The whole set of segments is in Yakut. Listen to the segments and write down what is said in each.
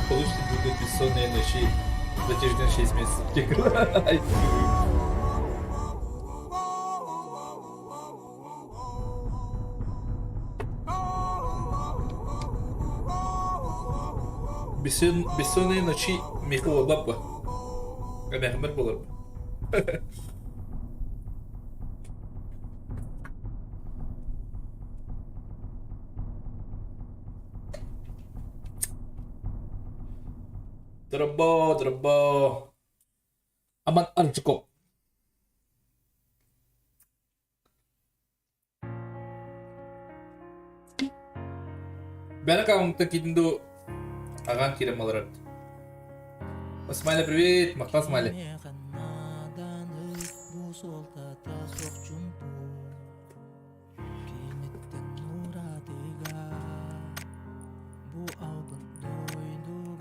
Получите будут бессонные ночи затяжные 6 месяцев. Бессонные ночи миэхэ буолбат буо. Эмээхиммэр буолар. Дорбо, дорбо. Аман Арчико. Бэра каунта кидинду агаан киирэн баларар. Смайли привет, махтал Смайли.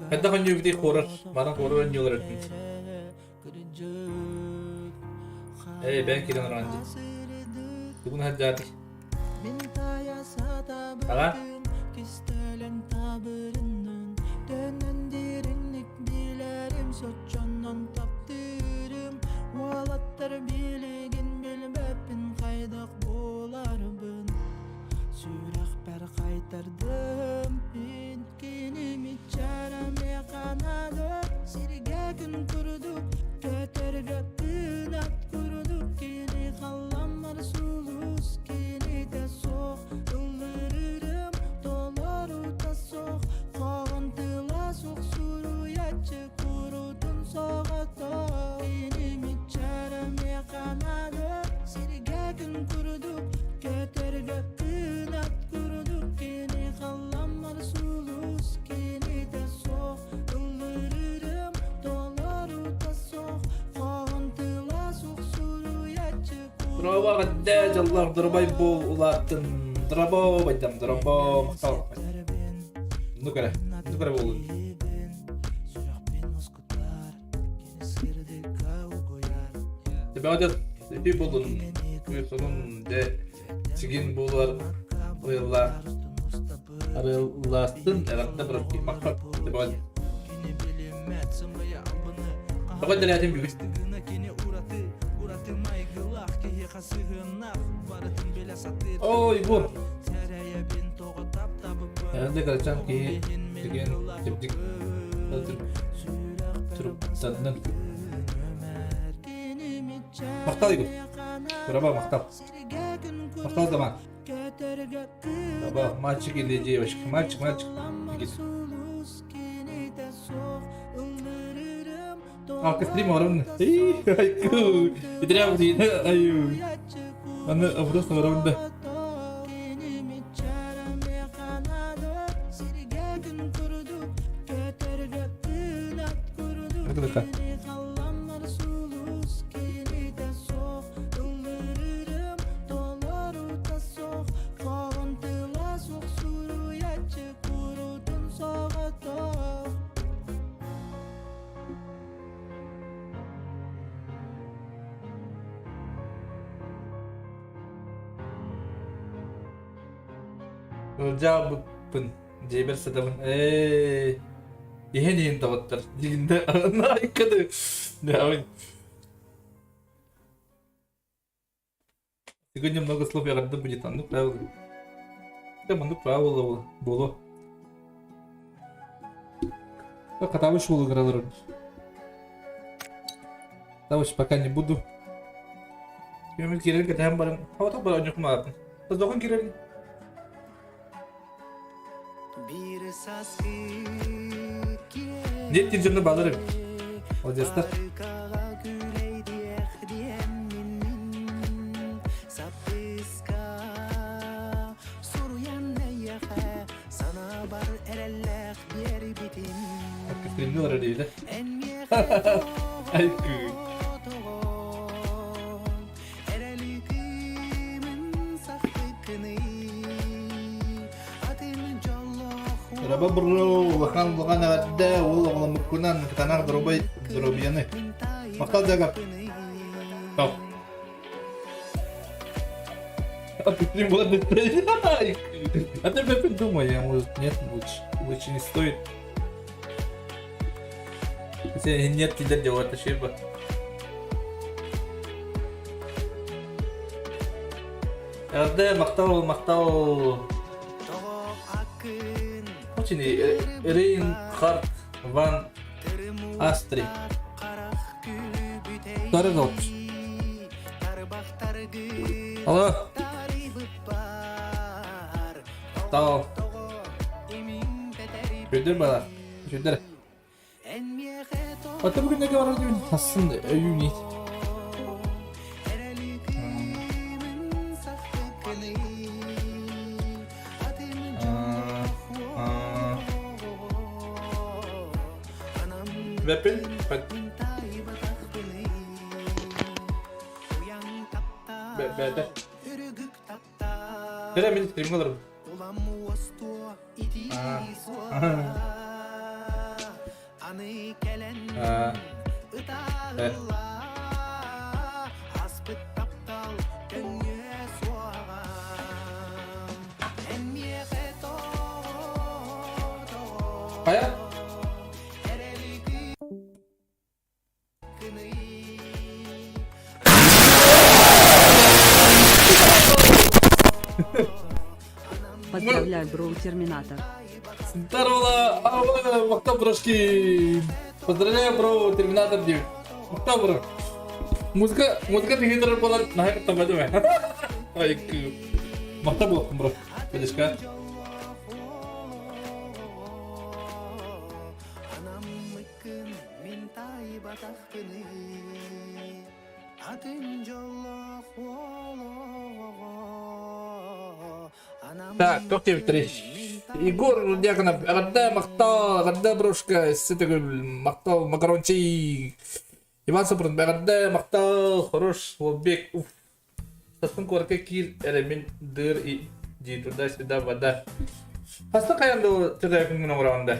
Хайдах өнньүбүтүй хуорар, манан хуорар өнньүөлөр этин. Эй, бэйэн киирэн ораан дии. Тугун сылдьаатый? Аҕа? Сүрэхпэр хайтардым мин киними чарамеханады сиргэ күн курдук көтөргө кынат курдук кини халламмар сулус кинитэ суох ыллырырым толорута суох хоһун тыла суох суруйаччы курутун соҕото киними чарамеханады сиргэ күн курдук көтөргө кынат курдук кини халламмар сулус кинитэ суох ыллырырым толорута суох хоһун тыла суох суруйаччы Дороба гадда дьоллоох дорубай буол улааттын дорабо байдам дорабо махтал Ну кэрэ, ну кэрэ буолун. Төбөҕө үтүө буоллун, сонун дьэ сигин буолар арыаллаах арыаллаастын эҕэрдэ быракки махтал төбөҕө Тоҕо дэлээтин бүгүн Ой, бу. Эҕэрдэ кырачаан киһи тигэн чэбдик туруктаннын. Махтал Игорь. Браво, махтал. Махтал Заман. Браво, мальчик или девочка? Мальчик, мальчик. Никита. А, стрим оромны. Айку. Идрям аю. Аны вопрос оромда. Arkadaşlar. Ылдьаабыппын дьиэбэр сытабын ээ иһэн иһин доҕоттор дигинде айкады Сегодня много слов эҕэрдэ будет оннук правило Да маннык правило буолуо Хатабыч уол ыгыралар Хатабыч пока не буду Мен киирэн кэтэһэн баран Хабатах бар онньукмаатын Тоздохон киирэн Нет дьоно балар Молодецтар. Стримнилар дейді. Айкы. Раба бро, улахан улахан эҕэрдэ, уол оҕоломмуккунан кытаанах доруобай доруобуйаны. Махтал дьага. Тау. А ты не молодец. А ты опять думай, я может нет, лучше, лучше не стоит. Сен нет тилер деп шеба. Эрде мактал мактал. Очень Рейнхард ван Астри. Второй. Алло. Тау. Күндер бала. Күндер. Ата бүгүн неге барар деймин? Тасын өйүн ит. Веппин? Бәдә. Тере мин стримге олорбун. Аа. Э. Хайа? Поздравляю, бро, Терминатор. Здорово, Мактал брошки. Поздравляю, бро, Терминатор 9. Мактал, бро. Музыка, музыка тигендер болар, нахай табады ме. Ай, Мактал болсын, бро. Подешка. Так, туох диэбиттэрий? Егор Дьяконов, эҕэрдэ махтал, эҕэрдэ брошка, өссө төгүл махтал макарончик. Иван Сопрун, эҕэрдэ махтал, хорош, Лоббек, уф. Сасын куоракка киир эрэ мин дыр и дии туда-сюда вода. Хаста хайан да төтөөкүн оҥороҕун да?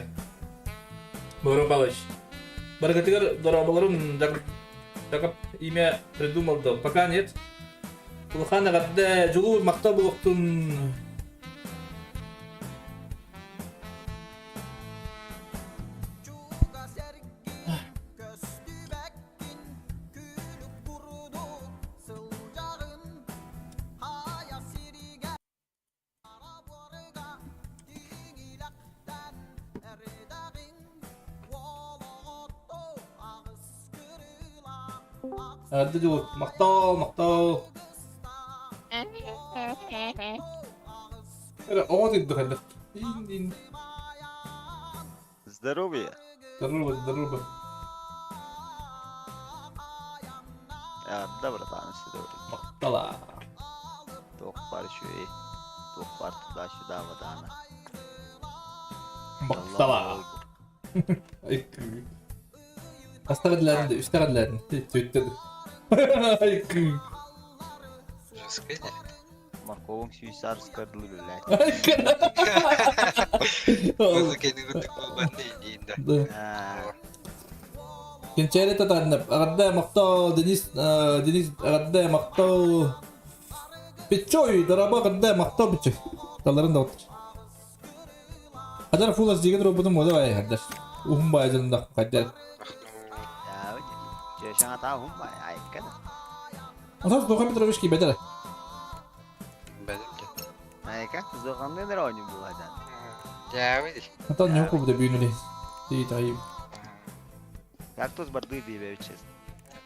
Борон Павлович. Барыгытыгар дорооболорун Дакап имя придумал да. Пока нет. Улахан эҕэрдэ, дьулуур махтал буолуохтун. Эҕэрдэ дьулуур, махтал, махтал. Эрэ оҕо тыйдых элбэх. Ин Здоровья. Здорово, здорово. Да, братан, здоровья. Махтала. Туох баар үчүгэй, туох баар туда-сюда водаана. Махтала. Астаҕыдлаатын да, үстэҕыдлаатын. Түттэ. Жестко. Морковың сүүс арыскар дылы блядь. Музыканы курдук буолбат диин да. Да. Кэнчээри татаарнап, эҕэрдэ махтал, Денис, Денис, эҕэрдэ махтал. Пичой, дорообо, эҕэрдэ махтал бичи. Таларын да оттор. Хадар фулас диген роботум мода бай хадар. Ухум бай дьоннох хадар. Чешаҥа хум бай айккана. Асас Духа Петрович киибэтэр. Бэлэм дьэ. Айка, зоҕанныын оонньуу буоладан. Дьээбит. Атан не кубда бүүнүли. Ти тайым. Как тут барды диэбэбит честно.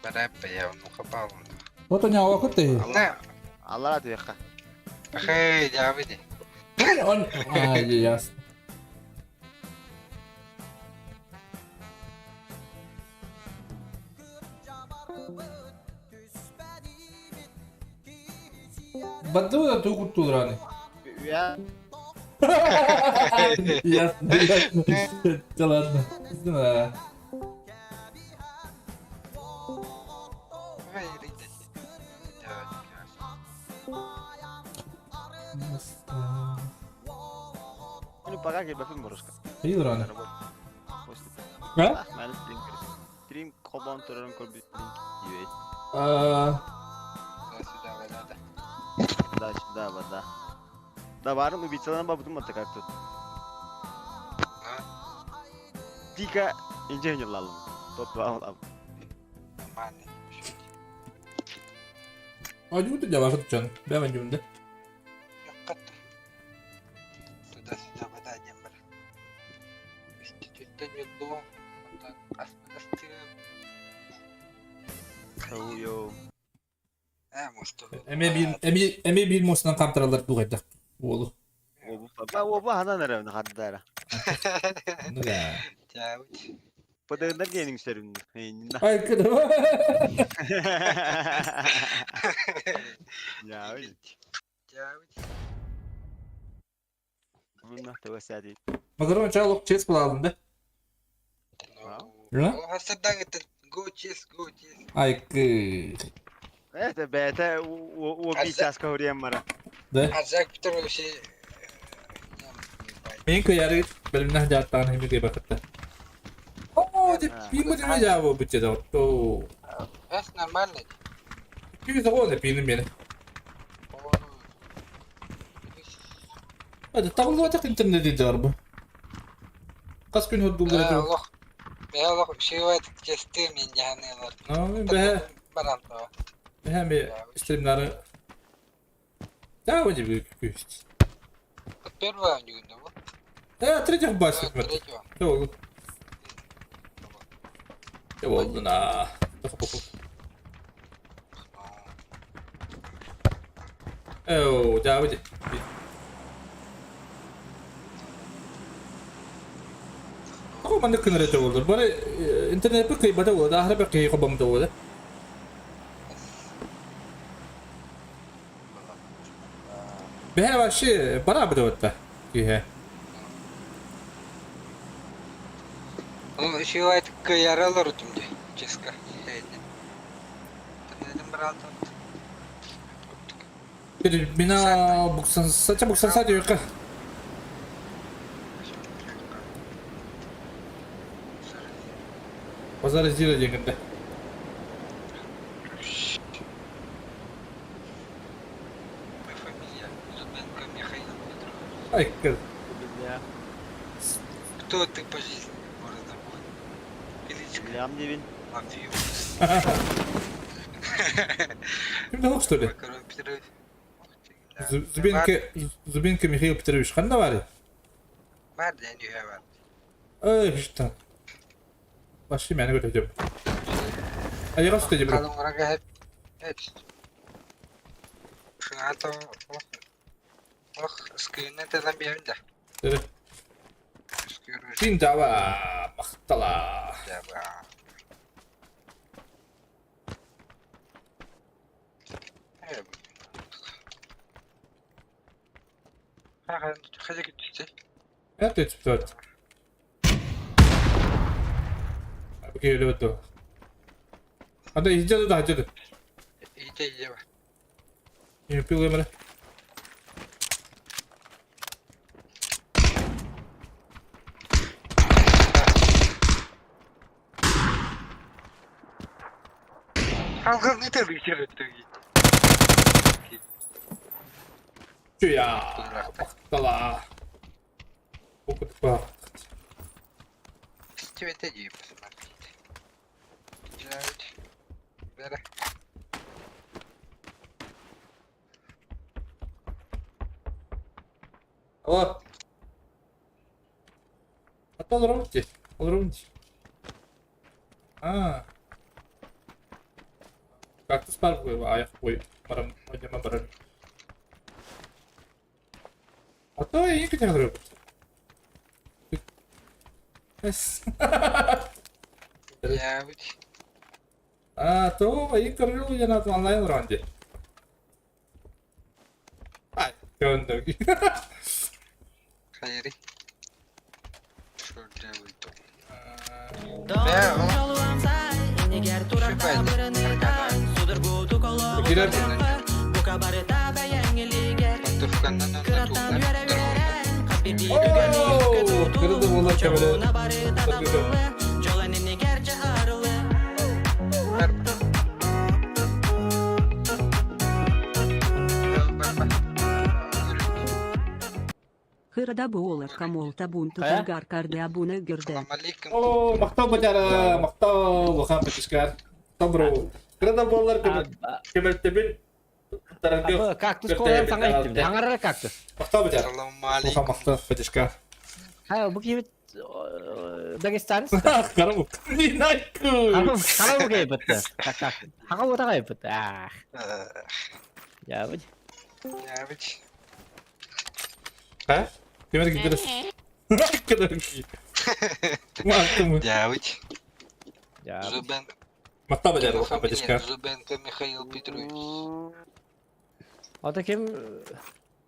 Бараппа я ну хапал. Вот они авакыт. На. Аллара түһүөххэ. Хей, дьээбит. Он А, ясно. Барды да туу куттуулраны. Я Ясно, ясно. Да ладно. Да. Ну пока кэлбэппин боруска. Илраны. После. А? Маны стрим стрим холбоон турарын көрбүт диэбит. А, Сюда вода. Да, сюда вода. Да, баарым убийцаларым бабытым атта как тут. Дико инженерлалым. Топ-2 Нормально. Оонньуубут да дьабаахыт дьон. Бэм оонньуубун да. Йоккат. Туда-сюда вода диэн бар. Институттан юллуом, онтон аспытастыым. Йоо. Эмиэ биир эмиэ эмиэ биир муостанан хаамтараллар дуу хайдах уолу. Уобу ханан эрэ хардара. Ну да. Пыдыгындар диэн үҥсэрим. Ай кыдыма. Макарон чаалок чес булаалын да. Айкы. Это бэйэтэ уопий чааска хуриям мара. Да. Мен кыяры бэлэмнэх дьааттаан хими кыйбакытта. Оо, деп пима деме жаабы бутча да отто. нормально. Күйі соғуы пиным мені. Hadi табылып интернет бар бу. Хас күн хордууллар этэ. Олох бэһэ олох үчүгэй честыы мин дьаһаныылар. Бэһэ Баран тоҕо. бэһэ ми стримнары Да, вроде күүс. Первый оонньуугун бу. Э, третьих басик мет. Третьего. Те болду. Те болду на. Эу, да, вроде. Тоҕо маннык гынар этэ буоллар? Бары интернеппит кыйбата буолла, аһара бэрт киһи хобоммута буолла. Бэһэ вообще бараабыта батта киһи. Ну, үчүгэй кыайара олорутум дии, ческа. Интернетим бараалтан. Мина буксан сача буксан са диэххэ. Базар издире диэн кэннэ. Моя фамилия Зубенко Михаил Петрович. Ай, кыр. Кто ты по жизни, мордобой? Кличка Лям дебин. Мафиоз. Ким да что ли? Макарон Петрович. Зубенко Зубенко Михаил Петрович ханна баарый? Бар диэн үһэ бар. Эй, что? Вообще мээнэ көтөтөм. Айаҕас да дебро. Халыҥрага эт. Шыҥаата ох скринне тэлэн биэбин да. Син дава махтала. Это түптөт. Окей, лебето. Анда иһдьэ да хадьы. Иһдьэ иһдьэ бар. Пилымыр. Халган ытыр итер Чуя. Махтала. Опыт Тебе дии посмотреть. Бера. Алло. А то олоробут дии. Олоробут дии. Аа. Кактус бар айах бой барам одьама барар. А то и кытах олоробут. Эс. Я ведь. А то и көрүлү жана онлайн олорон дии. Ай, көндө. Хайри. Оо, кырды буолар кэбэлэ. Кырада буолар хамолта бунту Хайа? таргар карда буна гырда. Салам алейкум. О, махтал бачара, махтал, улахан бачыскар. Добро. Кырада буоллар көмөлтөбүн туттарарга Кактус колан саҥа иттим. Хаҥарара кактус. Махтал бачара. Салам Улахан алейкум. махтал бачыскар. Хайа бу киһибит Дагестанец. Карабук. Нинайку. Хаҥа бу киһибит. Хаҥа бу таҕайбыт. Ах. Ябыт. Ябыт. А? Кемер кидерес. Мактымы. Ябыт. Ябыт. Зубенко. Махтал бачара, улахан бачыскар. Зубенко Михаил Петрович. Ата ким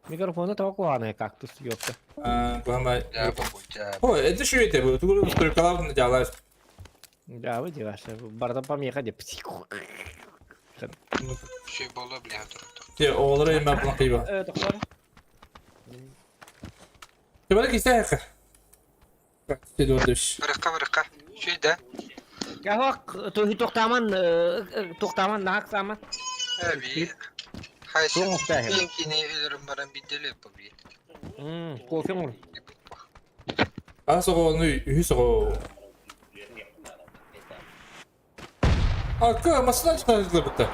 микрофону тоҕо куһаҕанай кактус ёпта. Куһаҕанай. Дьаабы. Ой, это что это было? Тугу стройкалав дьаалаешь. Дьаабы дьаабы. Барда помеха деп. Все было, бля, туруктур. Те, оҕолоро имэ булан кыйба. Э, тохтор. Тебара кистээх. Ты Барыкка, барыкка. Шүй да. Кахок тухтаман тухтаман наак саман. Эби. Хайсы. Туң уктаһы. Кини өлөрүм баран бидделе побит. Кофе мур. А соҕону үһүс оҕо. Ака масына чытаһыллыбыта.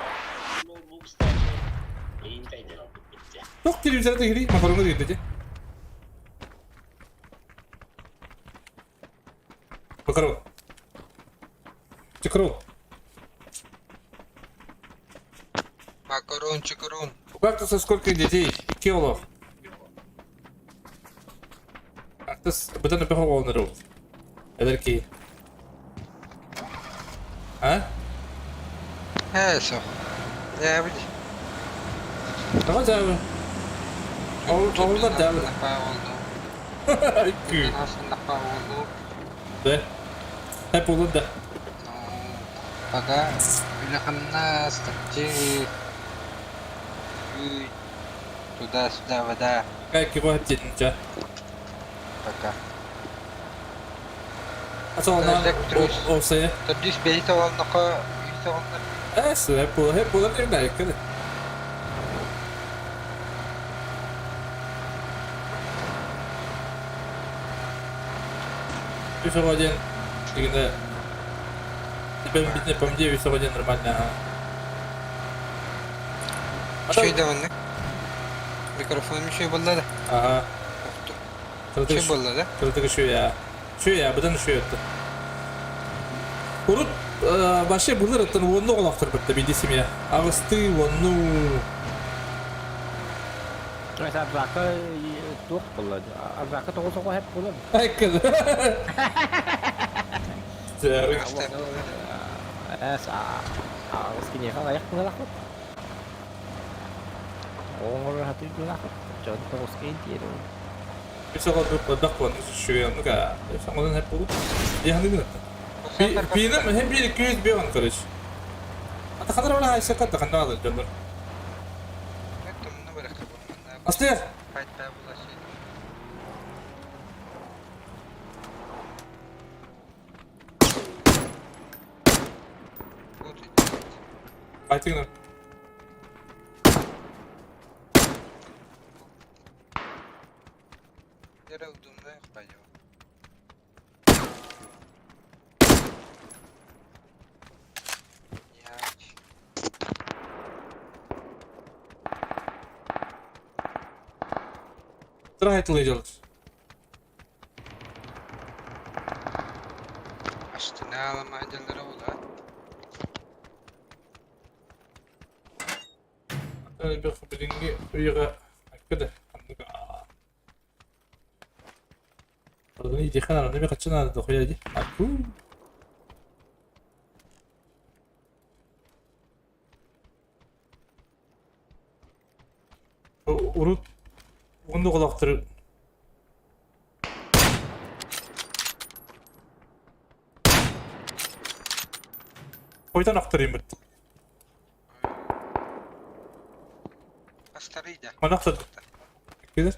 Тох телевизорда кири макаронга диэти. Макарон. Чекрон. Макарон, чекрон. У кактуса сколько детей? Килов. Кактус быдан өпөх оҕолонору. Эдэрки. А? Ээ, со. Дьээбит. Тоҕо дьаабы? Оҕолор дьаабы. Болду. Да. Хеп olur да. Пока үлэ-хамнас, такси, туда-сюда, вода. Как его хотите, Пока. А то она овсе. Төрдүс бэйи тоҕонноко, үс тоҕоннор. Эс, хеп olur, хеп olur değil mi? Үс оҕо диэн дигинэ Теперь по мне үс оҕо диэн нормально. Үчүгэй да маннык. Микрофонум үчүгэй буолла да. Ага. Үчүгэй буолла да. Кырдык үчүгэй Үчүгэй быдан үчүгэй өттө. Урут вообще былыр оттон уонну оҕолоохторбут да биди семья. Аҕыстыы уонну Арбака туох буолла? Арбака тоҕус оҕо хэп буолар. Айкын. Аҕыс киниэхэ аҕыйах быһалаахпыт. Оҥорор хатыы быһалаахпыт. Дьон тоҕус киһи диэри. Үс оҕо элбэх буолан үчүгэй оннук онон хэп буолу. Яһаны Биирим hem bir 200 bir on короче. Ата ханар вала хайса катта ханна алыр дьоннор. Астыр. Айтыгына. Тыра айтылый Билиҥҥи үйэҕэ акка да Ардыны иитиэххэ наада, эмиэ хаччы наада дохуя дии. Аку. Урут уонна оҕолоохтору Хойдон охторуйбут. Манна охтордум. Кэлэр.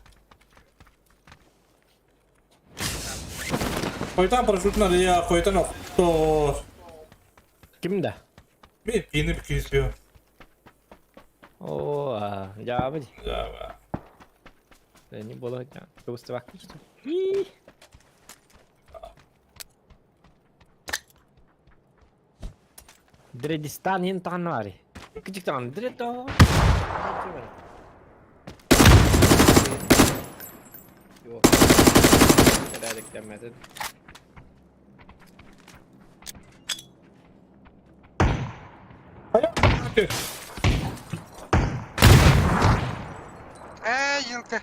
Хойдон парашютун арыйа, хойдон охтор. Ким да? Мен пиини күүспү. Оо, дьаабы. Да. Не было кыбыстыбаккын что ли? Дредистан иһин таҕанна Кичик таҕан дрето. Yok. Herhalde Ээ, елка.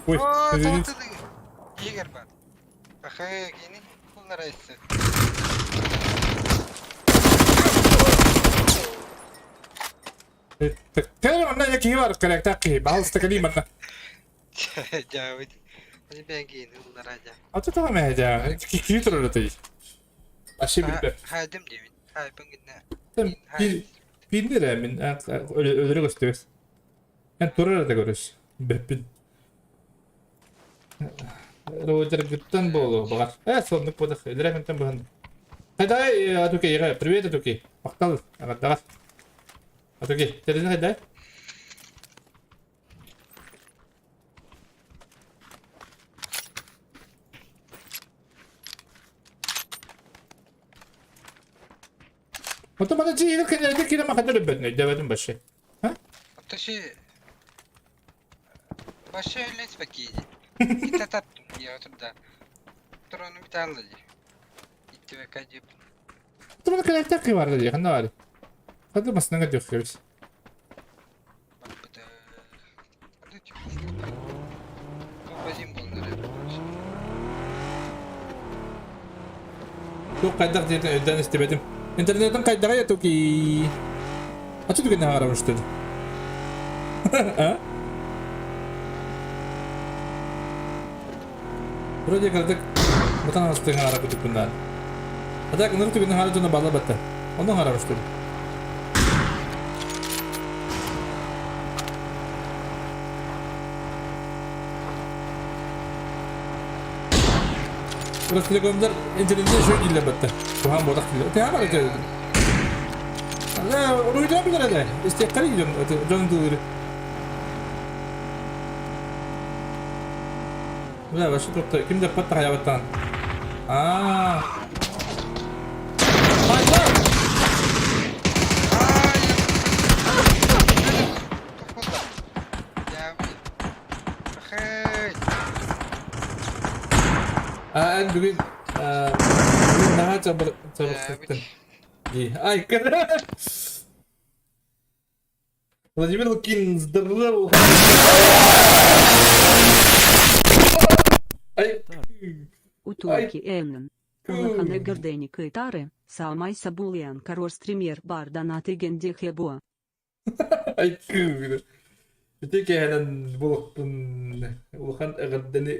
Ой, извините. Игорь бар. Ахы, кини кулларайсы. Кэлэр манна киһи бар кэлэктээх киһи, баһалыста кэлии манна. Дьаабыт. Они бэйэн киини уллара дьа. Ата тоҕо мэһэ дьаа, киһи турар этэй. Вообще билбэт. Хайдым диэбит. Хайпын гиннэ. Биирдэ эрэ мин өлөрө көстүбэс. Эн турар эрэ көрөс. Бэппин. Роджергыттан буолуо баҕар. Э, соннук буолах. Өлөрө ментэн быһан. Хайдай, Атуки, привет, Атуки. Махтал, аҕардаҕас. Атуки, тэрини хайдай? Оттон маны дьиэ кэлэргэ киирэн махата өлөрбөтүн өйдөөбөтүм вообще. А? Оттоши Вообще лес бакиди. Кита таптым я отурда. Турону биталла ди. Иттибе кадип. Оттон маны кэлэктэх киһи баар дии, ханна баар? Ханна масынаҥа диэх кэбис. Барбыта. Ады типа. Базим болнары. Туох хайдах диэтин өйдөөн истибэтим. Интернетин хайдаҕай атуки? А что түгэнэ хараҕым что ли? А? Вроде кырдык бутан астыҥ хаара кутуккуннаан. А так ыныр түгэнэ хаара дьоно балла батта. Онно хараҕым что ли? Ростелекомдар интернетте еще дииллэр батта. Туһаан буолах дииллэр. Тэһэ бар этэ. Уруйдаа билэр этэ. Истиэхтэрий дьон дьон тылыры. Бля, вообще тут ким да патта хаябаттан. Аа. Хайда! Аа, эн бүгүн бүгүн наһаа чабырсыттын. Дии. Ай, Владимир Лукин, здорово! Ай, Утуоки энн. Улахан эҕэрдэни кытары, саамай сөбүлээн көрөр стример бар донат игин диэххэ буо. Ай, Ити киэһэнэн булукпун улахан эҕэрдэни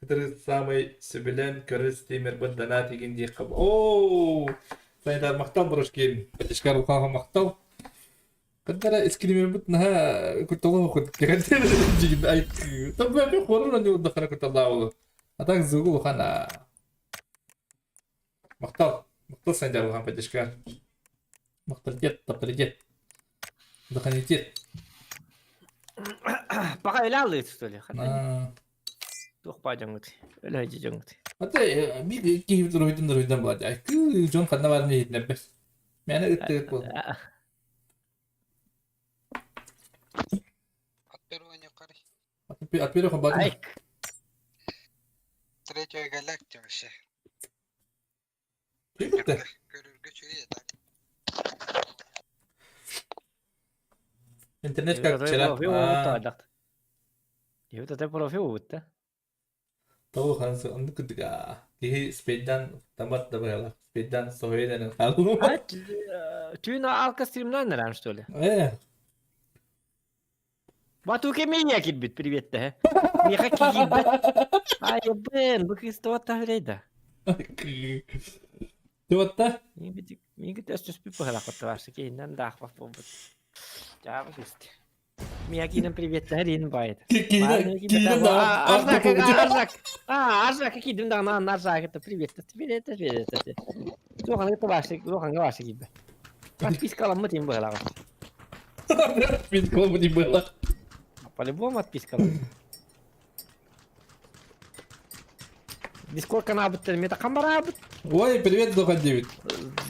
кытары саамай сөбүлээн көрөр стримербин донат игин диэххэ Оо, Сайдар махтал Брошкин. Пятишкар улахан махтал. Кантара скримербит наһаа кутталаах кут дигин ай Табы хорон они удахара кутталаах А так зугу улахан Махтал. Махтал Сайдар улахан поддержка. Махталитет, тапталитет. Доханитет. Пока өлө что ли? Туох баа дьоҥҥут. Өлө дьоҥҥут. Ата биир киһи дуруйдан дуруйдан буолар. Кыы дьон ханна баарын иһитинэрбэт. Мээнэ ыттыгыт буол. От первого не карай. От первого батын. Айк. Третья галактика вообще. Кибитте. Көрөргө үчүгэй так. Интернет как вчера. Это профи Тоҕо хансы оннук курдук аа. Киһи спейдан тамат да быһалаах. Спейдан соһуйан хааллым. Түүн алка стримнан рам что ли? Э. Батуке меня кирбит, привет да. Меха кирбит. Ай, бен, бу кыз туотта хүлейда. Туотта? Минги тэс түспүт быһалаах барсы кейиннен даах болбут. Жаабы кысты. Мия киинен привет рин байт. Киинен да. Аржак, аржак. А, аржак кидим да на аржак это привет. Привет, привет. Тухан это ваши, тухан ваши кибе. Подписка ламмы тим быһалаах. Отписка не было. По-любому отписка надо. Дискорд каналбыт мета камбарабыт. Ой, привет, Зохан 9.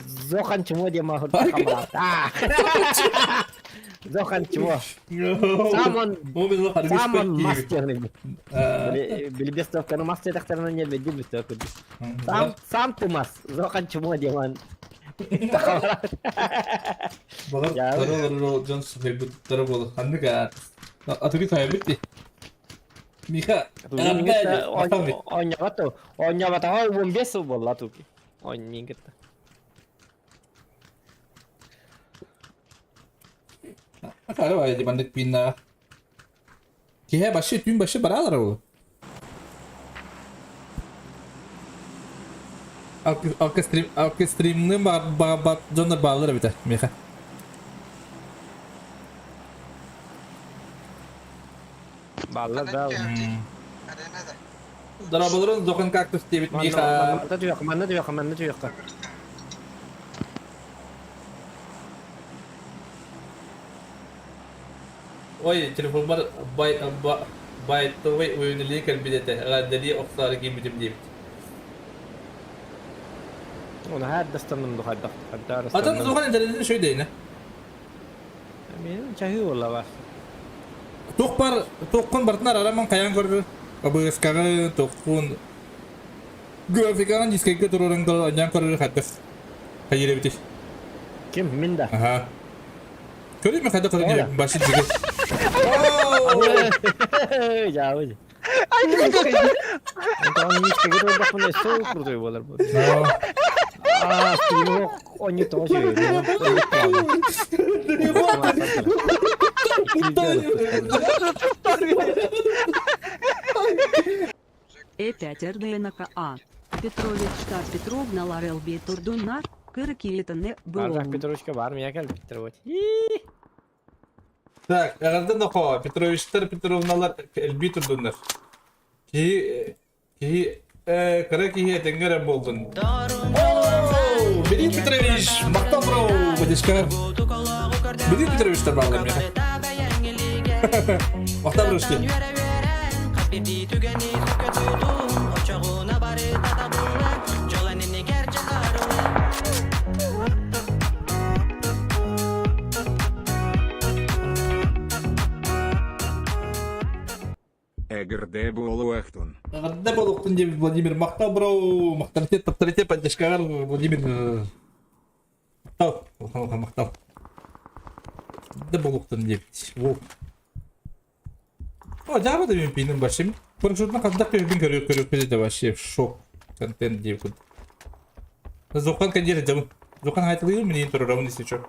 Зохан чего дема камбарабыт. Зохан чего? Сам он сам он мастер. Билбестовканы мастер тахтарына не бедди Сам сам ты мас. Зохан чего деман. Балар дьон суһайбыттара буолар. Ханнык атыгы таайбыт дии. Миха, Оонньообото, оонньооботоҕо 15 сыл буолла туки. Оонньуун кытта. Акары бай маннык пинна. Киһи башы түүн башы баралар ол. Алка стримны ба дьоннор баалар эбитэ миэхэ. Балла да. Дорабаларын Зохан кактус диэбит Миха. Манна түһүөххэ, манна түһүөххэ, манна түһүөххэ. Ой, телефоммар бай байтовый уйунили кэлбит этэ. Эҕэрдэлии охсоору киирбитим диэбит. Оны хаар дастанным ду хайдах хайдах Атын Зохан интернетин шөйдейне. Мен чаһы буолла бар. Туох бар туоххун бартынар араман хайан көрөр. Абыскаҕы туоххун графикаҕын дискейге турарын аньян көрөр хайдах. Хайыр эбити. Ким мин да. Аха. Көрүм хайдах көрөр башы диге. Жабы. Антон мишке көрөр со крутой болар бу. А, стриму они тоже. Э5 РДНКА. Петрович Штат Петровна Ларел Турдуннар, Кыркиетане Бардак Был. Петровичка бар меня кел Петрович. Так, эҕэрдэ нохоо, Петровичтар Петровналар элбии турдуннар. Киһи киһи кыра киһи этэҥҥэ эрэ буоллун. Оу, Бери Петрович, махтал бро, батюшка. Бери Петровичтар баалар миэхэ. Махтал брошки. Эҕэрдэ буолуохтун. Эҕэрдэ буолуохтун диэбит Владимир махтал бро, махталитет, авторитет поддержкаҕар Владимир. Махтал, улахан махтал. Эҕэрдэ буолуохтун диэбит. Во. О, дьаабы да мин пиным башым. Парашютна хандак көрбүн көрүк көрүк да вообще шок контент диэбит. Зохан кандир дьабын. Зохан хайтылыыр мин турарабын если чё.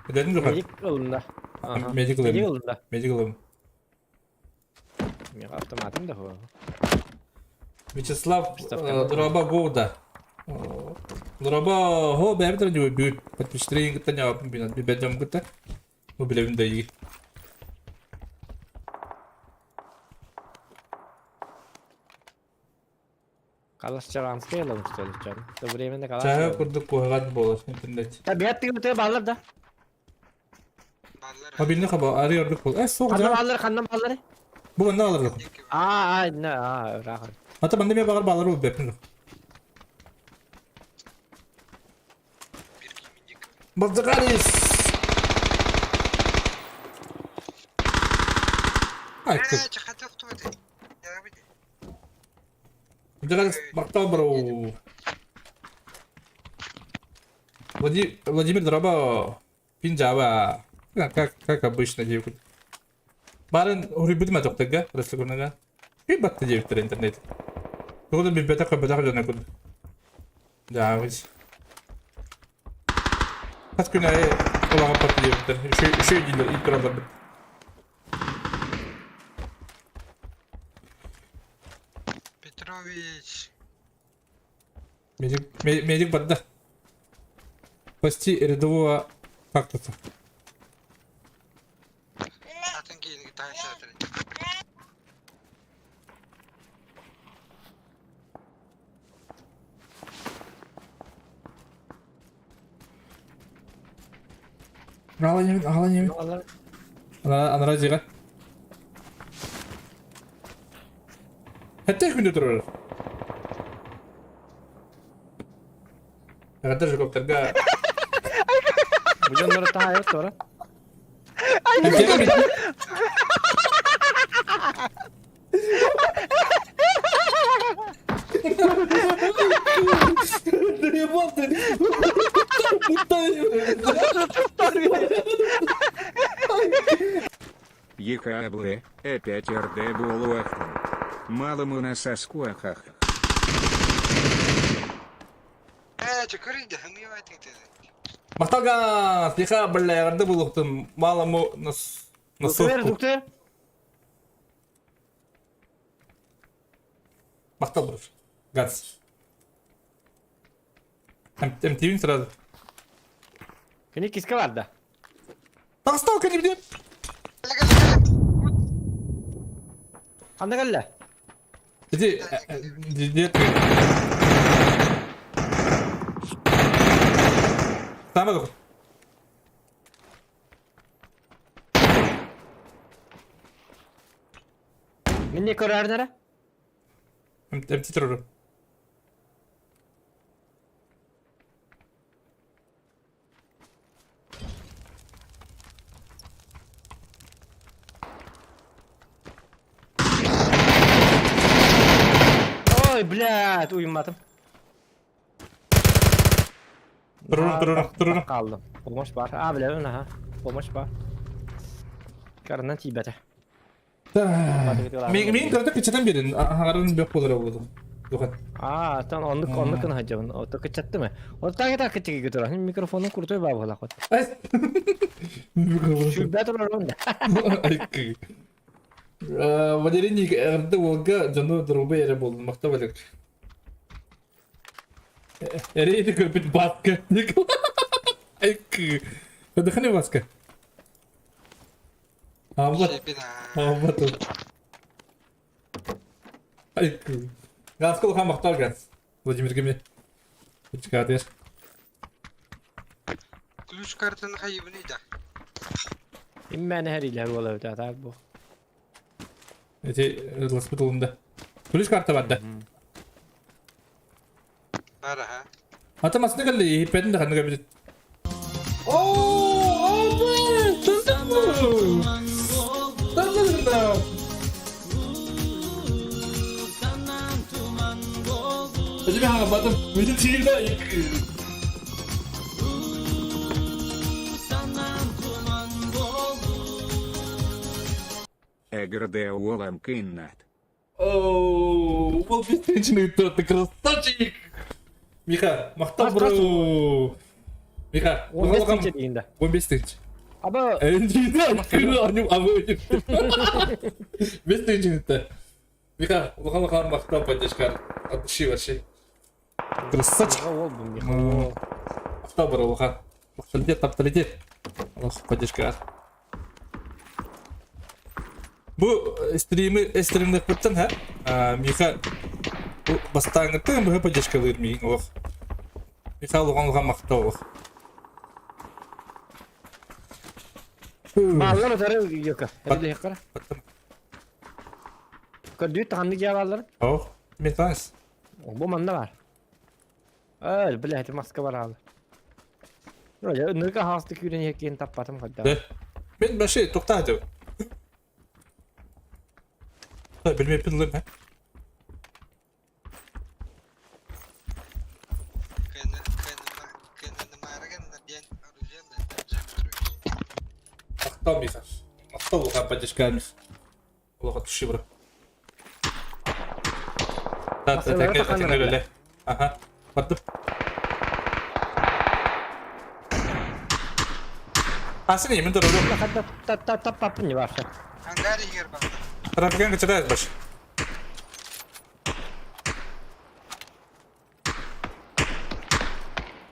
Эден Зохан. Медик ылында. Медик Медик ылым. ылында. Медик ылым. Мен автоматым да хо. Вячеслав Приставка. Дороба Гоуда. Дороба хо бэбитер дьуй бүүт. Подписчиктэрин кытта ньаапын бинат бибет дьом кытта. Бу билэбин да иги. Калаш Чаранская ылым что ли, чан. То временно калаш. Чаһы курдук куһаҕан буолар интернет. Та бет тыгы баллар да. Баллар. Мобильный хаба ари ордук бол. Э суох Ханна дьа. баллар, ханна баллар. Бу манна алар. А, а, на, а, рахат. Ата манна мен багар балар бу бепин. Bir kimin Баздарис. Ай, Э, чахатах туды. Баздарис махтал бро. Владимир Дроба Пинджаба. Как обычно девку. Барын урибит тоқтыга, раслагунага. Би батты девтер интернет. Тугуда би бета кабата жана куд. Да, ведь. Хас күн ай олага батты девтер. Еще еще дилер итуралар. Петрович. Медик медик батда. Спасти рядового кактуса. Атын кейин тайса. Аҕалан аҕалан иһэбин. Анараа дьиэҕэ. Хэтте күндү турар. Эҕэрдэ Жуковтарга. Бу дьоннору таһаайбыт туора. ЕКБ, опять РД буолуохтун. Малому на соску ахах. Ээ, чөкөрүй да, хымыйа этиҥ Махталга, слиха, бля, эҕэрдэ буолуохтун. Малому на на Дуктер, соску. дуктер. Махтал, брат. Газ. Эмтиибин сразу. Кини киска барда. Тахстал кини билиэм. Ханна кэллэ? Иди, дед. Самый Минне көрөрнөрө? Эмти турар. Ой, блядь, уйумматым. Турурун, турурун, турурун. Қалдым. Помощь бар. А, билэбин, аха. Помощь бар. Карынан тиийбэтэ. Мин мин кырдык кыччатан биэрин, аһаҕарын бөх буолара буолуо. Духан. Аа, тон оннук оннук гына сылдьабын. Ото кыччаттым ээ. Ол таага так кыччыгы турар. Микрофонун крутой баа буолаахпыт. Сүрбэ турар да. Валерий эҕэрдэ уолга дьону доруобай эрэ буоллун махтал Валерий. Эрэйди көрбүт Баска. Отдохни, Баска. А вот, а вот он. Газка улахан махтал газ. Владимир кими? Чикатыр. Ключ картаны хайыбыный да. Иммәне һәриләр була бит ата бу. Эти ласпытылында. Ключ карта бар да. Бар аха. Ата масына кэлли иһиппэтин да ханнык эбит. Оо, оо, Эдими хаҥаппатым. Бүтүн сиир да Эгрде уолам кыннат. Оу, был бесконечный тот, ты красавчик! Миха, махтал бро! Миха, 15 тысяча дейін да. 15 тысяч. Аба Абы 5 тысяч это. Миха, улахан улахан махтал поддержка от души вообще. Красавчик. Ол бұл Миха. Махтал бро, улахан. Авторитет, авторитет. Аллах поддержка. Бу стримы стримнэхпиттэн һэ миэхэ бу бастааҥҥыттан быһа поддержкалыыр миигин олох. Михаил улахан улахан махтал олох. Бааллар утары йока. Эбилиэххэ. Көрдүү таханнык дьиэ бааллар. Ох, мен таныс. Бу манна бар. Өл, блядь, маска бар аалы. Нырка хаасты күүрэн иһэккиин таппатым хайдах. Мен вообще тоқтаа деп. Билмеппин ылым, ә? Махтал Миха. Махтал улахан поддержка Улахан туши бро. Ага. Бардым. Асын мен турурум. Таппаппын не барша. Ангар егер бар. Трафикан кычырайыз баш.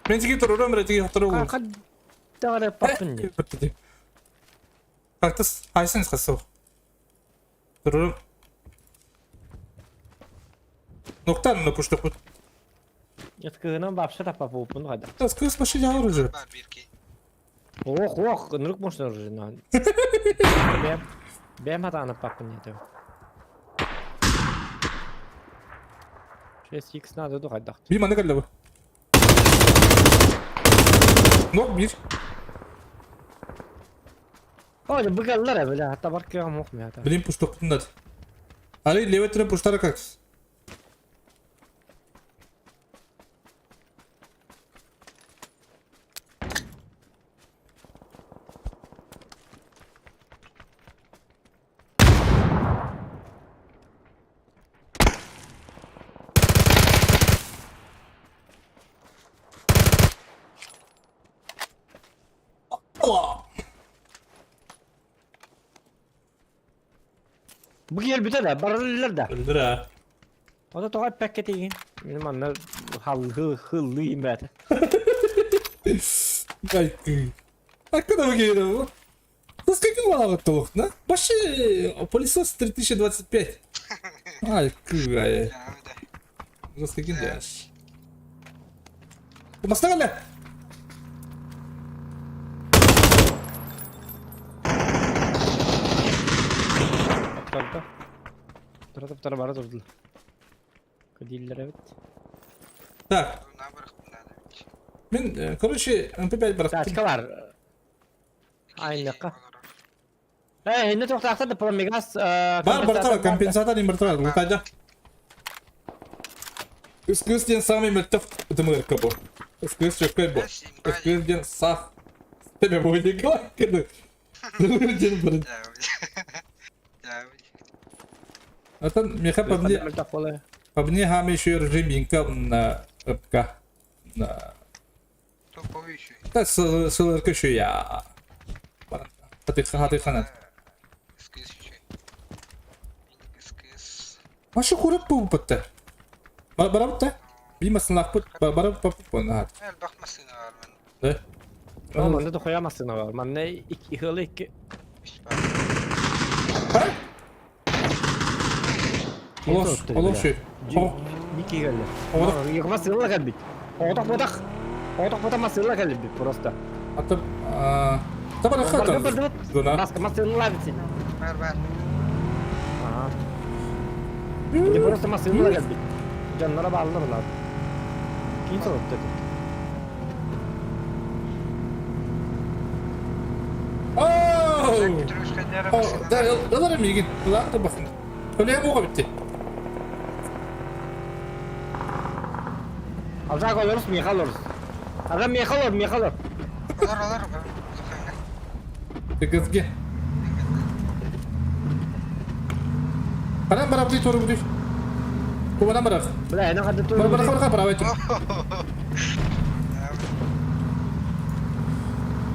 Мен тиги турурум, бре тиги турурум. Қаддағары паппын не. Кактыс, айсын қасыл. Турурум. Ноктан на пушта пут. Яткыгынан бапша таппаппын қайда. Тас кыз башы жауыр уже. Бар бирки. Ох, ох, ынырык мощный оружие. Бэм, бэм хатаанап паппын диэтэ. 6x надо ду хайдах. Бии манна кэллэ бу. Нок биир. О, быгаллар бля, табар кыаҕым ох мята. Блин, пуштокпун да. Ары левый түрен пуштара как? Бу киһи да, барыллар да. Өлдөр а. Ота тоҕо эппэккэ тиийин. Мин манна халлыы хыллыы имбээтэ. Айкы. Откуда вы говорите? Ну, с каким баллом Вообще, пылесос 3025. Ай, кай. Ну, с каким дашь? Бастагала! Таптарда. Таптар бара турдулар. Кадиллер эбит. Так. Мин, короче, МП5 барахтым. Тачкалар. Айнакка. Э, инне тохтаахтар да промегас Бар бартара, компенсатор им бартара, лутайда. Үскүс диэн самый мөлтөх ытымыгар бу. Үскүс чөккөй бу. Үскүс диэн сах. Тебе будет кыды. Диэн барын. Атын меха по мне по мне хам еще режим инка на РПК. На Та сылыркы еще я. Хаты ханат. Машы курып бу бутта. Барабытта. Бимасын лахпыт барап папып бу. Элбэх массыына бар мен. Да. Манна да хоя массыына бар. Манна икки хылы икки. Ha? Олос, олос шүй. Ники келди. Екі массыына келбит. Отақ ботақ. Отақ ботақ массыына келбит просто. Аты Табара хата. Зона. Маска массыына бит. Бар бар. Ага. Иди просто массыына келбит. Жаннара баалар булар. Кийин соруп деди. Оу! Да, ылар мигин. Ылар бакын. Төле буга битти. Алжак олорус, меха олорус. Ага меха олор, меха олор. Олар олар. Тегезге. Каран барап ди туру ди. Кубана барак. Бля, ана кадыр Бар бар бар барап айтым.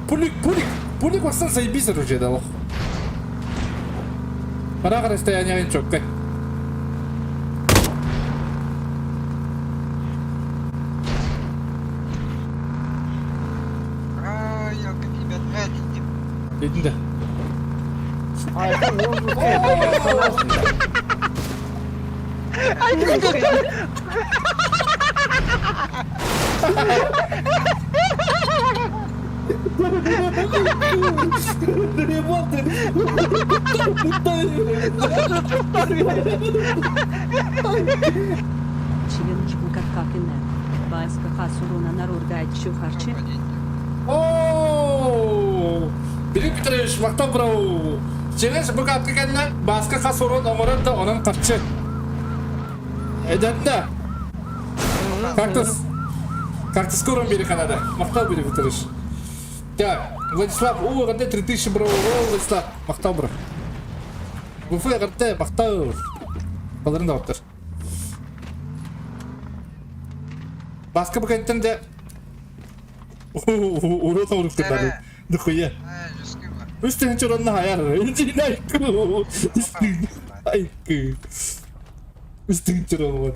Пулик, пулик, пулик барсан заебись оружие дало. Бара расстояние четко. Ай, Дедин да. Ай, Челлендж Букаткакина. Баска хасуруна нарурдачу харчы. Ооо! Билип Петрович, мактал бро. Челлендж Букатка кэннэ Баска хасурун оморон да онон харчы. Эдетте. Кактус. Кактус скоро бери Канада. Мактал Билип Петрович. Так, Владислав, о, гаде 3000 бро. О, Владислав, мактал бро. Буфе гаде мактал. Баларын да оттар. Баска букаттан да Урод ауруп кетті. Нихуя. Үстін чоронна хаяр. Айку. Айку. Үстін чоронна.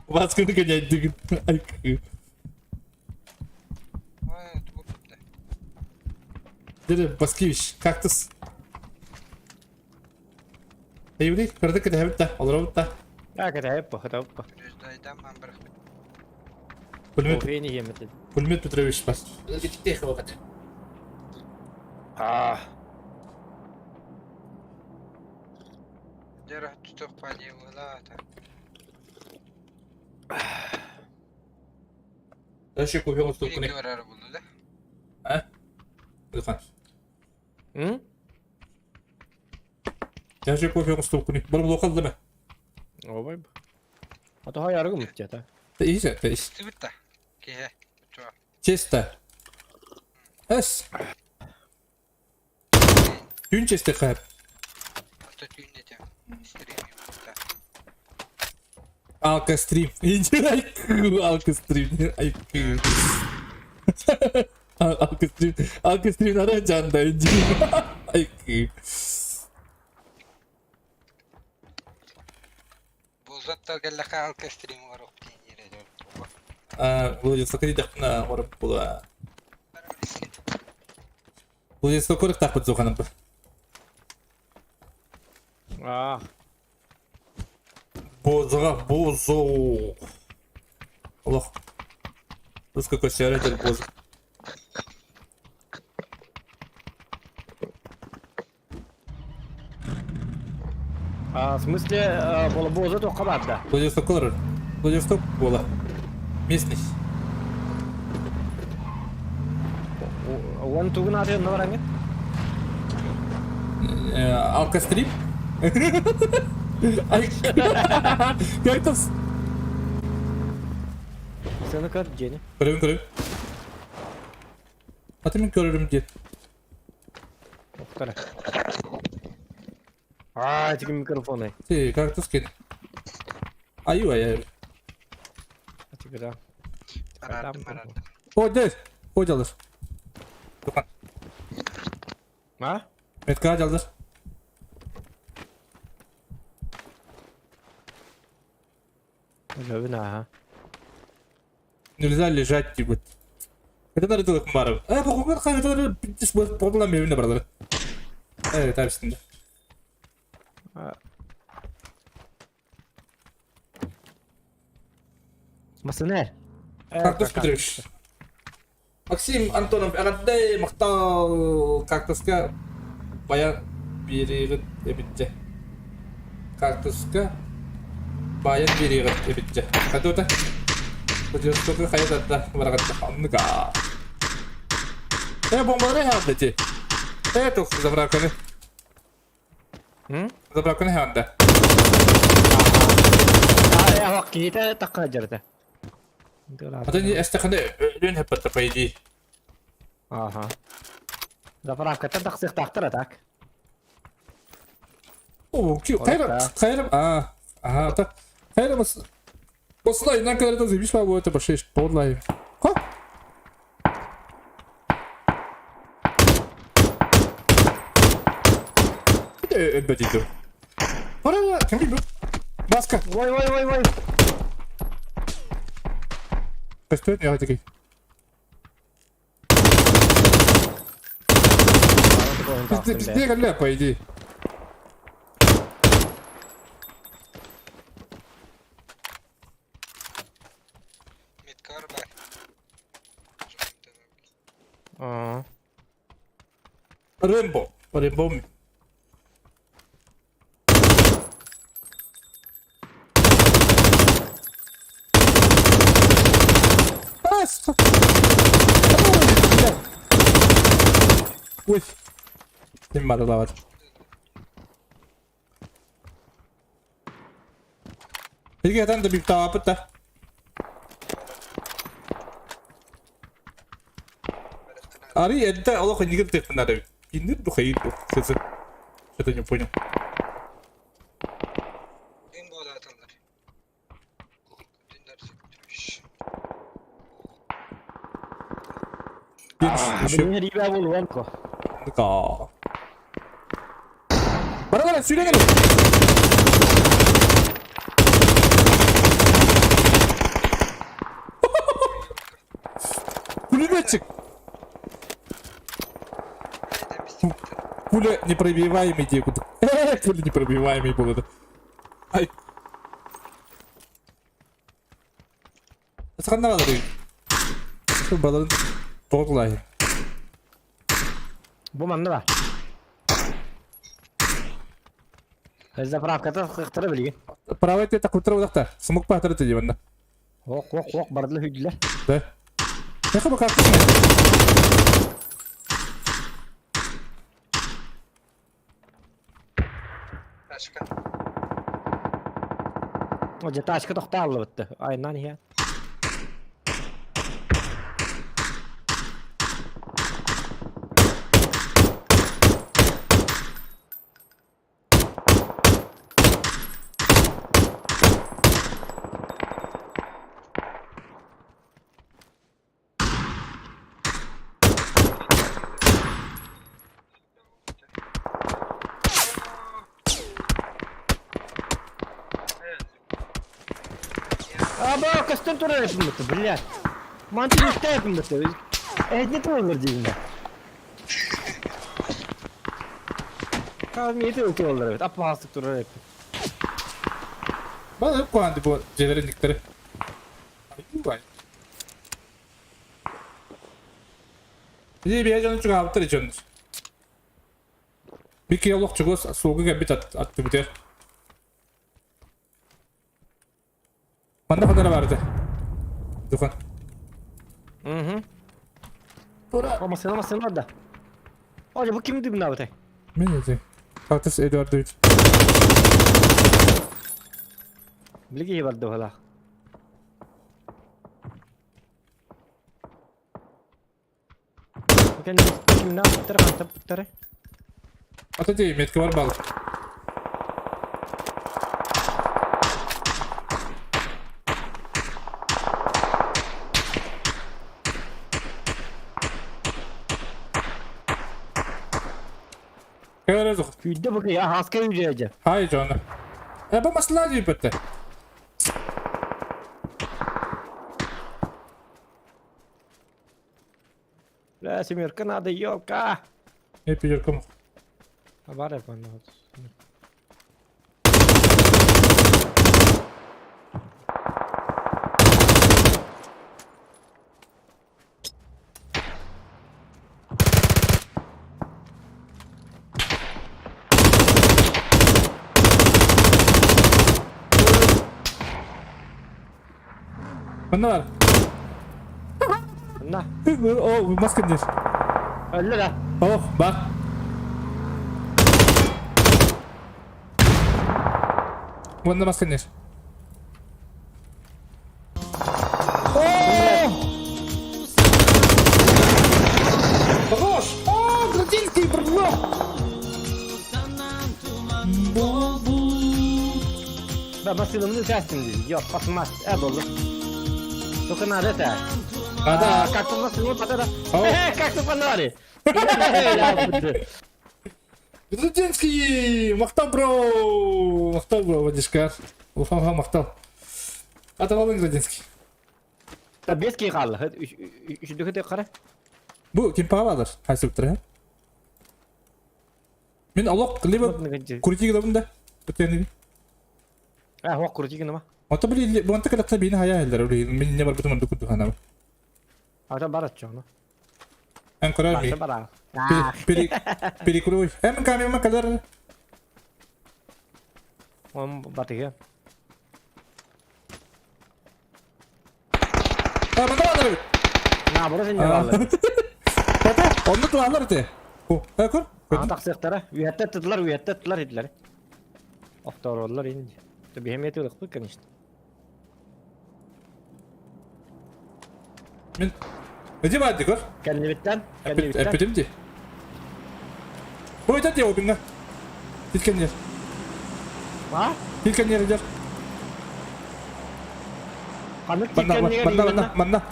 Басканы гонять деген. Айку. Деді Баскевич, кактус. Эйбити кырдык кэтэһэбит да, олоробут да. А, кэтэһэп бу, хатабыт бу. Звездайдан ман бырахпыт. Пулемет, Кофе иһиэммит. пулемет Петрович бас. А, Дьэ, тутух падиевала. Дальше кофе оҥостуохпун. Барар булду да. А? Улахан. М? Дальше кофе оҥостуохпун. Бар булуохал дeme. Обай. Ото хайаргым үттета. Исе, ис. Сыбытта. Киһи. Чуа. Чисто. Эс. Түүн чисто хап. Ото түүн этем. Стрим та. Алкострим. Айку, алкострим. Айку. Алкострим. Алкострим нара жанда. Айку. Бузатта келлаха алка стрим барып тиен жер. А, Владивосток дехна орып була. Владивосток көрік тақпыт зоқанып. А, Бозға бозо. Олох. Русска көсәрі боз. а, в смысле, бола боза тоққа бар да. Владивосток олар. Владивосток бола. Местный. Он тугун аты онна бараңы? Алкострим? Ай, Как там? Сені көр, жені. Көрөм, көрөм. Аты мен көрөрүм дед. Оқтара. А, тиги микрофоны. Ти, кактус кен. Аю, ай, ай. Тиги да. Арардым, арардым. О, дед. О, жалдыр. Тухан. А? Метка жалдыр. Жөбін, ага. Нельзя лежать, типа. Это надо делать барып. Э, бу кыр кайда битиш проблема мебине барлар. Э, табистинде. Масынер. Кактус Петрович. Максим Антонов эҕэрдэ махтал кактуска баян биэриэҕит эбитчэ. Кактуска баян биэриэҕит эбитчэ. Хадута. Владивостокка хайа тарда бараҕатта оннука. Э, бомбалары хаалда Э, тух заправканы. М? Заправканы хаалда. А, я вакита такка жерде. Атын эстеханы өлүн хэппэтэ по идее. Ага. Заправкаттан тахсыахтаахтар так. О, ки хайра хайра а ага та хайра бас Послай на когда заебись могу это башиш подлай. Ха? Өлбөтүдү. Ора, ким бу? Баска. Ой, ой, ой, ой. Көстөн я таки. Где галля, по идее? Меткар бар. А. Рэмбо. Рэмбо. А, сука. Ой. Ким барылабат. Биге атан да биктаапыт да. Ари это олох нигер тепнары. Киндер духайыр бу. Сысы. Что-то не понял. Дün bu atılır. Dün söktürmüş. Билин рибә булган ко. Да. Бара бара сүйрен кел. Пулеметчик. Neden biz sıkıntı? Пуля непробиваемый диye курдук. Пуля непробиваемый буолуо. Ай. Ханна баларый? Баларын тоҕо кулааһын. Бу манна ба. Заправката кыахтара билигин. Правый ты такутра удахта. Смук паатары ты манна. Ох, ох, ох, бардылар хүдүлэр. Да. Яха бу карта. Тачка. О, дьэ тачка тохтооллубут. Айаннаан иһэ. Аба, көстөн турар этим бу, блядь. Мантик үстэйпин бу. Эһитни туоллар диибин. Кадмиети ылтыаллар эбит. Аппаастык турар эбит. Бала куанды бу дьиэлэрин Ии биһэ дьону чугаһаабыттар дьон. Bir киһи олох чугас суолга кэлбит аттыбытыгар. Манна ханна эрэ баар этэ. Духан. Угу. Тура. О, массыына, массыына барда. О, бу ким дыбнаабытай? Мен эти. Кактус Эдуардович. Билиги барда быһалаах. Кимнээхтэр хантаппыттары? Ата дии, метка бар бал. Кэрэ сух. Күйдэ бу кый аһааска үйдэ Хай Джона. Э, бу масла дии бэтте. Бля, семерка надо, ёлка! Э, пятерка. А бар эпан. Манна бар. На. О, маска диир. Өллө да. Ох, бар. Манна маска диир. О! Хорош! О, грузинский брло! Да, массыынаны үтээстим дии. Йо, пасмас, э болду. Только надо это. А, да. Как то массыына потара. О. Как то фонари. Грузинский! Махтал, бро! Махтал, бро, водишка. Уфа, махтал. Аталалын грузинский. Та бес кей хаалла. Үчүдүкү кара. Бу ким паалар? Хайсы бутыр, Мин олох либо крути гынабын да. Бутыны. А, хуак крути гынама. Ото били бу анта калакта бини хая эллер ули. Мин не бар бутум анды курду ханам. Ата барат чоно. Эн корар ми. Бара. Пери перекрой. Эм камера калар. Он батыга. А, манда бар. На, бұрыс енді баллар. Бата, онны туалар те. О, э көр. Тахсыахтара. Үһэттэ тыдылар, үһэттэ тыдылар этилэр. Охтороллар инди. Биһэмиэти ылыхпыт, конечно. Мин Эди баады көр. Кэннибиттэн, кэннибиттэн. Эппитим ди. Бу это де обинга. Тилкенер. А? Тилкенер дер. Ханнык Манна, тиккэннигэр манна, именно. манна, манна.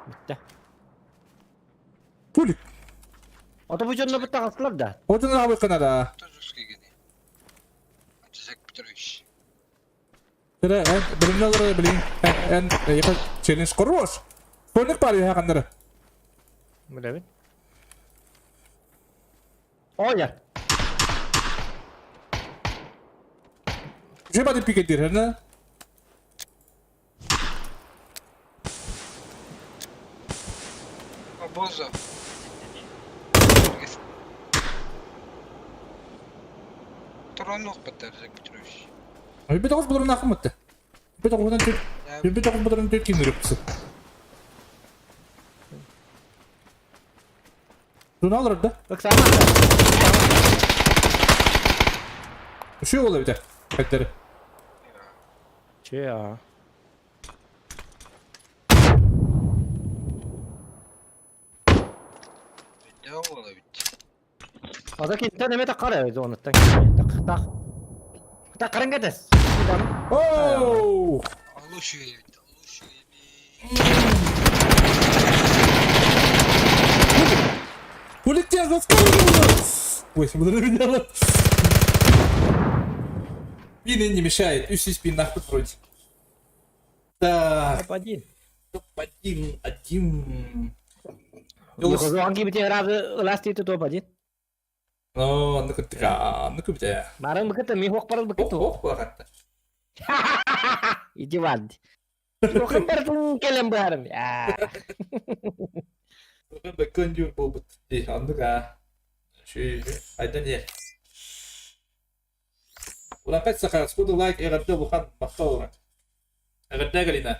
Бүтте. Пулик. Ото бу дьонно бутта хастылар да. Отун абы канада. Тузуский гений. Чезек Петрович. Тара, эн билимҥэ олорор билигин эн эйиэхэ челлендж хорош. Хонук баар үһэ ханнары. Билэбин. Оля. Же бады пикетир, хана? Бозо. Тронух баттар, Петрович. Өлбөт оҕус бұдырын ақым өтті. Өлбөт оҕуһунан түр. Өлбөт оҕус бұдырын түр ким үрүпсү. Дуна олорор да? Ыксаама. Үшөө ол эбитэ. Кэттэри. Че а. Өйдөөх уол эбит. Ата кинтэн эмэ таххар эбит зонаттан тах тах. Таххарын кэтэс. Оу! Олус үчүгэй эбит, олус үчүгэй эбит. Полетел, заскочил! Ой, меня. Пины не мешает, үс пин нахуй вроде. Так, Топ-1. топ-1, один. Юхозуан кибите разы ыластыйты топ-1. Ну, ну-ка, ну-ка, бля. Марын быкыты, ми хуак барыл быкыты. Ох, ох, Иди варди. Туохын барытын кэлэн быһарым. Бэккөндүүр буолбут дии, оннук аа. Айдан иһэр. Улахан саха, скуда лайк эҕэрдэ улахан махтал уран. Эҕэрдэ Галина.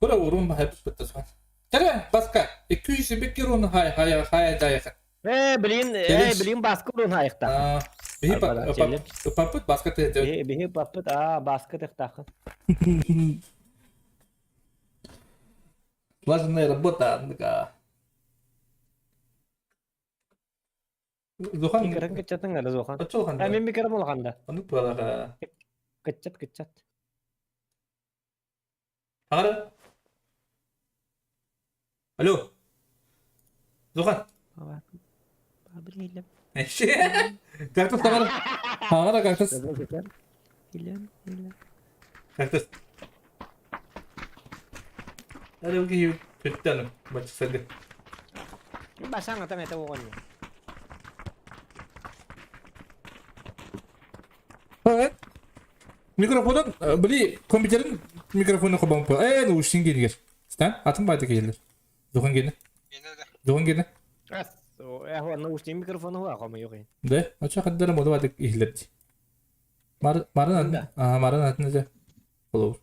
Кура урун баһайбыт быттасхан. Кэрэ, баска, 202 рун хай хай хай дайха. Э, блин, э, блин, баска урун хайыкта. Биһи паппыт баска тыһы. Биһи паппыт, а, баска тыхтахын. Слаженная работа, такая. Зухан Микрон кыччатын гана Зухан. Оччолхан. А мен микрон улаханда. Оннук буолаха. Кыччат кыччат. Ара. Алло. Зухан. Бабыр Кактус тагара. Ара кактус. Илем, илем. Кактус. Алло, киһи бүттэн баччасарга. Басаң атаң это оҕонньор. Микрофонун, били, компьютерин микрофону хобомпу. Э, ну ушин киинигэр. Стан, атын байды киһилэр. Духан киинэ. Духан киинэ. Э, наушник микрофону хуа хомойугин. Да, очо хаддара моду байды иһилэр ди. Мар, марын, ага, марын атын же. Болор.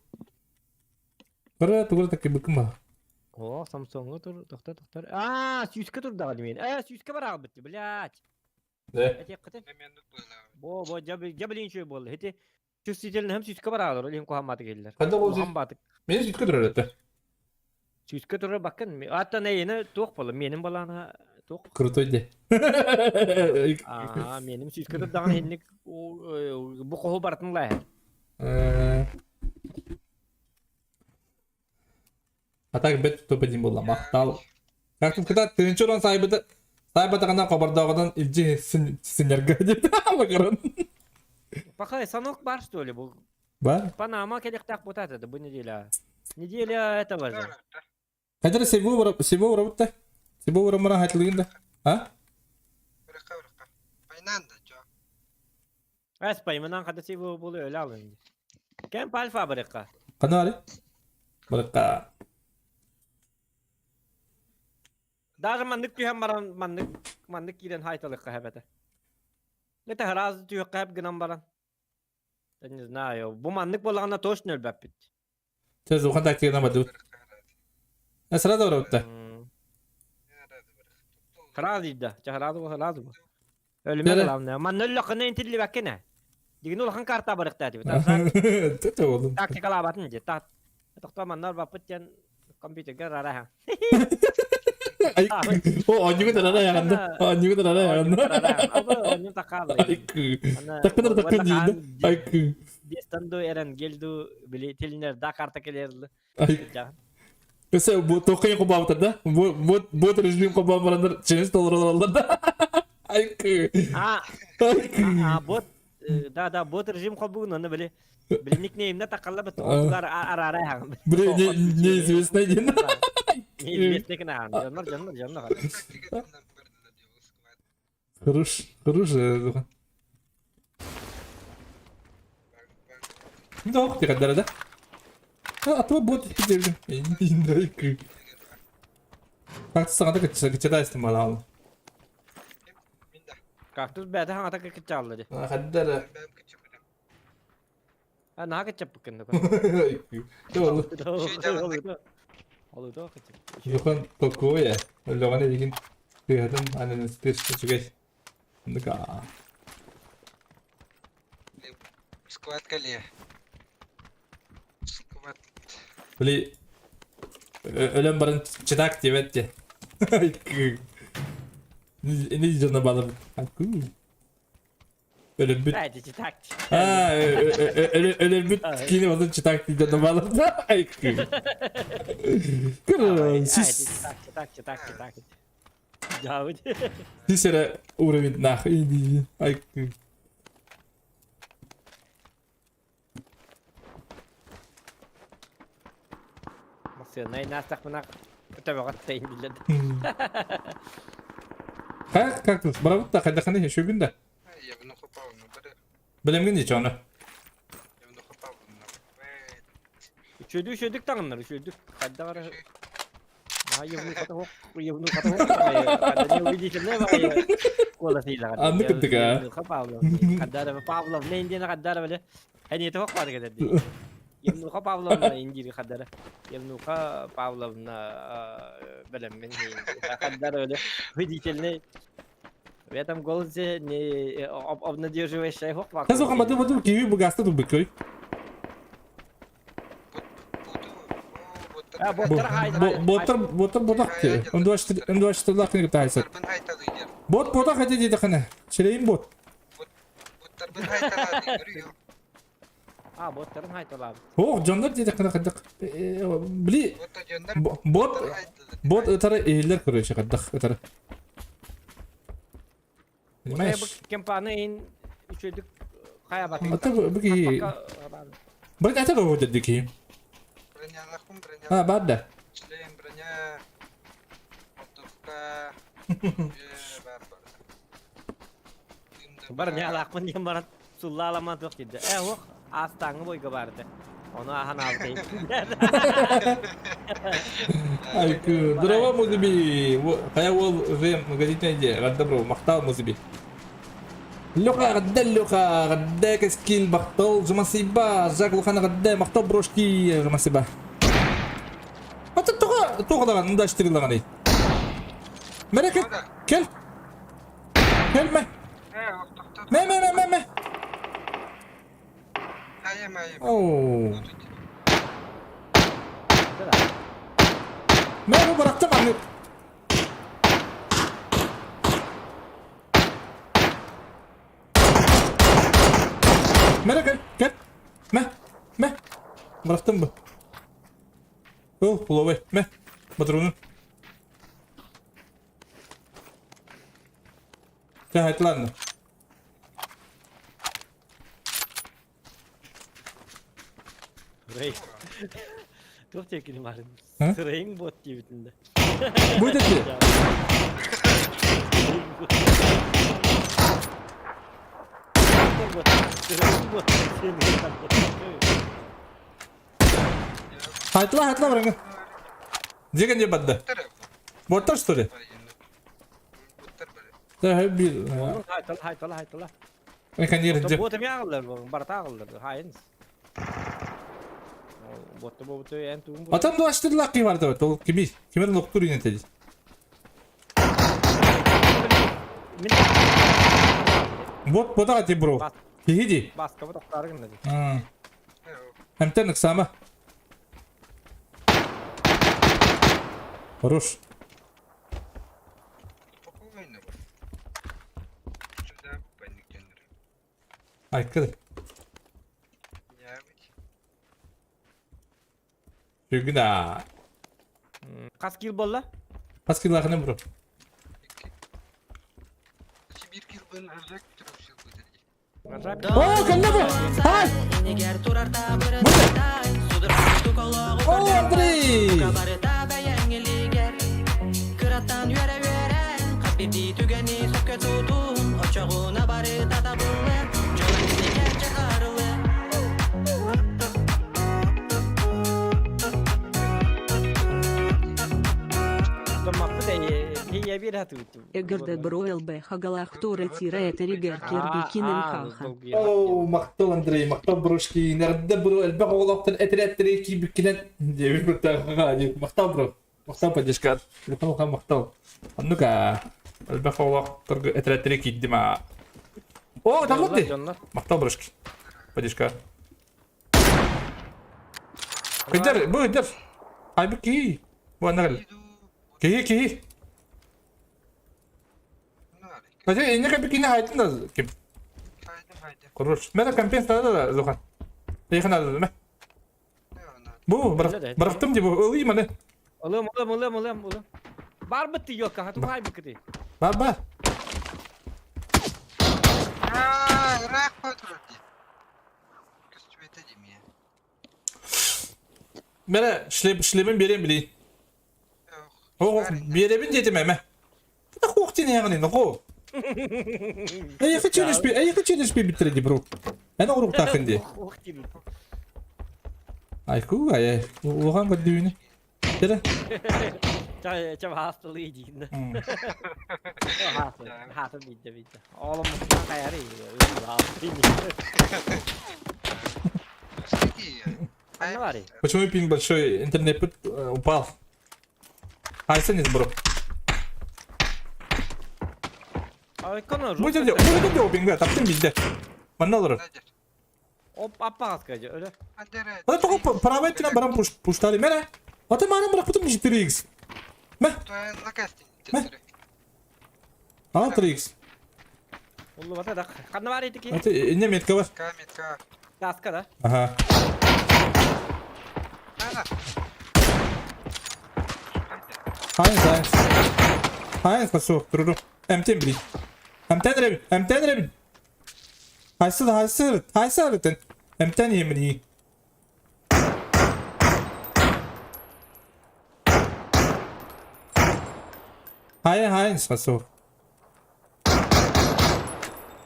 Көрө тугура такки быкым ба. О, Самсунгу тур, тохтор, тохтор. Аа, сүүскэ турдаҕа димин. Э, сүүскэ бараҕалбыт, блядь. Да. Этиэххитин. Бо, бо, дьэ, блин, үчүгэй буолла. Ити чувствительный сүүскэ бараҕалар, ол иһин куһааммаатык иһиллэр. Ханна ол Куһааммаатык. Мени сүүскэ турар этэ. Сүүскэ турар баккын. Аттан эйине туох буолла? Менин балаана туох? Крутой де. Аа, меним сүүскэ турдаҕына иһинник бу хоһу барытын лааһар. А так бэт топ-1 буолла. Махтал. Как тут когда тыынчы сайбыты сайбатаҕына хобордооҕунан илдьи синнергэ диэт макарон. Пока санок бар что ли бу? Бар. Панама келихтаах бутат это бу неделя. Неделя этого же. Хотя сего сего работа. Сего рамара хатлыгын да. А? Эс паймынан хада сего болу өлө алын. Кем пал фабрика? Канары? Баракка. Даже маннык түһэн баран маннык маннык киирэн хайталыкка хэбэтэ. Это раз түһэккэ хэп гынан баран. Я не знаю. Бу маннык буоллаҕына точно өлбөппүт. Сейчас ухан тактикана баду. А сразу работа. Сразу да. Сразу сразу. Өлүмэ главное. Манна өллөххүнэ интиллибэккин ээ. Дигин улахан карта барыктаа дибит. Төтө болдум. Тактикалаабатын дии. Тохтоо манна барбаппыт диэн компьютерга рараха. О, онньугу тарара яганда. Онньугу тарара яганда. Онньу такаалы. Айкы. Таккынар таккын диин. Айкы. Дестан эрен гелду били тилинер да карта келерли. Айкы. Өсө бу токуй кубабытар да. Бу бу бу режим кубаб барандар через доллар алалар да. Айкы. А, Айкы. а бот. Да, да, бот режим холбугун онно били били никнеймна такалла бит отугар арара хаҥ. Били неизвестный диэн. Неизвестный кына дьоннор дьоннор дьоннор. Хорош, хорош. Ну, ты когда да? А то бот тебе. Так саҥата кыччата малаал. Кактус бэйэтэ хаҥата кыччаалла дии. Хадда эрэ. А наһаа кыччаппыккын да. Олуто кыччап. Юхан такое. Өлөҕөн илигин тыаһатын ананыстыыр үчүгэй. Оннука. Склад кэлиэ. Склад. Били өлөн баран чытаак диэбэт дии. Ини дьоно балар. Өлөрбүт. Эти читак. Аа, өлөрбүт киинэ болон чытаак дии дьоно балар. Сис. Читак, читак, читак. Дьаабыт. Сис эрэ уровень нах. Ай. Массыынай наастахпына төбөҕө тейин биллэр. Как как тут? Барабыт да хайдаханы шөгүн да. Евнуха Павловна бары. Билэмгин дии чону. Евнуха Павловна. Үчүөдүк үчүөдүк таҥыннар үчүөдүк хайдах эрэ А евнуха тоһох евнуха тоһох хадда неубедительная баҕайы куолас иилэҕэр. Анны кырдык аа. Евнуха Павловна хадда Павловна индиэни хадда эрэ били Эниэтэ хоқ баар кэлэр дии. Евнуха Павловна индиир хаддара. Евнуха Павловна бэлэммин хаддара өлө убедительный. В этом голосе не обнадеживающая хоқ баар. Таза хамады буду киви бугаста тубыкой. Ботар ботар ботак ти. Ындуаштыр лакны тайсат. Бот ботак хати диде кана. Шерейин бот. А, боттарын хайталаабыт. Ох, дьоннор диэтэххинэ хайдах били бот бот ытара иһиллэр короче хайдах ытара. Понимаешь? Кемпаны ин үчүдүк хайа батын. Ата бу киһи Бырын ата да деді киһи. Бронялахпын броня. А, бар да. Член броня. Мотовка. Бар бар. Бронялахпын диэн баран Суллааламан туох диирдэ. Ээ уох аастааҥҥы бойго баар этэ. Ону ааһан аабытайым. Айкы, здорово, Музыби! Хайа уол уже магазинная идея. Гадда бро, махтал Музыби. Леха, гадда Леха, гадда кэскил, махтал, жумасыба, Жак Лухана гадда, махтал брошки, жумасыба. Ата тоға, тоғалаған, ындаштырылаған ей. Мәрәкет, кел. Кел мэ. Мэ мэ мэ мэ мэ. Оу. Мэ бу бырахтым аны. Мэрэ кел, кел. Мэ, мэ. Бырахтым бу. Ол, пуловой. Мэ. Батруну. Чэ, айтылаанна. Рэй. Туох диэкини баарын? А? Сырайың бот диэбитин да. Бу дэти. Сырайың бот. Айтыла, айтыла барыңа. Деген не бадда? Боттар что ли? Да, бил. Хайтала, хайтала, хайтала. Конечно. Бот эми аҕаллар, барыта аҕаллар, хайын. Ботта бобуту эн тугун Атам дуаштырлак ким бар деп, ол кими? Кимер локтур инетеди. Бот бота ти бро. Киһи Баска бот охтары гынна ди. Эмтен ыксама. Хорош. Айкыр. Бүгүн Хас кил болла? Хас кил лахны бро. О, кэллэ бу! Ай! О, Андрей! Эгэрдэ бро ЛБ хагалаахтора тире этеригер кирбикинен хаха. Оо, махтал Андрей, махтал брошки, нэрдэ бро, элбэх оҕолоохтон этэрээттэрэ киирбиккинэн диэбит быттааҕа диэбит. Махтал бро, махтал поддержка, улахан махтал. Оннук аа, элбэх оҕолоохторго этэрээттэрэ киирдим аа. О, таллар дии. Махтал брошки, поддержка. Кыдьар, бу кыдьар. Айбыт киһи. Бу анна Киһи, киһи. Хотя инники бикини хайтын да ким. Хорош. Мена компенс надо да, Зухан. Ехе надо да, Бу, бырахтым ди бу, ылый маны. Ылым, ылым, ылым, ылым, ылым. Бар бытты ёлка, хату хай быкты. Бар, бар. Ыраах турар дии. Көстүбэтэ дии миэ. Мена шлемин берем билейин. Оо, биэрэбин диэтим эмэ. Это хуох диэн эйэҕиний, нохоо? Эйиэхэ челлендж эйиэхэ челлендж биэрбиттэрэ дии, бро. Эн оҕуруктааххын дии. Айку, ай, улахан көрдүүнү. Кэрэ. Чэ, хаастылыы диин. Хаасы, хаасы биирдэ биирдэ. Оолом хайары. Почему пинг большой? Интернет упал. Айсен из бро. Бу жерде, бу жерде опинга, таптым бизде. Манна олорор. Оп, аппаҕас каже, өлө. Ата тоҕо правай өттүнэн баран пуштали. Мэрэ. Ата маанан бырахпытым 4x. Мэ. Мэ. Ал 3x. Уллубата да. Ханна бар ити ки? Ата инне метка бар. Метка. Таска да. Ага. Хайын, хайын. Хайын, пошел, туру. Эмтен били. Эмтен ребин, эмтен ребин. Хайсы хайсы, хайсы арытын. Эмтен емини. Хайын, хайын, пошел.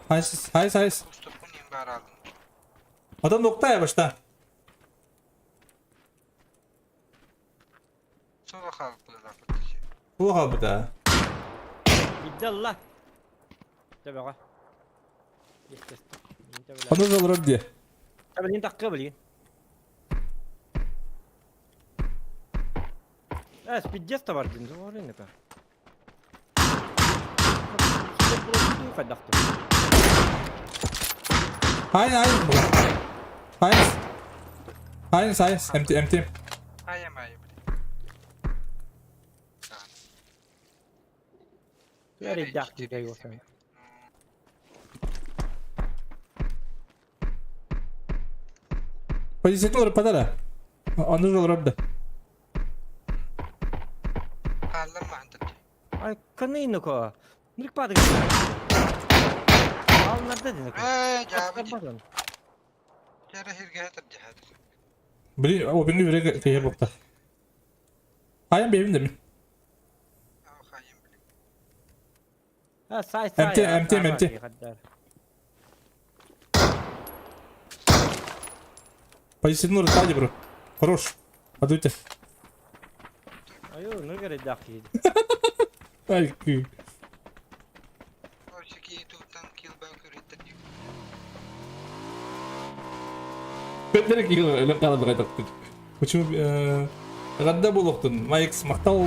Хайсы, хайсы, хайсы. Адам нокта я башта. Туох хаалбыта? Иддалла. Төбөҕө. Ону да олорор дии. Билин такка билин. Э, спиддес да бар дин, орын это. Hayır hayır. Hayır. Hayır hayır. MT MT. Позициятын олорпатара. Оннук олорор да. Ай, кыныйныко. Нырыкпады. Алынарда динеко. Блин, о, били үрэ кэйэр буолта. Хайан бэйбин да мин. Сай, сай. МТ, МТ, МТ. Позициятын олорпа бро. Хорош. Адуйте. Айо, ныргар киһи. Ай, кыы. Почему Гадда буолуохтун, Майкс махтал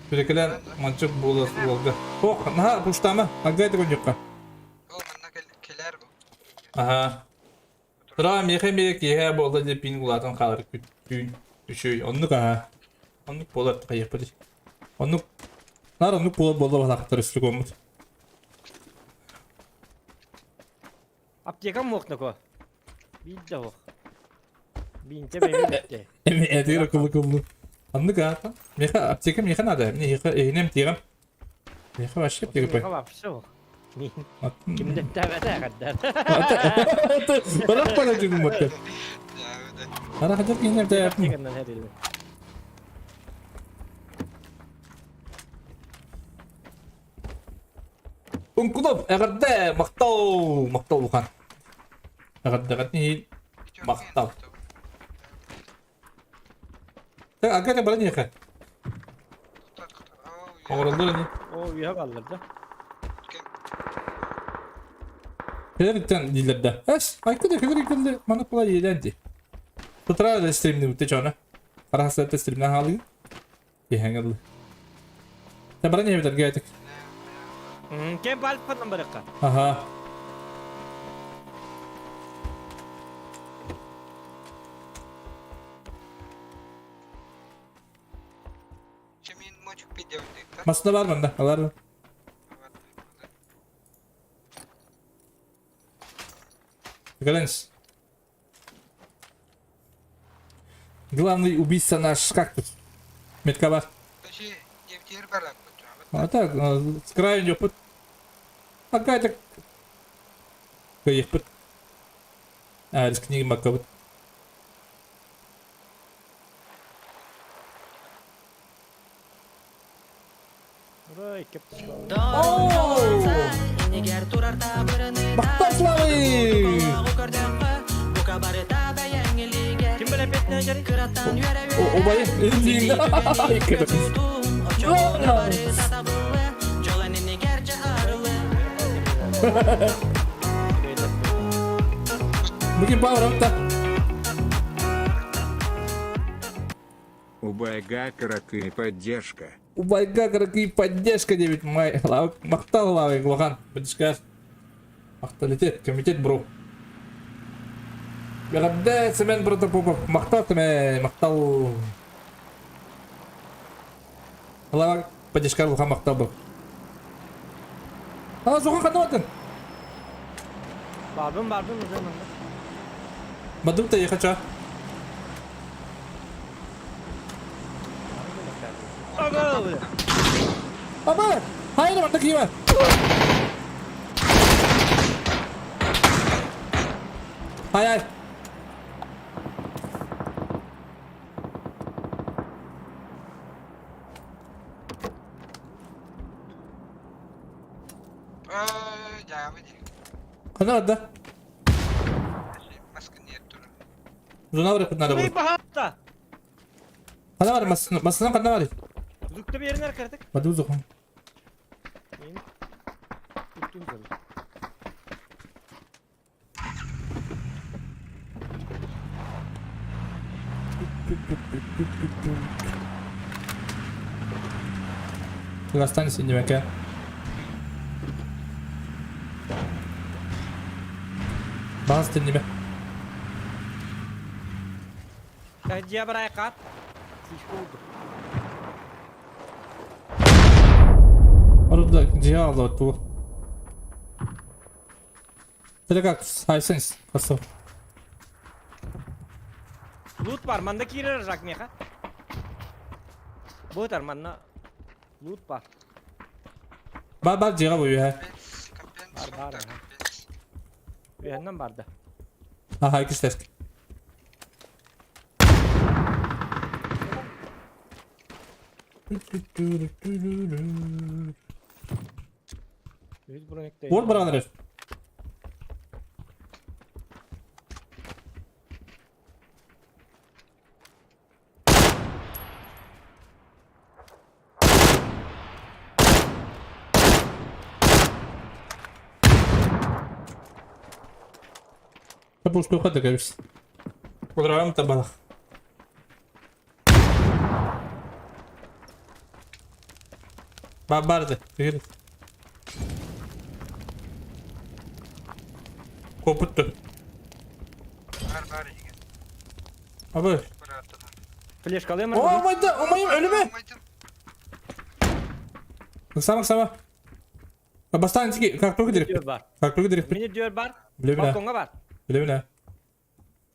Сүрэкэлээн манчык буола уолга. Ох, наһаа пуштаама, агдай төгүнньүккэ. Аха. Тура миэхэ эмиэ киэһэ буолла диэн пиин улаатан хаалар түүн үчүгэй. Оннук аха. Оннук буолар хайыахпытый. Оннук наар оннук буолар буолла баһаахтар үстүк Аптекам муохнако. Биир да суох. Биинчэ бэйбин бүттэ. Эми этигэр кылы кыллы. Оннук аата. Миэхэ аптека миэхэ надо. Миэхэ эһинем тиэҕим. Миэхэ вообще аптека Миэхэ вообще суох. Ким дэттээбэтэ хаддар. Барах бара дьүгүн баттар. Ара хадар кинер тээпин. Уҥкулов, эҕэрдэ, махтал, махтал улахан. Эҕэрдэҕит иһин махтал. Ага баран иэхэ. Оҥороллор ини. Оо, үөһэ баллар да. Кэлэриттэн дииллэр да. Эс, айка да кэлэр кэллэ маннык була иэлээн дии. Тутара да стримни бүтэ чоно. Арахсата стримна хаалыы. Киһэҥ Та баран иһэбит эргээтик. Кем балпанан барыкка. Аха. Масына бар манда, алар. Галенс. Главный убийца наш кактус. Метка бар. А так, с краю опыт. Пока это... Кыйыппыт. А, рискни макабыт. Махтал Славы! Убайы, Бүгүн баҕарабыт да. Убайга кыракый поддержка. Убайга кыракый поддержка диэбит май махтал лавы улахан поддержка Махталитет, комитет бро. Эҕэрдэ Семен Протопопов махтал Семен, махтал. Лава поддержка улахан махтал бро. А, сухан ханна бардын? Бардым, бардым, уже манна. Бардым та ехача. Аба! Хайыр, барда киима! Ай, ай! Ханна барда? Зона барыппыт надо будет. Баһаатта! Ханна бар, массынан ханна бар? Зукта беринер кырдык. Баду зухан. Останься иннибэкэ. Баас тиннибэ. Дьиэ барайкат. Слишком Orada дьиэ аллабыт бу. Телегак хайсенс косо. Лут бар, манда киирэр рак меха. Бу манна лут бар. Бар бар дьиэҕэ бу үөһэ. Бар бар. Үөһэннэн барда. Аха иккис Уор баран эрэр. Пушку кабис. Поздравляем табалах. Барды. Копутtu. Бар бар Abi. Флешкалыйм. О, майда, омайым ölüme. Ыксама, ыксама. Бастаан тики, картофель дирек. Бар. Картофель дирек. Мини дьөр бар. Билебин Балконга бар. Билебин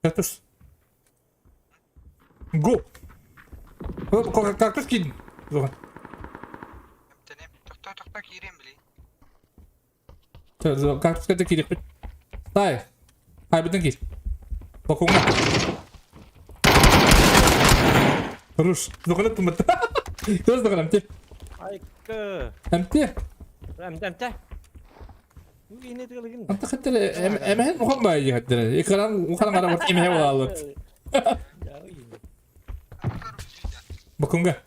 Кактус. Го. Кактус кийдим. Зоған. Тохто, тохто киирем били. Карточка киириэхпит. Тай. Хайбытын киир. Бокуҥҥа. Руш. Доханат тумат. Көз доханам ти. Айкы. Эмти. Эмте эмте. Yine тыгылыгын. Анта хаттар эмэһин ухан баайы хаттар. Экран ухан гара бат эмэһэ буолалыт. Бокуҥҥа.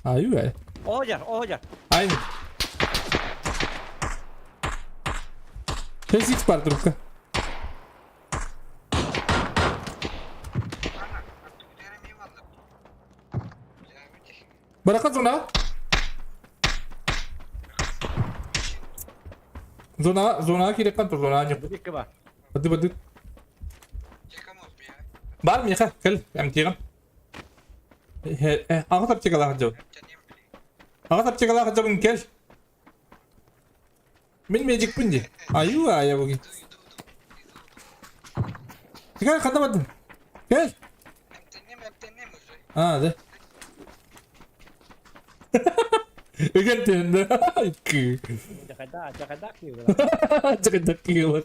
Аюай. Оһодьар, оһодьар. Ай. Тезик бар трубка. Барака зона. Зона, зона киреккан тур зона. Бу бар. Бады бады. Бар миэхэ, кэл, эмтиэҕим. Аҕа таптикалаах сылдьабын. Аҕа таптикалаах сылдьабын, кэл. Мин медикпин дии. Айуу аайа буги. Кэл, ханна бардын? Кэл. А, да. Ыган түһэн да. Дьахайда, дьахайда кыылар. Дьахайда кыылар.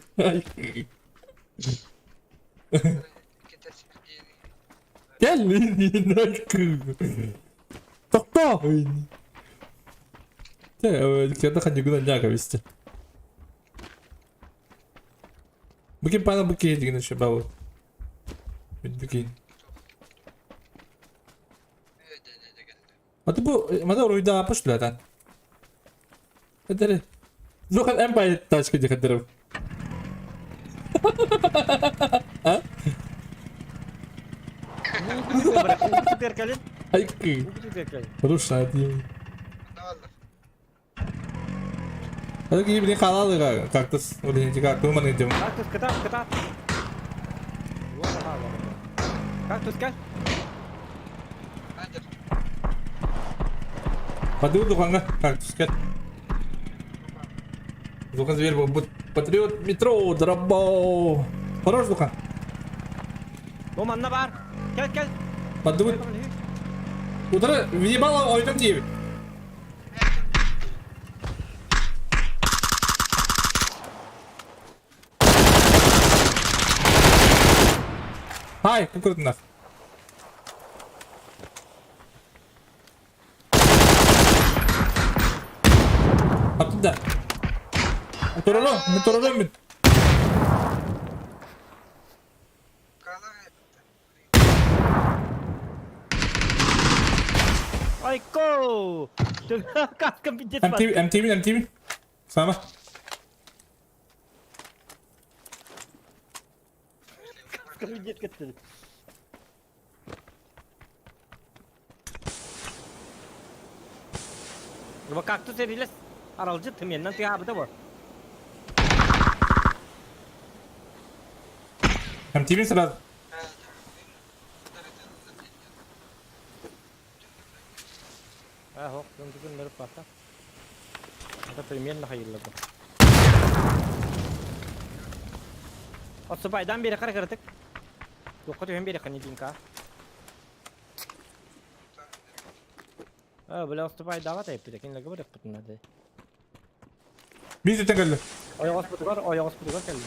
Кэл Тохтоо! Кета ханьыгынан няка вести. Букин пана буки деген еще бабы. Букин. А ты бу мада уруйда апыш латан. Это Зохан Empire тачка дихадыров. А? Айкы. Руша диим. Это киһи билин хаалаалыга кактус улиһинчи кактус маны дем. Кактус кытаат кытаат. Кактус кэл. Подуй духанга кактус кэл. Духан зверь был патриот метро дробо. Хорош духан. Бу манна бар. Кэл кэл. Подуй. Удары въебало ойдом диэбит. Хай, кукурутунах. Оттуда. Турором, мы турором. Айко! Каскам пиздец. МТВ, МТВ, МТВ. Сама. Каскам пиздец кеттин. Бу кактус эрилес аралдьыт тымиэннэн тыаабыта бу. МТВ сразу. Аа хоқ күн нөрүп бата. Это примерно хайылла бу. Отсупайдан бери кара кырытык. Туққа түһен бери қаны динка. Аа, бля, отсупайдага тайып кинлеге бар пытынады. Биз үтен келди. Ойоғос бутугар, ойоғос бутугар келди.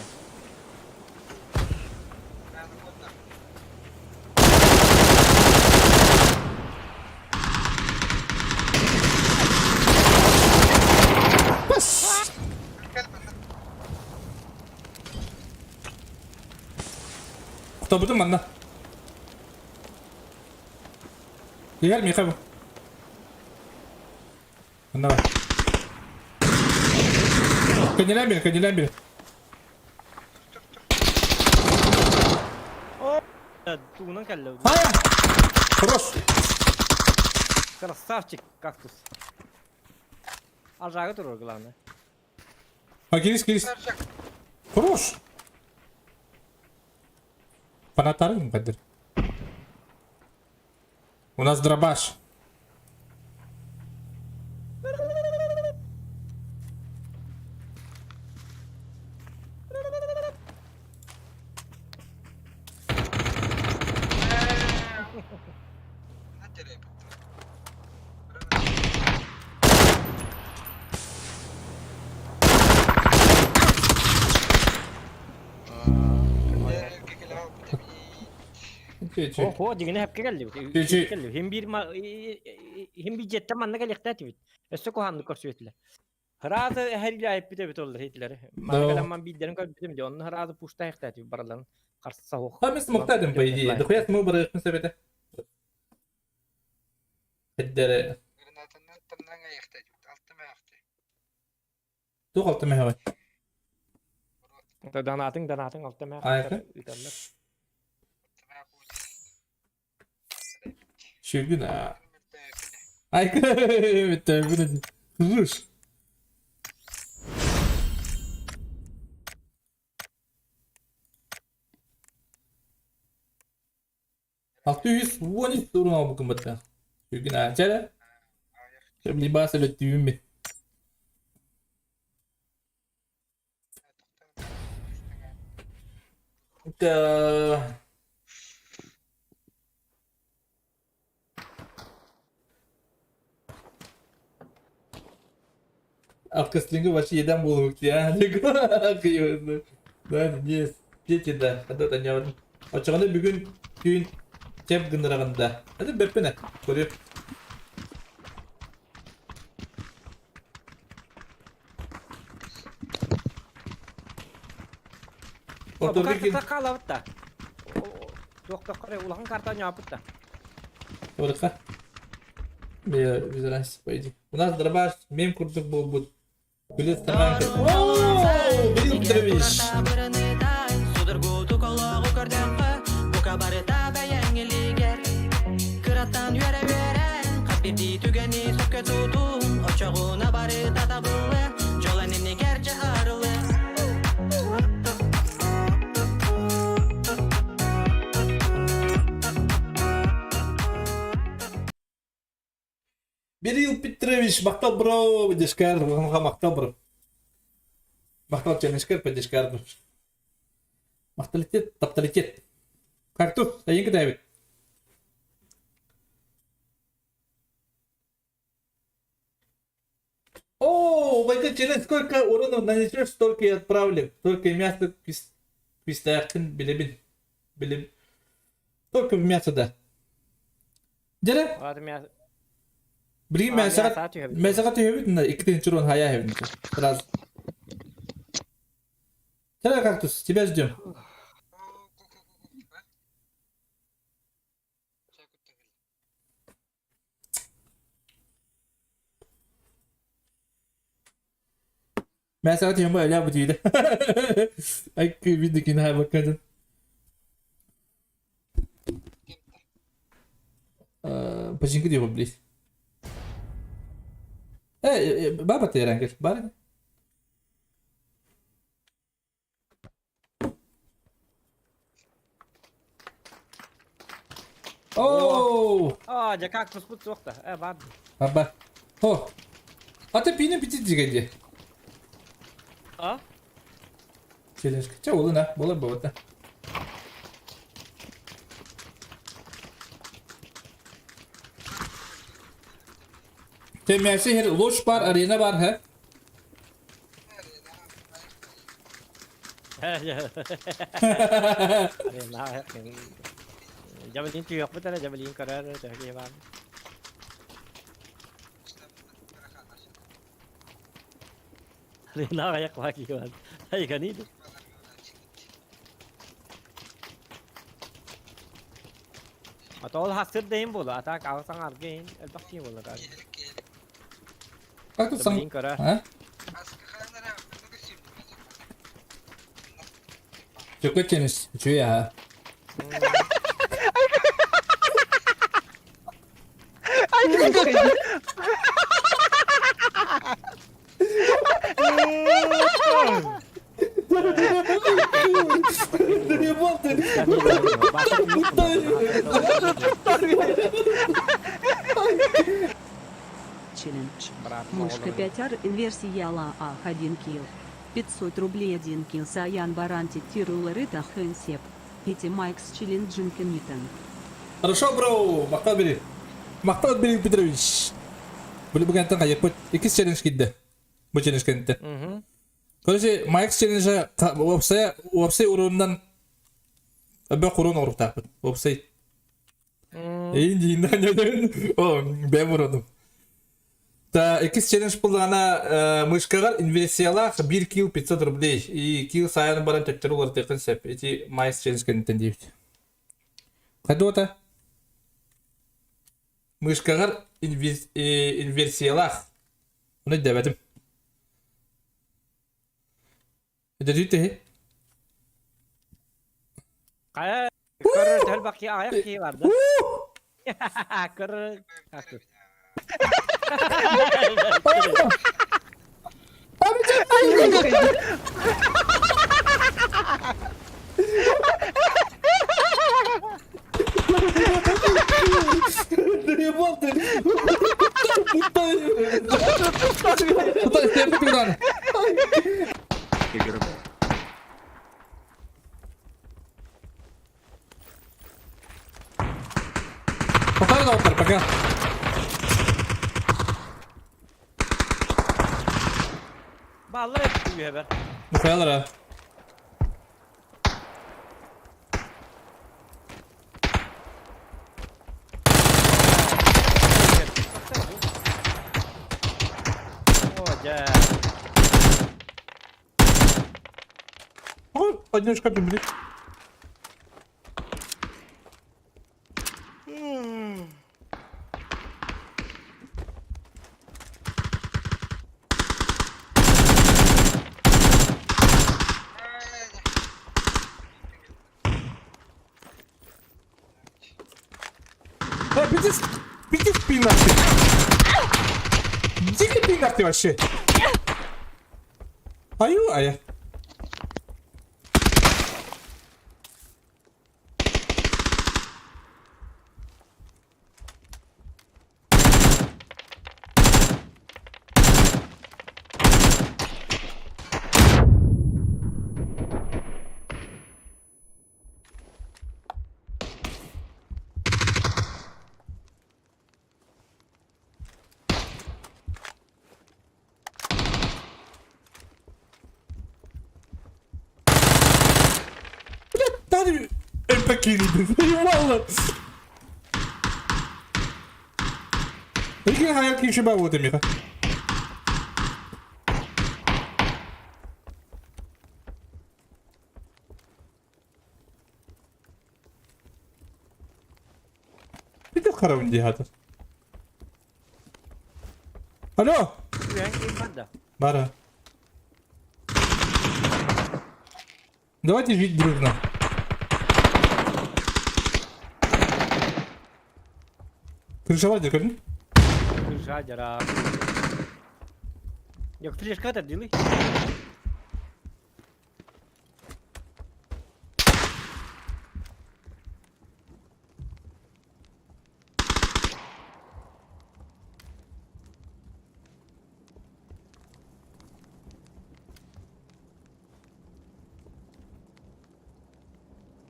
Бас! Кутобутум манна. Егер миха бу. Манна бар. Кенелен бир, кенелен бир. Тугунан келди. Хая! Хорош! Красавчик кактус. Ажагы турur главное. А, кирис, кирис. Хорош! Фанатарым кадыр. У нас дробаш. О, дигине хепке келли. Келли. Хим бир хим бир жеттен манна келехтәти бит. Өссө куханны көрсөтүле. Хразы эһэрилэ айппит эбит оллар хитлер. Манна кэлэн ман биирдэрин көрбүтүм дии, онно хразы пушта айахтаати бараларын харса суох. А мы смоктадым, по идее. Дохуя мы барыахпын сөп этэ. Эддere. Гранатаннан тамнан айахтаати. Алтым айахты. Туох алтым эһэҕэ? Донатың, донатың алтым Айахы? ыыталлар. Шүгүн аа. Айка бүттэ Руш. 613 урун албыкын бытта. Шүгүн аа. Чэрэ. Либас элөттүүммүт. Да. Аркаслингы вообще еден буолук дии. Да, не дети да, когда-то не Очоҕуна бүгүн түүн чэп гыннараҕын да. Это бэппинэ, көрүө. Бу картата хаалабыт да. Туохтоххо улахан карта ньооппут да. Орыха. Без разницы, по идее. У нас дробаш мем курдук буолбут. Билет стакан. О, Билл Петрович! Кыраттан үөрэ-үөрэн, хас биирдии түгэни сөпкө тутун, очоҕуна барыта табыллы, дьол иннигэр дьэ арылы. Берил Петрович, махтал бро, поддержкар, махтал бро. Махтал чемешкер, поддержкар. Махталитет, тапталитет. Как тут? Айынка Давид. О, Майкл через сколько урона нанесешь, столько и отправлю. Только и мясо пистаяхтын билебин. Билем. Только в мясо, да. Дere? Билигин мясаҕа мясаҕа түһэбит на икки тыһыынча хайа эбит сразу. Чара кактус, тебя ждем. Мясаҕа түһэн бу бу тиийдэ. Айкы видикин хайбаккадын. Починка диye блин. Э, баба терангер, бар. Оо! Аа, дьэ кактуспут суох да. Э, баар. Аба. О! А ты пини пити дигэнди. А? Челлендж. Чэ, олуна, болар болот. Теммээси хер лош бар, арена бар, хэ? Арена Жабелин түйөкпүт эрэ, жабелин көрөр, төһө баар. Арена аяк баки бар. Айгани. Ата ол хасыр дейин болу, ата калсаң аргейин, элбэх кии болу. Как тут сам? А? Чөкө тенис, үчүгэй аһа. Челлендж. Мышка 5R инверсия ла ах 1 килл. 500 рублей 1 килл Саян Баранти Тируларыта Хэнсеп. Пити Майкс Челленджинкинитен. Хорошо, бро, махтал бери. Махтал бери, Петрович. Били бүгэнтэн хайыппыт. Иккис челлендж киирдэ. Бу челлендж кэнниттэн. Короче, Майк челленджа уопсай уопсай уруунан өбө куруун оруктаахпыт. Уопсай. Эйин дииннэн О, бэм урунум. Та иккис челлендж буллаҕына мышкаҕар инверсиялаах 1 килл 500 рублей и килл сайын баран төттөрү уларытыаххын сөп. Ити Майс челлендж кэнниттэн диэбит. Хайдуота? Мышкаҕар инверсиялаах. Ону өйдөөбөтүм. Өйдөтүү тэһи. Хайа көрөр элбэх киһи аҕыйах киһи бар да. Көрөр Доебал ты! Куда ты? Игрбо. Пока, доктор, пока. Баллар эппит үһэбэр. Михайлара. О, дьэ. Ой, одиночка блин. А, пиздец, пиздец пинар ты. Дикий пинар ты вообще. Аю, а я. Блядь, МП Заебало! Прикинь, хаят киши бабу ты, Миха. Видел харавын дихатыр? Алло! Үһэн киһи бар да. Бара. Давайте жить дружно. Крышевать көрдің? Крыша дьара. Yok флешка да делай.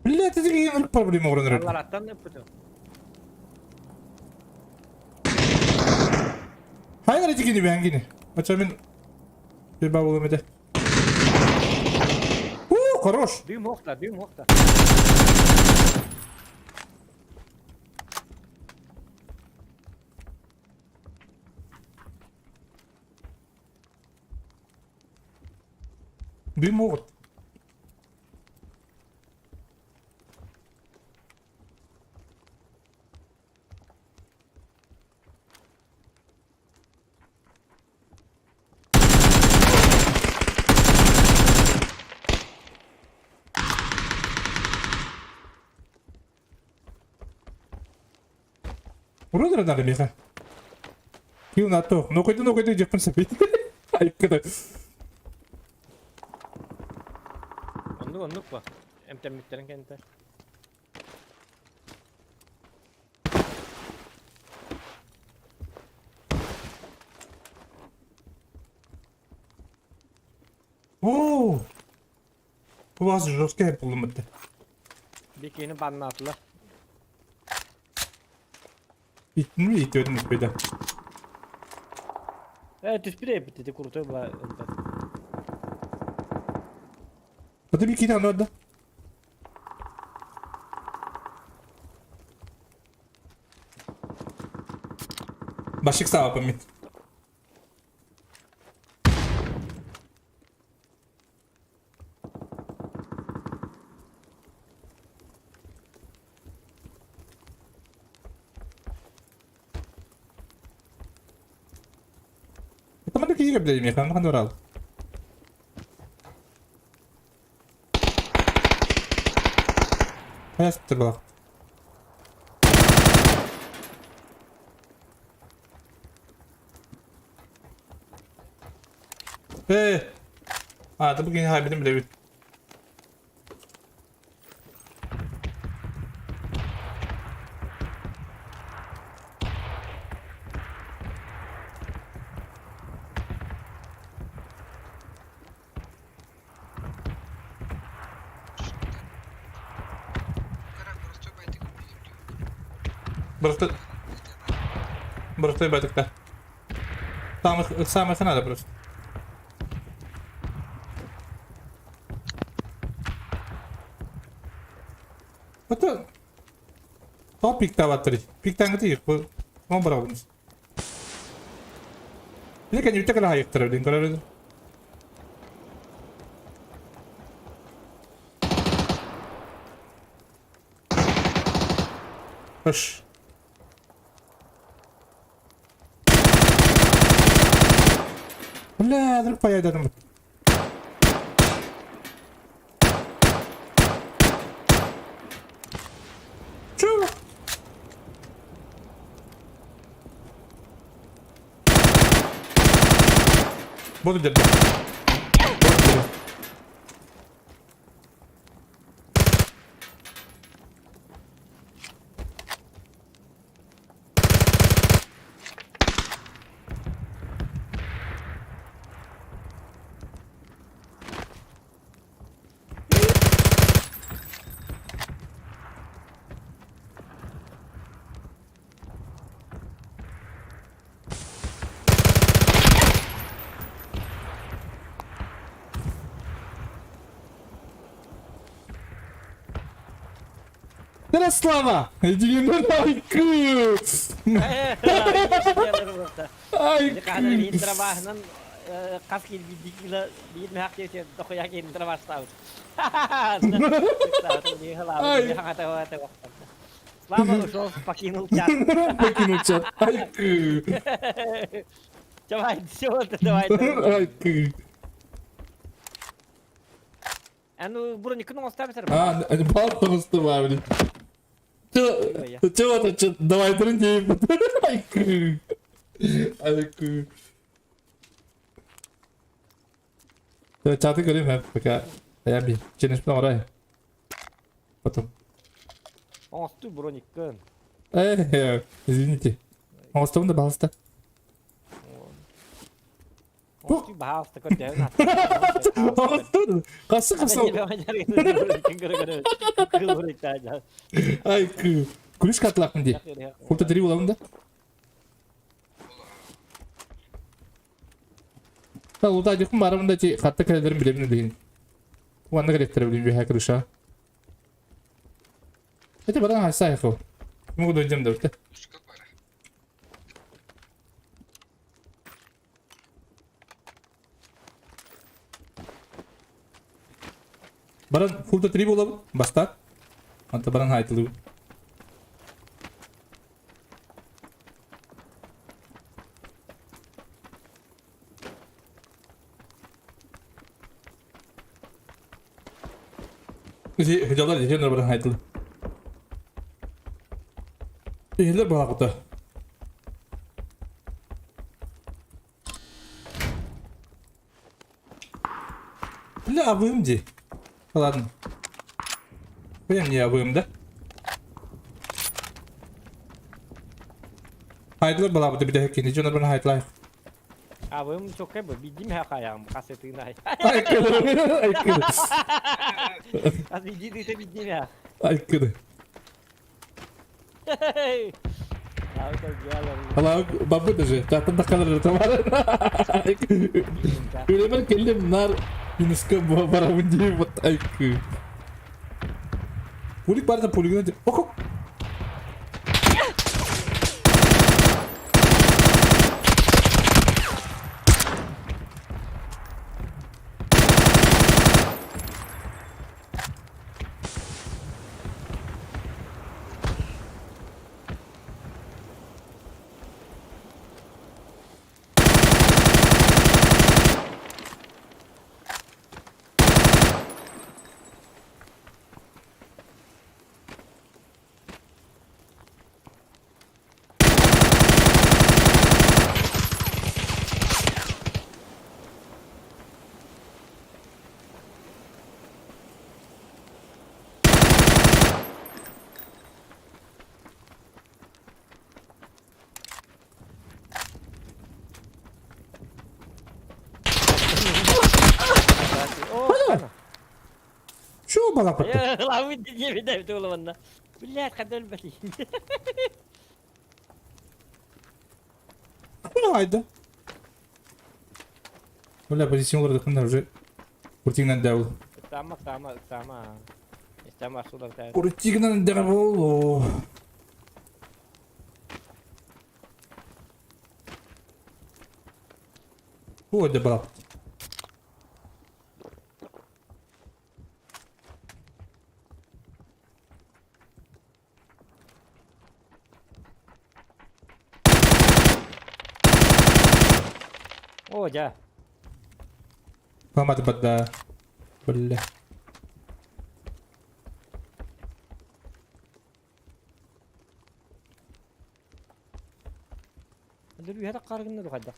Блядь, это какие проблемы орын Аллараттан ыппытым. Хайнар эти бәнгини. Ача мен bir болым еді. У, хорош. Дым охта, дым охта. Дым могут. Вроде надо, Миха. Кил на то. Ну хоть ну хоть иди в принципе. Ай, когда. Оннук оннук ба. Эмтэммиттерин кэнтэ. О! У вас жесткая полумыты. Бикини баннаатылар. Иттин ми иттерин үспейді. Э, түспүт эбит ити крутой была. Аты bir киһи аны да. Башик саапым мин. Тамада киһи кэбилэйим, ханна ханна барал. Хайа балах. Э! А, да бүгүн хайбытын билэбит. Просто... Просто байтыкта. Самых, самых надо просто. Это... Топ пиктаваттыр. Пиктаңы бу. Он барабыз. Лекен үтә кала хайыктыр дин көрөр. Ыш. Бля, вдруг поедем. Чё? Буду держать. Буду. Ярослава! Айкы! Айкы! Хас киирбит биир мөһөх диэти дохуйа киирин бастаабыт. Слава ушел, покинул чат. Покинул чат. Айкы! Давай, все, давай. Айкы! А ну, броник, ну, оставь. А, бал просто, блин. Чё, чё это, чё, давай трындей. Айкы! Айкы! Чаты көрейін, мен пока. Я би, челлендж орай. Потом. Оңосту брониккын. Э, извините. Оңостугун да балыста. Оңосту баалыста көрдө. Оңосту. Касы кысы. Ай, күлүш катылакмын ди. Култа три буламын да. Та лута дикум барымын да ти хатта кэлдерин билемин деген. Уанна керектер билем бихә крыша. Это баран хайса айхо. Могу дойдем да. Пушка бара. Баран фулта три буламын. Баста. Анта баран хайтылы. Хыдалар дехен баран хайтылы. Эхлер балагыта. Бля, абым ди. Ладно. Бля, не абым, да? Хайдылар балабыты бите хеккини жонор бана хайтлай. Абым чокай бу бидим ха хаям касетына. Айкыды. Айкыды. Аз биди дите бидим ха. Айкыды. Ала бабы даже. Татын да калыр тамар. Үлемер келдим нар. Минуска барабын дии вот айкы. Пулик бар да пулигына... Ок! Шо балапатты? Блядь, хадал бали. Айда. Бля, позицион олордоххуна уже куртигынан дәул. Сама, сама, сама. Сама сюда. Куртигынан дәул. О, да брат. О, дьэ. Памат бада. Бля. Үһэ таххааргынна дуу хайдах?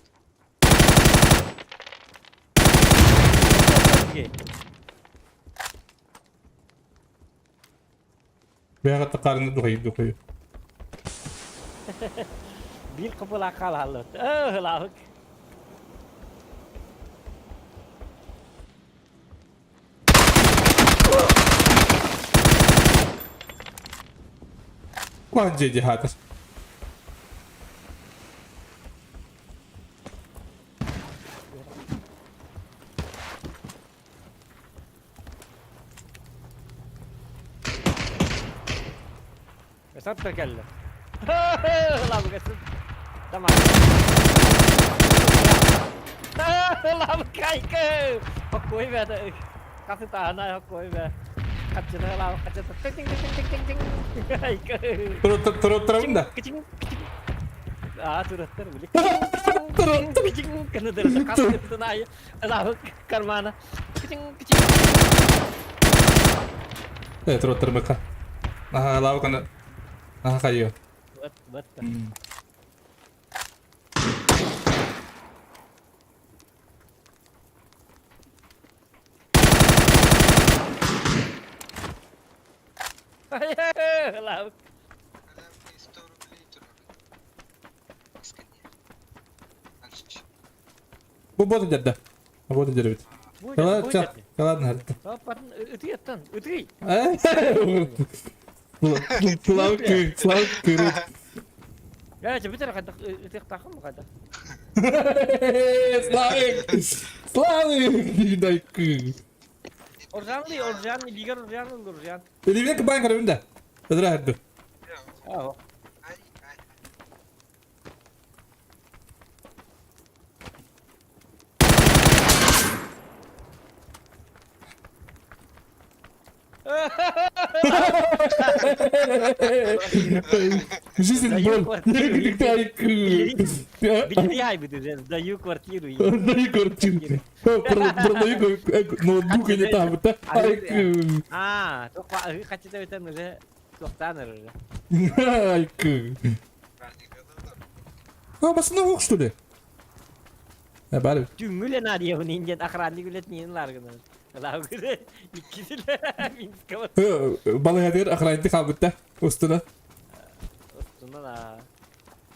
Бэҕэ таххаарына духайы духайы. Биир кыбылаах хаалаллыбыт. Өө, ылаабык. Куан дьиэ хаатар. Сапта кэллэ. Ылаабык Тамам. Ылаабык кайка. Хоккой бэ. Хасытаана хоккой бэ. Хаччына ылаабык хаччына. Тиҥ тиҥ тиҥ тиҥ тиҥ тиҥ. Айка. Туруттарабын да. Кичиҥ кичиҥ. Аа тураттар били. Кичиҥ кыныдыр. Хасытын айы. Ылаабык кармана. Кичиҥ кичиҥ. Э, туруттарбыкка. Аха, ылаабык аны. Аха, хайыа. Бат бат. Ылаабык. Она мне 100 рублей турар. Сканер. Дальше. Бу бота дерде. Бота дербит. Ладно, Ытыйаттан, ытый. Славка, Славка. Я тебе бүтэр хайдах ытыахтаахын хайдах. Славик! Славик! Дай-ка. Оржанлый, оржан, илиигэр оржан, оржан. Илиибинэн кыбаан көрөбүн да. Ыдыра эрдэ. Аа. Ай, ай. Жизнь боль. Даю квартиру. Даю квартиру. Продаю ноутбук или там. А, хотите это уже туохтаан уже. А, басына что ли? Бары. Түҥҥүлэ наадыйабын индиэн охранник үлэтин ларгынан. Лаугыры иккисиле Минска Балыгадыр охранник хаалбытта. Устуна. Устуна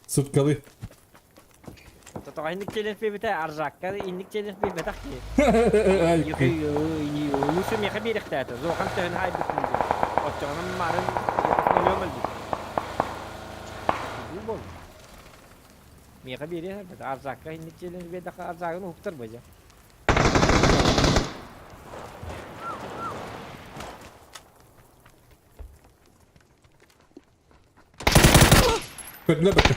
Суткалы. Тотоҕо инник челлендж биэрбитэ Аржакка инник челлендж биэрбэтэх киһи. Лучше миэхэ биэриэхтээтэ. Зохан төһөн хаайбытын диэн. Оччоҕунан марын өлүөм өлбүт. Бу бол. Миэхэ биэриэ Аржакка инник челлендж биэрдэххэ Аржагын уһуктар быдьа. Көрдүлэр бөттө.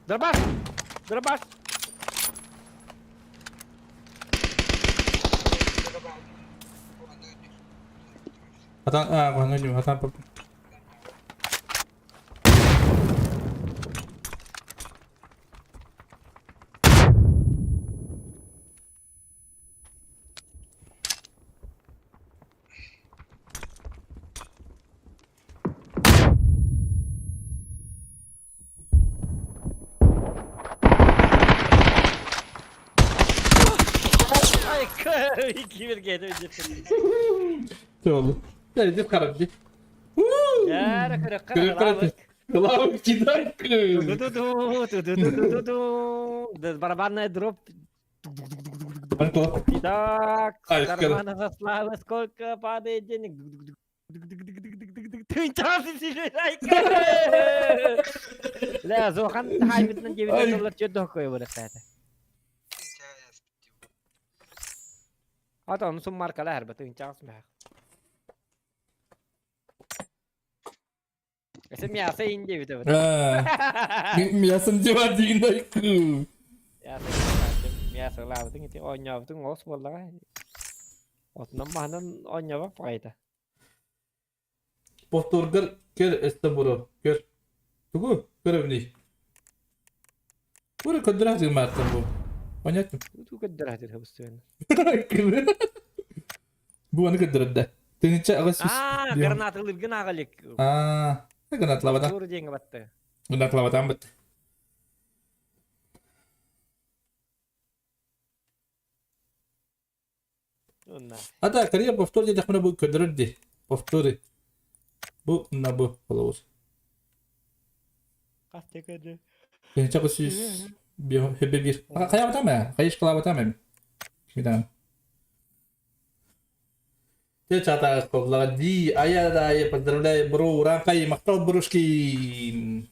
Дробаш! Дробаш! Хатан, а, хатан, хатан, Ай, киберге Oldu. Yani karabdi. Главы кидай. Барабанная дробь. Итак, с кармана Заславы сколько падает денег? Ля, Зохан хайбитынан 9 доллар чөдө хокой болыктаата. Ата, onu маркала хәрбә тыгынчагыс мә. Эсе мясо инде бит. Мясом дела дигнай. Мясо лабытың ити ойнабытың ос боллага. Отунан маһынан ойнабак пайда. Повторгар кер эсте буро. Кер. Тугу көрөбүнүй. Бура көдүрәтин мартын бу. Понятно? Ту көдүрәтин хыбыстын. Бу аны көдүрәдә. Тыныча агас. Аа, граната ылыргын агалик. Аа, гранатлабата. Тур деньги батты. Гранатлабатан бит. Ата, карьер повтор диэтэхпинэ бу көрдөрөр дии. Повторы. Бу мына бу холобур. Хас көрдө. Тыһыынча 100 биир. Хайаабатам ээ? Хайышкалаабатам эми. Кимитаҕын? Те чатаҕа коллаҕа дии айа да айа поздравляю бро ураанхай махтал брушкин.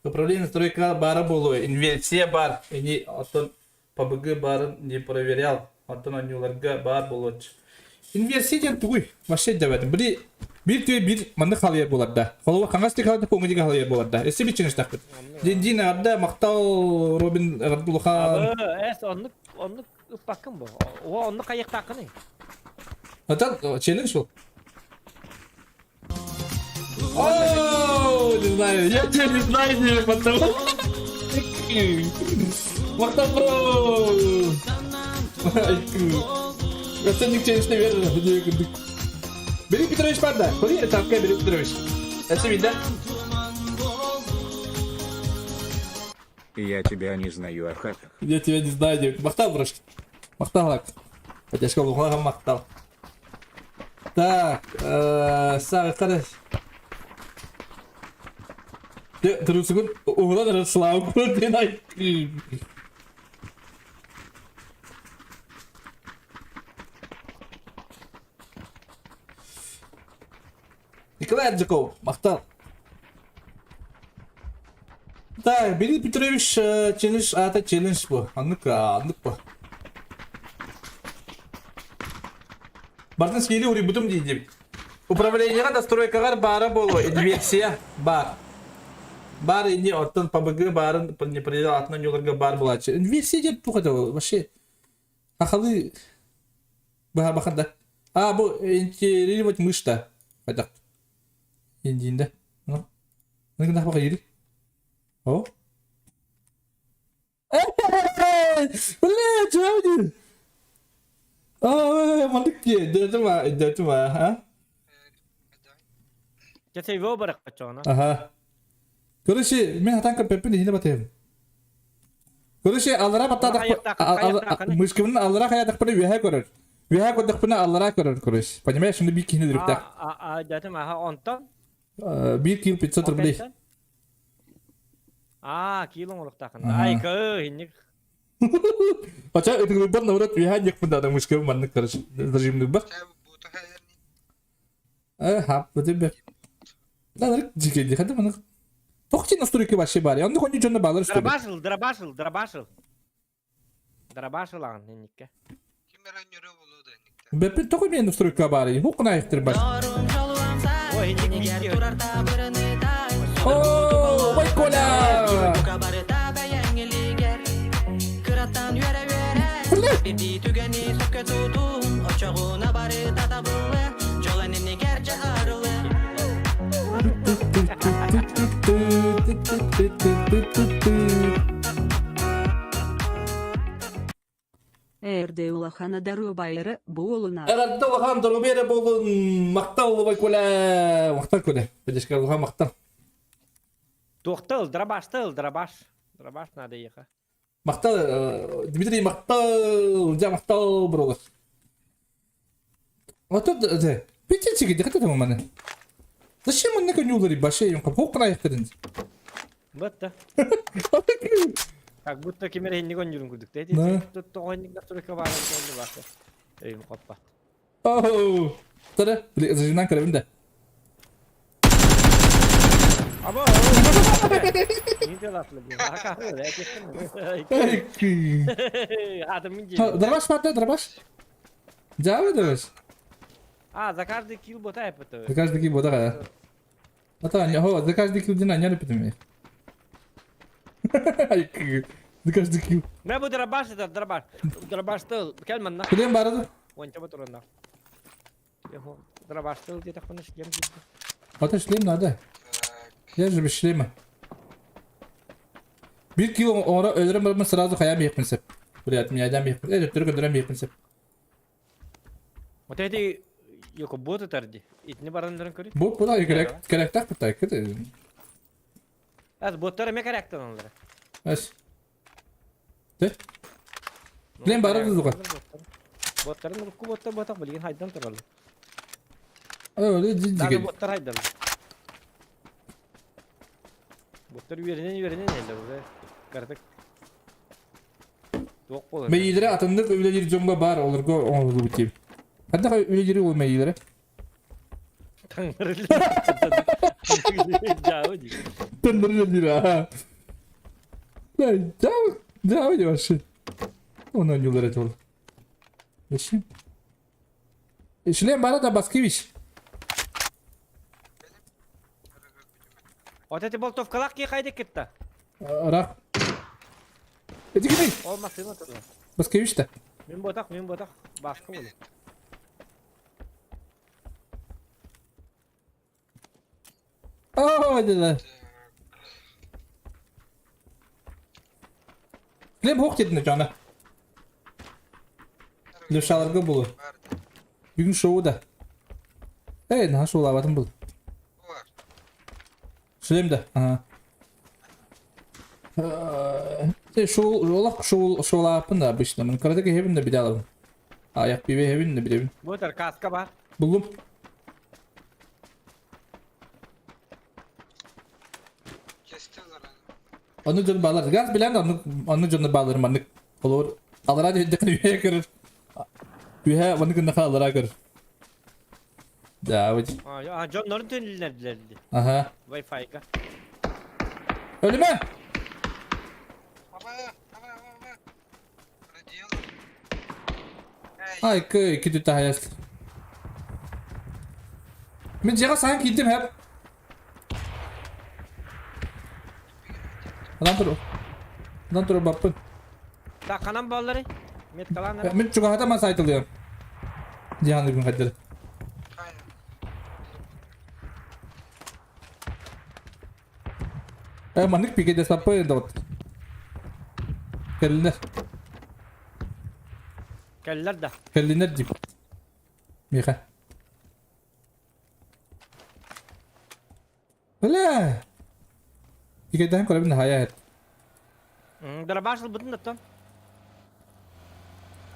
Управление стройка баара буолуо инверсия бар ини оттон ПБГ баарын не проверял оттон оонньууларга баар буолуоччу. Инверсия диэн тугуй? Вообще дьэбэтим. Били биир түө биир маннык халыйар буолар да. Холобур хаҥас диэки халыйар уҥа диэки халыйар буолар да. Өссө биир чинэстэхпит. Дин эҕэрдэ махтал Робин эҕэрдэ улахан. Эс оннук оннук ыппаккын бу. О оннук хайыктааххыный? Отан челлендж ол. О, не знаю, я тебя не знаю, не потому. Махтал бро! Оценник челлендж, наверное, Бери Петрович бар да, Бери этапка Бери Петрович. Это видно? Я тебя не знаю, Ахатах. Я тебя не знаю, девка. Махтал, брошки. Махтал, лак. Поддержка Лухлага махтал. Так, Сара, қара. Трусыгын уғынан Слава көрден айт. Николай Арджаков, махтал. Так, Бери Петрович челлендж, ата челлендж бу. Аннык, аннык бу. Бартын скили урибутум дейдим. Управлениеға настройкалар бары болу, инверсия бар. Бар не оттон ПБГ барын не проверял, атынан юларга бар булачы. Инверсия деп тух это вообще. Ахалы баха баханда. А, бу интегрировать мышта. Хайдах. Индиинде. Ну. Ну гына баха yürü. О. Бля, чё Аа, маннык дии, өйдөөтүм аа, өйдөөтүм аа, а? Дьэ сейвоо барахпаччоҕуна. Аха. Короче, мин хатан көрбөппүн иһинэ батыһым. Короче, аллара баттаатахпына, мышкабын аллара хайаатахпына үөһэ көрөр. Үөһэ көрдөхпүнэ аллара көрөр, короче. Понимаешь, шуну биир киһини өлүрүктээх. А, дьэтим, аха, онтон? Биир килл 500 рублей. Аа, киил оҥоруохтааххын. Айка, инник. Оча ытыгылбар наоборот үөһэ диэхпин даҕаны мышкабын маннык короче зажимныыбар. Э, хап, бу Да, дьикэ хада маннык. Тох чи настройки вообще бар. Онно хонни дьонно баалар что Дробашил, дробашил, дробашил. Дробашил аҕын инникке. Ким эрэ ньөрө буолуо да инниктэ. Бэппин тоҕо миэн устройка баарый? Хук наайыктыр бар. Дорум жолуамсай, Ой, инник иннигэр миикки. турар табырыны тай. Оо, ой, Коля! Бука барыта бэйэҥ илигэр. Кыраттан үөрэ-үөрэ, бирдии түгэни сөпкө тутун, оччоҕуна барыта табыллы, дьолон иннигэр дьэ арылы. Эрдэ улахана доруобайра буолуна. Эҕэрдэ улахан доруобуйа эрэ буолун! Махтал, Улубай Коля! Махтал, Коля. Педешка улахан махтал. Туохта ыл, дробашта ыл, дробаш. Дробаш надо ехать. Махтал, Дмитрий, махтал! Дьэ, махтал, бро. Отут, Питчики, де хата маны. Зачем он наконюлари башей, он хокна яхтырын. Бытта. Как будто ким эрэ инник онньуурун курдук. Да. Тоҕо инник настройка баар буолла баата. Өйүм хоппат. Оу. Тара, зажинан көрөбүн да. Аба. Не делатлы бу. Атым дии. Дробаш патта, дробаш. Жабы дробаш. А, за каждый килл бота эппит. За каждый килл бота. А то, за каждый килл дина не питаме. За каждый килл. Мэ бу дробаш это дробаш. Дробаш тыл. Кел манна. Килем барады. Онча батурунна. Дробаш тыл диэтэхпинэ шлем киирдэ. А шлем надо. Я же без шлема. Бир кило оҥоро өлөрөн бараммын сразу хайаан биһикпин сөп. Блядь, меня айдаан биһикпин. Э, төттөрү көрдөрөн биһикпин сөп. Вот эти Йоко боты тарди. Итини бараннарын көрүй. Бу бу да керек керектах бу кете. Аз боттар эме керектен алар. Ас. Те. Билен бары дузуга. Боттарын урукку боттар ботак билген хайдан туралы. Öyle Даже ciddi. боттар хайдан. Боттар үөрэнэн үөрэнэн эле бу. Картык. Туох буолар. Мейилere атыннык үлелер жоңго бар олорго оңолу бутим. Хадда үлелери ол мейилere. Жабы дии. Тындыр а. Жабы, жабы деп вообще. Оны нюлар это ол. Зачем? Шлем бара да Баскевич. Вот эти болтовкалар ки хайда кетті. Рах. Эти кимей? Ол машина турар. Баскевич та. Мен ботак, мен ботак. Башка болу. Оо, деді. Шлем хоқ дедin жана. Левшаларга булу. Бүгүн шоу да. Эй, наха шоулабатым бул. Шлем да. Ага. Шоу, олақ шоу, шоулаппын да обычно. Мен каратеке хебин да биле алабын. Аяқ бибе хебин да билебин. Ботар каска бар. Булдум. Onu canı bağlar. Gaz bilen de onu, onu canı bağlarım anlık. Olur. Alara diye ühe kırır. Ühe onu kırır alara kırır. Davut. А, дьоннорун төнүллэрдилэр Aha. Wi-Fi-га. Ölüme. Ay kı iki düt daha yaz. Мен жеға саған кидім хәп. Адан тұр. Адан тұр баппын. Так, ханан баллары? Меткаланар. Мен чугахата мас айтылыям. Жиһан күн хаддыр. Э, маннык пике саппы енді вот. Келлинер. Кэллэр да. Келлинер дип. Миха. Бля. Пике даһын көрөбүн хая эт. Дробаш ылбытын да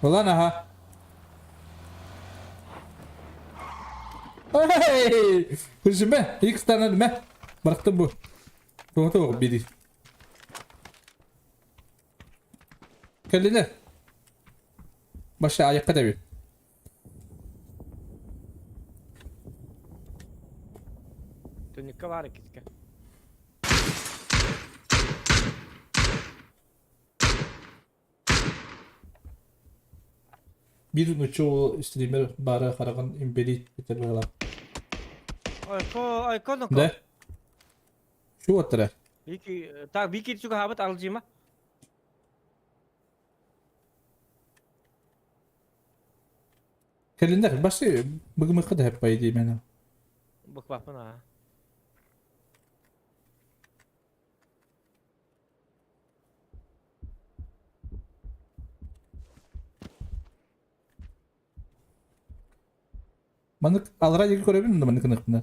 Улан аха. Эй! Хүсүмэ, X танад мэ. Барахтым бу. Тоғыты оғы бири. Келлинер. Баша аяққа дәбі. Түнүккэ баар иккискэ. Биир нуучча уол стример баара хараҕын имбэлиит этэр быһыылаах. Айко, айко ну Да? Şu оттара. Вики, так, Вики чугаһаабыт алжима. Кэлиннэр басы быгымыкка да хэппай дии мена. Букваппын аа. Маннык алра диэки көрөбүн да маннык гыныахпына.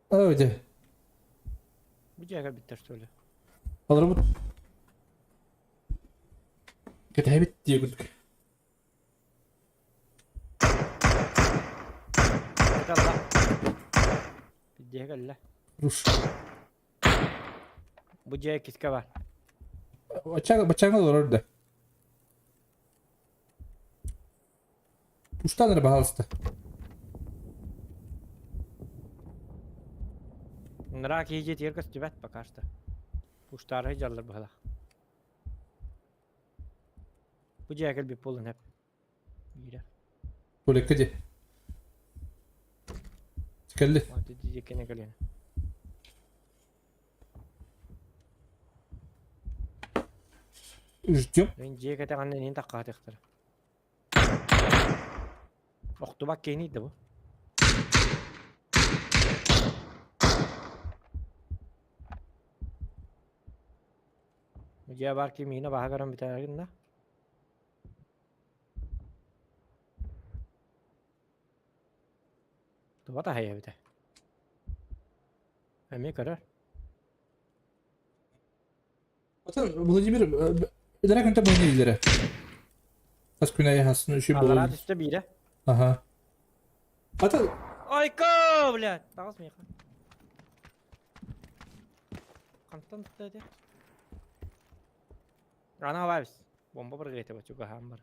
Оо дьэ. Бу дьиэгэ бүттэр что ли? Олоробут. Кэтэһэбит диэ курдук. Кэллэ. Дьиэ кэллэ. Руш. Бу дьиэ киска бар. Баччаҥа баччаҥа олорор да. Пуштан эрэ баһаалыста. Нра киһи дьиэтигэр көстүбэт пока что. Пуштаарай дьаллар быһалах. Бу дьиэ кэлбит буолан эп. Биирэ. Туалекка дии. Кэлли. Ди кene кэлиэн. Ждем. Мен дьиэ кэтэҕинэн иһин таххаатыахтара. Охтубат киһини да бу. Дьиэ баар ким иһинэ баһа көрөн бүтэргин да. Туга таһыйа эбитэ? Эмиэ көрөр. Атын Владимир илэрэ күнтэ быһын илэрэ. Хас күн айы хасын үшүй Аллараа болун. түстэ биирэ. Аха. Атын Ойко, блядь! Таҕыс миэхэ. Хантан тутта этэ? Ана вайбс. Бомба быргыйта бу чугаһаан бар.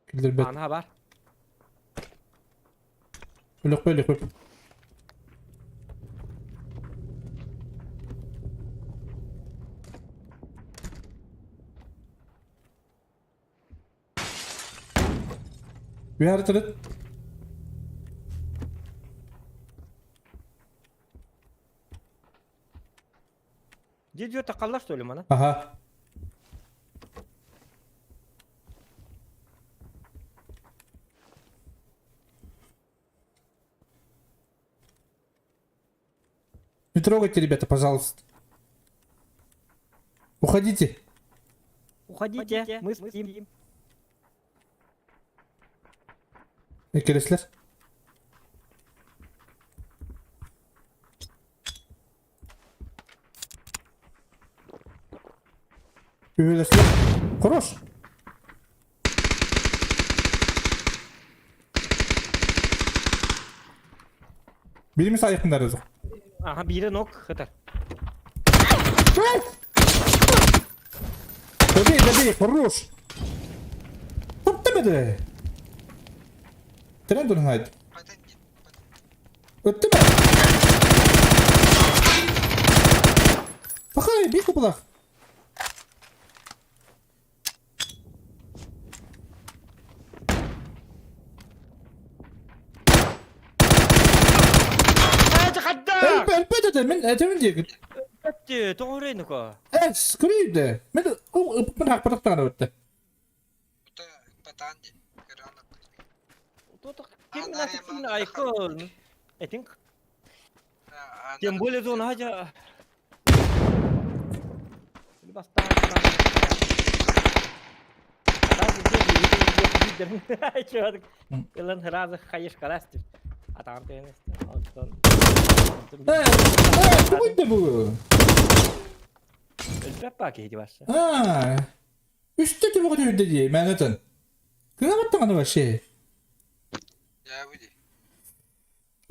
киллэрбэт. Ана бар. Өлөхпө өлөхпө. Үһәрі тұрыт. Дидио тақаллар что ли мана? Ага. Не трогайте, ребята, пожалуйста. Уходите. Уходите, мы спим. Эккирэслэр. Үһүлэслэр. Хорош! Birimiz ayıkındarız. Aha биирэ нок хытар. Добей, добей, хорош! Топтемеде! Трен дурнайт. Өттү ме? Пахай, бих купалах. Элбэт этэ, мин этэмин диэки. Эт, тоҕо Э, скрийде. Мин ыппын хаппатахтаҕына өттө. Айкон. Этин тем более зона хажа. Ылан разы хайыш карастып. Атаҕым тыгын Онтон Э, э, тугуй да бу? Өлбөт баа киһи барса. А, үстэ түбүгү түһүрдэ дии, мээнэтэн. Кыһабаттаҕына вообще.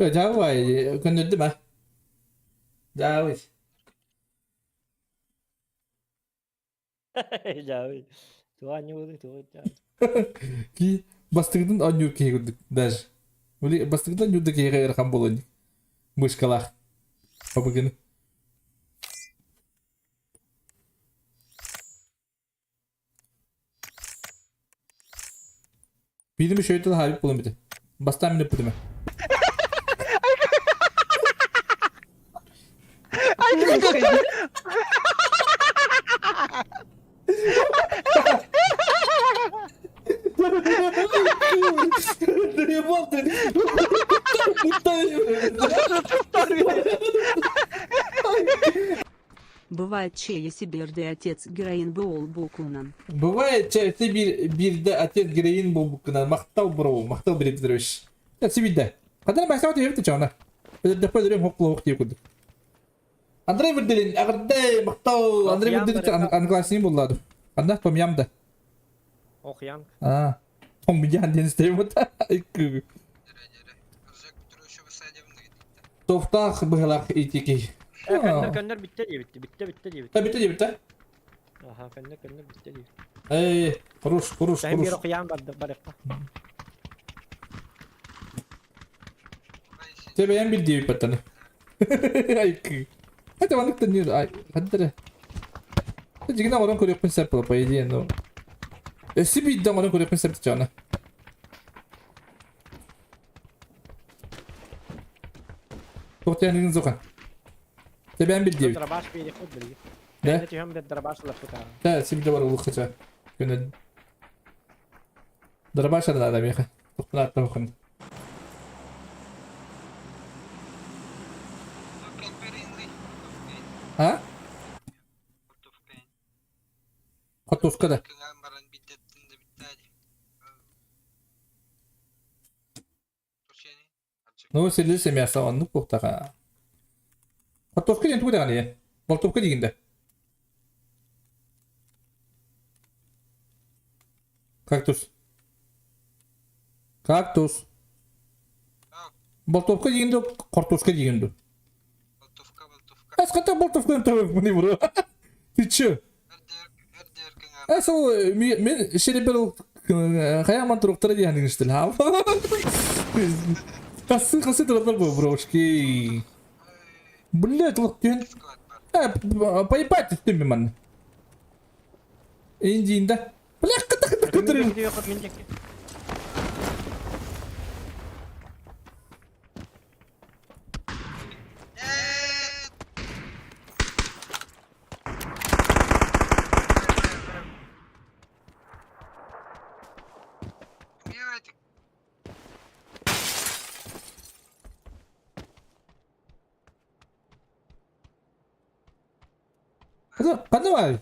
Э, давай, көннөрдүм а. Давай. Жабы. Туга ньугу тугу. Ки бастыгытын оонньуур киһи курдук даже. Били бастыгытын оонньуур да киһиэхэ ыарахан буолуон. Мышкалаах. Побыгыны. Биирим үчүгэй хаалбыт буолан бүтэ. Бастаан мин эппитим. Бывает чей Сибирде отец героин буол букунан. Бывает чэ биир биирдэ отец героин буолбуккунан махтал бро, махтал Андрей Петрович. Сибирде. Хадана махтал диэбит чоона. Өдөрдөппө өлөрөм хоп диye курдук. Андрей Вырдылин, эҕэрдэ, махтал. Андрей Вырдылин англасин буллады. Анда Том Ям да. Ох, Янг. А, Том Ян диэн истэбит. Тофтаах быһалаах итики. Көннөр көннөр бүттэ диэбитти, бүттэ бүттэ диэбитти. Та бүттэ диэбитте. Аха, көннөр көннөр бүттэ диэбит. Эй, хорош, хорош, Сәһин хорош. бир окуян барды барыкка. Те бэйэм бир диэбит баттаны. Айкы. Это маннык не ай, хаддара. Дьигинэ оҥорон көрүөхпүн сөп буолла, по идее, ну. Өссө биирдэ оҥорон көрүөхпүн сөп дьоно. Туох зохан. Тебен бир диэбит. Дробаш биэриэхпит билигин. Да? Кэннэ түһэн бир дробаш ылыппыт аа. Да, сибирде бар улуккача. Күнүн. Дробаш надо меха. Туктан аттан А? Хотуска да. Ну, сирдисе мясо оннук буохтаха. Хортуоска диэн тугу даҕаны ийэ? Болтуопка диигин да? Кактус. Кактус. Болтуопка диигин дуу, хортуоска диигин дуу? Эс хата болтовка не бро. Ты чё? Эс ол мен шеребер хаяман туруктара диэн иштил ха. Касы касы турар бу брошки. Блять, вот түн. Поебать түн мен. Индиинда. Бля, ката ката ката. Ханна баар?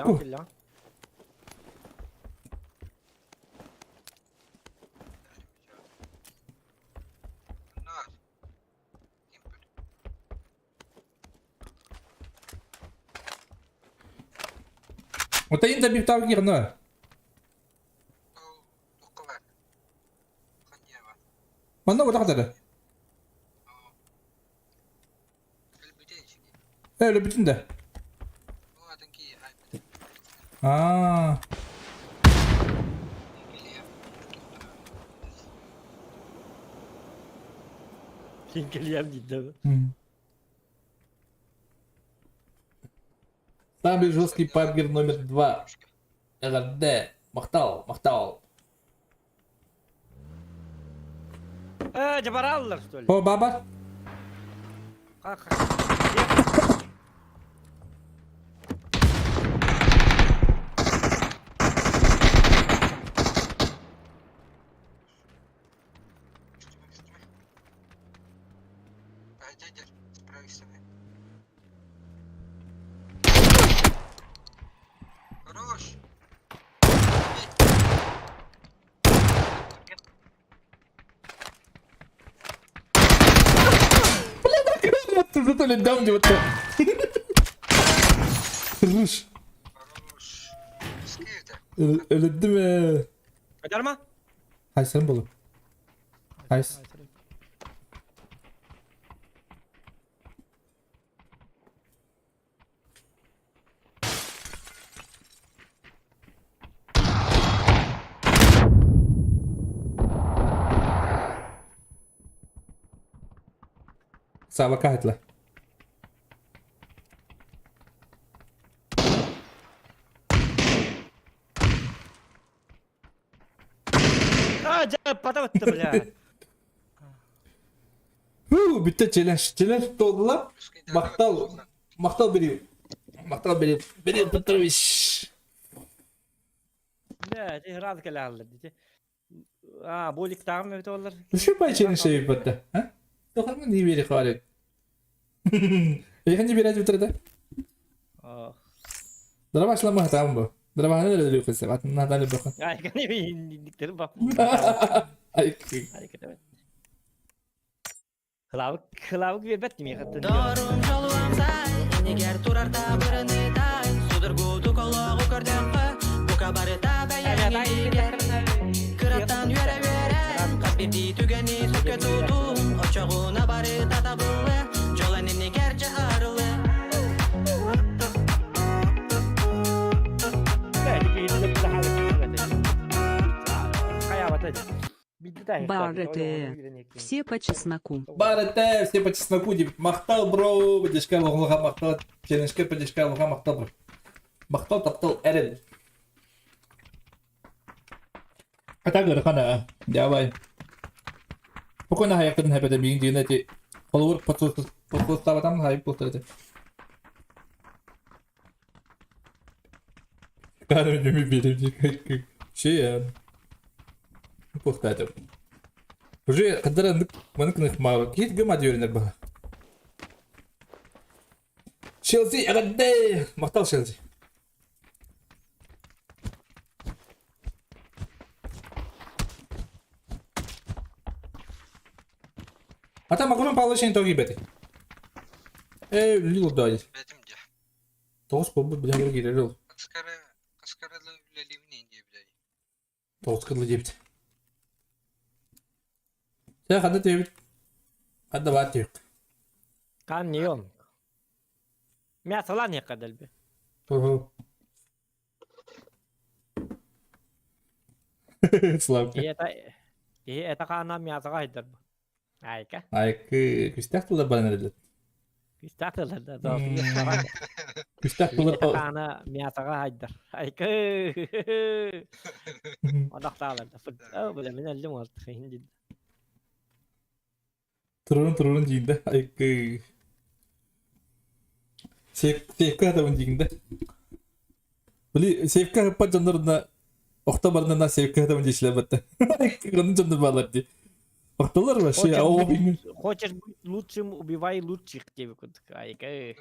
Ку. Отайын да бир тағы кирна. Манна отақдары. Öyle bütün de. Аа. Кинкелиям диде. Самый жесткий пабгер номер 2. ЛРД. Махтал, махтал. Жабараллар, что ли? О, баба. Как? Вот ты зато дам где вот. Руш. Өлөттүм. Кадарма? Хайсырым болу. Хайс. Ыксаабакка аһатыла. А, дьэ, пата бля. Фу, бүттэ челлендж. Челлендж туолла. Махтал. Махтал бери. Махтал бери. Бери Петрович. Да, ти раз кэлэ дити. А, боликтааҕым эбит олар. Үшү пай челлендж эбит А? Тоқармын не бери хвалит. Ехани берет бүтірді. Дробаш ламы хатам бу. Дробаханы да өлүү кылса. Атын надали бахан. Ай, кани биндиктер бап. Ай. Кылабык, кылабык бербет неме хаттын. Дорум жолуамсай, энигер турар табырыны тай, судургутук олоҕу көрдөххө, бука барыта бэйэҥ Кыраттан үөрэ-үөрэ, хас биирдии түгэни сөпкө тутун, оччоҕуна барыта табыллы, дьолон иннигэр дьэ арылы. Барете. Все по чесноку. Барете, все по чесноку деп махтал бро, поддержка лоҕлоха махтал, челленджке поддержка лоҕа махтал бро. Махтал таптал эрэл. Ата хана, давай. Покойно хаяктын хэпэдэ миин диэн эти холобур подсустабатам хайып буолтар этэ. Кары берем Şey Пухтатып. Уже кадара манык маа кит гыма диөренер баха. Челси эҕэрдэ! Махтал Челси. Ата Макрон Павлович тоги бети. Э, лил дай. Бэтим дьэ. Тоғыз болбут билен кирер ол. Кыскара кыскаралы үлэлиибин диэбит. Тоғыз кырлы диэбит. Сэ ханна диэбит. Ханна баар диэбит. Кан не он. Мясолан не кадальби. Славка. И это и это кана мясога хайдар. Айка. Айкы күстэх тыллар баран эрэллэр. Күстәк да да. Күстэх тыллар Кана мясога хайдар. Айка. Одақталар. О, бля, мен әлдем артық инди. Турун турун диигин Айкы. Сейфка хатабын диигин да. Били сейфка хаппат дьонноруна охто барнана сейфка хатабын диэчилэр батта. Онун дьоннор баалар дии. Охтолор вообще, а ол Хочешь быть лучшим, убивай лучших тебе кудк. Айка.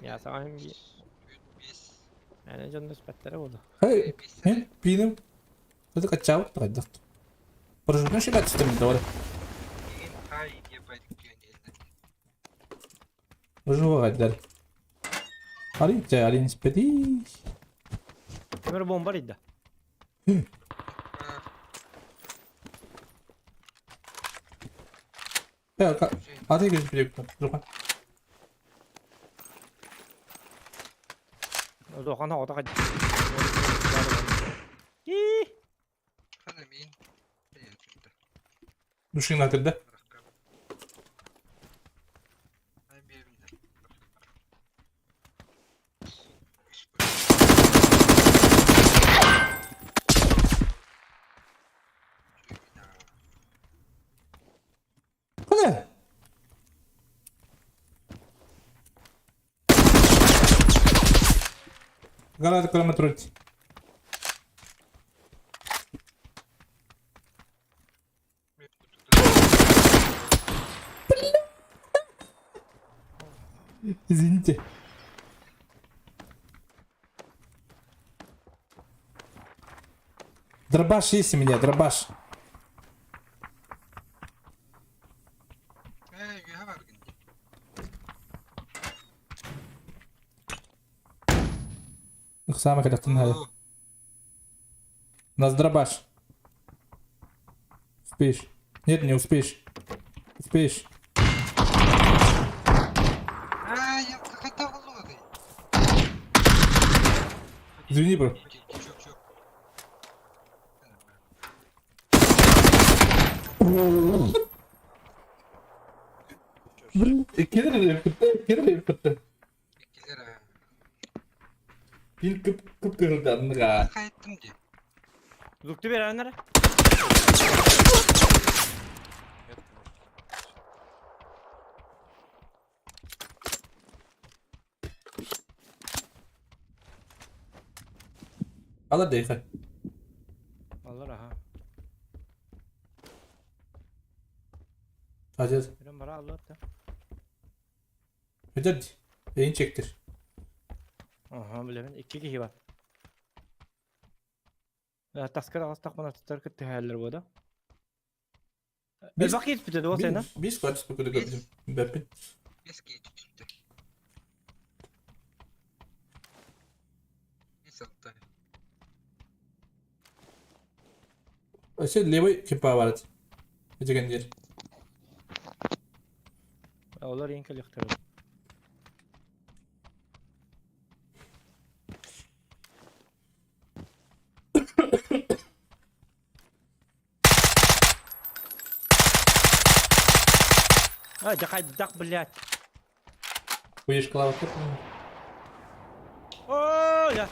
Мясога Әне дьоннор спәттері болды. Хей, хей, пинем. Это качал, тогда. Прожигну себя түстем, давай. Проживай, Арин, арин спеди. Өмір бомба дейді. Аты көз билек. Жоқа. Доқана отаға. Душин атырда. Куда? Гранаты километр. Извините. Дробаш есть у меня, дробаш. Самый хотят У нас дробаш. Успеешь. Нет, не успеешь. Успеешь. А, я хотел лодой. Извини, бро. Иккилэр иккилэр иккилэр Иккилэр аа. Кин кып кып кырылданныга. Хайыттым дии. Звукту берәннәр. Алар дейхэ. Алар аха. Hadi. Birен бара аллар да. Hadi. Beyin çektir. Аха, билэбин. Икки киһи бар. Таска таҕыстахпына туттар кыттыһаллар буо да. Biz- Элбэх киирбитэ дуо сена? Biz kaç bu kadar gördüm. Бэппин. Бес киһи түстэ. Бес алта. Вообще левый кипа барат. Этеген дер. Олар ең кэлиэхтэрэ. А, дьэ хайдах, блядь. Уешкалаабыт. Оо, я.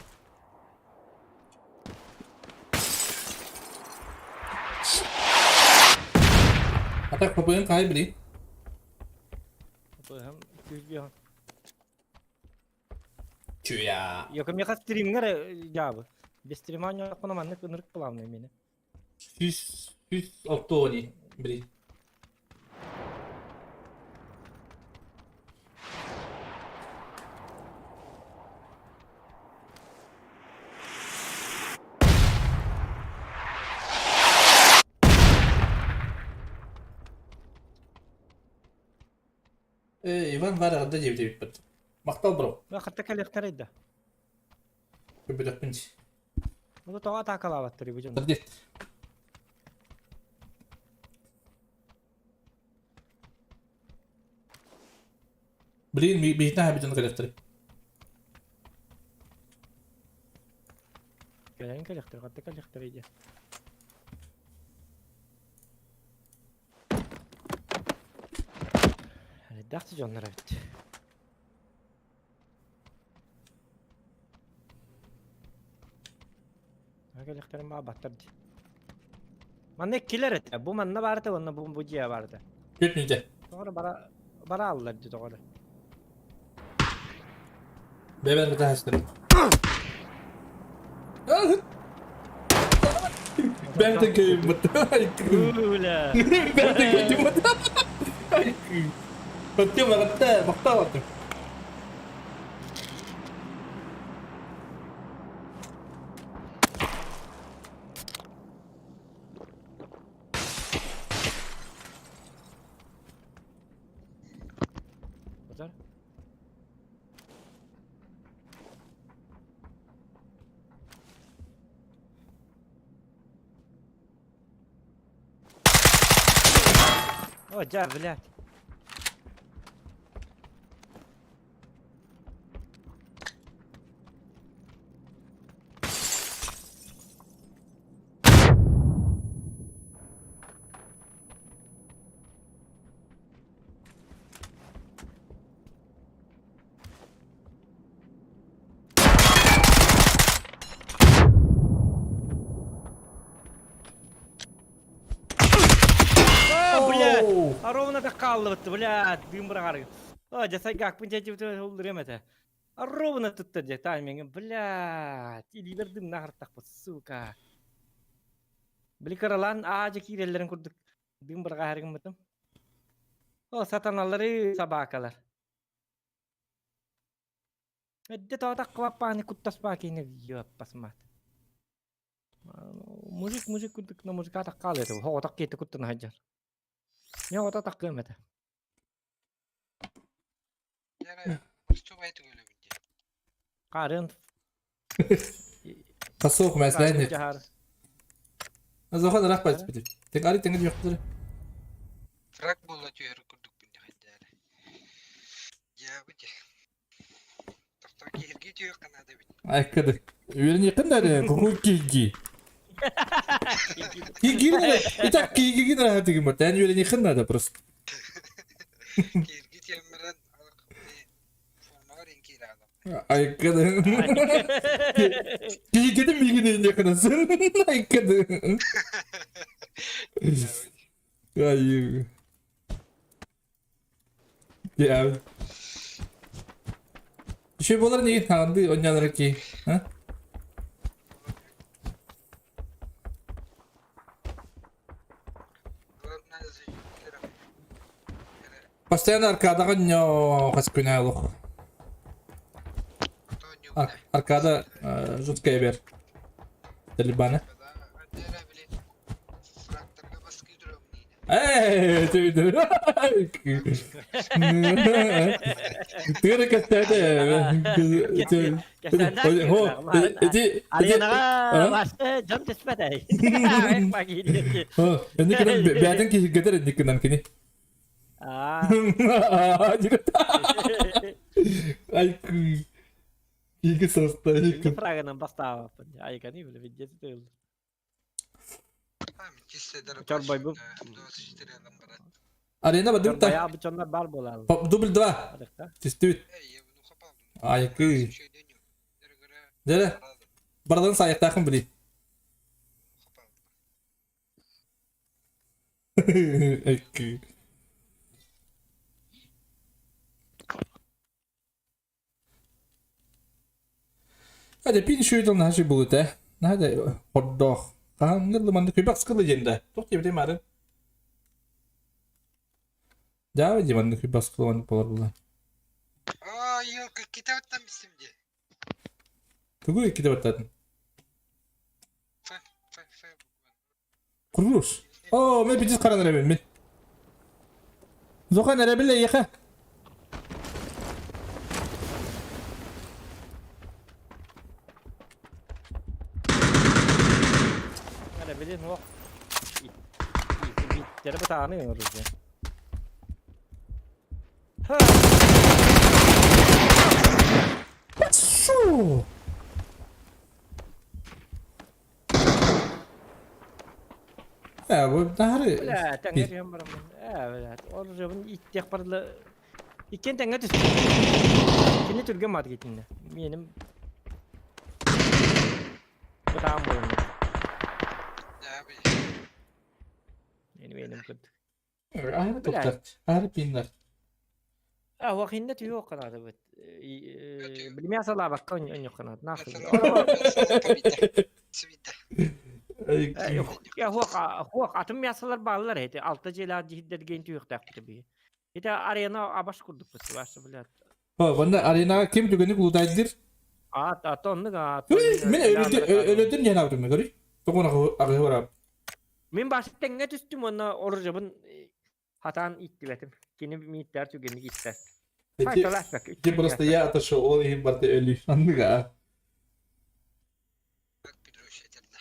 А так ППН кай били? Быһым күүс Чуя. Йока меха стримҥэр дьаабы. Без стрима ньоқпуна маннык ынырык плавный мени. Сүс сүс октони били. Э, Иван Вара да диэбит эбиппит. Махтал бро. Хатта кэлиэхтэрэй да. Көбүлэхпин. Бу тоҕо атаакалаабаттар бу дьон. Дит. Блин, биһитин хабитын кэлэхтэр. Кэлэн кэлиэхтэр, хатта кэлиэхтэрэй дии. Эрэйдээх дьоннор эбит. Кэлиэхтэрин баҕарбаттар дии. Манна иккилэр этэ. Бу манна баарта уонна бу бу дьиэ баарта. Күт мүнтэ. Тоҕо эрэ бара бара аллар дии тоҕо эрэ. Бэбэр кытаһастыр. Бэртэ көйбүт. Үля. Бэртэ көйбүт. Баттым багатта, бакта баттым. Базар. О, дьэ, блядь. О, блядь! А ровно так хааллыбыт, блядь, дым быраҕар. О, дьэ сайгаакпын дьэ уллурем этэ. А ровно тутта дьэ таймиҥ, блядь, илиилэр дымнаах артахпыт, сука. Били кыралаан аа дьэ киирэллэрин курдук дым быраҕаһар гыммытым. О, сатаналары собакалар. Эрдэ тоҕо куттаспаа киһини ёппасмаат. Мужик мужик курдук на мужика таккаал этэ. Оҕотох киһитэ куттана сылдьар. Мин оҕото таккыам этэ. Яра, морсубай түгөлөбүн дии. Хаарыан Хасох мәсләйне. дьаһар. Азохан рах бат бит. Тек ари теңер юктыр. Фраг буола түһэр курдукпун дьэхэйдээри. Дьиэбит. Тохтоо киһиргии түһүөххэ наада эбит. Айкыды. Үөрен якын да какой киги. Киги. Итак киги надо тигим. Тән үөрен якын надо просто. Киһиргии. Айкады. Киһикити миигин инньэкинэсин. Айкады. Ай. Я. Еще болар не ханды оннялар ки. А? Постоянно аркадаҕа ньоо хас күнэ олох. Аркада жуткая бер. Талибаны. Эй, Тыыры кэстээтэ. Ити Аренаҕа дьон түспэт эй. Инникинэн бээтин киһиргэтэр инникинэн кини. Ай Иги соста. Фрагынан бастаабаппын. Айканы биле видео тыл. Чорбойбу. Арена бадырта. Чорбоя бычоннор бар буолал. Дубль 2. Түстүбүт. Айкы. Дere. Бараларын саайыктаахын били. Айкы. Hadi пин шүйден наһа булут э. Наһа да хордоох. Хаһан манны күбэх скылы диэн да. Туох диэбитим арын. Даа ди манны күбэх скылы манны болар була. Аа, yok, kitaptan isimdi. Тугу икките баттатын? Ф, Ф, Ф буквально. Курус. Оо, мен битис каран эребин мен. Зохан эребиле еха. Эрэ билин суох. Биттери бытааны оҥорор Шу! Э, бу нахары. Бля, тэҥҥэ түһэн бараммын. Ээ, бля, ол жабын иттиэх барла. Иккиэн тэҥҥэ түстүм. Кини түргэн маат китиннэ. Миэним бытаан буолунна. Abi. Мени миэним кырдык. Аһары туктар. Аһары пиннар. А, вахинна түйү канааты бит. Билмия салаабакка онньох канаат. Нахуй. Хуох атын мясалар бааллар эти. Алта дьиэлээх дьиһиддэргин түйүөхтээхпит би. Ити арена абаш курдук быс блядь. О, ванда аренаға ким түгені кулутайдыр? Ат, ат оннук ат. Мен өлөдүн диэн аабытым көрүй. Тоҕун аҕыһы барап. Мин башы тэҥҥэ түстүм уонна оружебын хатаан иттибэтим. Кини мииттэр түгэнник иттэр. Ти просто я отошел, ол иһин барта өлүү. Анныга. Bak bir röşetildi.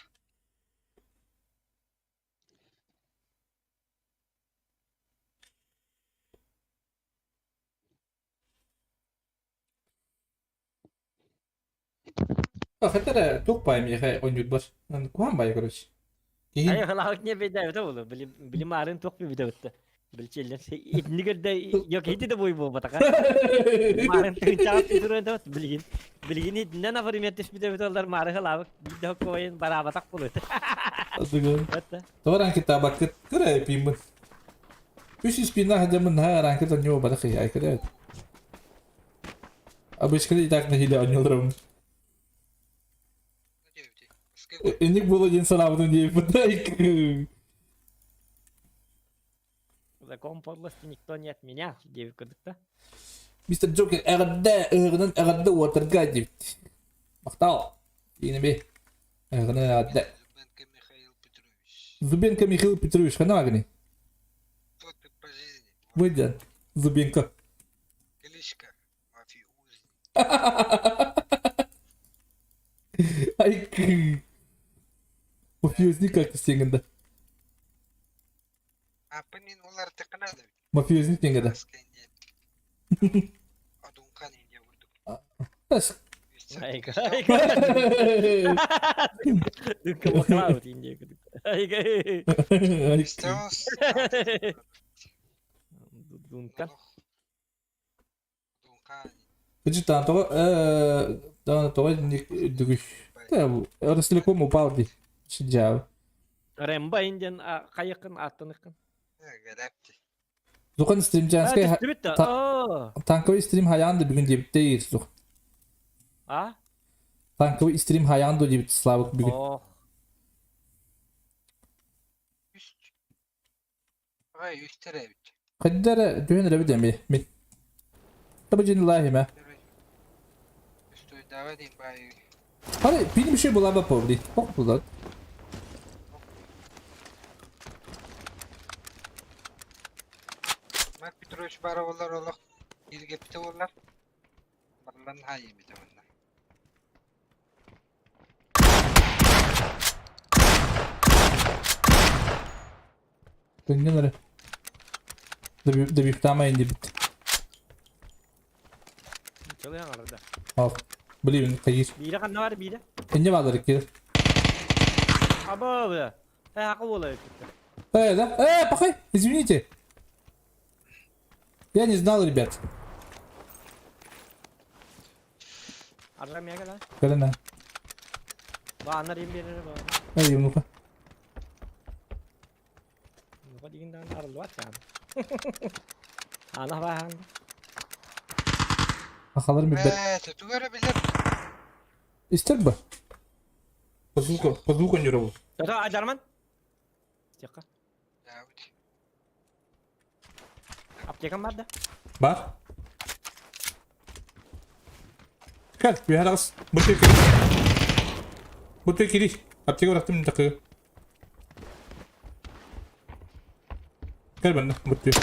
Хатара туох баай миэхэ онньур бар. Куһаан баай короче. Киһин Айы хылаабыт не бейдээбитэ буолуо. Били били маарын туох бибитэ бытта. Били итини көрдө yok ити да буй буолбатаха. Маарын тыынчаҕа туран да билигин билигин итиннэн афоримет түспүтэ бит маары хылаабыт биирдэ хоккойун бараабатах буолуот. Адыгы. Тоҕо китабаккыт кыра пиммын. Үс испина хадамын наһаа ранкыт онньуо батах айкыда. Обычно и так нахили онньолорум. Инник было день санаабытын диэбит. Закон подлости никто не отменял, диэбит курдук да. Мистер Джокер эҕэрдэ ыһыгынан эҕэрдэ уотарга диэбит. Махтал. Иинэби. Ыһыгынан эҕэрдэ. Зубенко Михаил Петрович. Зубенко Михаил Петрович хана агни. Кто ты по жизни? Выйдя. Зубенко. Кличка. Мафиозник. Ай Мафиозник как сенгенда. А пынин олар тыкынады. Мафиозник тенгеда. Адункан инде курдук. Ас. Айка айка. Дүккө бакалаабыт инде курдук. Айка. Дункан. Дункан. Кыдьык тоҕо тоҕо инник үрдүгүй. Ростелеком упал дии. Сидьаабы. Рэмбо индиан хайыкын аттыныкын. Зухан стримчанскай танковый стрим хайаан да бүгүн диэбиттэ сух. А? Танковый стрим хайаан да диэбит Славык бүгүн. Ох. Хайда эрэ түһэн эрэбит эмиэ мин. Табыдьынылаахима. Хары пиним еще была бы повли. Ох, булат. Марк Петрович бара болар олох илгепте болар. Барлан хайы бите манна. Төннөн эрэ. Добивтаама диэбит. Чылыйан арда. Ал. Блин, хайыр. Биирэ ханна бар биирэ? Инне баалар икки. Аба бля. Э хакы буола Э, да? Э, пахай, извините. Я не знал, ребят. Арга миэхэ да. Кэлэн Бааннар им биэрэр баа. Эй, ну-ка. Ну-ка дигин даҕаны арыллыбат саҕана. Ана бааһан. Сахалар билбэт. Ээ, тугу эрэ билэр. Истэр ба? По звуку, по звуку не работает. Тото Аджарман. Тихо. Аптекам бар да? Бар. Кэл, үһэ Бутый кири. Бутый кири. Аптека бырахтым такы. Кэл манна, бутый.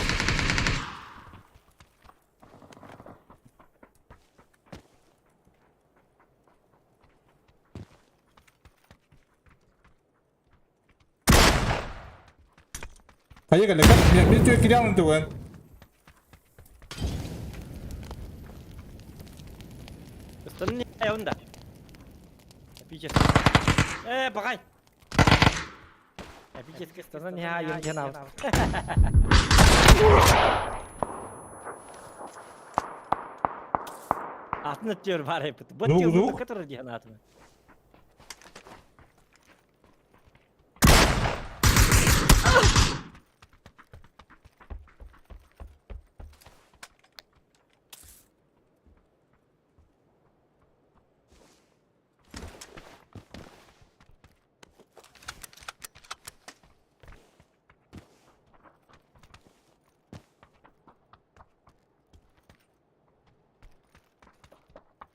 Хайа кэллэ, кэл. Мин түө кириэн туган. Ыстанын да. Эпический. Э, баҕай. Эпический ыстанан иһэ айым диэн аабыт. Атын өттүөр баар эппит. Бу Ну, өттүөр ну. которыр диэн аатын.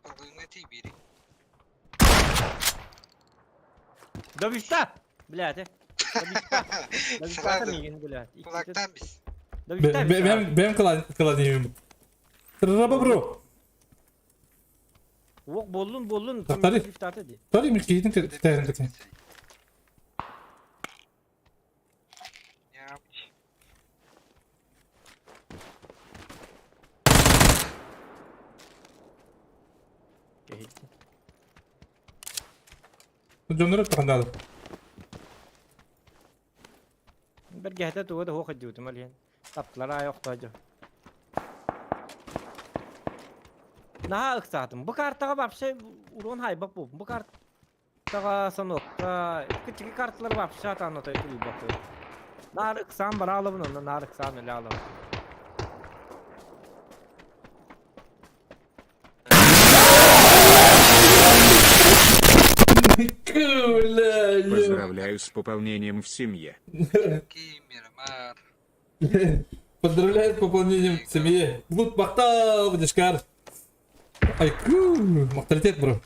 Алгыҥҥа тиийбири. Добивта! Блядь, э. Добивта. Добивта Сразу. миигин, блядь. Кулактан бис. Добивта Бэм бэм кылан кылан Рабабро. Уох буоллун буоллун. Тахтары. Добивтаты дии. Тari милкиитин кэтээһин кэтин. Дьоннор тахандаады. Бэргэһэтэ туга да суох дьуутум алиэн. Таптылар аайы охтоодьу. Наһаа ыксаатым. Бу картаҕа вообще урон хайбат буолбут. Бу картаҕа санокка кыччыгы карталар вообще атаан отой тулуйбат. Наар ыксаан бара алабын онно наар ыксаан өлө алабын. Поздравляю с пополнением в семье. Мирамар. Поздравляю с пополнением в семье. Блуд махтал, Дишкар. Айку, махталитет, бро.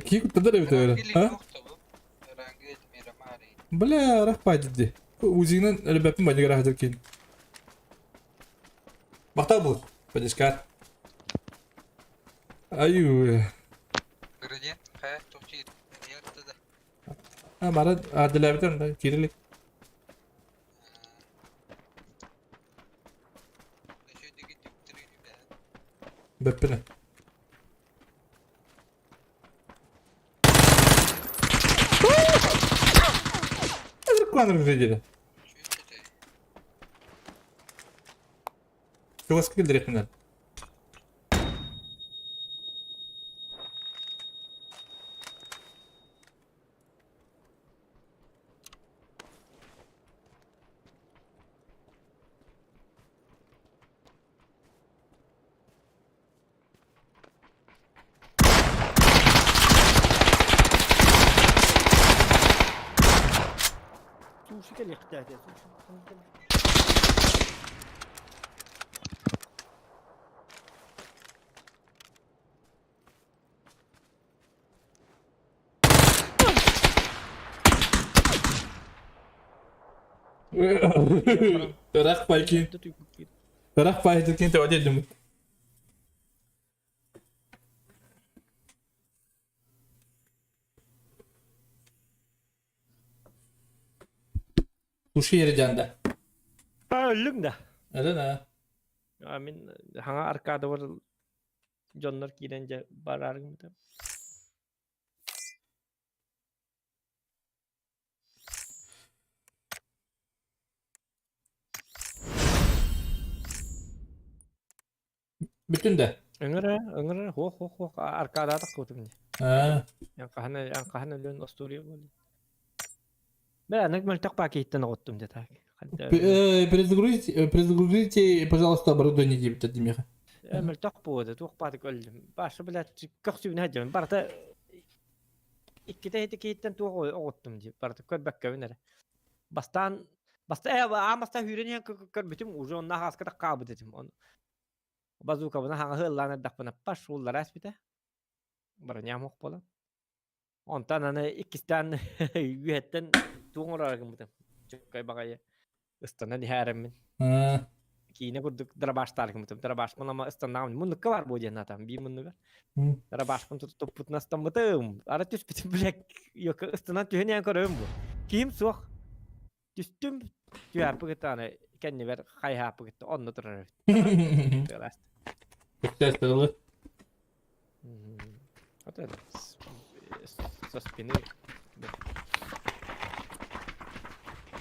Кику тадыр эбит А? Бля, рахпа диди. Узигнан ребятым банигара хатыр кин. Махтал был, Дишкар. Аю. Градиент, хэ, тохчи, да. А, мара адылабитен да, кирилик. Бэппинэ. Кваныр видели. Чугаска киллэриэхпин Суши кэлиэхтээх этэ. Ыраах байкин. Ыраах байкин төбө дедим. Туши ердянда. Өллүҥ да. Öyle ne? Мин хаҥа аркадабар дьоннор киирэн дьэ барааргыммытым. Бүтүн да? Ыҥыра, ыҥыра, хуох, хуох, хуох, аркадаатах куутум дии. Аа. Эн хаһан эн хаһан өлүөн остуоруйа буолуо. Бля, анык мөлтөх баа киһиттэн оҕуттум дьэ так. Перезагрузите, перезагрузите, пожалуйста, оборудование диэбиттэр димиэхэ. Мөлтөх буолуо, туох баатык өллүм. Баша, блядь, көхсүбүн сылдьабын. Барыта иккитэ ити киһиттэн туох оҕуттум дии. Барыта көрбөккөбүн эрэ. Бастаан баста э аан бастаан сүүрэн иһэн көрбүтүм уже онно аһааска хаалбыт этим. Он базукабына хаҥаһы ыллаан эрдэхпинэ паш ууллара эспитэ. Броням ох буолан. Онтон аны иккистээн үөһэттэн туох оҥорор гыммытым. Чөккөй баҕайы ыстанан иһээриммин. Киинэ курдук дробаштаар гыммытым. Дробашпын ама ыстаннаҕым. Муннукка бар буо диэн атам биир муннугар. Дробашпын туппутун астаммытым. Ара түспүтүм билек. Йока ыстанан түһэн иһэн көрөбүн бу. Киһим суох. Түстүм. Түһэрпи кытта аны кэннибэр хайааппы кытта онно турар эбит. Тыаласт. Күттээс тылы. Вот со спины.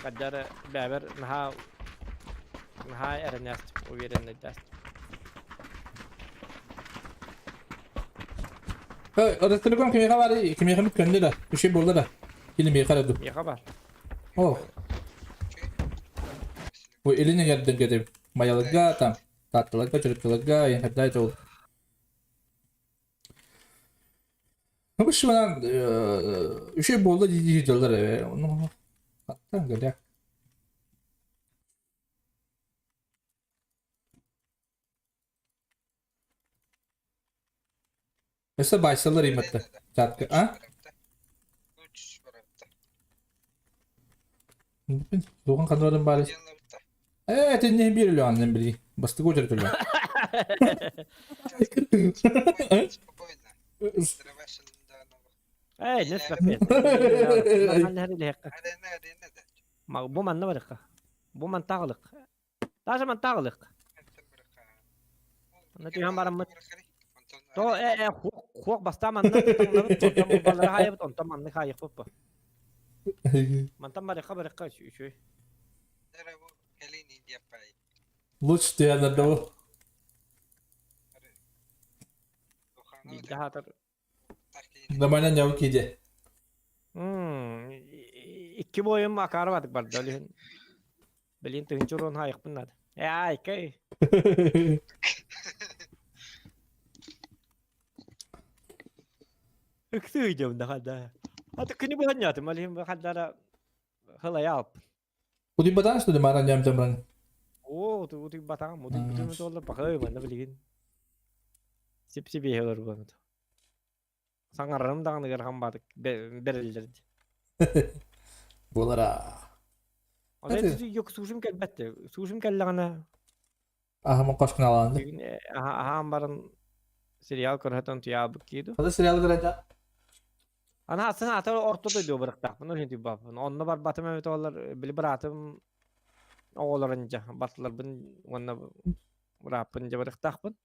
Каддара бэбэр наһаа наһаа эрэнээст уверенныйдаст. Ростелеком кимиэхэ бар кимиэхэ мит көннө да үчүгэй буолла да или миэхэ эрэ дуу Миэхэ бар. О. Бу илин эҥэрдэн кэтим Майаларга там Таатталарга Чурапчыларга Янхардай ол Ну, бышманан үчүгэй буолла дии дьоллор ээ. Ону аттан гэлэ. Өссө байсалар имэтте. Чатка, а? Тугун ханнарын баар. Ээ, тинни биир үлэҕинэн билии. Бастакы очерет үлэ. Эй, не спокойно. Бу манна барыхха. Бу мантаҕылык. Даже мантаҕылык. Онно түһэн бараммыт. То э э хуох бастаан манна таҥнабыт, онтон балары хаайабыт, онтон маннык хаайыахпыт бу. Мантан барыхха барыхха үчүгэй. Лучше түһэн да бу. Биирдэ хаатар. Нормально ньау киде. Икки бойум акаарбатык барда олиһин. Билин тыһынча урон хаайыхпын наада. Э айкай. Ыксыы идем да хада. Аты күнү быһанньаатым, алиһин хаддара Хылайа алп. Утуйбатаҕын что ли маара ньаам Оо, утуйбатаҕым, утуйбутум туолла пахай манна билигин. Сип-сибиэһэ олорбут. Саҥарарым даҕаны ыарахан баатык бэриллэр дии. Буолара. Онон yok суушум кэлбэт Суушум кэллэҕинэ Аһамын кошкыналаанды. Аһаан баран сериал көрөтөн туйаабыт кииду. Хата сериал көрөтө? Ана атын ата орто дойду бырыктаахпын ол иһин түйбаппын. Онно барбатым эбит олар били быраатым оҕолорун дьа батыларбын уонна бырааппын дьа барыктаахпын.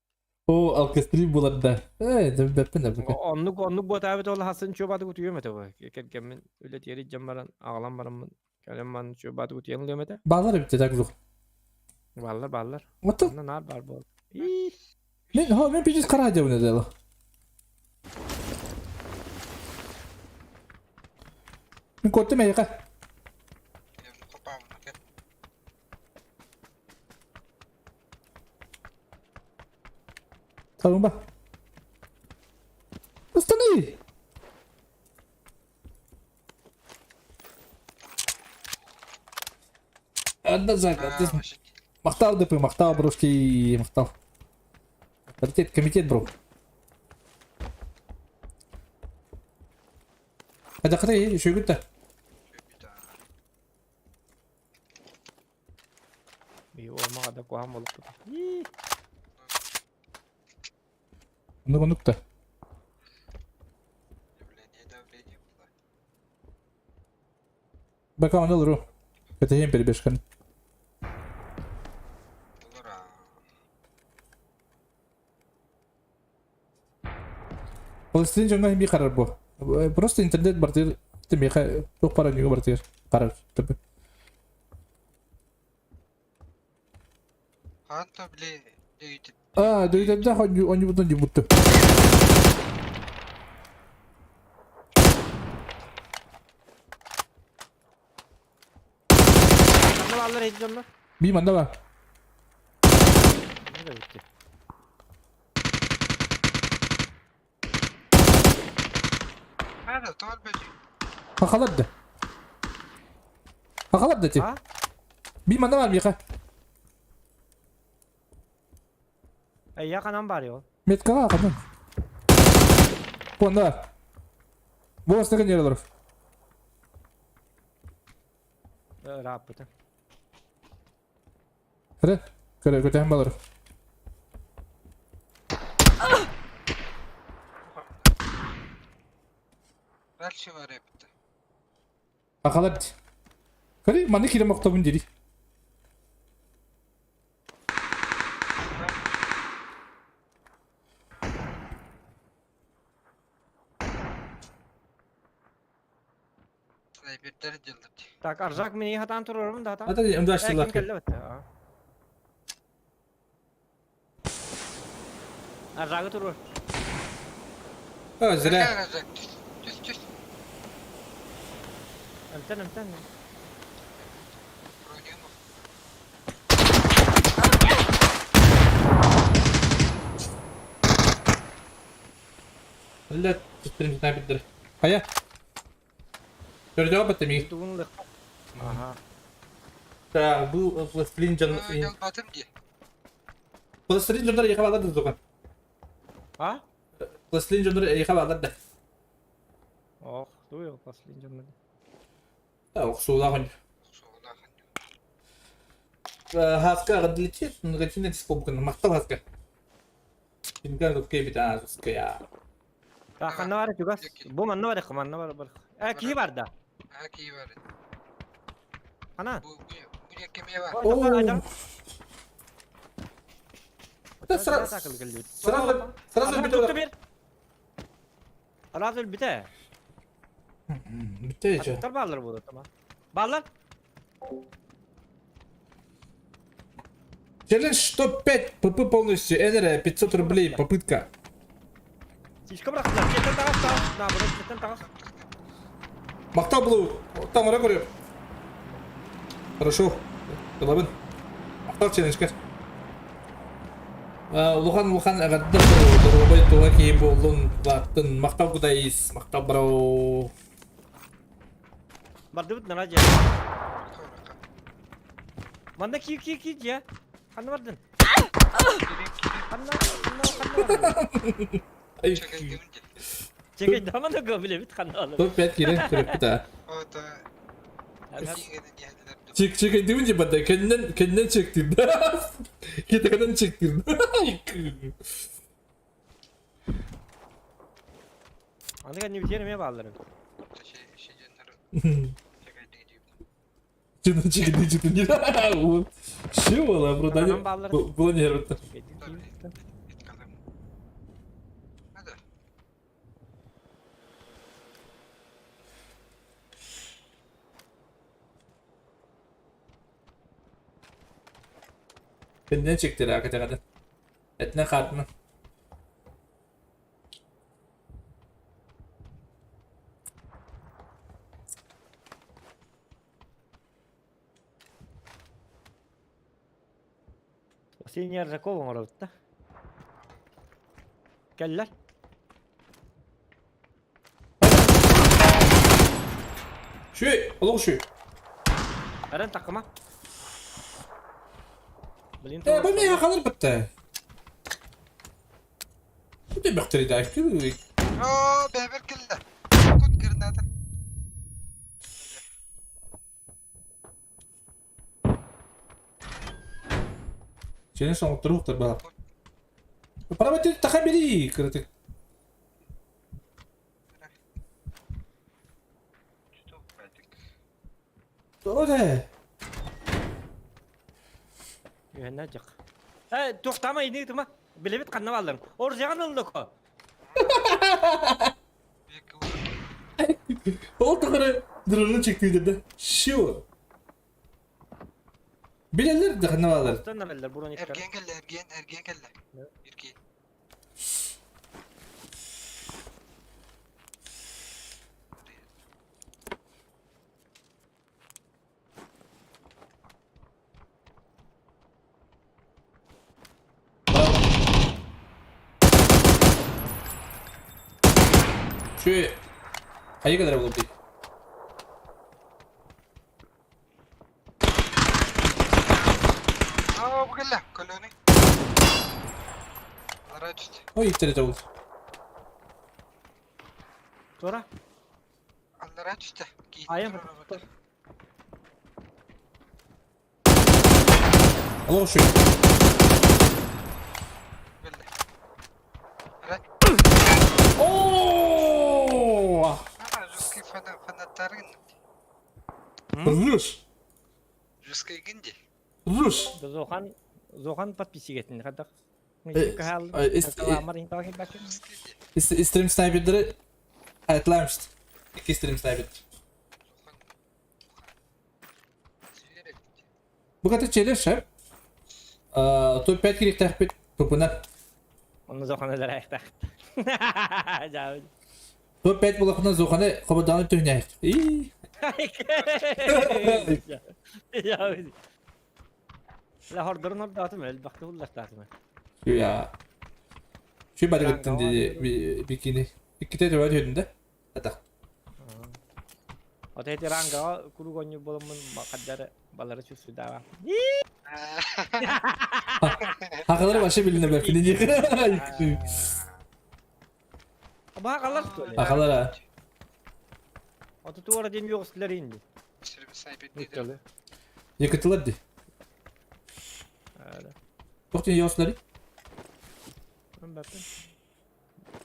О, алкастрим булар да. Э, бэппин да бүкө. Оннук оннук буотаабыт ол хасын чуобаты утуйуом этэ бу. Кэргэммин үлэ тиэри дьон баран аҕалан бараммын кэлэн ман чуобаты утуйан ылыам этэ. Баалар эбит так зух. Бааллар, бааллар. Оттон Онно наар баар буол. Ии. Мен, хо, мен пичис қара деп дело. Мен көрдім әйеқа. Табын ба. Останови! Одна зака. Махтал ДП, махтал, брошки, махтал. Авторитет, комитет, бро. Хайдаххыта үчүгүт да. Уомаҕа да куһаҕан буолбут. Оннук оннук да. Бака онно олору. Кэтэһиэм перебежканы. Холостин дьоҥҥо эмиэ харар буо. Просто интернет бартыыр миэхэ туох баар онньуга бартыыр харар. Хаан били дөйүтүп. Аа, дөйүтэрдээх онньубутун дьубутту. Манна бааллар эти дьоннор. Би манна бар. Манна да бүттү. Хада тоол бөдү. Хахалар да. Хахалар да ти. А? Би манна бар миэхэ. Эйя ханан бар ол. Меткаҕа ханан. Понда бар. Бу бастакы нерелоров. Ырааппыта. Эрэ, көрө көтөһөн балар. Дальше бар эбит. Акалар ди. Көрө, маны киирэн мохтобун дири. Снайпердер дьылдыр дии. Так, Аржак мени хатаан турарым да хатаан. Ата Э, ким кэллэ бэтте? Аржагы турур. А, зря. Аржак, түс, түс, түс. Эмтэн, эмтэн. Үлэ түстэрин снайпердэр. Хайа? Көрдөҕө баттым и. Тугун ылык. Аха. Так, был пластилин дьон... Дьалбатым дии. Пластилин дьоннор эйиэхэ бааллар да туган. А? Пластилин дьоннор эйиэхэ бааллар да. Ох, туй пластилин дьоннор. Охсуулаах он. Охсуулаах. Хаска аҕадличи, негативный республика, махтал хаска. Кингар кэбит ааская. Так, ханна бар чугас. Бу манна бар, манна бар бар. Э, киһи бар да. А, киһи бар. Хана. Бу бу бу кеме бар. О. Да сразу сразу сразу бит. Сразу бите. Бите же. Аттар баалар буолар тама. Баалар. Челлендж 105 ПП полностью. Энера 500 рублей попытка. Сишка бырахтылар. Четен таҕас таҕас. Наоборот, четен таҕас. Махтал был. Там говорю. Хорошо. Ылабын. Махтал челленджка. Улахан улахан эҕэрдэ доруобай тула киһи буоллун бааттын махтал кудайыс махтал бро. Бардыбыт нара дьэ. Манна ки ки ки дьэ. Ханна бардын? Ханна ханна ханна бардын? Чекай даман да билебит ханна алып. Топ 5 киирэн көрөппүт аа. Чек чекайдыбын же бада кэннен кэннен чектин. Кетекенен чектин. Аны кэнни бүтэр эмиэ баалларын. Чын чекайды чектин. Что было, бро? Было нервно. Кэннинэн чектер акатаҕатын. Этинэн хаартынан. Василий Аржаков оҥоробут да. Кэллэр. Шүй, олох шүй. Эрэн такыма. Блин, Э, бу миэхэ халыр бытта. Бу бөхтөрү да Оо, бэбэр кэллэ. Кут граната. Сeni соҥотторуохтар баар. Параметр таха бери кыратык. Тоҕо да? Үһэннэ дьах. Э, туохтаама ини тыма. Билебит ханна баалларын. Оржаҕын ыллыко. Ол тухары дрону чектиидерде. Шио. Билэллэр да ханна бааллар. Тустан эрэллэр брониктар. Эргиэн кэллэ, эргиэн, эргиэн кэллэ. Эргиэн. Şu Ayı kadar buldu. Аа, бу кэллэ, көлөнү. Алараа түстэ. Ой, иттери тобул. Тура. Аллараа түстэ. Киит Айан. турар Алло, şu. Кэллэ. Арай. Оо! Аа, жуткий фанат фанаттаргын. Руш. Жуткий гинди. Руш. Зохан Зохан подписчик хадах. Стрим снайперleri hayatlarmıştı. İki stream sniper. Bu kadar челлендж шәп. Топ 5 керек тәхпет топына. Оны Зохан өлөр аяқтақ. Топ 5 булахына Зоханы қободаны түйнәйік. И. La хордорун ордаатым, элбахты буллартаатым. Я. Şu бары гыттын диди бикини. Икките төбө төдүндө. Ата. Ота эти ранга курук онньу боламмын хаддары балары сүрсүдааба. Хакалары башы билине бәпини. Баа қалар что ли? Хакалара. Ото туара ден yoğustlar indi. Мүттөлі. Yakıtılар ди. Тоқтен yoğustları.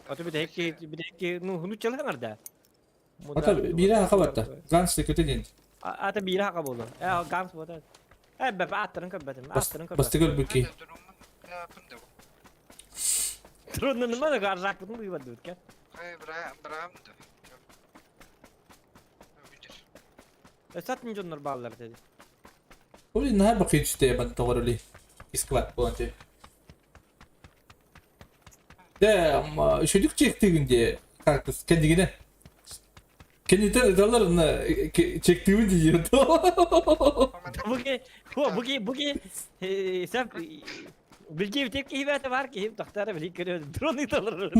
Ото bir de ну хunu çalan да. Ата бире хака батта. Ганс kötü дейін. Ата бире хака болду. Э ганс бота. Э беп аттырын көбөтүм, аттырын көбөтүм. Басты көл бүкки. Трудно nima da garjak butun bu бутка. Сатын жоннор баалар деди. Ол нахар бақи түсте бан тоғыры Искват боланчы. Де, шүдүк чектигинде кактус кендигине. Кендите даларына чектигин дейт. Буги, буги, буги, сәп билги теп кийбәте бар кийип тохтара били көрө дрон италар.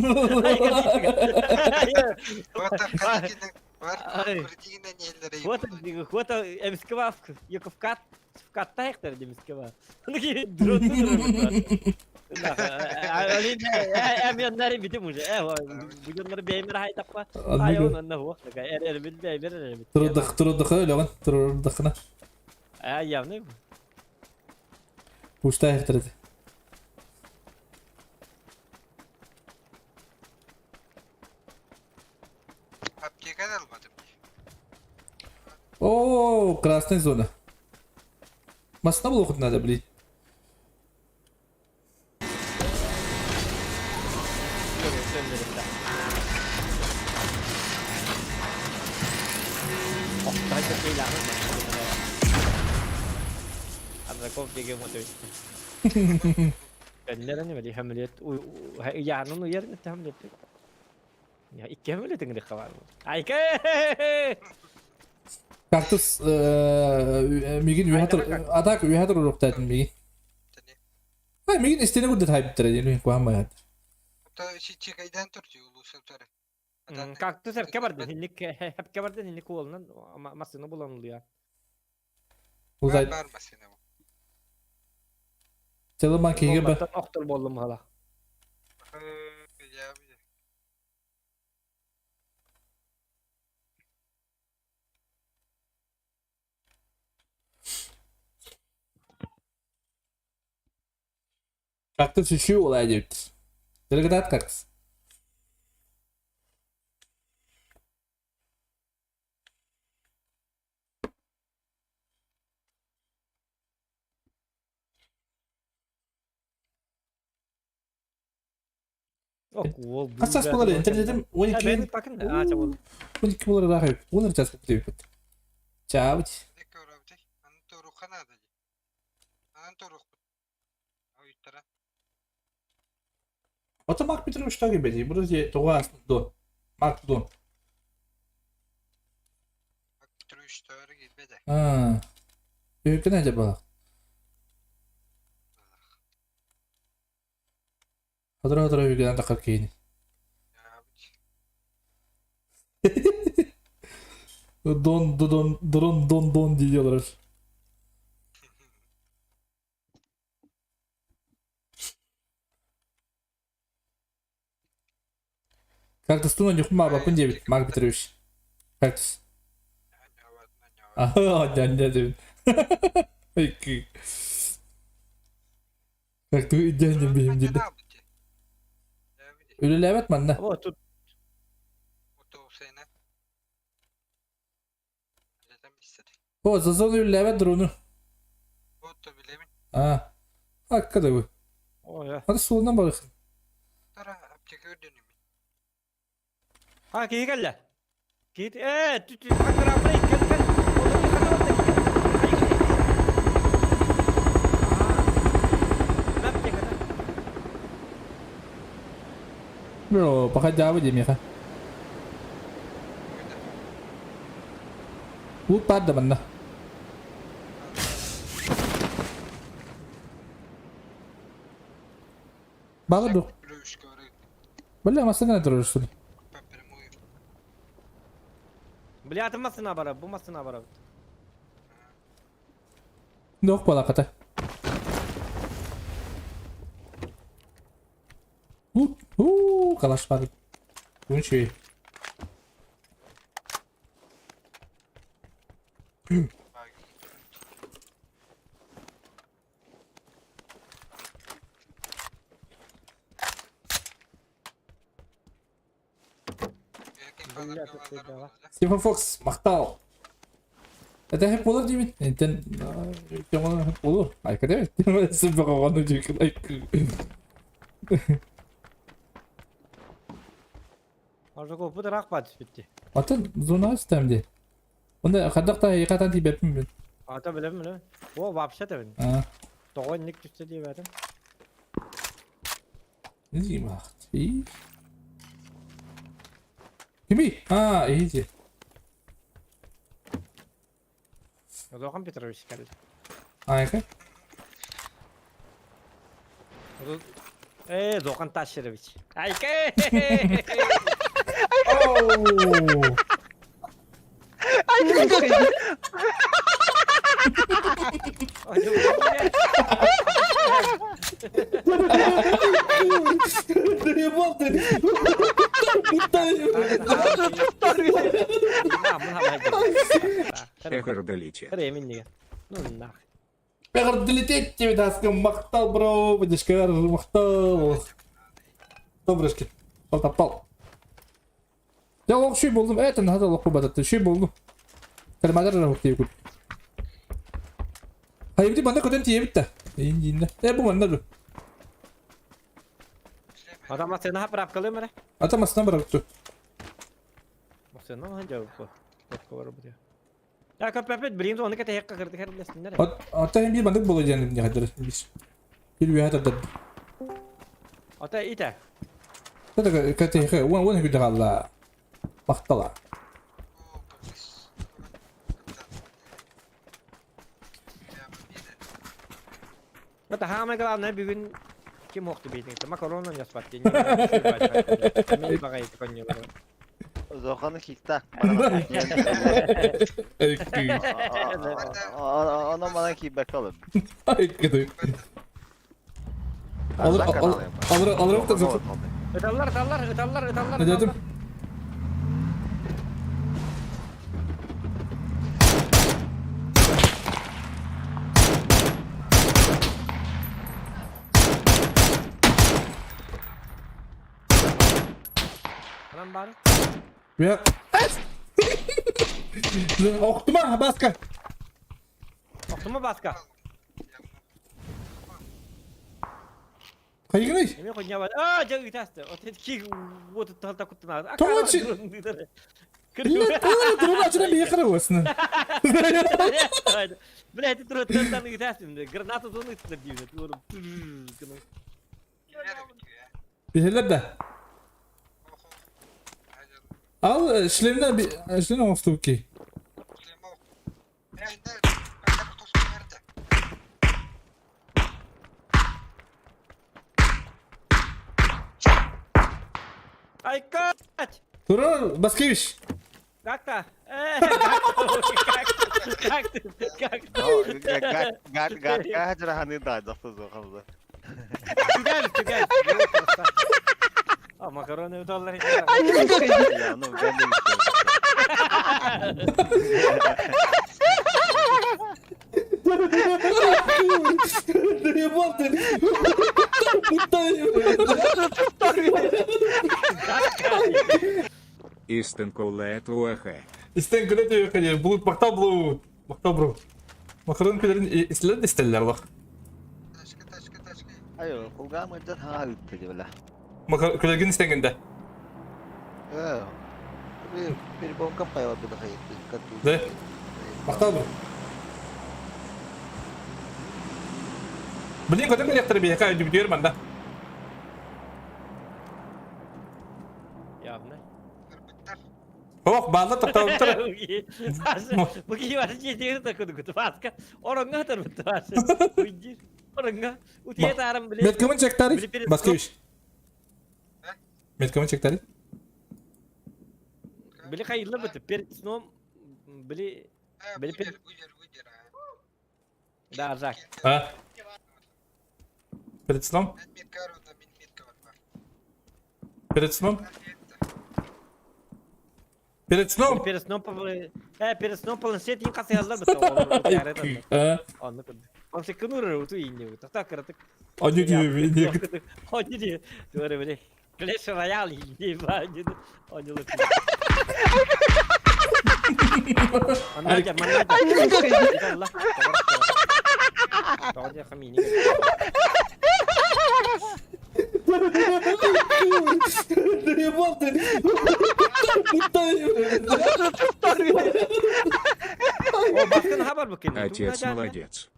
Вот вот эмсква яковкат вкаттайхтар демсква. Ну дрон. Әмяннары битим уже. Э, бүгүннәр бәймер хайтаппа. Айон анна хуак. Эр эр бит бәймер эр бит. Турдах турдах лөгөн турдахна. А явны. Пустайхтар. Аптека алмадым. О, красная зона. Масна было хоть надо, блин. Аржаков деген мотор. Көннөрөн били хамлет ыйаанын уйар это хамлет. Икки хамлет ыҥырыхха баар. Айка! Кактус мигин үөһэ тур атак үөһэ туруохтаатын мигин. Ай мигин истине курдат хайбыттара диэн куһаан байат. Чикайдан турчу улуусу туры. Кактус эпке бардын, инник эпке бардын, инник уолунан массыына булан улуя. Узай. Бар массыына бу. Чылыман киһигэ ба. Охтор боллум хала. Кактус үчүү олай диэбит. Дыргытаат кактус. Хас час буолар интернетим 12 12 буолар ыраах эбит. 10 час диэбиппит. Чаабыт. Ото Марк Петрович так эбэтий. Вроде тоҕо дон. Марк Дон. Аа. Үһүккүн acaba? Сотору-сотору үһүгүнэн таххар киһини. Дон дон дон дон дон дии олорор. Кактустун ойньукпун баабаппын диэбит Марк Петрович. Кактус. Аха, диэбит. Кактуһу ирдээн диэн диир. Үлэлээбэт манна. О, зазон үлэлээбэт дрону. А, акка да бу. Hadi суолунан барыхын. А, киһи кэллэ. Киһи ээ, хакырааппай кэл кэл. Бро, пока дьаабы диэмиэхэ. Уут баар да манна. Баҕар дуо? Бля, массыына турар Бля, атын массыына барар, бу массыына барабыт. Нох балаката. У, калаш бар. Үчүгэй. Стивен Фокс, махтал. Это хеп болор диибит. Интен хеп болор. Айка дебит. Сыбыҕа Ожого бу ыраах баар түспүттүү. Атын зона истэм дии. Онда хайдах да эйиэхэ тиийбэппин мин. Ата билэбин билэбин. О, вообще тэбин. А. Тоҕо инник түстэ диэбэтим. Не диимаахт. Кими? А, иһити. Улахан Петрович кэллэ. Айка. Ээ, Зохан Таширович. Айка! Оу! Доебал ты! Эхардалите. Ну нах. Эҕэрдэлитет диэбит ааска махтал бро, поддержкалар махтал. Добрышки. Таптал. Дьэ олох шүй булдум. Это надо олох бататты. Шүй булдум. Кальмадар эрэ диэбит. Хайбити манна көтөн тиийэбит да. Иин дииннэ. Э бу манна ду. Ата массыына хаправкалыым эрэ. Ата массыына барабыт. Массыына маһын дьабыппа. Токко барабыт. Я көппөппүт билигин ону кэтэһиэххэ кырдык эрэллэстиннэр. Ата hem bir маннык буолуо диэн хайдар бис. Bir үөһэ тардар. Ата итэ. Это катехе, уон уон күдэ хаалла. Махтала. Это самое главное бүгүн ким охту бейтин. Макаронун яспат дин. Мен багай коньялар. Зоханы хикта. Оно мана кийбэк алып. Алыр алыр алыр алыр Ыталлар, ыталлар, ыталлар, ыталлар. Ne dedim? Анан бары. Ya. Охтума, баска. Охтума баска. Хайгыный. Эми хуйня бар. А, жа ытасты. Вот это ки вот талта куттuna. Тоңочи. Бля, дрон ачына бие кырыбысны. Бля, это дрон тан ытасты. Граната зоны ытты дейм. Билер да. Ал шлемden bir шлем офту ки. Ай, Кать! Турар Баскевич. Как-то? Как ты? Как ты? Как ты? Гар жыраханы да жақсы зохамза. Түгәл, түгәл. А, макароны доллар. Я, ну, Доебал ты. Истин колет уэхэ. Истен күле диyor ki bulut мактау bulut. Мактау бро. Макарон күлерин истелер истелер лах. Тачка, тачка, тачка. Айо, кулга мыджат ха үтті бля. Макар күлерин истенгенде. Перебонка пайла буда хайт. Да. Мактау бро. Блин, көтөн келектер бияка өйдүп диyor манда. Явно. Ох, балла токтоп тур. Бу киһи бары дьиэтигэр да кудугут бааска ороҥҥо ытарбыт баасы. Уйдир ороҥҥо утуйа тааран били. Меткамын чектари. Баскевич. Меткамын чектари. Били хайылла быты перед сном били били перед Да, Жак. А? Перед сном? Перед сном? Перед сном? Перед сном перед сном планшет иин хасыһаллар быты. А? Онно курдук. Он секунуры уту иинне. Тохтоо кыратык. Они не Они не. Туора били. Clash Royale иинне баа. Они лыт. Манна манна. Тоҕо хамини. Доебал ты. О, хабар букин. Отец молодец.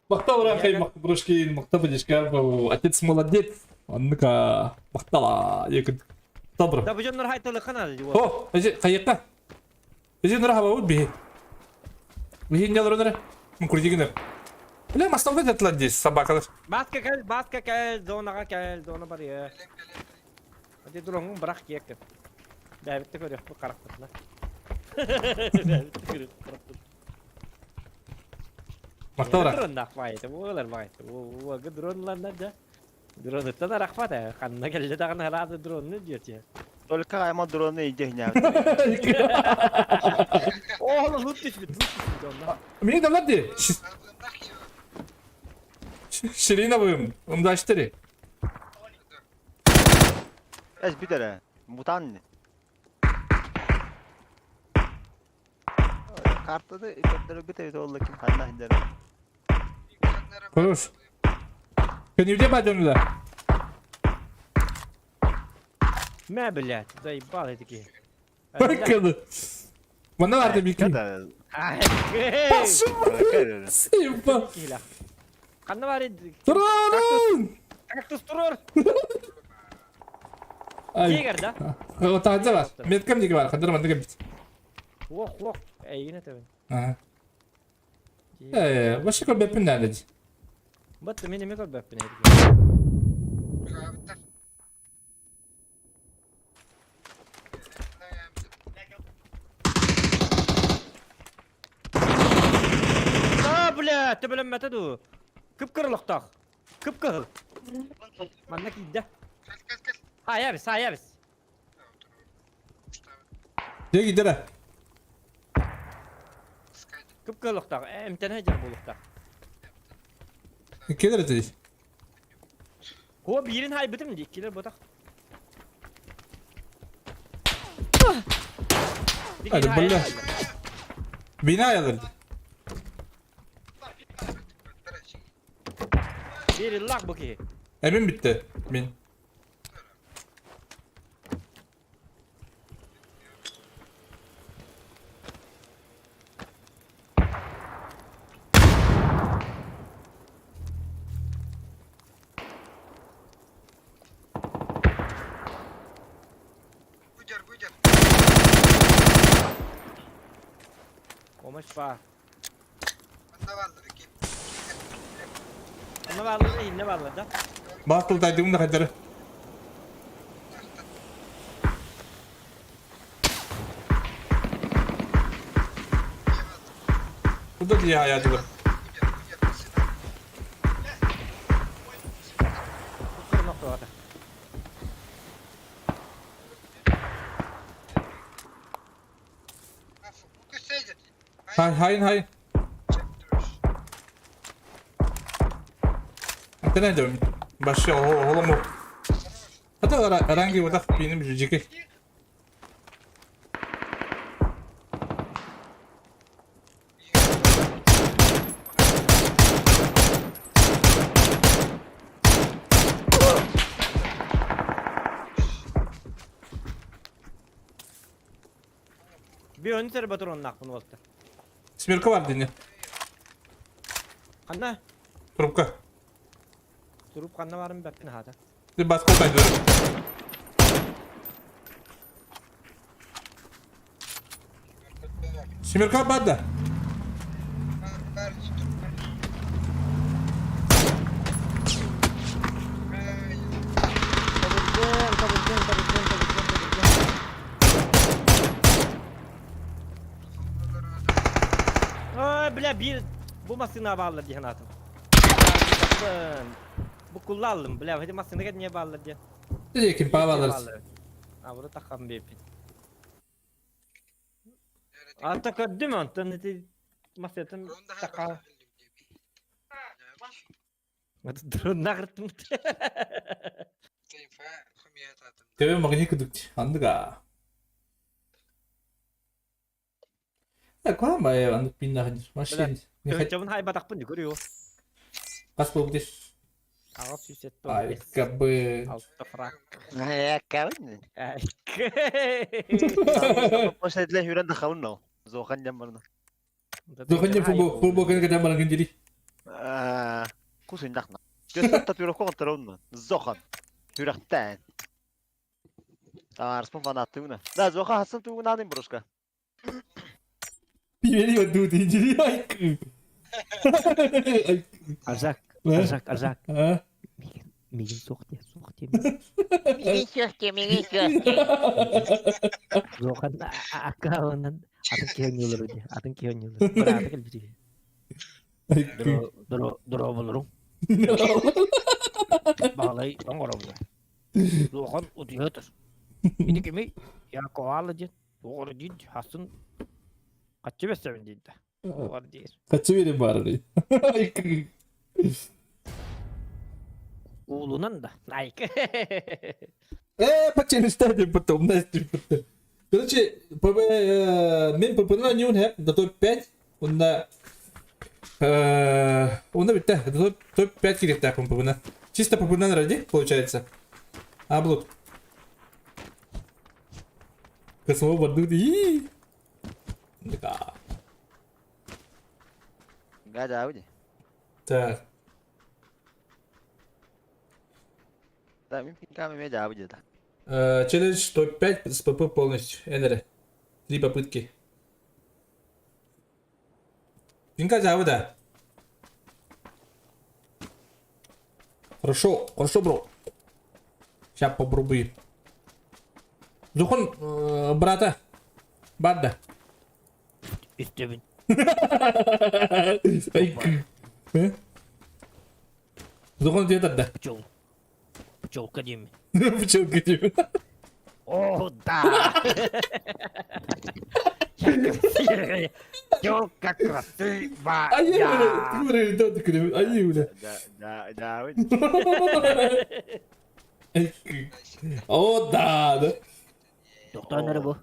Мактал рахай брошкин, мактал бадишка, отец молодец. Оннука мактала, якут. Добро. Да бу дьоннор хайталы хана. О, эжи кайыкка. Эжи нура хаба би. Бихи не лорнер. Мукурдигинер. Бля, мастал это здесь собака. Баска кел, баска кел, зонага кел, зона бар я. Hadi дронгун бырах киэккин. Бэбитте көрүөх бу карахпытына. Бэбитте көрүөх карахпыт. Мактал Дрон нахвайты, буолар байты. Уога дронларна да. Дроныттан арахпат, ханна келле дагы харады дронну диэти. Только айма дроны иде хня. О, лут түшпүт, лут түшпүт онна. Мне давлат ди. Ширина бым. Умдаштыри. Эс битере. Мутан. Картада икотдер бите олла ким ханна хиндер. Хорош. Кенюде бадонла. Мә, блядь, заебал такие. Бакады. Мана барды бики. Да. Пошел. Симпа. Ханна баар Турарың! Кактус турар! Ай. Дьиэгэр да? Таһырдьа бар. Меткам диэки бар. Хадыр маннык эбит. Уох, уох. Эйигин этэбин. Ага. Э, вообще көрбөппүн наада дии. Бат мен эме көрбөппүн Быраабыттар. А, бля, төбөлөммөтө дуу. Кып-кырыл охтоох. Кып-кыһыл. Манна киирдэ. Кэл кэл кэл. Хаайабыс, хаайабыс. Дьэ киирдэ Кып-кыһыл охтоох. Эмтэнэ сылдьар буолуохтаах. Кэлэр этэ Куо биирин хаайбытым дии, иккилэр ботах. Hadi бля. Bina ayalır. Биир иллаах бу киһи. Emin bitti. Min. Гудер, гудер. Помощь баар. Манна бааллар ики. Онно бааллар, иһиннэ бааллар да? Баатыл тайдыгым да хайдары. Bu da diye hayatı var. Hay hayın hayın. Антена дем. Баши оламу. Хата ранги ватах пиним жижики. Bir ön ser батроннаахпын уолта. Смерка бар дини. Ханна? Трубка. Туруп ханна барын бэппин хаата. Ты баскол тайдыр. Семерка бар да. Табылдым, табылдым, табылдым, табылдым, табылдым. Ой, бля, биир бу массыына бааллар дии санаатым. Бу куллааллым, бля, ити массыына не бааллар диэн. Ким паалар. А, вот тахам биэппит. Ата көрдүм онтон ити массыынатын таха. Дрон нагыртым. Тебе магни кудук. Андыга. Куам бай андык пинна машин. Көчөбүн хайбатахпын көрүө. Кас болуп деш. Ага сүүсет Ай, кабы. Алта фрак. Кабын. После хүрэн дахавна. Зохан жамбарна. Зохан жам футбол футбол кene жамбарна күндери. Кусун дахна. Көстөт татуировка контроунна. Зохан. Хүрәхтән. Арспын фанаты Да, Зоха хасан тугунанын брошка. Пивери вот тут индери. Ай. Аржак, Аржак, Аржак. А? Мигин суох диэ, суох диэ. Мигин суох диэ, мигин суох диэ. Зохан аккаунан атын киһи оонньуулар диэ, атын киһи оонньуулар. Быраата кэлбит үһү. Дро дро болорум. Баҕалай оҥоробун. Зохан утуйа сытар. Ити кимий? Я коала диэн. Туох эрэ диир, хасын хаччы бэссэбин диир да. Туох эрэ диир. Хаччы биэрин баара дии. Уулунан да. Найк. Э, почелюстать потом, знаешь, Короче, ПБ, мен ПП не он да топ-5, он на он на да топ-5 киректах он ПП Чисто ПП ради, получается. А, блуд. Космо бардут. И. Да. Гадауди. Так. Да, мин пинкам эмиэ дьаабы дьиэтэ. Челлендж топ-5 с ПП полностью. Энере. Три попытки. Пинка дьаабы да. Хорошо, хорошо, бро. Сейчас попробуй. Зухан, брата. Бар да. Истэбин. Зухан диэтэр да. Пчел. Пчелка диэмин. Пчелка диэмин. О, да! Пчелка красивая! Айыы, бля. Да, да, О, да, да. Тохтоон эрэ бу.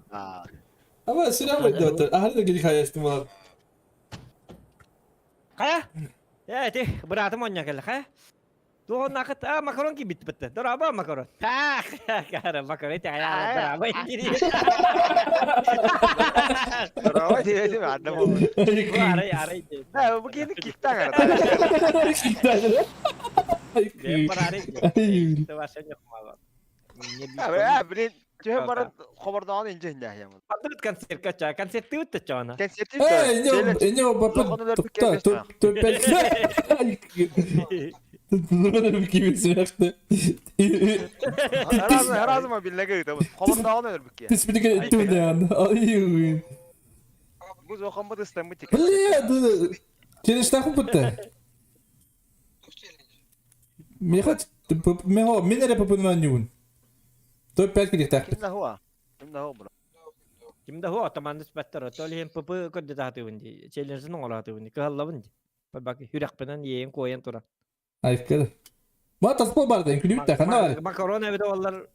Ama silah var zaten. Ahali de geri kayastım var. Хайа? Ээ, ити быраатым оонньоон кэллэ, хайа? Туох а макарон киирбит бытта. Дорообо макарон. Таах, кара макарон ити хайа дорообо индири. Дорообо диэти аадда буолла. Бу арай арай диэт. Да, бу киһини киктаан ара. Бэйэм бараары диэт. Ваша ньохмала. А, блин, Төһө баран хобордоон инже иннэһиэм. Бардыбыт концертка чаа, концерттыыбыт да чаана. Концерти Э, не бапы тукта, туп Разыма биллеге ыытабыт. Хобордоон өлөрбүккэ. Түспүтүгэр иттибин Ай, Бу зохоммут ыстаммыт тик. Бля, Челленджтахым бутта. Меха, меха, мен эрэ попынман Топ-5 килиэхтээхпит. Ким да хуа? Ким да хуа бро? Ким да хуа, атаманды түспэттэр. Ол иһин ПП көрдө таһатыбын дии. Челленджин оҥороотубун дии. Кыһаллабын дии. Бак сүрэхпинэн иэйэн куойан туран. Айккада. Ма таспол бар да, күлүбүт ханна бар. Макарон эбит оллар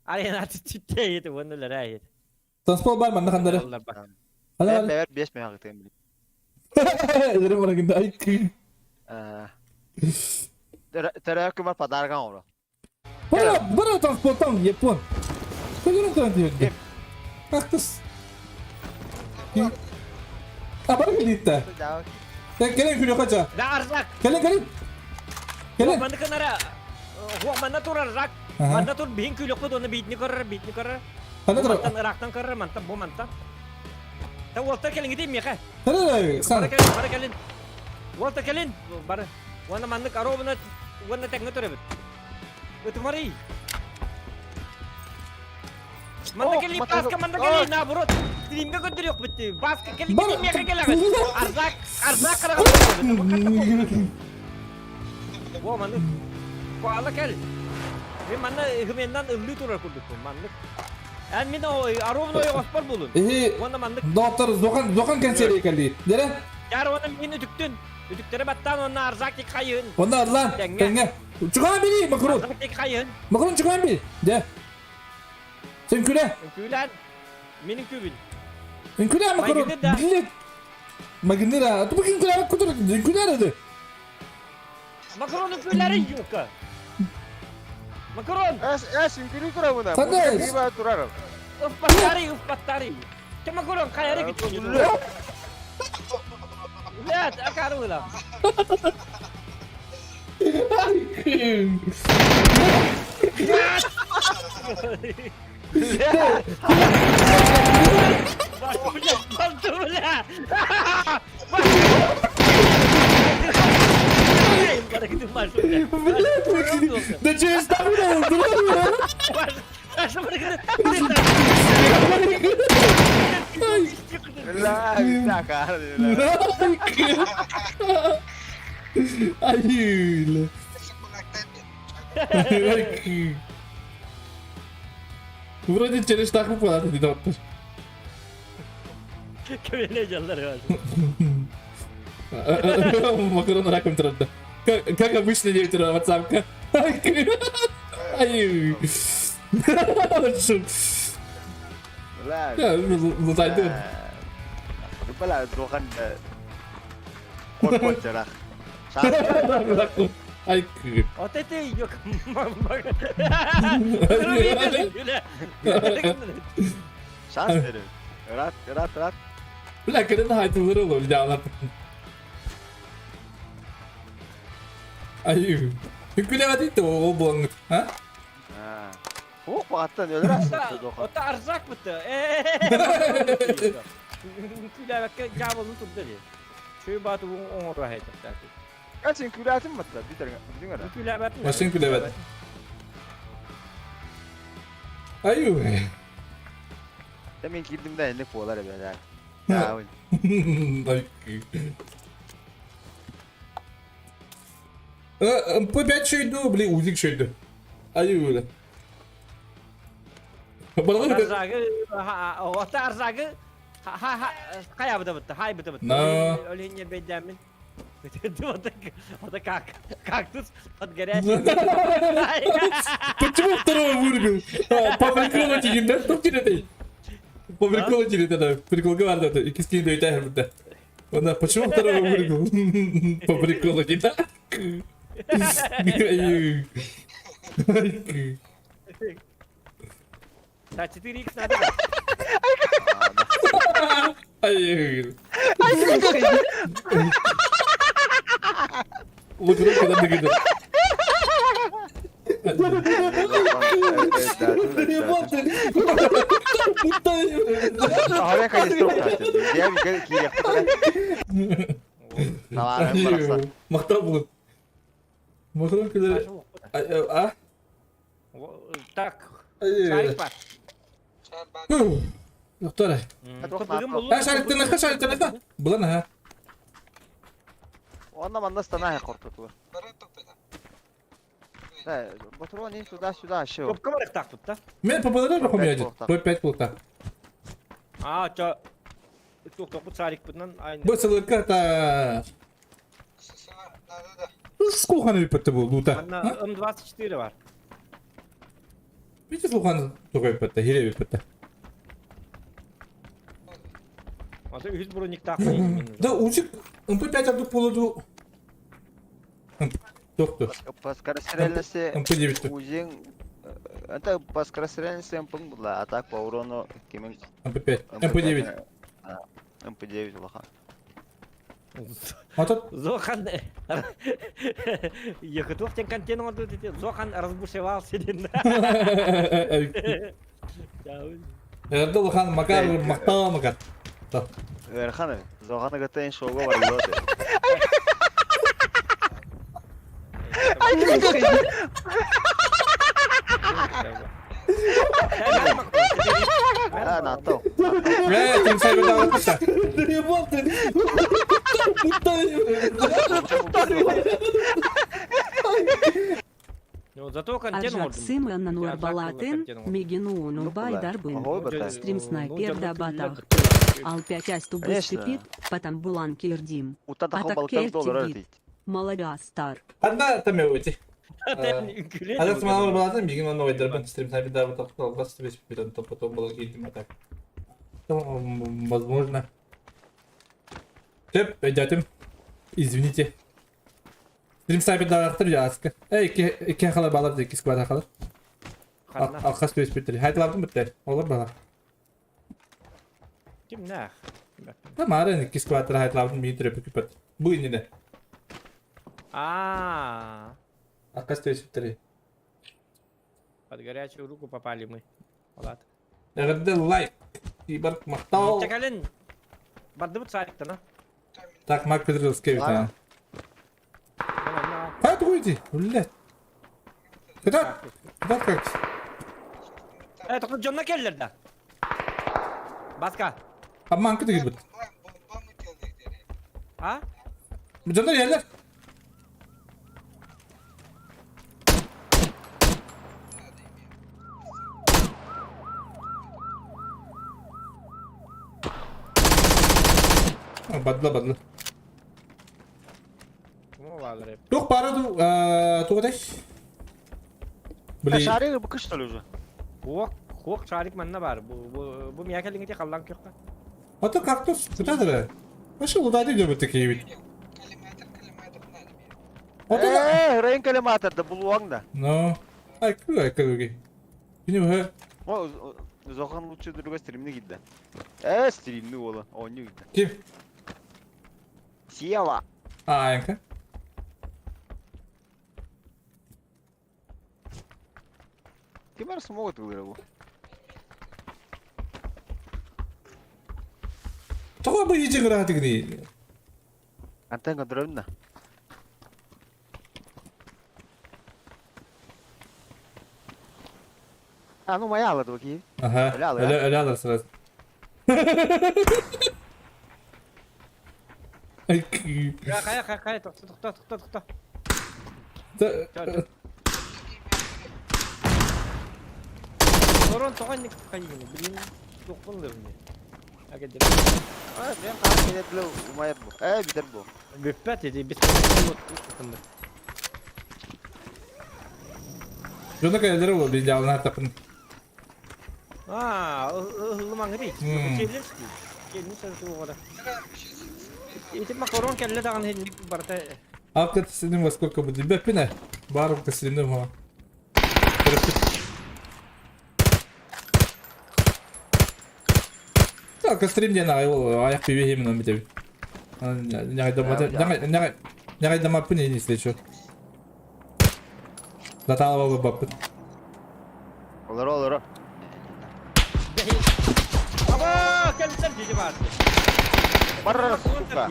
арена түттэ ити уонна ити. Таспол бар манна хандары. Ханна бар. 5 мега гытым. Эдерим барагында айкы. Төрөкүмөр подарок оҥоро. Бара, бара транспорттан Япон. Көдөрөн туран диэбит. Кактус. А бара кэлиитта. Кэлэн күлү хача. Да арзак. Кэлэн кэлэн. Кэлэн. Манна кынара. Манна турар рак. Манна тур биһин күлүкпүт оны биитни көрөр, биитни көрөр. Ханна турар. Мантан ырактан көрөр, мантан бу мантан. Та уолтар кэлиҥ ити миэхэ. Ханна Бары кэлин, бары кэлин. Уолтар кэлин, бары. Уонна маннык оруобуна уонна тэҥҥэ турабыт. Ытымарый. Манна кэлин, Баска, манна кэлин, наоборот. Стримге көрдөрүөхпүт. Баска кэлин, кэлин, миэхэ кэлэҕит. Арзак, Арзак хараҕын Во, маннык. Куала кэл. Мен манна ыгыменнан ыллыы турар курдукпун, маннык. Эн мин оровно ойоҕоспор булун. Эһи Уонна маннык. Доктор Зохан Зохан кэнсиэрий кэлли. Дere? Яр уонна мин үтүктүн. Үтүктэрэ баттаан уонна Арзак тик хайыын. Онна Арлан тэҥҥэ. Чугаан били макрон. Арзак тик хайыын. Макрон чугаан били. Дэ. Сен күлэ. Күлэн. Менин күбүн. Күлэ макрон. Билет. Магнира. Ту букин күлэ кутур. Күлэ эди. Макронун күләри юка. Макрон. Эс эс үҥкүлүү турабына. Ханна? Музыка турар. Ыппаттары, ыппаттары. Кем макрон кайары китти. Блядь, акарыла. Бля, бля! Да че Ай, Вроде через так выпадает, доктор. Кемеле жаллар Макарон раком трудно. Как, как обычно не утро WhatsApp. Ай. Бля. Зайду. Бля, Зохан кот жарах. Ай. Вот это ее. Шанс берем. Рат, рат, рат. Бля, когда хайтылыр olur bir Ай. Күләвәт итте о булаңыт, а? Ох, баҕаттан өлөр астык Зохан. Ота арзак бытты. Күләбәккә жабылын турды ди. Чөй баты оңор ахайтар. Качын күләтин батта, бүтер, бүтүң ара. Күләбәт. Машин күләбәт. Аю. Да мен кирдим да энник буолар эбэлэр. Даабын. МП5 шөйдү, били узик шөйдү. Аю. Балагы Арзагы, ота арзагы хайа быта бытта, хай быта бытта. На. Өлүнне бейдәмин. Вот как кактус под горячий. Почему второго вырубил? По приколу тигин, да? Что тебе По приколу тебе тогда. Прикол говорит, это. И киски не да. Она, почему второго вырубил? По приколу не так? Да, 4х надо. Вот руку надо говорить. Аҕа канистр Дьэ киириэхпит Талаарым барахсан. Махтал булун. Махтал күлэр. А? Так. Шарик бар. Доктор. А шариктаныха, шариктаныха. Булан аха. Онна манна станаа хортотугар. Да, патроны сюда-сюда, еще. Топка бар так тут, да? Мен попадаю рахом ядет. П5 булта. А, чо. Тук шарик бутнан. Бу сылырка та. Скулханы биппетте бу лута. Манна М24 бар. Видите слуханы тугай биппетте, хире биппетте. Ата үз броник так. Да узик МП5 ардык болду. Доктор. По скорострельности МП9. узин это по скорострельности МП была, а так по урону кимин МП5. МП9. МП9 улахан. А тут Зохан Якутов тен контент он тут Зохан разбушевался. Эрдол хан Макар мактал Макар. Эрхан, Зохана гатен шоуга бар А, натал. Э, тим сайбер давай. Ну, зато контент Аржак можно. сымын нуарбалатын, мегинууну байдарбын. Стрим снайпер да батах. Ал пять асту Конечно. быстыпит, потом булан кирдим. Ута А тахо так балтан доллар керти Малага стар. Одна там его идти. Ада смалар балатын бигин оны ойдарбын стрим сайбер давай тактал бас тебе спитан то потом было кидим так. Возможно. Теп, эдятым. Извините. Стрим сайбер давай яска. Эй, ки халар балар ди кис квада халар. Алкас төс битер. Хайтлардым битер. Олар балар. Ким нах? Да марын кис квадра хайтлардым битер бит. Бу инде. А, Алкас төс битер. под горячую руку попали мы. Ладно. Эгерде лайк. Ибар мактал. Чакалин. Барды шарик-то, на. Так, Мак Петровский ведь. Как уйди? Блядь. Куда? Куда как? Э, только Джонна Келлер, да. Баска. Обман куда гибет? А? Джонна yerler. Бадла бадла. Ну ладно. Тух пара ду тугадаш. Блин. Шарик бу что ли уже? Хуок, хуок шарик манна бар. Бу бу бу мия келлиңе халлан кёкка. А то кактус куда да? Вообще лудады любят такие ведь. Вот это. Э, рейн коллиматор да булуаң да. Ну. Ай, куда куда. Не О, Зохан лучше друга стримни гидде. Э, стримни ола, оню гидде. Ким? Села. А, Энка. Ким эрэ смог ытылыра бу? Тоҕо бу иичи кыраатыгыный? Антон көрдөрөбүн да. А, ну моя алла дуо киһи. Аха. Өлө алыр, Өлө өлө алыр сразу. Я хайа хайа хайа тохто тохто тохто тохто. Сорон тоҕо инник хайыгыны билин туохпун ылыбын. Агадыр. А, мен хаан кэлэ умайар бу. Э, бүтэр бу. Бүппэт ити бит. Дьоно кэлэлэрэ буолла биир дьаалана тапын. Аа, ыһыллымаҥы Келлин Келлин сөрүтү оҕода. Ити макарон кэллэ даҕаны инник барыта Алка синим во сколько будет? Бэппинэ. Баарым синим ха. Так, стрим диэн аҕай ол аяк пиви именно битеби. Нягайдамаппын ини если что. Датаала баппыт. Олоро, олоро. Аба, кэлбиттэр дии баар. Бар, сука.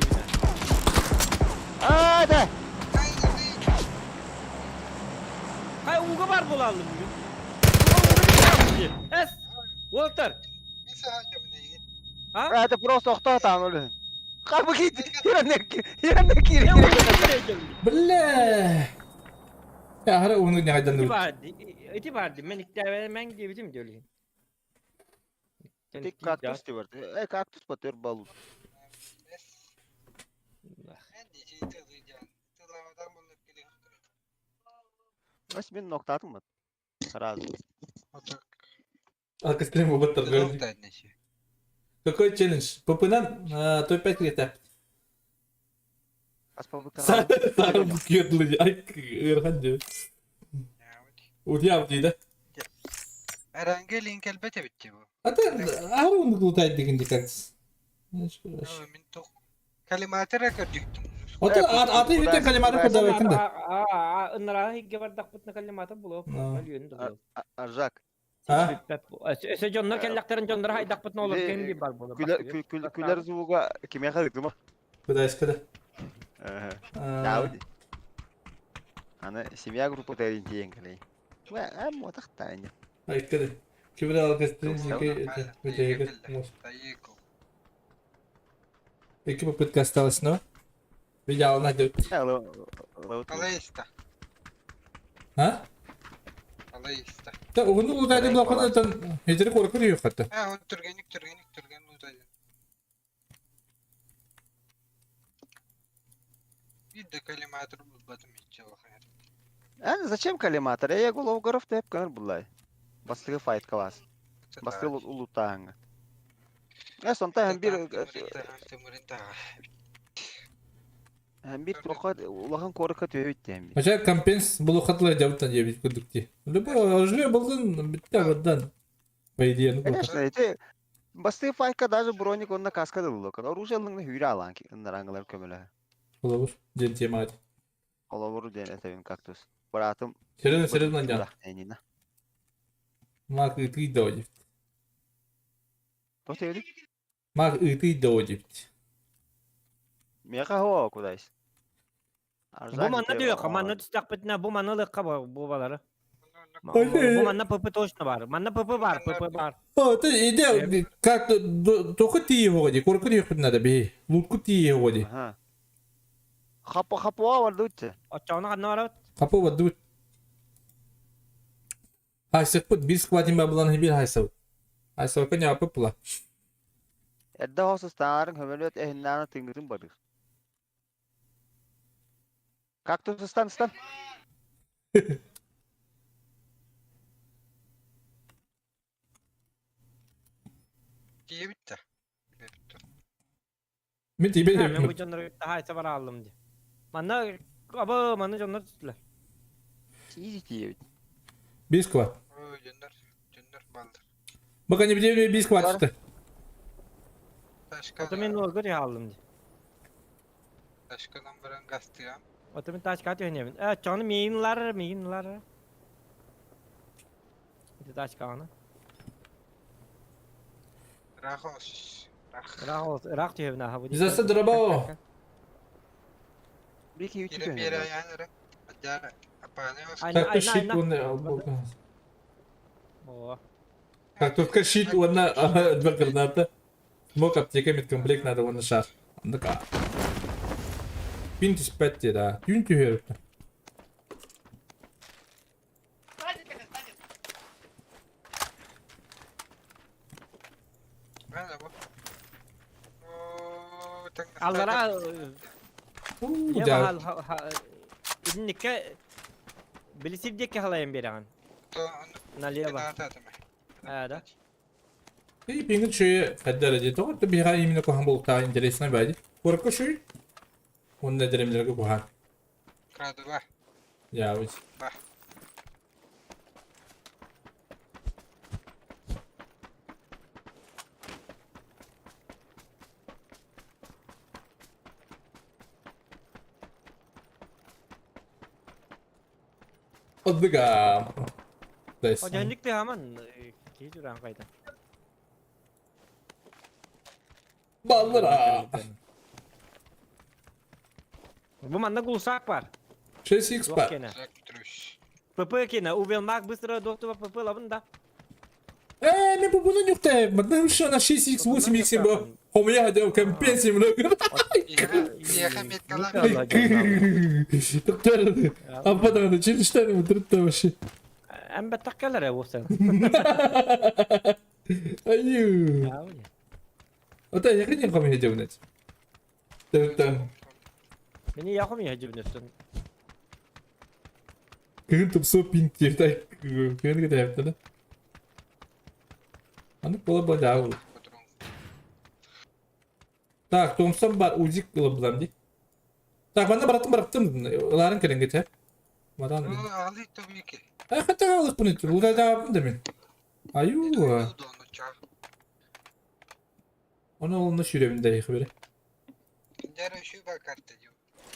А, да. Хай ууга бар буолаллым бүгүн. Эс, Уолтер. А? Это просто охтоотаан ол. Хабы кит. Иранне кири. Бля. Я хара уну нягайдан. Ити бар, ити бар, мен иктәбе мен диэбитим диөлүн. Ты кактус ти бар. Э, кактус потер балу. Бас мен ноктатым бат. Сразу. Алка стрим оботтар. Какой челлендж? Попынан, то 5 лет. Ас попытка. Сарым күйетлі, ай, ырхан де. Утьям дейді. Эрангелин кэлбэт эбит дии бу. А ты арун глутай дегенде как Мин тух коллиматора көрдүктүм. Аты аты бүтен коллиматор куда бекинде. Аа, ыннара хигге бардакпытна коллиматор булуп. Өлүөн да. Аржак. А? Өсө дьоннор кэллэхтэрин дьоннор хайдахпытна олор кэм бар буолар. Күлэр звуга кимиэхэ ыытыма. Куда искада? Дауди. Аны семья группа тэрин тиийэн кэлэй. Э, мотахтаанья. Айккада. Кибер алгастын жеке битеге. Екі попытка осталось, но? Видео найдет. Алайста. А? Алайста. Да, угуну удайды блокадан хеджери коркур yok hatta. Ha, o түргенник түргенник түрген удайды. Bir de коллиматор булбатым ичче улахан. А зачем коллиматор? Я голову горов деп көнөр буллай. Бастыгы файт класс. Бастыгы улутааңа. Э, сонта һәм бир һәм бир тока улахан корка төбөт дем. Хотя компенс был хатла жабыттан жебит күдүкти. Любой жле болдун битте абдан. По идее, ну. Конечно, эти бастыгы файтка даже броник онна каска да булок. Оружие алыңны хүрә алан ки ыннараңылар көмөлө. Болобур. Ден тема. Олобур ден этебин кактус. Баратым. Серьезно, серьезно, жан. Энина. Мак ыты додив. То теди? Мак ыты додив. Меха хо кудайс. Бу манна диök, манна түстәкпитнә, бу манна лыкка бу балары. Бу манна ПП точно бар. Манна ПП бар, ПП бар. О, ты иди, как только ты его годи, корку не надо бей. Лутку ты его годи. Ага. Хапа хапа бар дутче. Очоны ханна барабыт. Хапа бар дут. Хайсык пут бир сквадин бабылан бир хайсау. Хайсау коня апы пула. Эдде хосу старын хөмөлөт эхиннаны тынгытын бардык. Кактус стан стан. Тие битте. Битте. Мен тебе Мен бу дьоннор хайса бара алдым ди. Манна аба манна дьоннор түстүлөр. Изи тие. Бир сквад. Ой, дьоннор, дьоннор балдыр. Пока не бдем бир сквад түсті. Ташка. Ото мен олгор алдым ди. Ташкадан баран гастыям. Ото мен тачка түйнебин. Э, чоны мейинлар, мейинлар. Ити тачкаҕына. Ыраах оҕус. Ыраах. Ыраах оҕус, ыраах түһэбин ааһа бу. Дизастер дробо. Бики үчү Кире биэрэ айаан эрэ. Адьаа апааны ос. Айна, Как-то айна, щит айна. уонна О, Как только щит уонна два граната. Мог аптека медкомплект надо уонна шар. Андыка. Күн түспэт диye да. Түүн түһүөр. Бана бу. Оо, таҥнастаата. Аллара Уу, Дьэ дьаа. баһаал итинниккэ били сир диэки халайан биэрэҕин. То ону Налево. кынаатаатым. Аа да. И пингин шуйы хаддара дии. Тоҕо биһиэхэ именно куһаҕан буолуохтааҕа интересно бади. Куоракка шуй. Уонна дэрэмнэргэ куһаҕан. Крадува. Дьаабыч. Ба. Оддыга. Дайс. Одьонник тыһаман киһи тураан кайда. Баллара. Бу манна гулсак бар. 6x Туох бар. киэнэ. Жак Петрович. ПП киэнэ. Увелмак быстро доктора ПП лабын да. Э, мен бу буну нюхтаем. Потому что на 6x, 8x бу. Хомуйа хотел компенсии много. Иэхэ меткалаах. Тоқтар. Ападан челіштен отырды вообще. Эн баттаккалар э уопсан. Аю. Ота якын хомуйа дебнет. Тәттән. Мени яхом я жибнөстөн. Кыгын тупсу пинт тай кыгын кете Аны бола бола. Так, Томпсон бар, узик кылып ди. Так, манна бараттым бараттым. Ыларын кэлэн кете. Мадан. Алы тобики. Ай, хата алып буны. Луда да да мен. Аю. Оны олны сүйребин да ихбере.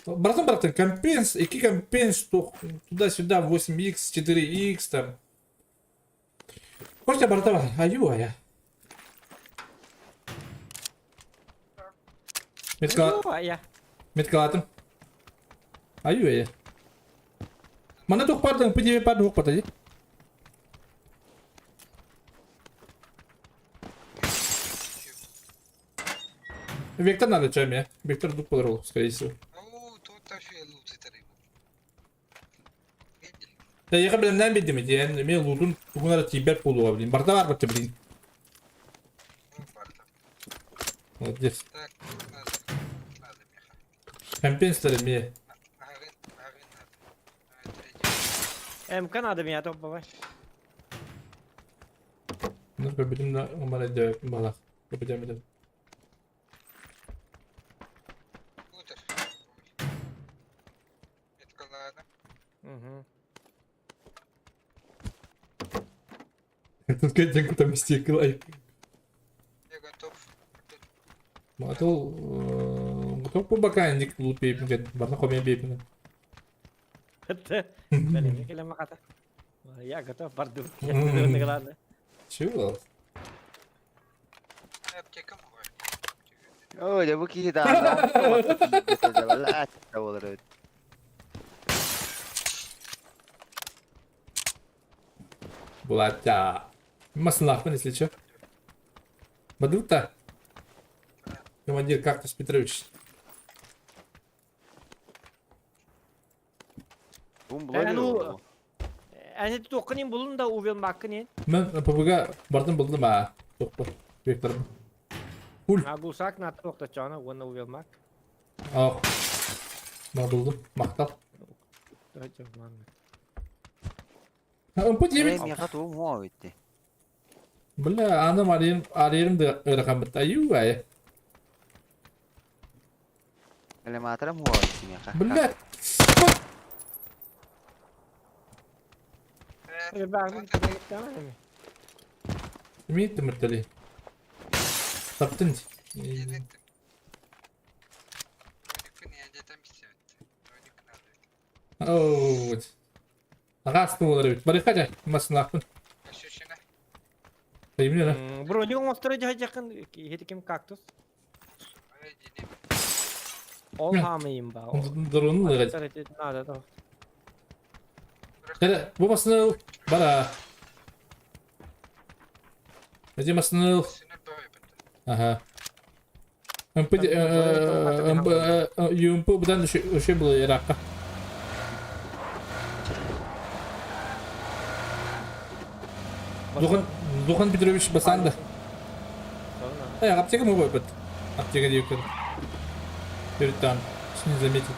Братан, братан, компенс, iki компенс, туда-сюда, 8х, 4х, там. Костя, братан, аю, а я. Меткалатым. Аю, я. Мана тух пардон, пидеме пардон, патади. Вектор надо чем я? Вектор дух подорвал, скорее всего. Да я блин, нам бедим, я мен лутун тугунара тибер полуга, блин. Барда бар бат, блин. Молодец. Компенсаторы мне. МК надо меня топ бывай. Ну, победим на умара балах. Победим, победим. Угу. Тут катеньку там стекла. Я готов. Матыл готов по бакайник лупейпинг, барна хомя бейпинг. Я готов, бардым. Я Чего? Ой, да бу киһи да. Болар Булатя. Маслахман, если че. Бадута. Командир Кактус Петрович. Ну, Әне тоқынын булун да увел маккынын. Мен ПБГ бардым булдым а. Тоқпа. Векторым. Пуль. А гусак на тоқта чана, оны увел мак. Ах. Ма булдым. Мақтал. МП9. Бля, анам арыйым, арыйым да ыракан бит. Аю ай. Бля. Имеет мертали. Таптын. Оу. Ағасты олар бит. Барыха жа, масын ақпын. Именно. Броню оҥосторо дьаһайдьаххын иһити ким кактус? Ол хаамыйым ба. Дронун ыгать. Надо да. Кere, bu masını бара. Эти масını Ага. МП МП ЮМП будан үше было Иракка. Духан Духан Петрович Басанда. Э, аптека мы выпад. Аптека девка. Перед там. Не заметил.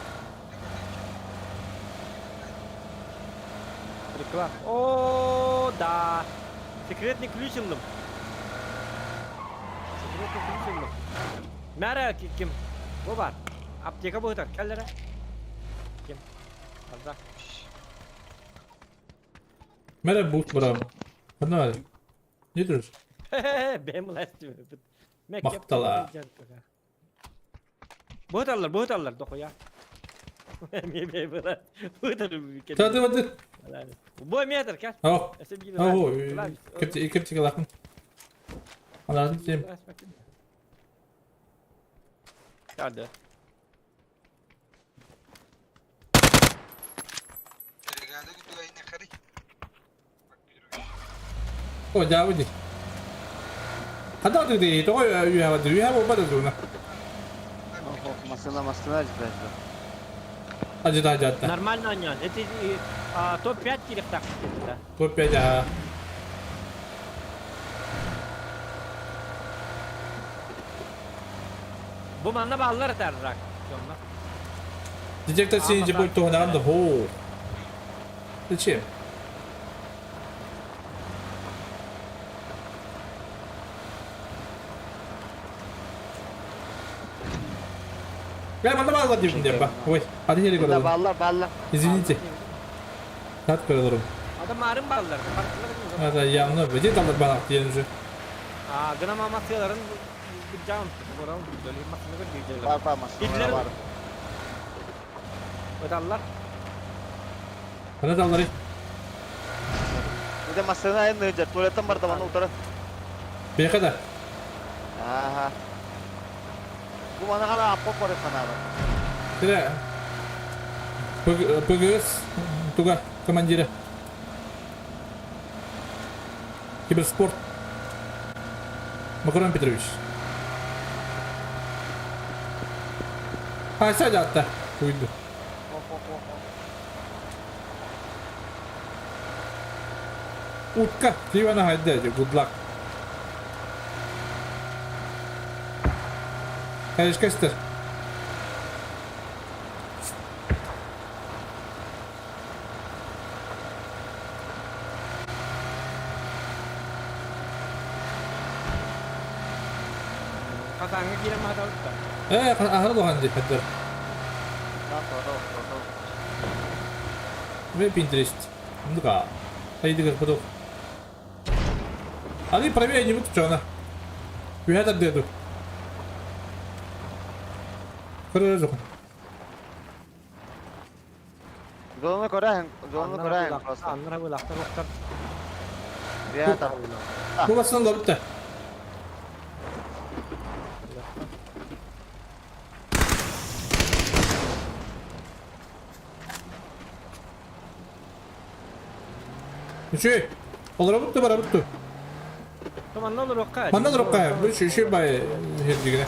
Реклама. О, да. Секретный ключ ыллым. Секретный ключ ыллым. Мэра ким? Бу бар. Аптека быһытар. Кэллэрэ. Ким? Барда. Мэра бут барам. Ханна Не тұрыс? Бэм ластыбыт. Мактала. Быһыталлар, быһыталлар, дохуя. Тады бады. Бу метр, кел. Ау. Ау, кепти кепти лакын. Аларын тем. Hadi. О, дьаабы дии. Хата дии, тоҕо үөһэ барды, үөһэ буолбат дуна. Массыына, массыына дьиттэ. Ажыта ажатта. Нормально аньон. Это топ-5 кирихтах да. Топ-5 ага. Бу манна бааллар этэр рак. Детектор синий будет туһунан да хоо. Зачем? Я манна бааллар диибин диэн ба. Ой, hadi yere Да көрөлөр. бааллар, бааллар. Извините. Хат көрөлөрүм. Адам марын бааллар. Ата явно где талар банак диэн уже. А, гына мама сыаларын быдьаан борон дөлү масыны көрдү Бар, бар, массыына бар. Ыталлар. Хана таллары. Үдэ массыына айын ыдьар, туалеттан бар да утары. Бэйхэ да. Аха. Бу мана хана аппа бар ханаба. Тирэ. ПГС туга командира. Киберспорт. Макарон Петрович. А, сядь атта. Уйду. Утка, Ивана хайда, good luck. Конечно, Хатааҥҥа киирэн маһатабыт да. Ээ, аһара улахан дии, хайдар. Веб Pinterest. Ну-ка. Хайдыгар поток. Аны правее не буду чона. Үһэ тардыа Көрөр жоқпын. Зону көрәһин, зону көрәһин просто. Аннара булактар уктар. Бия тар. Бу басынан да бітті. Үчү. Олора бутtu бара бутtu. Манна олоруохха. Манна олоруохха. Бу үчү үчү бай хердигине.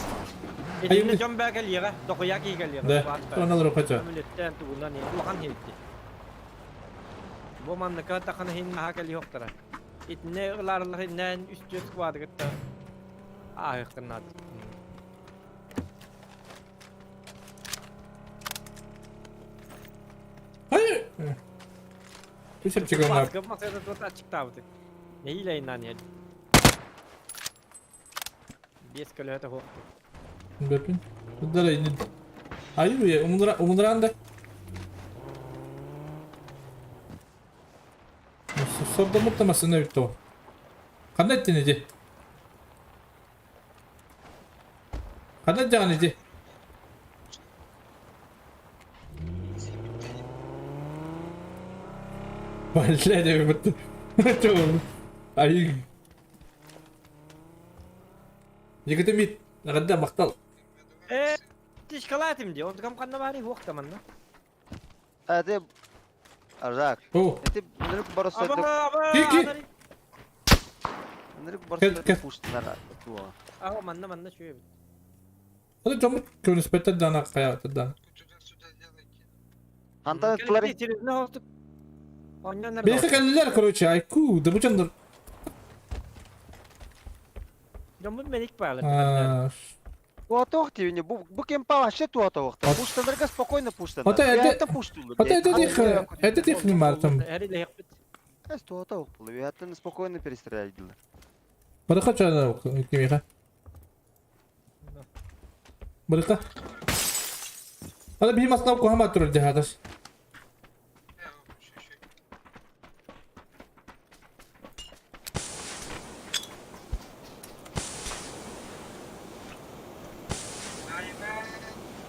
Итиннэ дьон баа кэлиэҕэ, дохуйа киһи кэлиэҕэ. Да. Манна олоруохха ча. Мүлүттэн тугунан улахан хилти. Бу манныка тахана хин маха кэлиэхтара. Итиннэ ылаарылар иннээн үс-түөрт сквады кытта ааһыахтарын наада. Hayır. Үс Баскы масада тут ачыктаабыты. Нэһиилэ айнаан иһэр. Биэс көлөһөтө суохтук. Бэпин. Удара инин. Айы умудра умудранда. Сордомут масына бүтті. Қандай еттен иди? Қандай жаған иди? Бля, деп бітті. Айы. Егитимит, эҕэрдэ махтал. Э, тишкалаатым дии. Онтукам ханна баарый хуох манна. Это Аржак. О, Это нырык барысады. Ки, ки. Нырык Кет, барысады кет. пуштынар. Туа. Аха манна манна чуебит. Hadi дьоммут көрүспэттэр даана хайаатыр даана. Хантан ыттылар. Телевизор хостук. Онньоннор. Бэйхэ кэллилэр, короче, айку, да бу дьоннор. Дьоммут медик баалар. Туатох тивини бу бу кемпа вообще туатох. Пуштанарга спокойно пуштанар. Ата это Это пуштулар. Ата это тих это тих не мартым. Эс туатох булу. Это спокойно перестрелять дилер. Барыка чана кимиха. Барыка. Ата бии маснап кухама турар дехатас.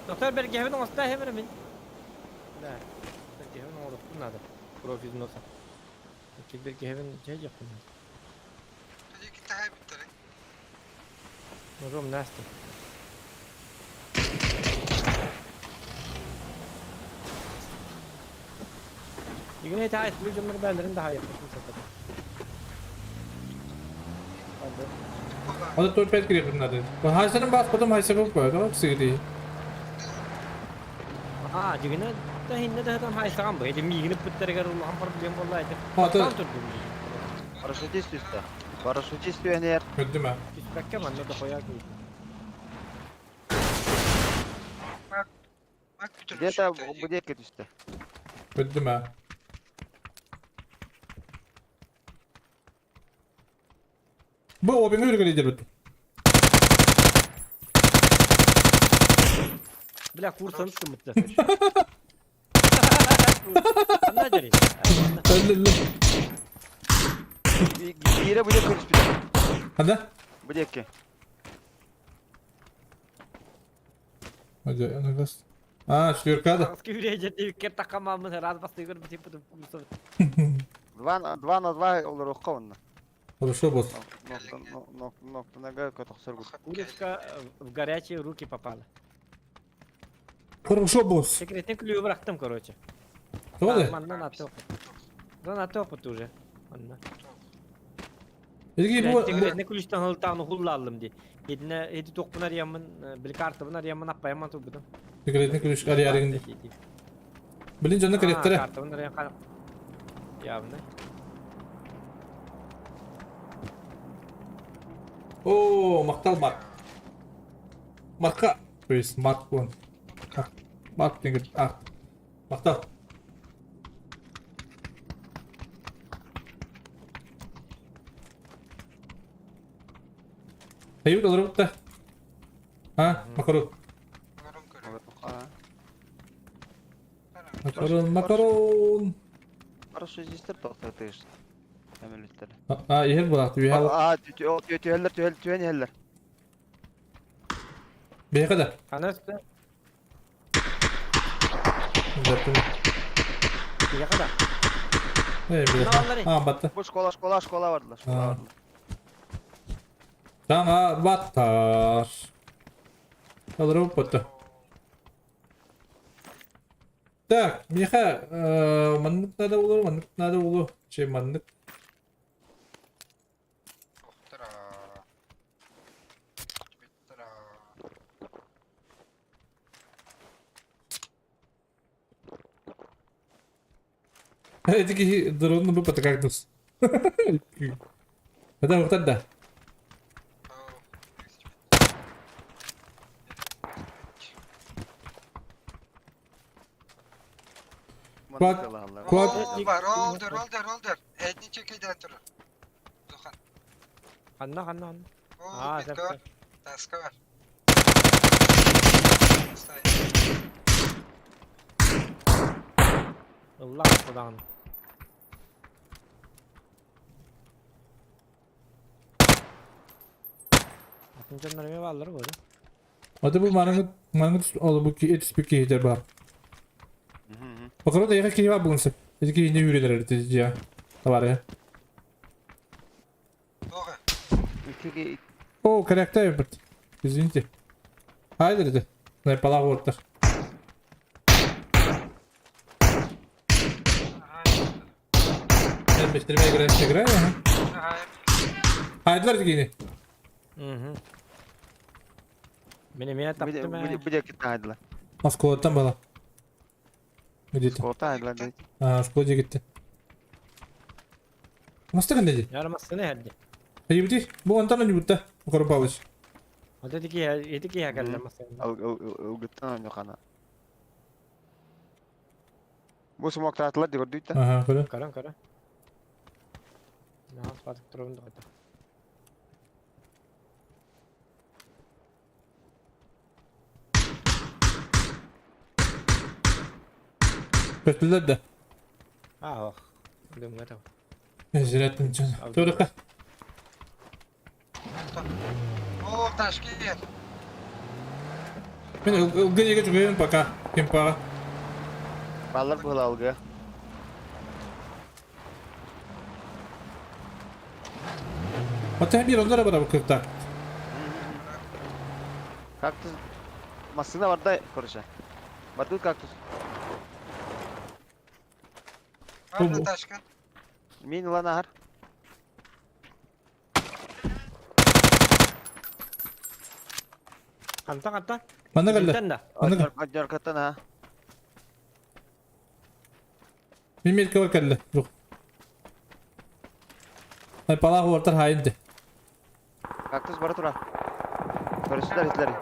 Доктор бергehevin оҥоста хэмэр мин. Да. Бергehevin оҥоруохпун наада. Профиль носа. Бергehevin дьэ дьэхпин. Ножом Настя. Игне таайт бу дьоннор бээлэрин да хайыппытын сатата. Ата 4-5 кириэхпин наада. Хайсарын бааспатым хайсабын кое, сыгыты. Аа, дьигинэ да хиннэ да хатан хайсаган бу. Эти миигини пыттарыгар улахан проблем болла эти. Ата турдум. Парашютист үстэ. Парашютист үөнер. Көрдүм а. Түспэккэ манна да хояк. Где-то будетке түстэ. Көрдүм а. Бу обиңа үргәли дебит. Бля, курсан кымытты. Анна дери. Өллө. Бире будетке түспүт. Анда? Будетке. Hadi анагас. А, четверка да. Аски үрәҗә дип такамамын раз бастыгыр битеп бутып курсан. 2 на 2 на 2 олоруохха онно. Хорошо, босс. Ноктанага көтөхсөр гут. Курочка в горячие руки попала. Хорошо, босс. Секретный ключ бырахтым, короче. Тоҕо Манна аты Зон аты опыт уже. Манна. Эдиги бу Секретный ключтан хылтааны хуллаллым ди. Едине эди токпунар ямын, бил картабынар ямын аппаяман турбудум. Секретный ключ ари Блин, дьонно кэлиэхтэрэ. Картабынар ямын. Явно. О, махтал Марк. Марка. То есть Марк он. Марк деген а. Махтал. Айып олар да. А, макарон. Макарон, макарон. Парашютистер тохтотыш. Әмелеттер. А, иһэр булақты, биһэ. А, түһэллэр, түһэл, түһэн иһэллэр. Биһэ да. Анас Заптым. яқада. Э, биһэ. А, батта. Бу школа, школа, школа бардылар. Школа бардылар. Саҥа баттар. Алырып батта. Так, миэхэ маннык надо болор, маннык надо болор. Че маннык. Эти киһи дронну бу патакактус. Это вот да. Квад- квад- Бар, oldur, oldur, oldur. Etni çekilden turur. Duhan. Ханна ханна ханна. Oo, Аа, bitki var. Taska var. Ылла кудаан. Атын жоннор эме баалар бу. Аты бу маныңыт маныңыт ол бу ки этис бу киһитер бар. Бакырот эйха киһи бар бугунсы. Эти киһини үрелер эрти Товары. Doğru. Икки О, корректа бит. Извините. Хайдер это. Найпалаах уоттар. Я без тебя играю, играю, ага. Хайдер дигини. Мин эмиэ таптым ээ. Бу диэки таайдылар. Москваттан бала. Где-то. Школа таайдылар дии. А, школа дегитте. Маста кэннэ дии. Яра массыына иһэрди. Хайыбыти, бу онтон онньубутта, Укар Павлович. Вот эти киһи ити киһи кэллэ массыына. Ылгыттан оонньохана. Бу смоктаатылар дии көрдүйт да. Ага, көрө. Көрөн көрө. Наас батып турабын да қайта. Көстүлэр да. А, ох. Дымга тау. Зираттын чын. Турука. О, Ташкент. Мен ылгы неге жүгөйүн пока. Кемпаға. Баллар быһыла алгы. Оттан бир онлара бара кырта. Кактус массыына барда короче. Бардыбыт кактус. Барда Ташкент. Мин ылан аһар. Хантан хантан? Манна кэллэ. Итинтэн да. Манна Однеркаттан аха. Мин метка бар кэллэ. Жоқ. Ай палаах уортар хаайын Кактус бара тура. Көрүстүлэр итилэри.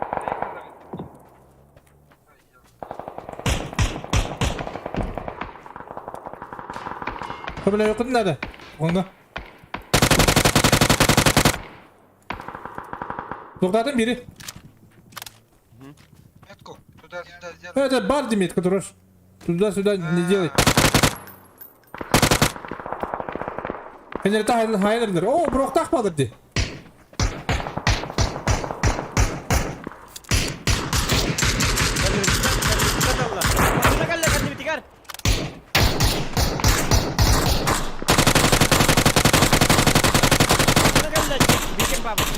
Көмөлө йокун надо. Онда. Тоқтатын бири. Метку туда-сюда сделай. Это бар метка тураш. Туда-сюда не делай. Хенерта хайнердер. О, броктах падыр ди.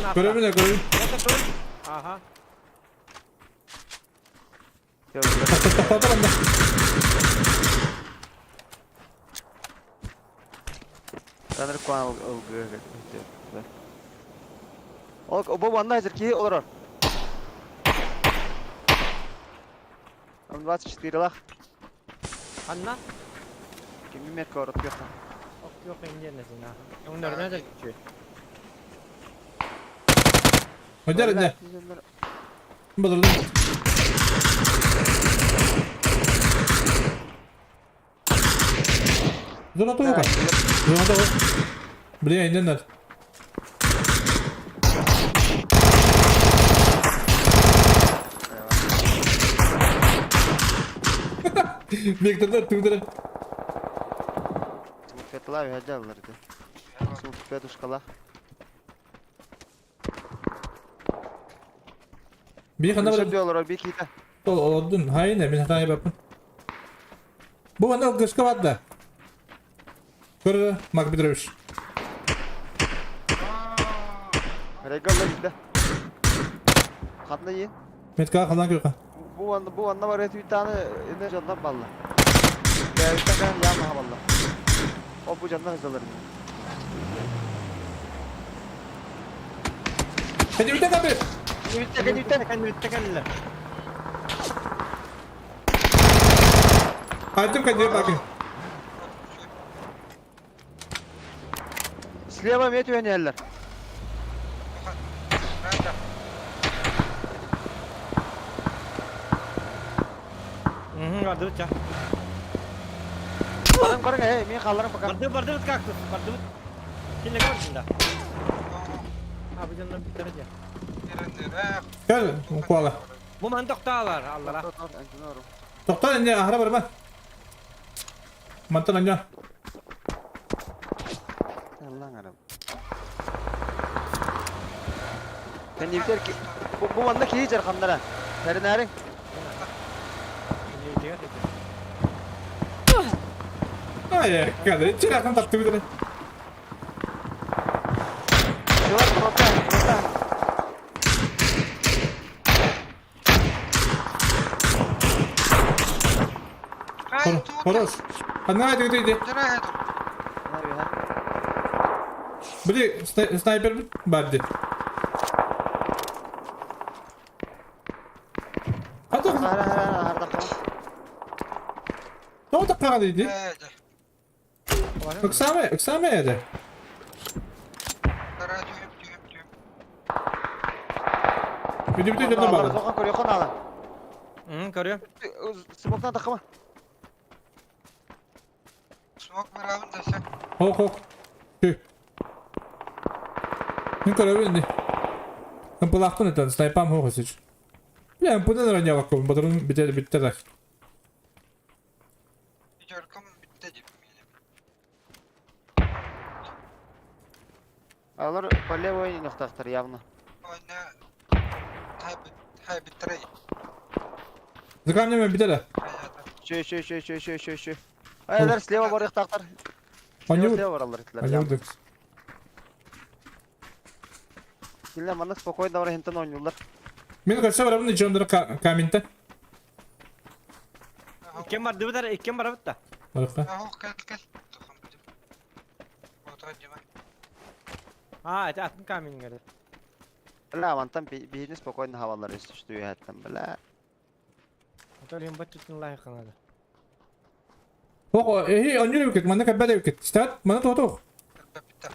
Көрөбүн көрөбүн. Аха. Тоқтатар анда. Таныр куан ылгы. Ол бу манна хәзер ки олорор. 24 лах. Ханна? Кими метка орот yok. Ок yok индиэнесин. Оңнорuna да күчү. Өдер не? Бадырдым. Зона тоюка. Зона тоюка. Блин, инен надо. Бектер тудыр. Смутфетла вядялларды. Смутфетушкала. Би хана бар. Diyorlar bir kita. Олордун. Хайна мин хата баппын. Бу манда гышка бадда. Көр Марк Петрович. Регала gitti. Ханна yi. Метка халан көркө. Бу анда бу анда бар bir tane ne candan balla. Ya bir tane yağma balla. O bu candan hızlılar. Hadi bir dakika bir. Bitti bitti. Кэнниттэ кэллэ. Айтым кәде бакы. Слева метю энеллер. Надо. Бардыбыт ча. Барым карың эй, мен халларым пока. Барды бардыбыт кактус. Бардыбыт. Кинлеге бардын да. А бу жандан биттер дия. Кел, куала. Бу ман токтаалар аллара. Тоқтан инде ахра барма. Мантан анжа. Allah'ın arabı. Kendimler ki bu bu manda ki jar kanlara. Terin Ай, кәде, чирактан тапты бит. Şular prota prota. Хорош. Ханна ты ты Били снайпер бар ди. Хата. Тоҕо таххаҕа дии? Ыксаама, ыксаама эрэ. Бүтү-бүтү дьонно бааллар. Көрүөххэ наада. Көрүөм. Смоктан таххама. Смок барабын да сен. Хок хок. Тү. Мин көрөбүн ини. Ымпылаахпын этэн, снайпам хох өсүч. Бля, ымпынан раньялаккын, батырын битер биттер. Пятеркам битте дип минем. Алар по левой нохтахтар явно. Ойна хайбит трей. За камнями битер. Чө чө чө чө чө чө чө. Айлар слева барыктактар. Они Слева баралар итлер. Они удык. Кинилер маннык спокойно бар хинтен ойнулар. Мин көрсө барабын ичемдер каминте. Иккен барды битер, иккен барабыт да. Барыкка. Аху кел кел. Тухам битим. Отра дима. А, это атын камень говорит. Бля, мантан биһини спокойно хаваллар үстү үһәттен, бля. А то лим баччытын лайық надо. Ох, эһи онньур эбиккит, манна кэлбэт эбиккит. Стат, манна туох. Битте.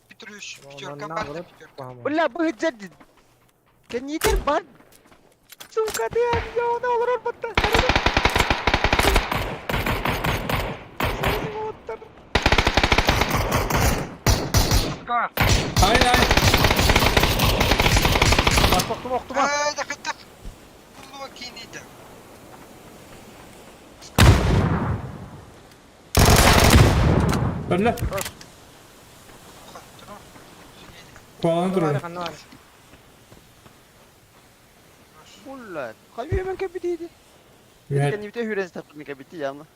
Петрюш, пятерка бар, пятерка. Бля, бу жадди. Кенитер бар. Сука, ты я она олорор батта. Ай ай. Тоқтума, тоқтума. Ай, да кыттык. Буллуга киниде. Öyle. Kualanı duruyor. Бля, хайы мен кепитиди. Үһэт. Кените хүрес тапны кепити явно.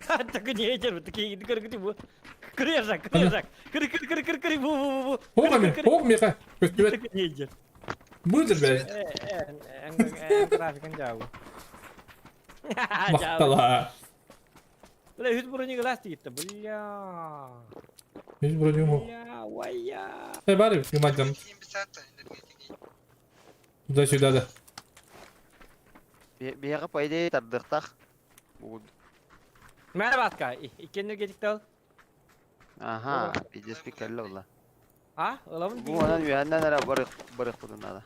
Так не этер, такие кыр кыр бу. Кыр кыр кыр кыр кыр кыр кыр бу бу бу. Хоох эми, хоох миэхэ. Көстүбэт. Не этер. Быдыр бэ. Графикын жабы. Махтала. Бля, үс брони глаз тигитте. Бля. Үс брони му. Бля, вая. Э, бары, юмадам. Туда-сюда да. Биһиэхэ по идее тардыахтаах. Мэр батка, иккеннер кетиктал. Ага, пиздец кэллэ була. А, ылабын Бу онон үһэннэн эрэ барых барыхпытын надо.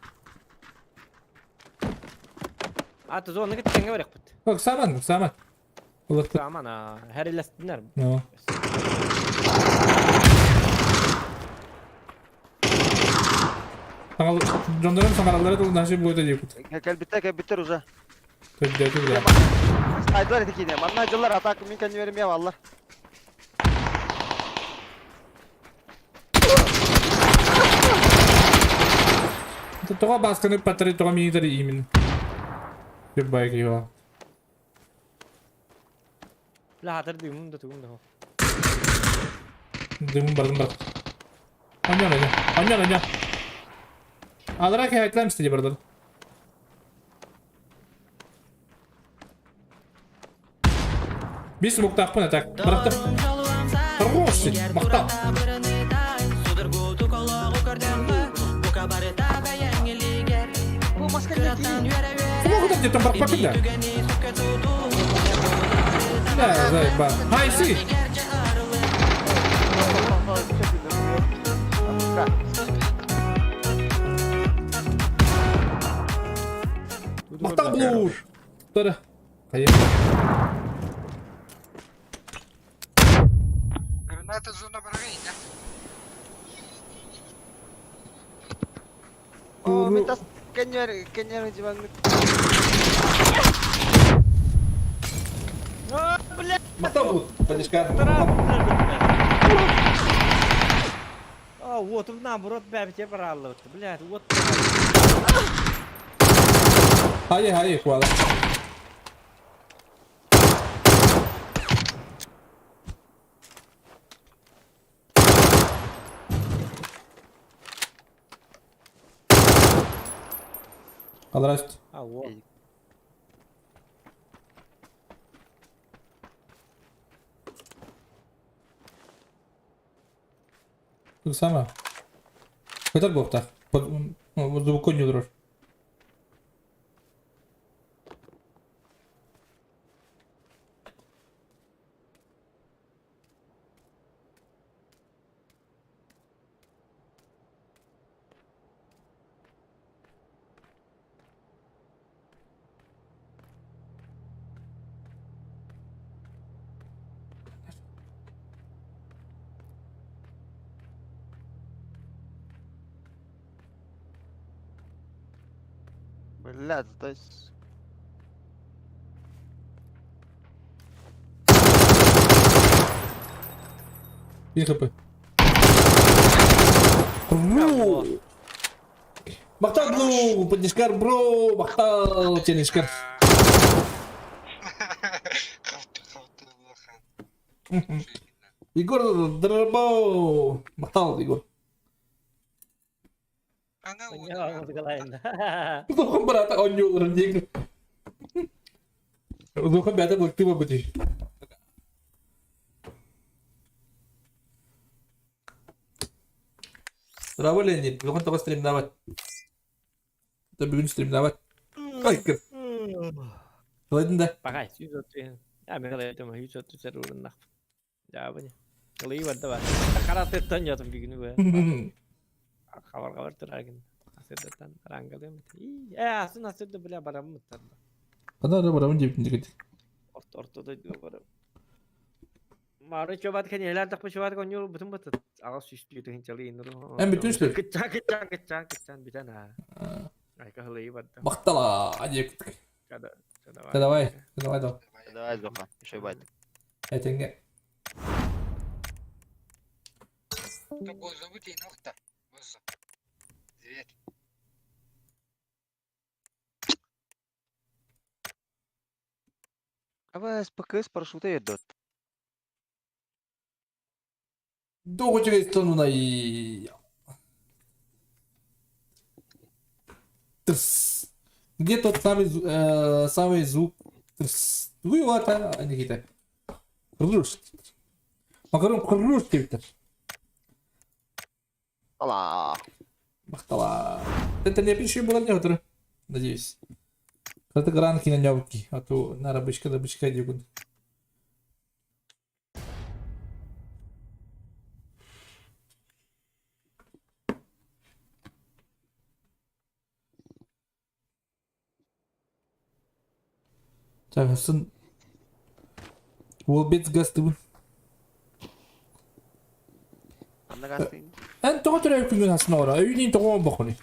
А, тузу оны кеттеңге барыхпыт. Ок, саман, саман. Улахты. Саман, а, хәриләстиннәр. Ну. Саңал, дьоннорун саҥараллара тыл наши будет диэбит. Кэлбиттэр кэлбиттэр уже. Төрдөөтү бля. Айдылар ити киинэ. Манна дьыллар атака мин кэннибэрим аллар. Тоҕо баасканы паттары тоҕо миитери имин. Бір байк его. Бля, хатыр дымым да тугум да. Дымым бардым бар. Анья анья. Анья анья. Алара ки хайтлам истеди бардар. Бис муктаахпын атак. Барахтар. Хорош, мактал. Смогут где там барпакында? Да, заеба. Хай, си. Мактал блур. Тара. Хайа. Граната зона барагайна. О, мен тас кэннибэр кэннибэр дьибаҥҥыт. Бля, Мактал блур. Подешка. А, вот, наоборот, бля, тебе брал, блядь, вот. Хайа, хайа, куала. Алраст. А, во. То самое. Көтөр буолтах. Звук конью Блядь, то есть... Биир хп. Махтал, Блу! Поднишкар, бро! Махтал, Тенишкар. Егор, дорогой! Махтал, Егор. Улахан брата оонньууларын диэки. Улахан бэйэтэ былыктыы барбыт үһү. Браво, Леонид, улахан тоҕо стримнаабат? Это бүгүн стримнаабат. Ой, кыр. Кылайдын да. Пагай, 130. Я мен кылайдым, 130 уруннах. Дьаабыны. Кылыы барда бар. Хара сыртан жатым бүгүнү бу. Хабар хабар тураргын. Асырдаттан рангалыым. Э, асын асырды бля бараммыт тарда. Ана да барамын деп дигит. Орто орто дойдуга барам. Мары чобат кен элер тахпы чобат конюр бутун бутут. Ага сүстүү тыгын чалы инру. Эн бүтүн сүр. Кытчан кытчан кытчан кытчан бүтэн а. Айка хылыы барда. Махтала, диэбит. Давай. Давай, давай, давай. Давай, Зоха, еще бать. Этэҥҥэ. А СПК с парашюта идут. Тоҕо үчүгэй Трс. Где тот самый, самый звук? Трс. Вы вот, Никита. Хруст. Макарон хруст диэбиттэр. Ала. Махтала. Это не пиши было не утро. Надеюсь. Это гранки на нёбки, а то на рабочка на бычка дегун. Так, сын. Уолбец гастыбын. Анна гастын. Эн тоҕо төрөөбүт күҥҥүн асын оҕоро? Өйүнүүн тоҕо оҥорбоккунуй?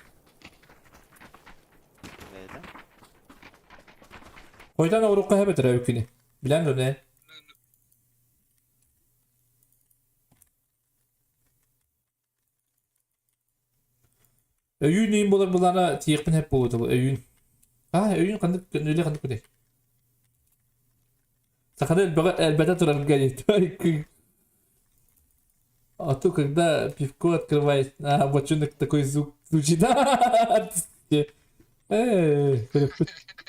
Нейде? Хойутаан оҕуруокка эбэ төрөөбүт күнү. Билэн дуо эн? Өйүүн ыйын буолар былаана тиийиэхпин сөп буолуо этэ өйүүн. Аа, өйүүн ханнык нүлэ ханнык күнүй? Саханы элбэҕи элбэтэ турарга диэтэ. А то когда пивко открывает, а, бочонок такой звук звучит. Э,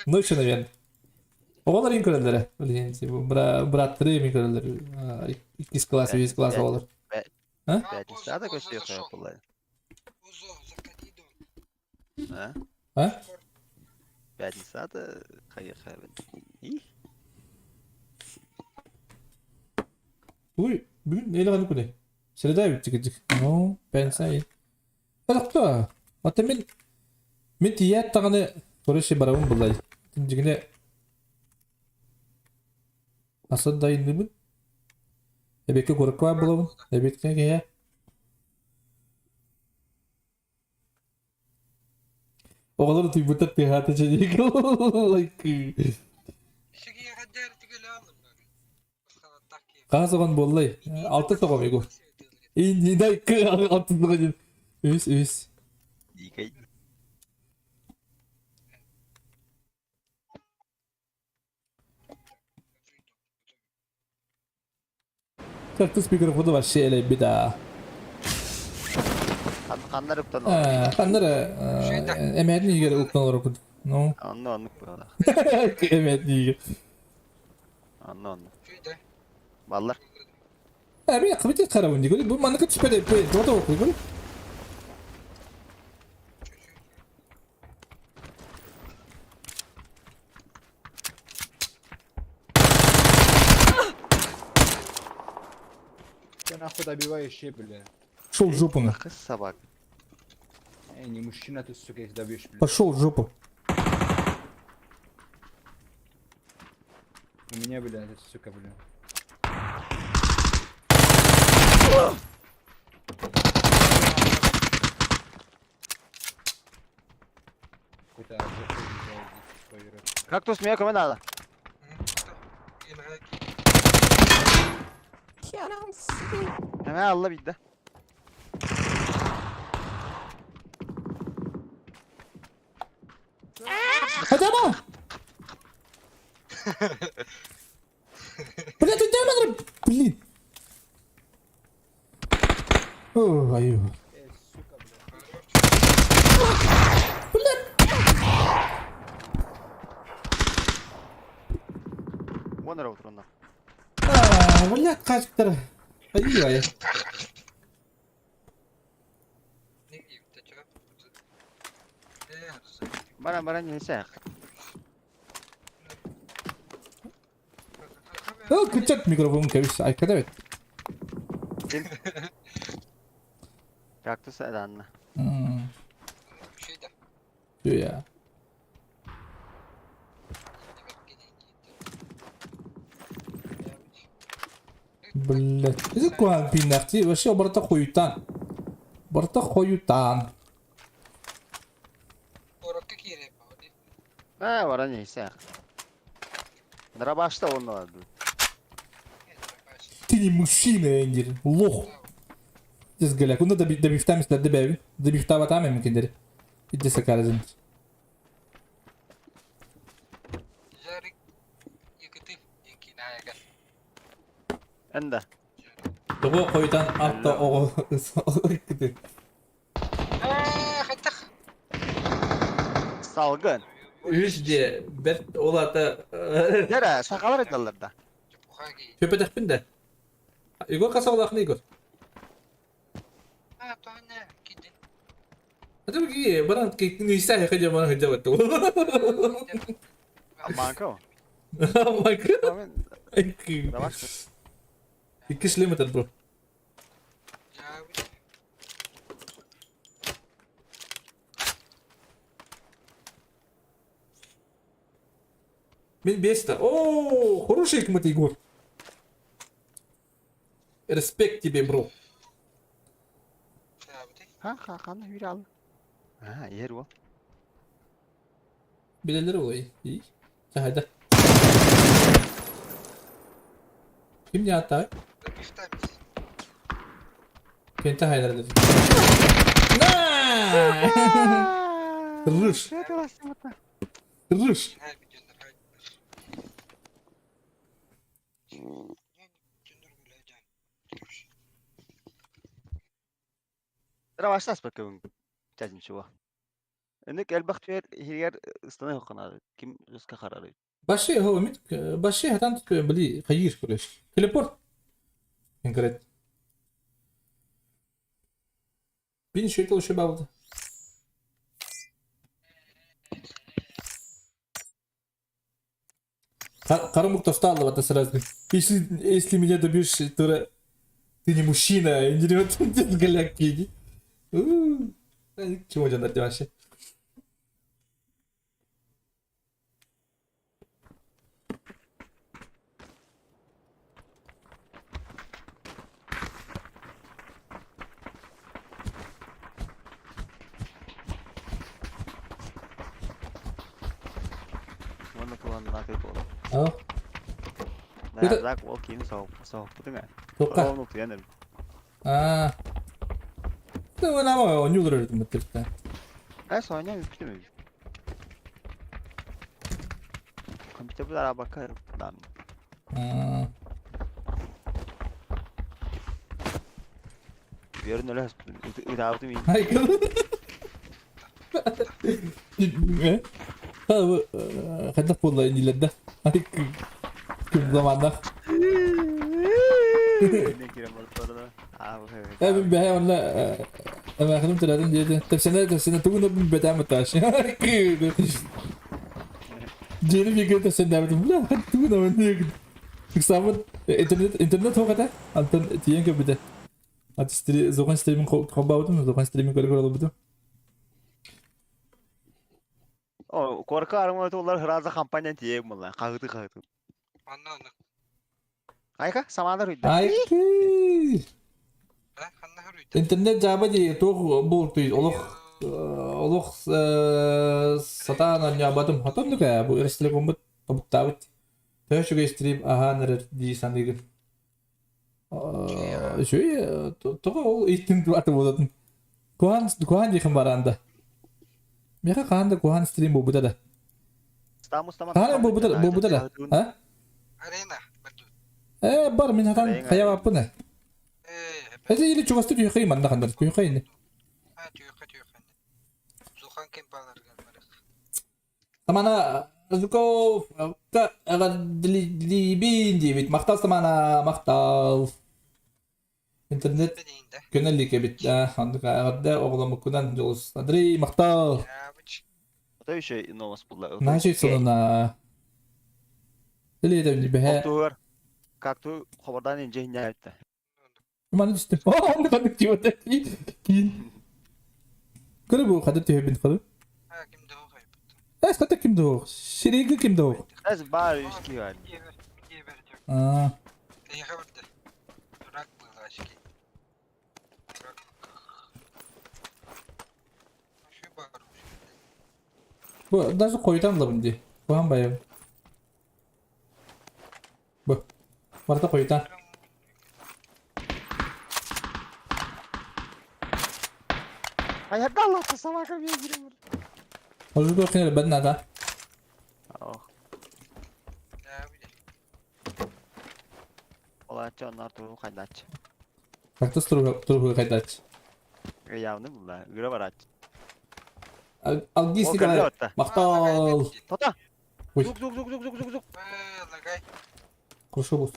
Ночью, наверное. Оҕолор иин көрөллөрө. Билигин бырааттары эмиэ көрөллөр. Иккис класс, үһүс класс оҕолор. А? Пятница такой съехала была. А? А? Пятница-то хаехали. И? Ой, бүгүн эле ханнык күнүй? Среда бүттүк кырдьык. Ну, пятница Өлөхтө. Ата мин мин тиийээт даҕаны короче барабын буллай. Дьиҥинэ асан дайынныбын. Эбиэккэ куоракка баар буолабын. Эбиэккэ киһи Оҕолор утуйбуттар тыаһаата чэник. Хас оҕон буоллай? Алта тоҕом Егор. Иннинэ алта тоҕо Үс, үс. Дикой. Тус микрофону вообще элэйбит аа. Ханнар уктан Ханнар эмээтин иһигэр уктан олорор курдук. Ну. Онно оннук быһыылаах. Эмиэ диигин. Онно оннук. Баллар. Эми кыбыты карабын дигил. Бу маннык түспэдэ тоото окуйгул. Ты нахуй добиваешь, бля. Шел в жопу на. Кыз собак. Эй, не мужчина ты, сука, если добьешь, бля. Пошел в жопу. У меня, бля, ты, сука, бля. Какой-то Кактус меня көмө надо. Hemen alla bildi. Hadi ama. Бля, ты демон, блин. О, аю. Бля. One row турунна. А, бля, качтар. Ай, ай. Баран баран несе. О, күтчәк микрофон кебис. Ай, када бит. Кактус эданна. Я. Блять. Это куан пинахти. Вообще барта хуютан. Барта хуютан. Э, баран несе. Драбашта онно vardı. Ты не мужчина, Эндер. Лох. Здесь галяк. Ну, добифтамис, да добавим. Добифтава там, им кендер. Иди сакаразин. Энда. Того хуютан атта ого. Салгын. Үш де бер олата. Нere? Сакалар ettiler da. Köpedek bin de. Igor kasavlak Igor. Hadi bakayım bana neyse hadi bana hadi bakalım. Банка. Oh my god. Драбашта. İki limited bro. Мен бесті. О, хороший кмет Егор. Респект тебе, бро. Ха ха ха yürü al. Ha yer o. Bileleri olayı. İyi. Hadi. Kim ne hatta? Kente haylar dedi. Rış. Rış. Драбаштас bakıyorum. Чажым чего. Эник элбэх түер хигер ыстана хокана. Ким жеска харары. Баши هو ميت баши هتان بلي خير كلش تليبورت конкрет. Бин шөйтел шөй бабылды. Карамук то встал вот сразу. Если, если меня добьешь, то ты не мужчина, и не вот голяки. Чего делать вообще? Оны туан накый болду. А? На зак ол кийин соғып соғып бутуң. Тоққа. Оны туян. А. Ну, нама онюлар өтүм битти. Э соня үптүм. Компьютер bu ara bakar. Lan. А. Yarın öyle ыдаабытым. Ай, Хайдах буолла инилэр да? Ким заманнах. Э бэһэ онно эмээхиним төрөөтүм диэтэ. Тэпсэнэ тэпсэнэ тугун да билбэтээм бытааш. Дьиэни бииргэ тэпсэннээбитим. Бля, тугун да Ыксаабыт интернет интернет суох этэ. Антон тиийэн көрбүтэ. Зохан стримин холбообутум, Зохан стримин көрө-көрө олорбутум. О, корка арымы тулар храза компания тиек мулла. Хаһыты хаһыты. Онно онно. Айка, самалар үйдө. Айкы! Да, ханна хөрүйдө? Интернет жаба дии туох буолтуй олох олох сатаан анньаабатым. Хотон да бу Ростелекоммут тобуктаабыт. Төһө үчүгэй стрим аһаан эрэр дии саныыгын. Үчүгэй тоҕо ол иттин аты буолатын. Куһаан куһаан диэхин бараан да. Миэхэ хаһан да куһаан стрим буолбута да. Хаһан буолбута буолбута да. А? Арена бардут. Э бар мин хатан хайабаппын э. Это или чугасты түйхэй манна хандар түйхэй ини. А түйхэ түйхэ. Зухан кем баларгар барых. Самана Жуков эҕэрдэлиибин диэбит. Махтал Самана, махтал. Интернет көнө илик эбит. Оннук эҕэрдэ оҕоломмуккунан дьолус. Андрей, махтал. Это еще и новость была. Значит, сонуна. Или это бэһэ. Как ты хобардан инже хиннээбитте. Маны түстүм. Оннук оннук диэбит. Киин. Көрө бу хата түһэбин халы. Ким да хайбыт. Эс хата ким да ох. Сириги ким да ох. Эс бар үски бар. Аа. Дурак был очки. Дурак. Бу даже койдан лабын ди. Кухан байым. Бу. Барыта хойутаан. Айарда Аллахта собака бегирим. Ожуду кинер бен надо. Ох. Олаччы оннор туру хайдааччы. Кактус туру хайдааччы. Явны булла, ыра барааччы. Алгис Николай. Махтал. Тота. Ой. Зук зук зук зук зук зук зук. Лагай. Хорошо был.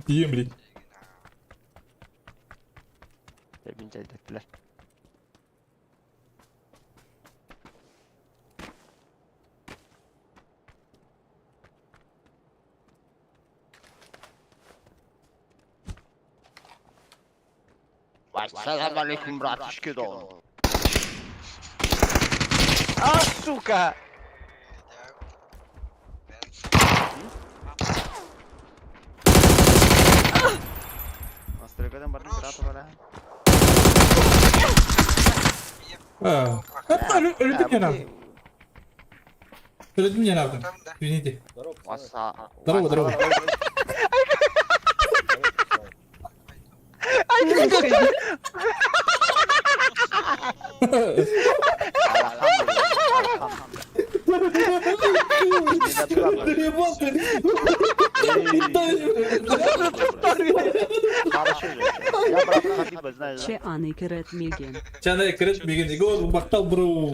Тиийэн блин. Эбин чэйдэттилэр. Ассалам алейкум, братишки дон. А, сука! Настройкадан бардым, брат, бара. Өлүтүм янардым. Өлүтүм янардым. Извините. Здорово, здорово. Чааны кирет миген. Чаны кирет миген. Игор, мактал бро.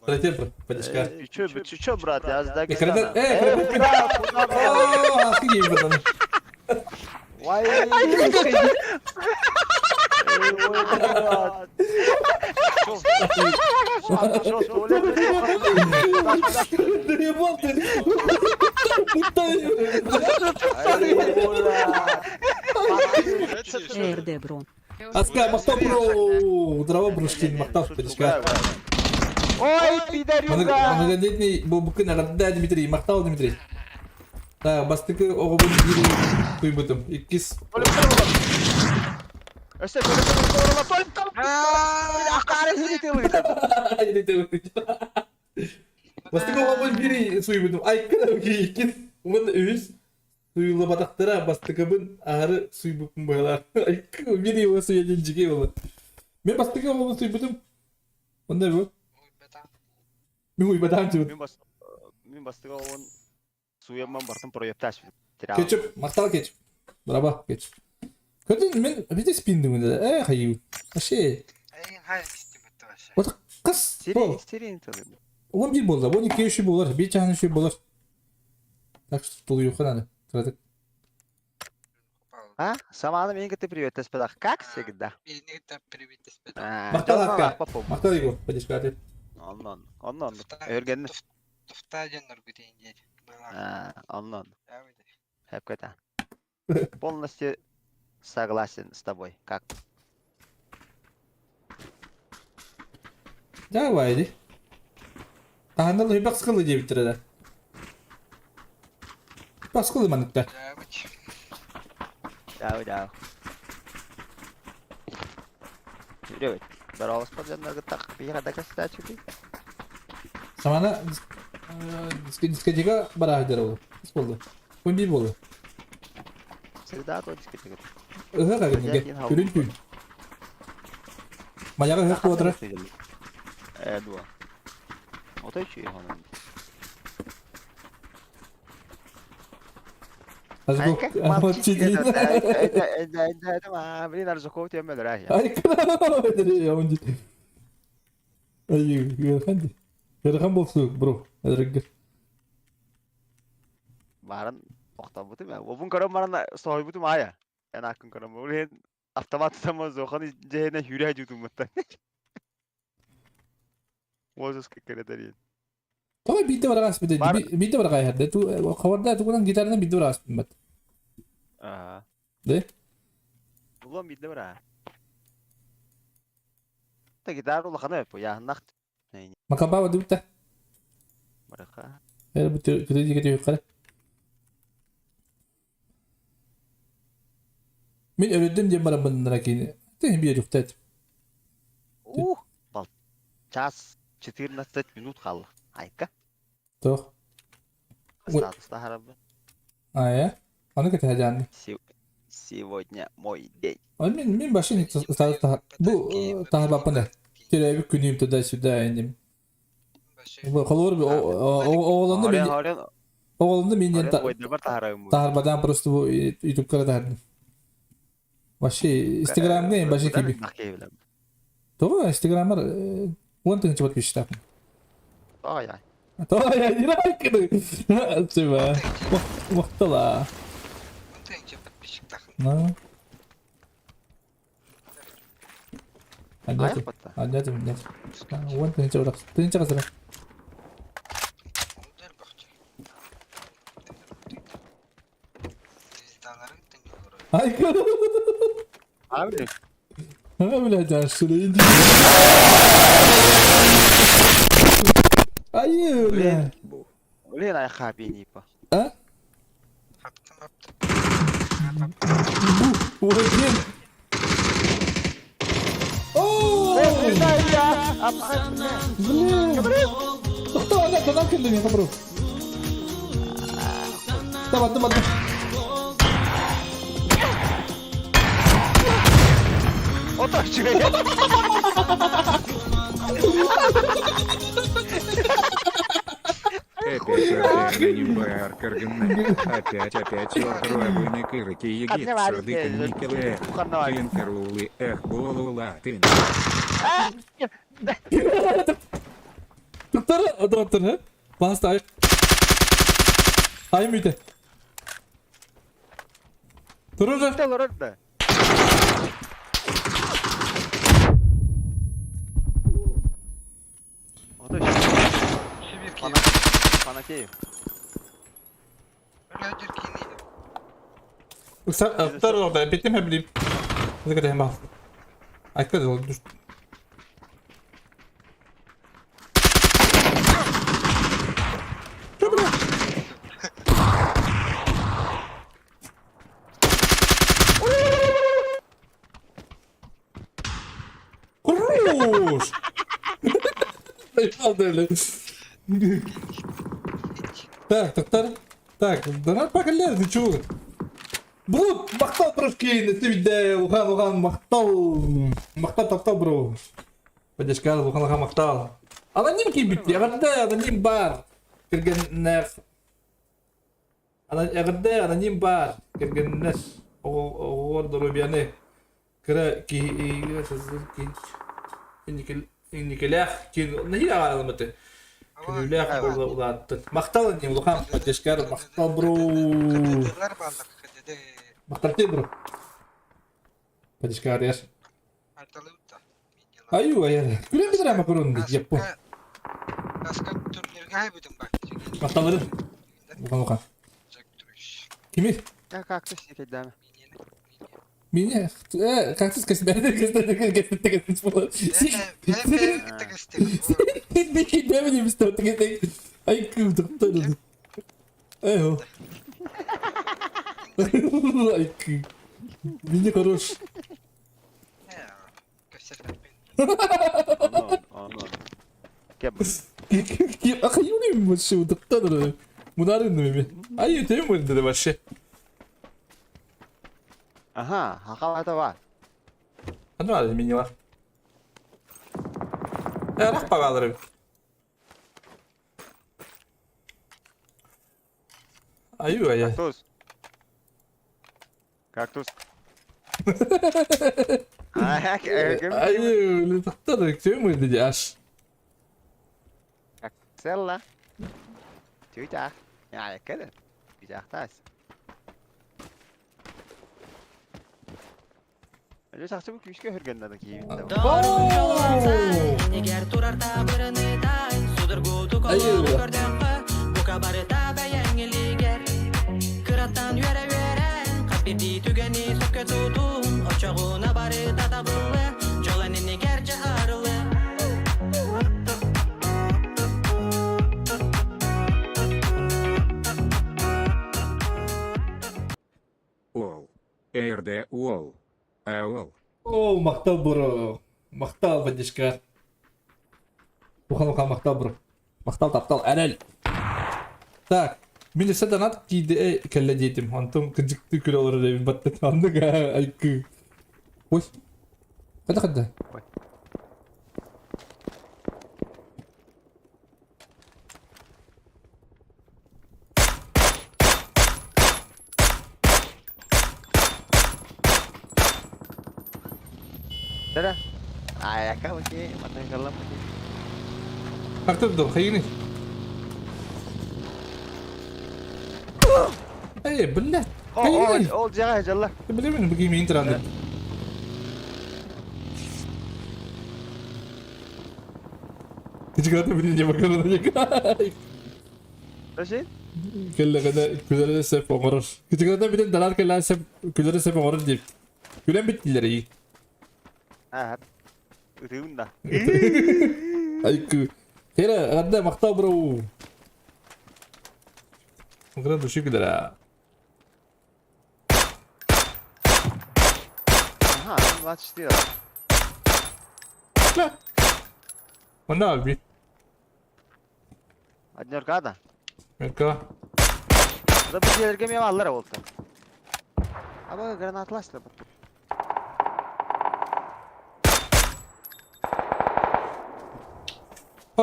Третий подишка. Чё, чё, брат, я с Дагестана. Э, О, офигеть, братан. Вай! Доебал ты! РД бро. Аска, мактал бро! Здорово, брушкин, мактал, подишка. Ой, пидорюга! Многодетный бубукын эҕэрдэ Дмитрий, махтал Дмитрий. Так, бастакы оҕобун биир туйбутум. Иккис Өссө Бастакы оҕобун биир суйбутум. Айкын иккис уонна үһүс суйуллубатахтара бастакыбын аһары суйбуппун быһалаах. Айкын биир его суйа диэн дьикэй буолла. Мен бастакы оҕобун суйбутум. Онда бу. Мин уйбатаам Мин бастакы оҕобун суйамман бартым проектааш. Потерял. Кетчуп, махтал кетчуп. Браво, кетчуп. Көтөн мен бите спиндим да. Э, хайы. Вообще. Вот кыз. Сирень, сирень целый. 11 буолла, 12 үшү буолар, 1 чаһын үшү буолар. Так что тулуйуохха надо. Кыратык. А? Саманы мен кытта привет теспедах, как всегда. Махтал атка. Махтал Егор, поддержка Оннон, оннон. Өргенни. Туфта ден нұргүтейін деді. Оннон. Хэпкета. Полностью согласен с тобой. Как? Давай, иди. Таһаннал үбэх сылы диэбиттэрэ да. Баскылы маныкта. Дау, дау. Үрөбүт. Бараласпа дьонноргуттах биһиэхэ дакастааччы Самана дискотека бараһыдыр ол. Буолла. Күн биир буолла. Всегда то дискотека. Ыһыах агынньыга. Үрүн түүн. Майаҕа ыһыах буолара. Э, дуо. Отой чүй хонон. Блин, Арзуков тем Ыарахан буолсу, бро. Эдэргэр. Барын охтобутум ээ. Обун көрөн баран соһуйбутум аайа. Эн ааккын көрөн ол иһин автомат тутаммын зохан дьиэһинэ сүүрэ дьуутуммуттан. Мозус кэккэлэтэр Тоҕо биирдэ бараҕас бит биирдэ бараҕай ту хабарда тугунан гитаранан биирдэ бараҕас бат. Аа. Да? Улам биирдэ бараа. Та гитара улахана өппө яһыннах Макабаба дубта. Бараха. Эр бу кыты диге түйүк Мин өлөдүм диэн бараммыннара кини. Тeh биэр үктет. Ух, бал. Час 14 минут хаалла. Айка. Тоох. Статус таһарабын. А, Аны кэтэһэ Сегодня мой день. А мин мин башын статус бу таһарбаппын да. Теребик күнүм туда-сюда иним. Холор оҕолонну мин оҕолонну мин диэн таһарбадаан просто бу ютубкара таһардым. Вообще Инстаграмҥа башы киби. Тоҕо Инстаграммар уон тыһыынча подписчиктаахпын. Ой ай. Тоҕо Тиба. Махтала. На. Аннятым. Аннятым, аннятым. Уон тыһыынча барах. Тыһыынча хасара. Ай, А, блядь, аж сюда иди. Ай, бля. Блин, ай хаби нипа. А? Ой, блин. О! Блин. Кто она? Кто нам кэллэ миэхэ бро? Табаттым, баттым. Ото үчүгэй. Опять опять бар каргынна. Опять опять ордруабыны кырыки егит сырдык никеле. Интерулы эх болулатын. Туктар, доктор, Баста ай. Ай мүтэ. Туружа. Олорор да. Ото Фанатеев. Второго, битим хәблим. Закатай мал. Айка дол душ. Хорош! Так, так, так, донат покалер, ты чего? Блуд, махтал брошки, ты ухан, ухан, махтал, махтал, таптал, бро. Поддержка, ухан, ухан, махтал. Аноним кибит, я аноним бар. Киргеннер. Эҕэрдэ аноним баар, кэргэннэр, оҕолор доруобуйаны кыра киһи инникилээх нэһиилэ аҕаарыламмыты күнүүлээх буола улааттын. Махтал инним улахан поддержкар махтал бро. Махтал бро. Поддержкар яс. Аю айар. Күлэн битер ама көрөн яппо. Махталларын. Улахан улахан. Кими? Как-то сикэйдээмэ. Меня? Как ты сказать? Ай, Меня хорош. Ахайуни вообще утактан Мунарын Ай, ты вообще. Аха, хахалата бар. Аны ары минила. Рах пагалары. Аю ая. Кактус. Кактус. Аю, тахтар кем dedi аш. Села. Чүтах. Я кэлэ. Чүтахтас. Әле сахсы бу күүскэ хөргөннө киибит. Ол. РД Уол. Аол. О, махтал бро. Махтал, водичка. Ухан ухан махтал бро. Махтал таптал эрэл. Так, мин өссө донат киирдэ кэллэ диэтим. Онтум кыдьыктыы күлэ олорор эбин баттат аннык айкы. Ой. Хада хада. Tara. Ayaka бути, матан бути. Как ты хайыны? Эй, блядь. О, ол жага жалла. Билемин бу кими интеранды. Кичигата билин макарон Рашид? Келлегене күләре сеп оңорор. Кичигата билин далар келле сеп күләре сеп оңорор дип. Күлән биттилер iyi. Аа. Ытыын да. Айкы. Хера, гадда мактау бро. Гран души күләре. Аха, 24. Онда би. Однеркада. Мерка. Да бу жерлерге мен аллар болду. Аба гранатлашлы бу.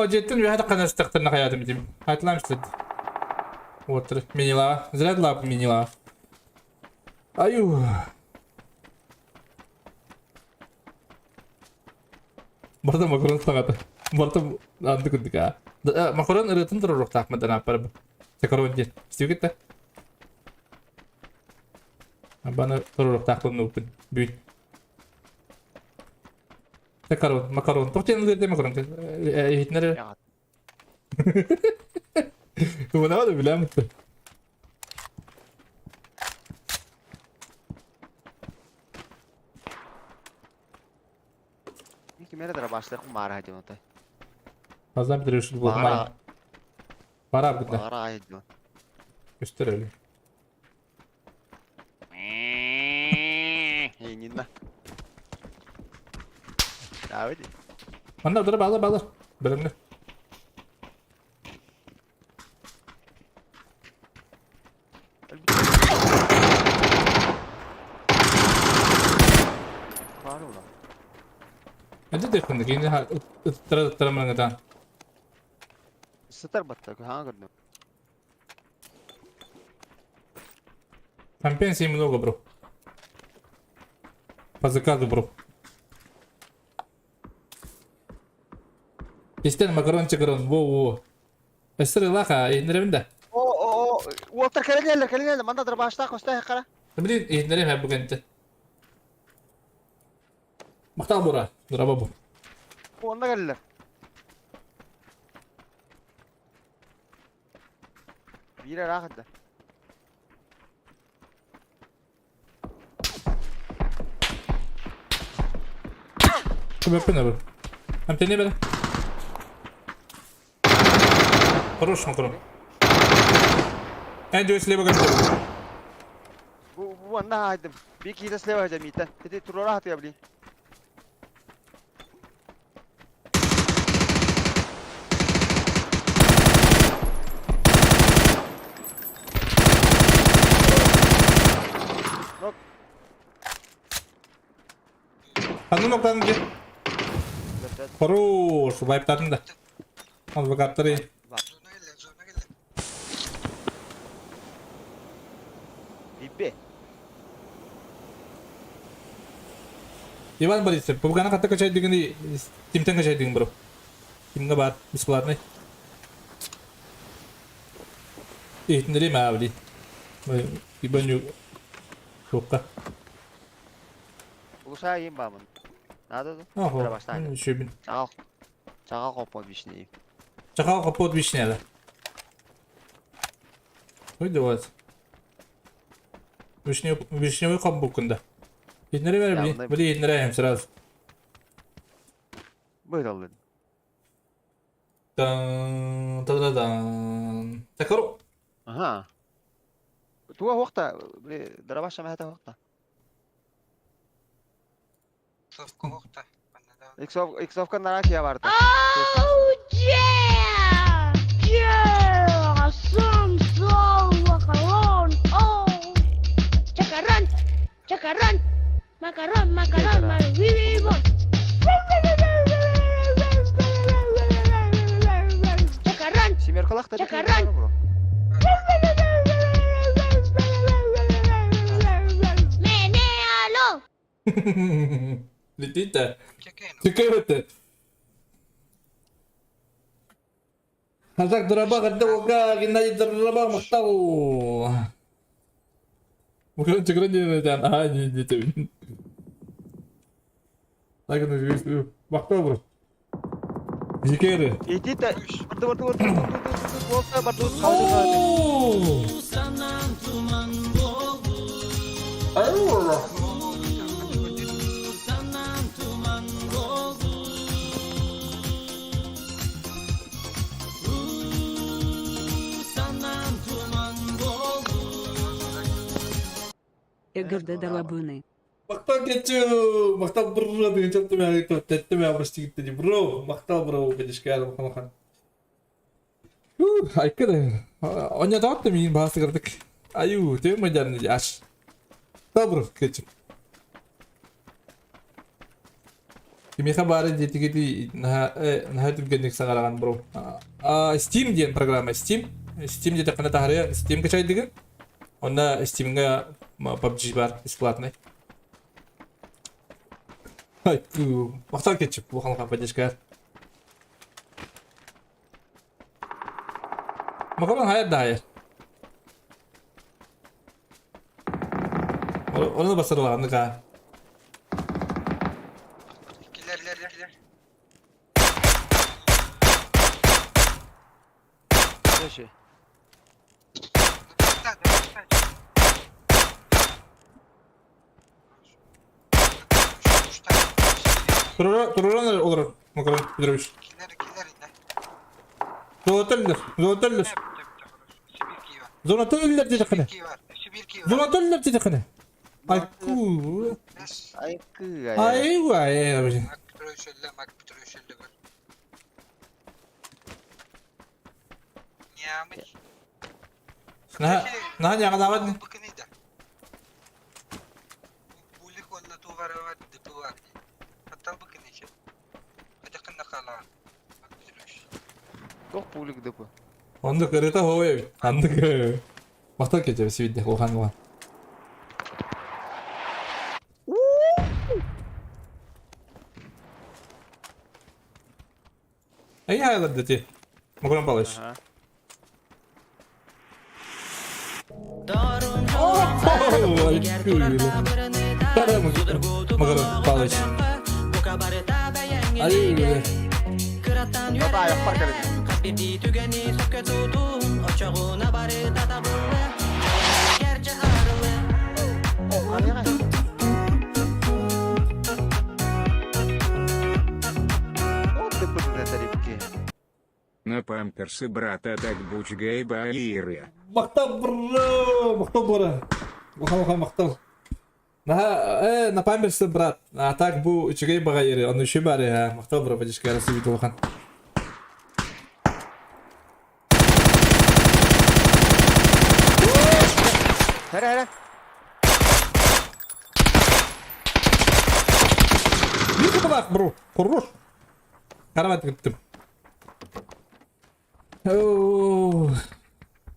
О, жеттин үһә канастактырна хаятым дим. Айтламыштыр. Отыр. Минила. Зря лап минила. Аю. Барда макарон сагата. Барда анды күндүк а. Макарон ырытын турурук такмадан апарып. Макарон ден. Стюгетте. Абаны турурук такмын упын. Бүт. Макарон, макарон. Тоқтен ылырды макарон. Эхитнер. Мына да билем. Кимере дара башлык мара хадинотай. Аздан бир ушул болмай. Бара бит. Бара айдо. Göster Инна. Давай. Анда дара бала бала. Билемне. Бар ула. Эде дехүндэ кини ыттара ыттара маңыдан. Сытар батта, хаҥа көрдүм. Там пенсии много, бро. По заказу, бро. Истэн макарон чакарон, во-во. Эстер лаха, иһиннэрэбин да. О, о, о, уолтар кэлэн иһэллэр, кэлэн иһэллэр, манна дырбаштаах көстөөх хара. Блин, иһиннэрэм һэ бүгэнтэ. Махтал бура, драба бу. Онно кэллилэр. Биир ыраах этэ. Көмөппүн абы. Амтене бere. Хорош, макарон. Эн дьүөс слева көстөр. Бу бу манна хаайдым. Бии киһитэ слева сылдьар миитэн. Ити туруора хатыа блин. Ханна ноктан дии? Хорош, вайптадың да. Адвокаттары. Зона келле, зона келле. Бибе. Иван Борисов, пубганы хатта качайдыгын Тимтен качайдыгын бро. Кимге бар, бесплатный. Иһитиннэриим аа били. Ибаню суохха. Улусаа иим баамын. Надо да? Охо, Кыра бастаан. үчүбүн. Чаҕал. Чаҕал хоппот вишни. Чахал хоппот вишня Ой, давай. Вишневый хоппуккун да. Иһитиннэри бэр били. Били иһитиннэрэйим сразу. Быһыталлын. Тан та-да-дан. Такару. Аха. Туга хуохта, били дарабаша мэхэтэ хуохта. Совка хуохта. Иксовка наракия барда. Oh yeah! Yeah! Some soul walk alone. Oh! Chacarrón! Chacarrón! Macarrón, macarrón, macarrón. Chacarrón! Семеркалах та Чакаран! Menéalo! Летит да. Түкөбөтө. Казак дыраба кадда уга Геннадий дыраба мактал. Мукан чыгырын диэн аа не не тебин. Так ну мактал бро. Зикери. Ити та барды барды барды барды барды Эгэрдэ далабыны. Махтал кетчу! Махтал бро деген чөптүм тэттим абырстигитти бро. Махтал бро бедишкер махалахан. Айкыр. Оня таатты мин баастыгырдык. Аю, тем мадярны аш. Добро, кетчу. Кимиэхэ баара диэтигити наһаа түргэнник саҥараҕын бро. Steam диэн программа Steam. Steam диэтэххинэ таһарыа Steam качайдыгын. Онно Steamҥа PUBG бар бесплатный. Ай, махтал кетчуп, улахан поддержка. Макарон хайар да хайар. Оны басырылаҕаннык аа. Килер, лер, лер, лер. Слушай. Туруран олорор Макарон Петрович. Золотөллөр, золотөллөр. Золотөллөр диэтэххинэ. Золотөллөр диэтэххинэ. Айку. Айкы. Айва, э. Наһаа ньаҕадаабат Туох пулик дыпы. Оннук ырыта хоой эбит. Ханнык махтал кече сибидде улахан улахан. Эй, хайлар ти. Макарон Павлович. Макарон Павлович. Ай, На памперсы брата так бучгай баиры. Махтал бро, махтал бро. Махтал, махтал. Наһаа э на памперсы брат. А так бу үчүгэй баҕайы ону үчүгэй баары ха. Махтал бро поддержка России улахан. Хара хара. Биир кыталаах бро. Хорош. Карават кыттым. Оо.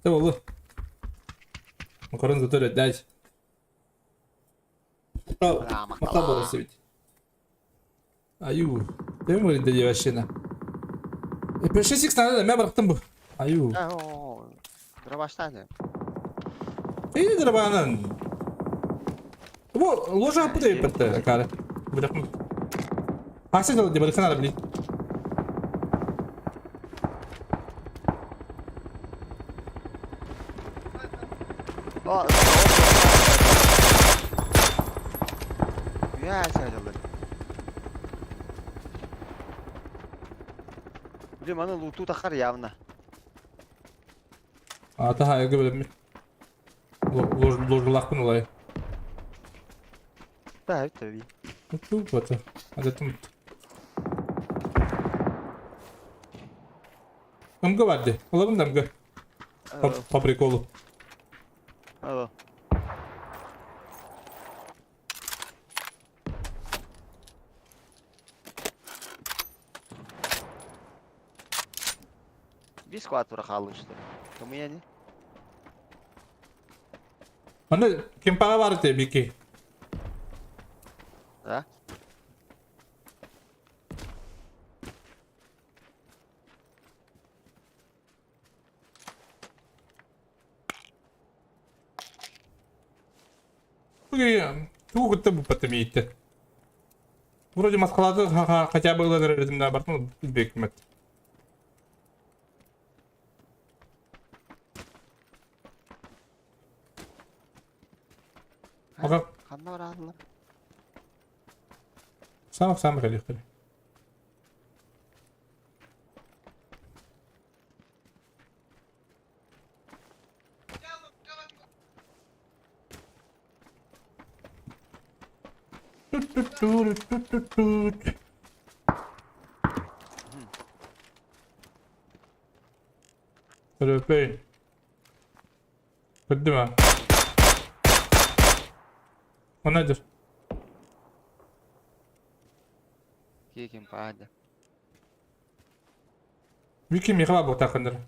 Це було. Макарон зато дать. Махтал Борисович. Аю. Değil mi öyle dedi başına? E 5-6 tane de ben bıraktım bu. Аю. Дробаштан. İyidir bana. Bu ложа bu da yaptı kare. Bırakma. Haksız oldu bırakın abi. Я сядь, Блин, аны луту тахар явно. А таха я говорю. Лож ложулахпын олай. Да, это ви. Ну вот. А это МГ vardı. Alalım da МГ. По, по приколу. Алло. Бис кватра халышты. Кому я не? Аны кем пара бар те бики. Да? Тугу кытта буппата миитте. Вроде Москвада хотя бы ылан эрэритим да бартын билбекмет. Ага. Ханна бараллар. Самых самых электр. Тут-тут-тут-тут-тут-тут. Төлөпөй. Көрдүм а. Онадыр. Киким паада. Вики Михала буктакындыр.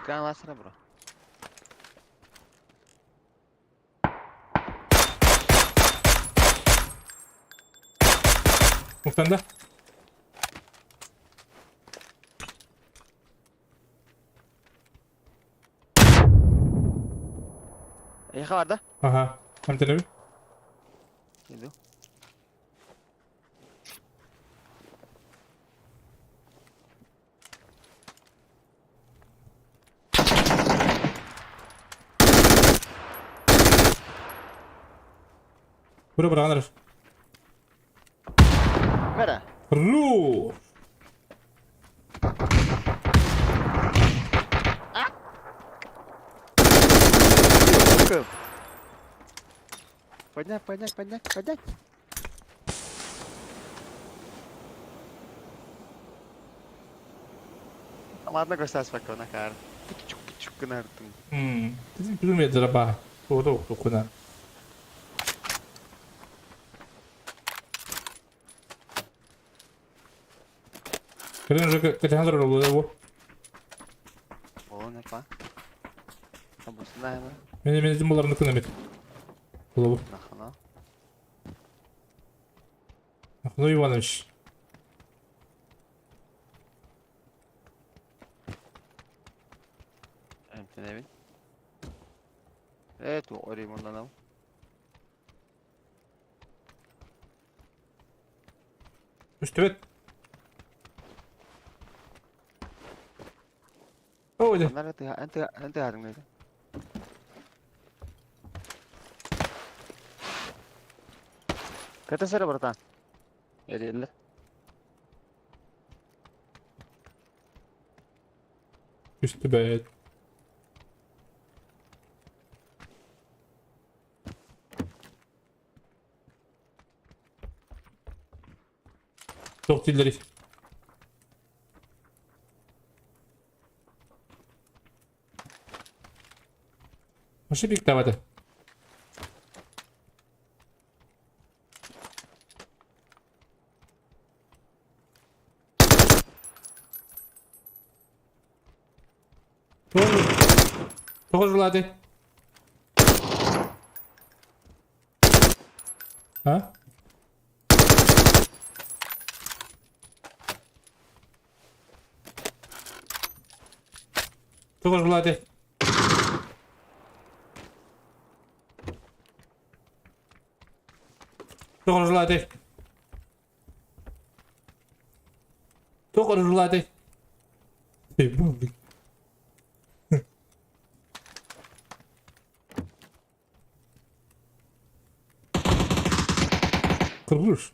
Экран ласыра бро. Муктанда. Эйха бар да? Ага. Хамтанабы. Иду. Бро браганар. Мера. Ру. Поднять, поднять, поднять, поднять. Ладно, Костя, спокойно, кар. Пучук, пучук, нартым. Билмей драба. Тугу тукуна. Кэлэн уже кэтэн турар буолла бу. О, не па. Мен мен буларны күнәмит. Булабы. Махно Иванович. Эмтэнэбин. Ээ, туох ремонтанам. Үстүбэт. Оо, дьэ. Анара тыа, эн тыа, эн тыаһарыҥ деді. Ката сара, братан. Эреллер. Үстүбэт. Туох дииллэрий? Вообще пиктаваты. Тоҕо жулааты? А? Тоҕо жулааты? Тоҕо жулааты? Туох оружулаатай? Кыргыз.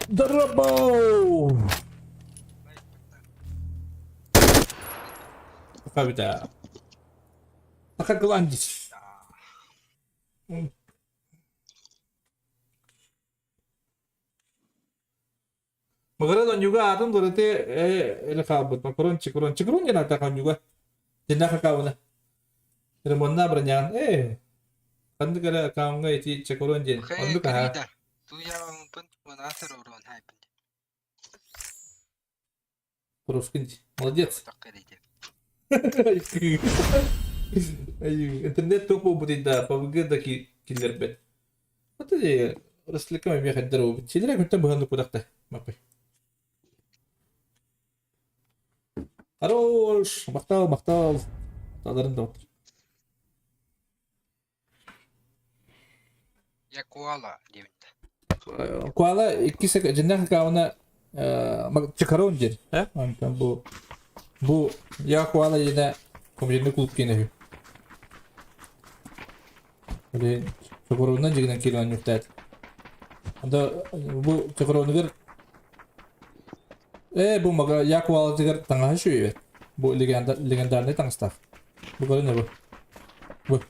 Дорабоу! Саха Саха Гландис. Мыгыран онньуга аатын дурати эле хаалбыт. Макарон чикурон. Чикурон диэн ааттаах онньуга. Дьиннээх акаауна. Ремонна бронян. Э, ханнык эрэ аккаунҥа ити чикурон диэн. Оннук аһа. Русский. Молодец. Интернет туох буолбутуй да, ПВГ да киллэрбэт. Вот эти Росликом эмиэ хайдар буолбут. Силэрэ күнтэн быһан укудахта. Маппай. Хорош! Махтал, махтал. Таларын да отыр. Я коала диэбиттэ. Коала иккис дьиннээх аккауна Чакарон диэн. Онтон бу бу я коала диэнэ комедийный клуб диэн үһү. Блин, Чокоронунан дьигинэн киирэн оонньуктаат. Анда бу Чокоронугар э бу мага я коалатыгар таҥаһа үчүгэй Бу легендарный таҥастаах. Бу көрүнэ бу. Бу.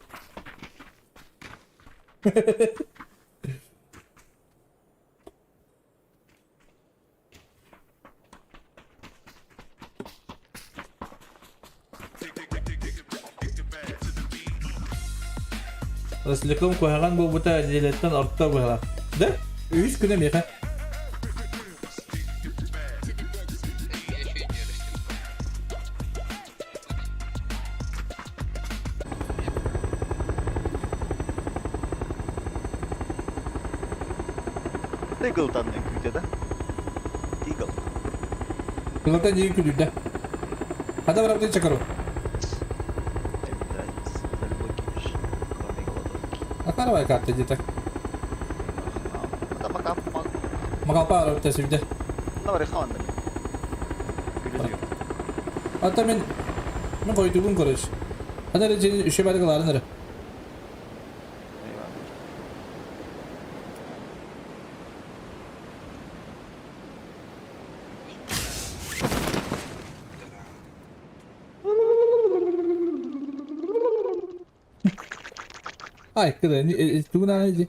Росляком куһаҕан буолбута нэдиэлэттэн орто быһалаах. Да? Үһүс күнэ миэхэ. Тыгылтан үҥкүүтэ да? Тигл. Тыгылтан диэн күлүрдэ. Хата барабытын чакару. Акаровай карта где-то. Макалпа арабыта сүрдэ. Ата мен мен койдугун короче. Ана эрэ дьиэни үчүгэй баҕайытык ылаарын эрэ. Ай, кыда, тугун аана дии?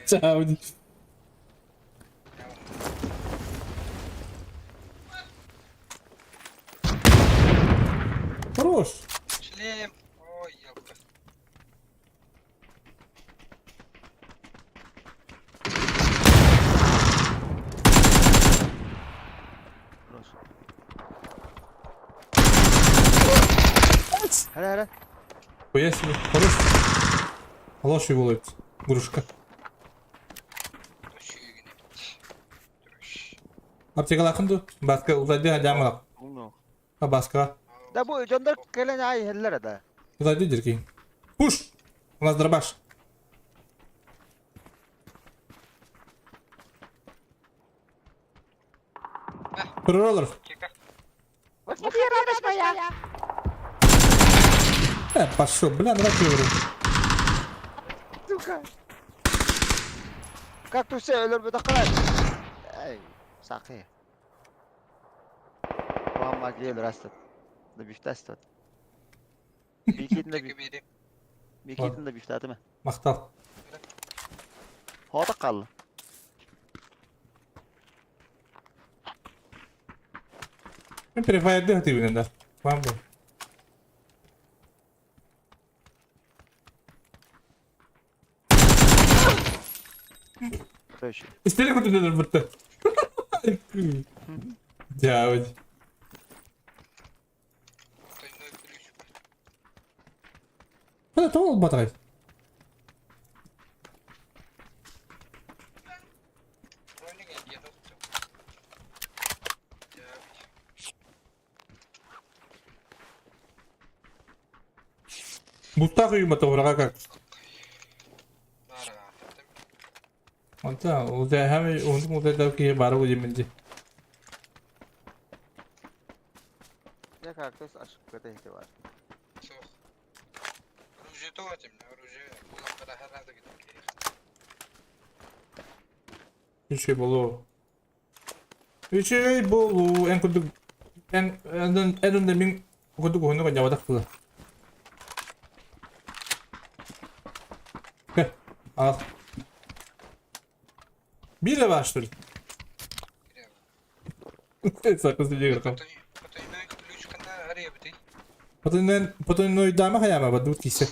Чао дии. Хорош! Шлем! Ой, елка. Хара хара. Хуя себе. Хорош. Хороший волоец. Грушка. Аптекалаахын ду? Баска узайды хадямалак. А баска. Да бу дьоннор кэлэн аай иһэллэр да. Узайды дирки. Пуш! У нас дробаш. Роллер. Вот смотри, радость моя! Пошел, бля, давай говорю. Сука. Как ты все өлөрбөтөххө Эй, сакы. Мама гел растет. Да бифтастат. Бикитин да Бикитин да бифтатыма. Махтал. Хота қалды. Мен префайрды хатыбын да. Вам бу. Истерик күтүнөр бутта. Дявить. Это то батарей. Бустах уймата ураға как. Онта, ол хами онтум ол да ки бары бу жеминди. Я как-то ошибка это бар. Оружие то оружие Үчүгэй болу. Үчүгэй болу. Эн курдук эн эн эн мин курдук уһунук ньабатах була. Кэ, ал. Бире бар, что ли? Сакыз дигер кам. Потойной потойной дама хаяма бадут кисе.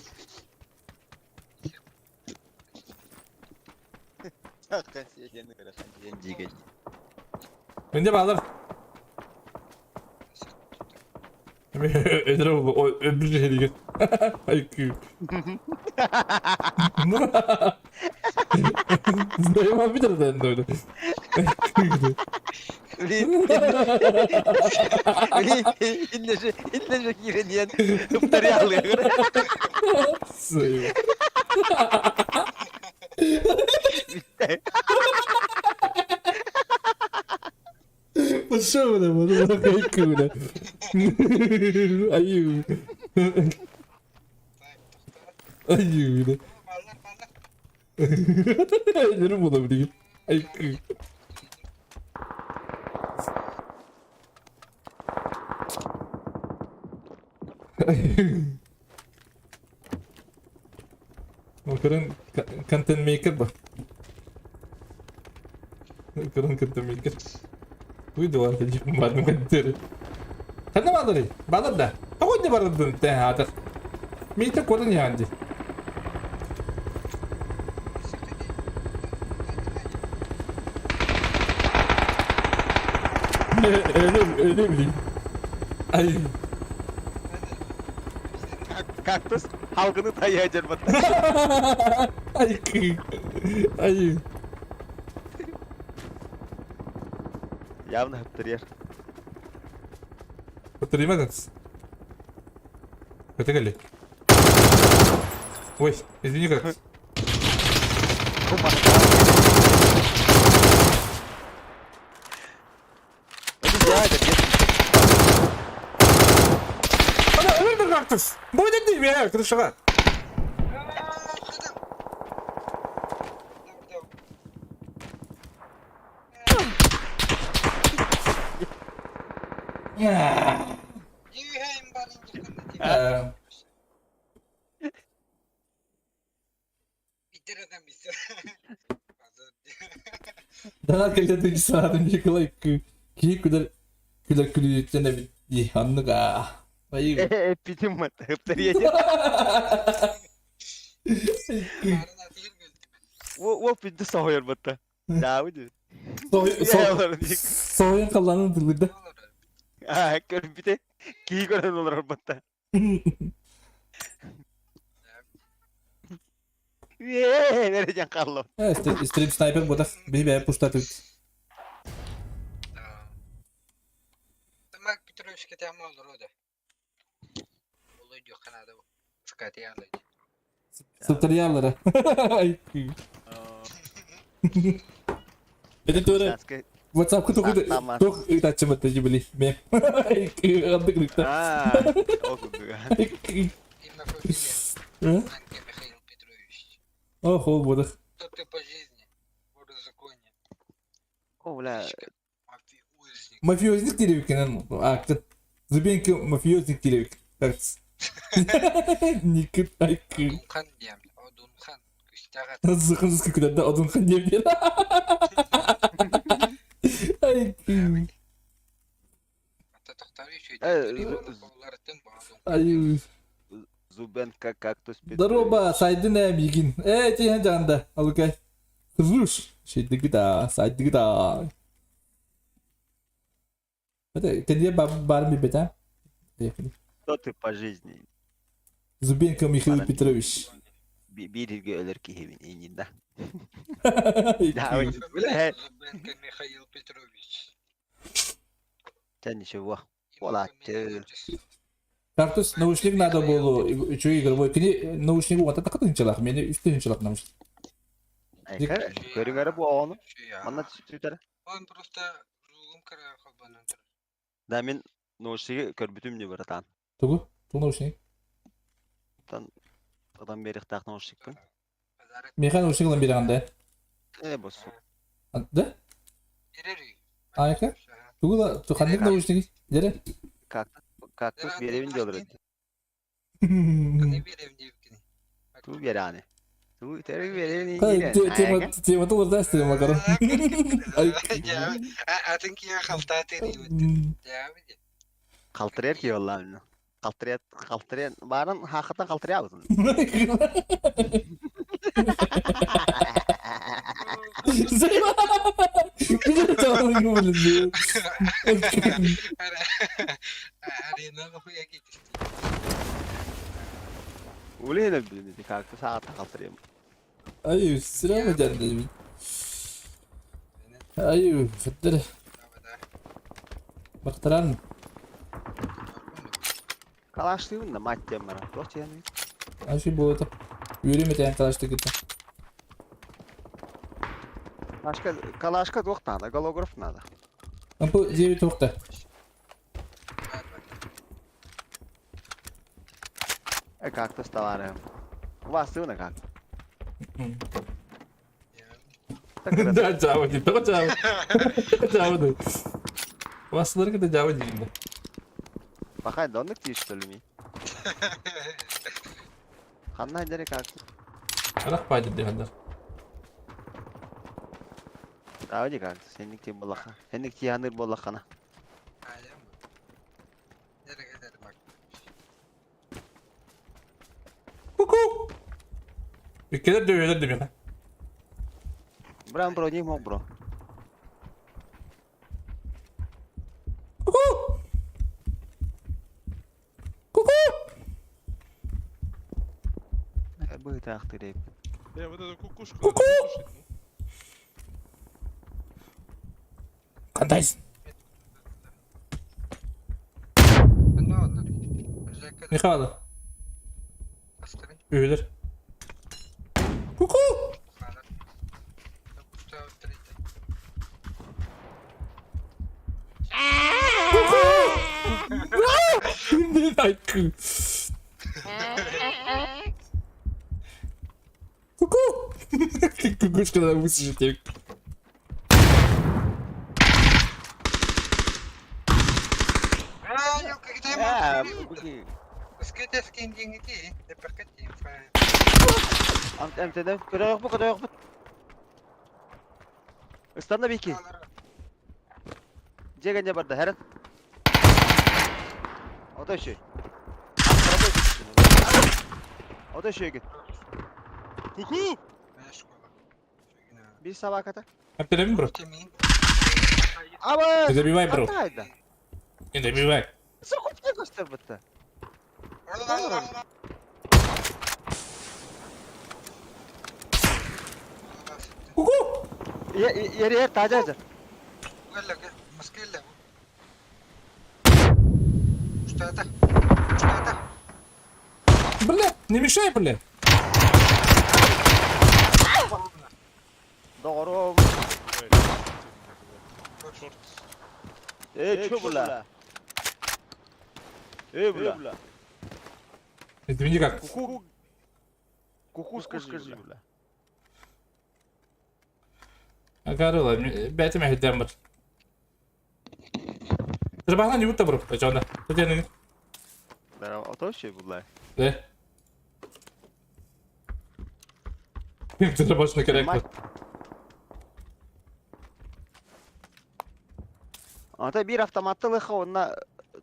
Менде балар. Ödür o öbür şey Ay Знаем bir de öyle. Иннеже кирен повторял. Пошел на вот Аю. Аю. Өлөрүм була билигин. Ай. Көрөн контент мейкер ба. Көрөн контент мейкер. Уйду бардым контент. Ханна баадары? Баадыр да. Тоҕо не бардын тэ хаатар. Мейте кодын яанди. Öyle öyle bileyim. Ay. Кактус халкыны тая жарбат. Ай. Ай. Явно хаптерьер. Повторима как? Это гали. Ой, извини как. Кактус. Будет тебе, крышага. Дана кэлэ саатын Николай ки күлэр күлэр күлүттен эбит ди анныга. Айыы. Эппитим ыптарыйа. Уол пидди соһуйар батта. Дааbu диye. Соһуйан халлаанын тыллырда. Аа, көрбүтэ. Кии көрөн олорор батта. Үе, дьан қаллым. Стрим снайпер ботах биһи бэйэ пуштатыбыт. Марк Петрович кэтээм олору да. Ол өйдүөххэ наада бу. Скатиялы. Сытырыялара. Это тоже WhatsApp тух тух ыытааччымыт дии били. Андык ыкта. Аа, ол курдуга. Имя фамилия. Анке Михаил Петрович. Ох, ол бодах. Кто ты по жизни? Вор в законе. О, бля. Мафиозник. Мафиозник диэбиккинэн ааккыт. Зубенко мафиозник диэбик. Никыт айкы. Одунхан диэм. Одунхан. Күстэҕэ. Зыхын күлэрдэ Одунхан диэбит. Айкы. Ата тохтары Э, үчүгэй. Ай. Зубенко кактус Петрович. Здорово, сайдын ээ мигин. Ээ, тиһэн жаанда. Алыкай. Руш. Шейдиги да, сайдыги да. Это кенде бар ми бета? Кто ты по жизни? Зубенко Михаил Петрович. Бииргэ өлөр киһибин иннин да. Да, бля. Зубенко Михаил Петрович. Та ничего. Ола, ты. Кактус наушник надо было үчүгэй игровой. Кини наушник уонта такытынчалах, мени үстүнчалах наушник. Көрүҥ эрэ бу оҕону. Манна түтэр. Он просто жуулум кыра холбонон турар. Да мин наушниги көрбүтүм не братан. Тугу? Ту наушник. Тан Одан берихтаах наушникпын. Миха наушник ылан бирэҕин да? Э, босс. Да? Айка? Тугу ла ханнык наушник? Дere? Кактус кактус биэрэбин диye олорор. Туу биэрэни. Туу тэри биэрэбин Тема тема тулар макарон. Атын киһи халтааты Калтырыар киһи оллаан. Калтырыар калтырыар баарын хаахытан калтырыабытын. Арена Улейна билин кактус аата калтырыам. Ай, сирама дьанды. Ай, феттер. Бактаран. Калаштыыбын да мать диэн баран. Туох диэн Ай, болото. Үөрүм этэн калашты кытта. Калашка калашка туох надо, голограф надо. Ампы 9 туохта. Э, кактус товары. Убаастыыбын как. Да, жаба дейт. Тоҕо жаба. Жаба дейт. Басылар кытта жаба дейт. Бахай доннык тииш что ли ми? Ханна дере кактус. Арах пайды дегендер. Давай кактус. Сенник тиен боллаха. Сенник тияныр боллахана. Ку-ку! Иккилер дөйөлөр демеха. Брам бро, не мог бро. Ку-ку! Ку-ку! Быһытаахтыр Э, вот эту кукушку Ку-ку! надо придушить, ну. Кандайсың? Михайло. Үһүлэр. Ку-ку! Ку-ку! Айкы. Ку-ку! Кукушка надо высушить. Көрөөх бу, көрөөх бу. Ыстанна бики. Жегенде барда, хэрэн. Ото үшүй. Ото шегин. Ку-ку! Bir собаката. Әптеремин, бро. Аба! Не добивай, бро. Қайда? Не добивай. Сокутка көстөр бітті. Ку-ку! Ер ер тажа жа. Бля, не мешай, бля. Доҕорум. Э, чё була? Э, була. Извини как. Куку. Куку скажи, була. Акарыла, бәтем әһидән бар. Трабахна не будто бро, пачана. Татьяна. Здорово, а то вообще була. Да. Трабашна керек. Ата бир автоматты лыха, онна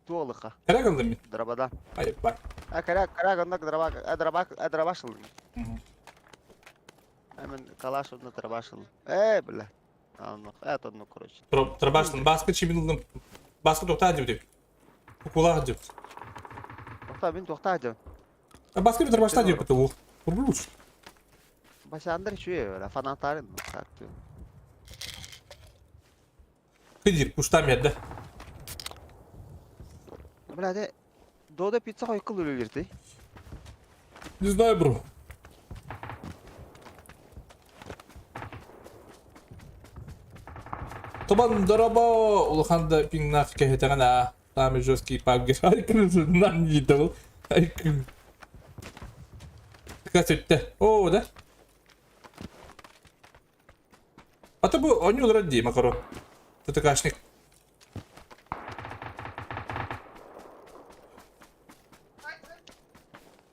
туо лыха. Керек алдым мен. Дробада. Ай, бар. А коряк, коряк, онна дроба, а дроба, а дробашыл. Мен калаш онна дробашыл. Э, бля. Анна, это ну короче. Трабашна баскы чимилдым. Баскы тоқта деп деп. Кукулах деп. Тоқта, мен тоқта деп. А баскы bir трабашта деп это ух. Курбулуш. Башандыр чуе, фанаттарын. Кыдир, куштам да. Бля, де Дода пицца қойқыл өлелерді. Не знаю, бро. Табан дораба улахан да пиңнах кэһэтэҕин аа самый жесткий пабгер айкын не дал айкын Касетте. О, да? А то бу онньуу олорор дии, Макаро. ТТКшник.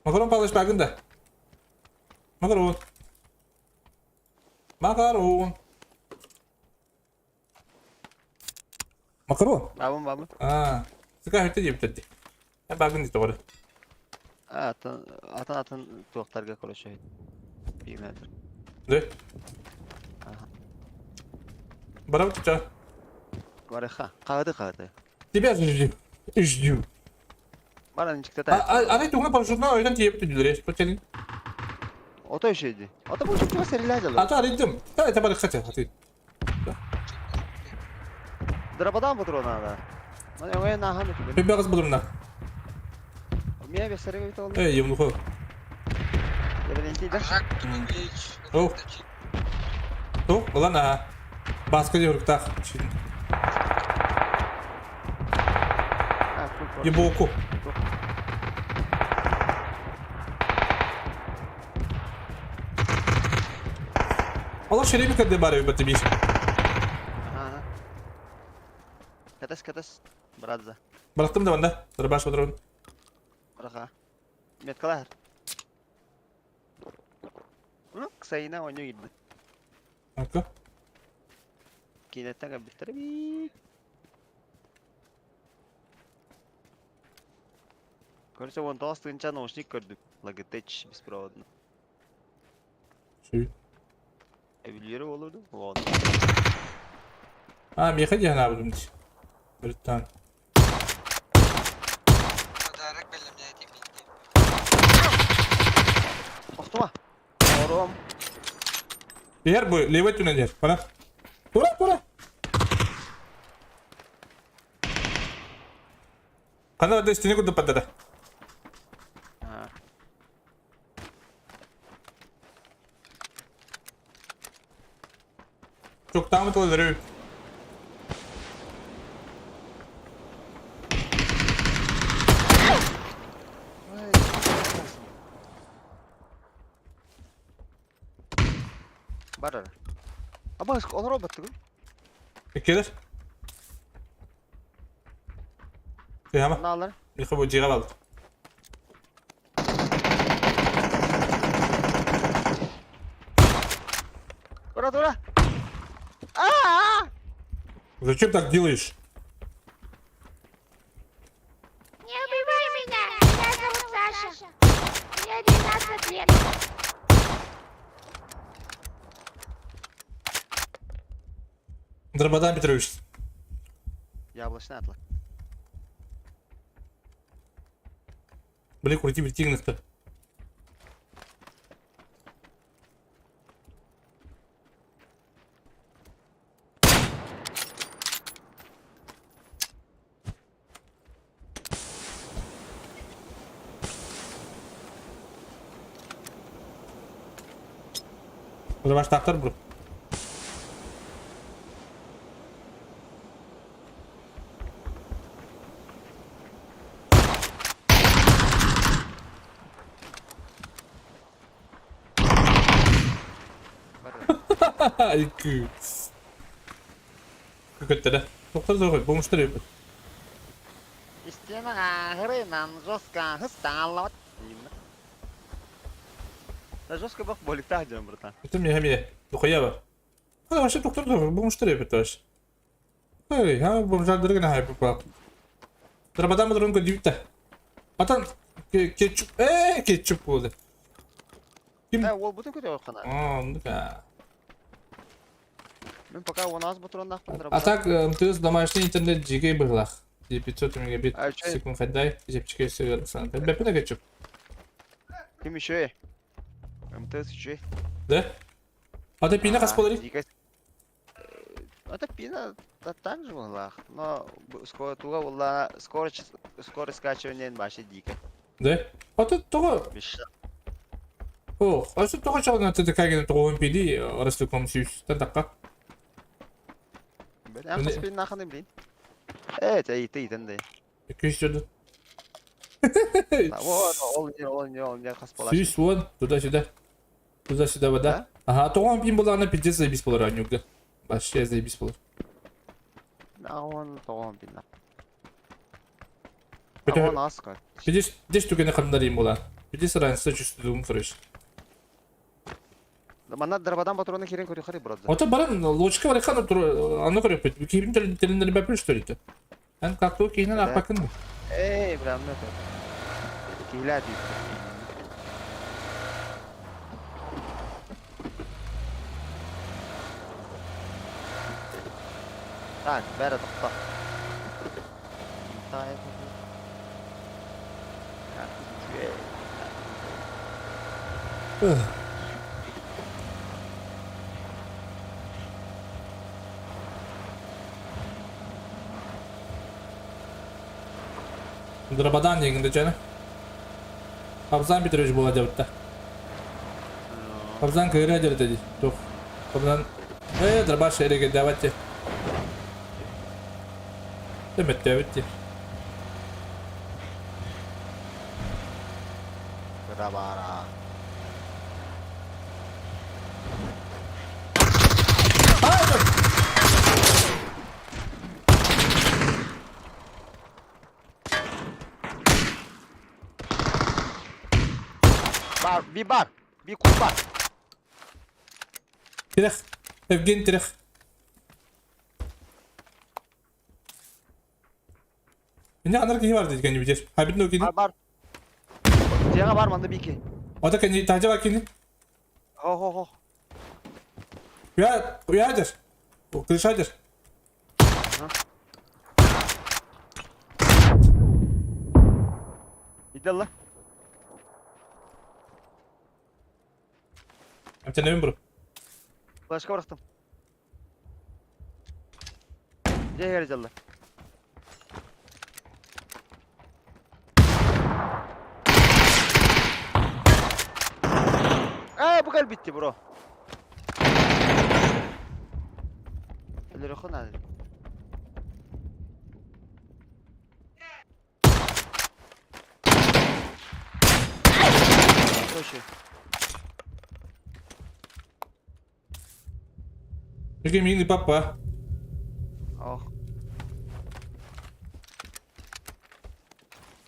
Макарон Павлович баагын да? Макарон. Макарон. Макарон. Бабым, бабым. Аа. Сыка хөттө диэбиттэр дии. Эн баагын дии тоҕо эрэ. Атын, атын, атын туохтарга короче. Билмедим. Да? Барабы ча. Барыха. Каады каады. Тебя же жду. Баран чыкта А, а, а туңа парашютна ойдан тиеп түдүлөр, почелин. Ото ишеди. Ото бу чук серилер жалар. Ата арыйдым. Та это барыха ча. Дрободан патрона да. Мана оя нахан өтүгөн. Мен багыз булурна. Мия бесере бит oldu. Эй, евнухо. О. О, улана. Баска дируктах. Ебоку. Ола шеремика де баре батыбис. Ага. Катас катас. Братза. Барахтым да банда. Дробаш патрон. Бараха. Меткалар. Ну, ксайна оню гидди. Ака. Кинеттен кабиттер би. Короче, вон толстый наушник көрдүк. Logitech беспроводно. Шүй. Эвелюре болурду. Вон. А, меха диэн аабытым дии. Биртан. Охтума. Ором. Эр бу левый түнен эр. Бана. Тура, тура. Хана да стене курдук бардара. Чуктаамыт өлөрүү. Барар. Аба, олар баттыгы. Келер. Тыама. Наалар. Миха бу жига балды. Ура, ура! А-а-а! Зачем так делаешь? Не убивай меня! Меня зовут Саша. Мне 12 Драбадан Петрович. Яблочный атлас. Били крути битигнахта. Ваш бро. Икки. Көттөрө. Доктор зоҕой, бомжтар ебет. Истиэнэҕэ хырыынан жестко хыстааллабат. Да жестко бах боликтаах дьон, братан. Это мне мне. Духуя бар. А вообще доктор зоҕой, бомжтар ебет вообще. Эй, ha бомжардыры гына хайп бак. Драбадан бадрон көдүттэ. Атан кетчуп, кетчуп болды. Ким? Э, ол бутун көтө хана. А, ну-ка. Мен пока 16 патроннаахпын А так, МТС домашний интернет жигей быглах. 500 мегабит А чё? секунд хаддай, жепчике все Александр. Бепина кетчуп. Ким еще? МТС еще. Да? А ты пина касподари? Это пина да так же была, но скоро туга была скорость скорость скачивания вообще дико. Да? А ты того Беш. О, а что того чална ты такая того MPD Ростоком сюз. Та така. Бля, хас пин наханы блин. Э, ты ты тенде. Күс Вот, ол не ол не ол не хас пола. Сюз вон, туда-сюда. Туда-сюда вода. Ага, того пин была на пиздец заебись была ранюга. Вообще заебись была. А он того пин. Хотя- А он аска. Пиздец, здесь штука на хандарим была. Пиздец раньше чувствую, короче. Манна дрободан патроны кирен көрү хары брат. Ото баран лочка бар хан тур аны көрөп бит. Ким телендер бәпил что ли это? Ан как то кейнен Да. апакын. Эй, бля, ну это. Киля дейт. Так, бәрі тоқта. Так, Драбадан дегенде жана. Абзан Петрович була дебитта. Абзан кыра дерде ди. Тух. Абзан дробаш эреге давайте. Демет дебитти. Драбара. Бар, би бар, би кут бар. Тирех. Евген тирех. Эне анар кихи бар дейт кени битер. Хабит кини. Бар, бар. Тияға бар, манда бики. Ота кени тажа бар кини. Хо, хо, хо. Я, я дер. Крыша дер. Иделла. Амтенебин бро. Флешка бырахтым. Жай кер Э, бу кел битти, бро. Өлөрөхөн надо. Слушай, Евген мини папа. ох.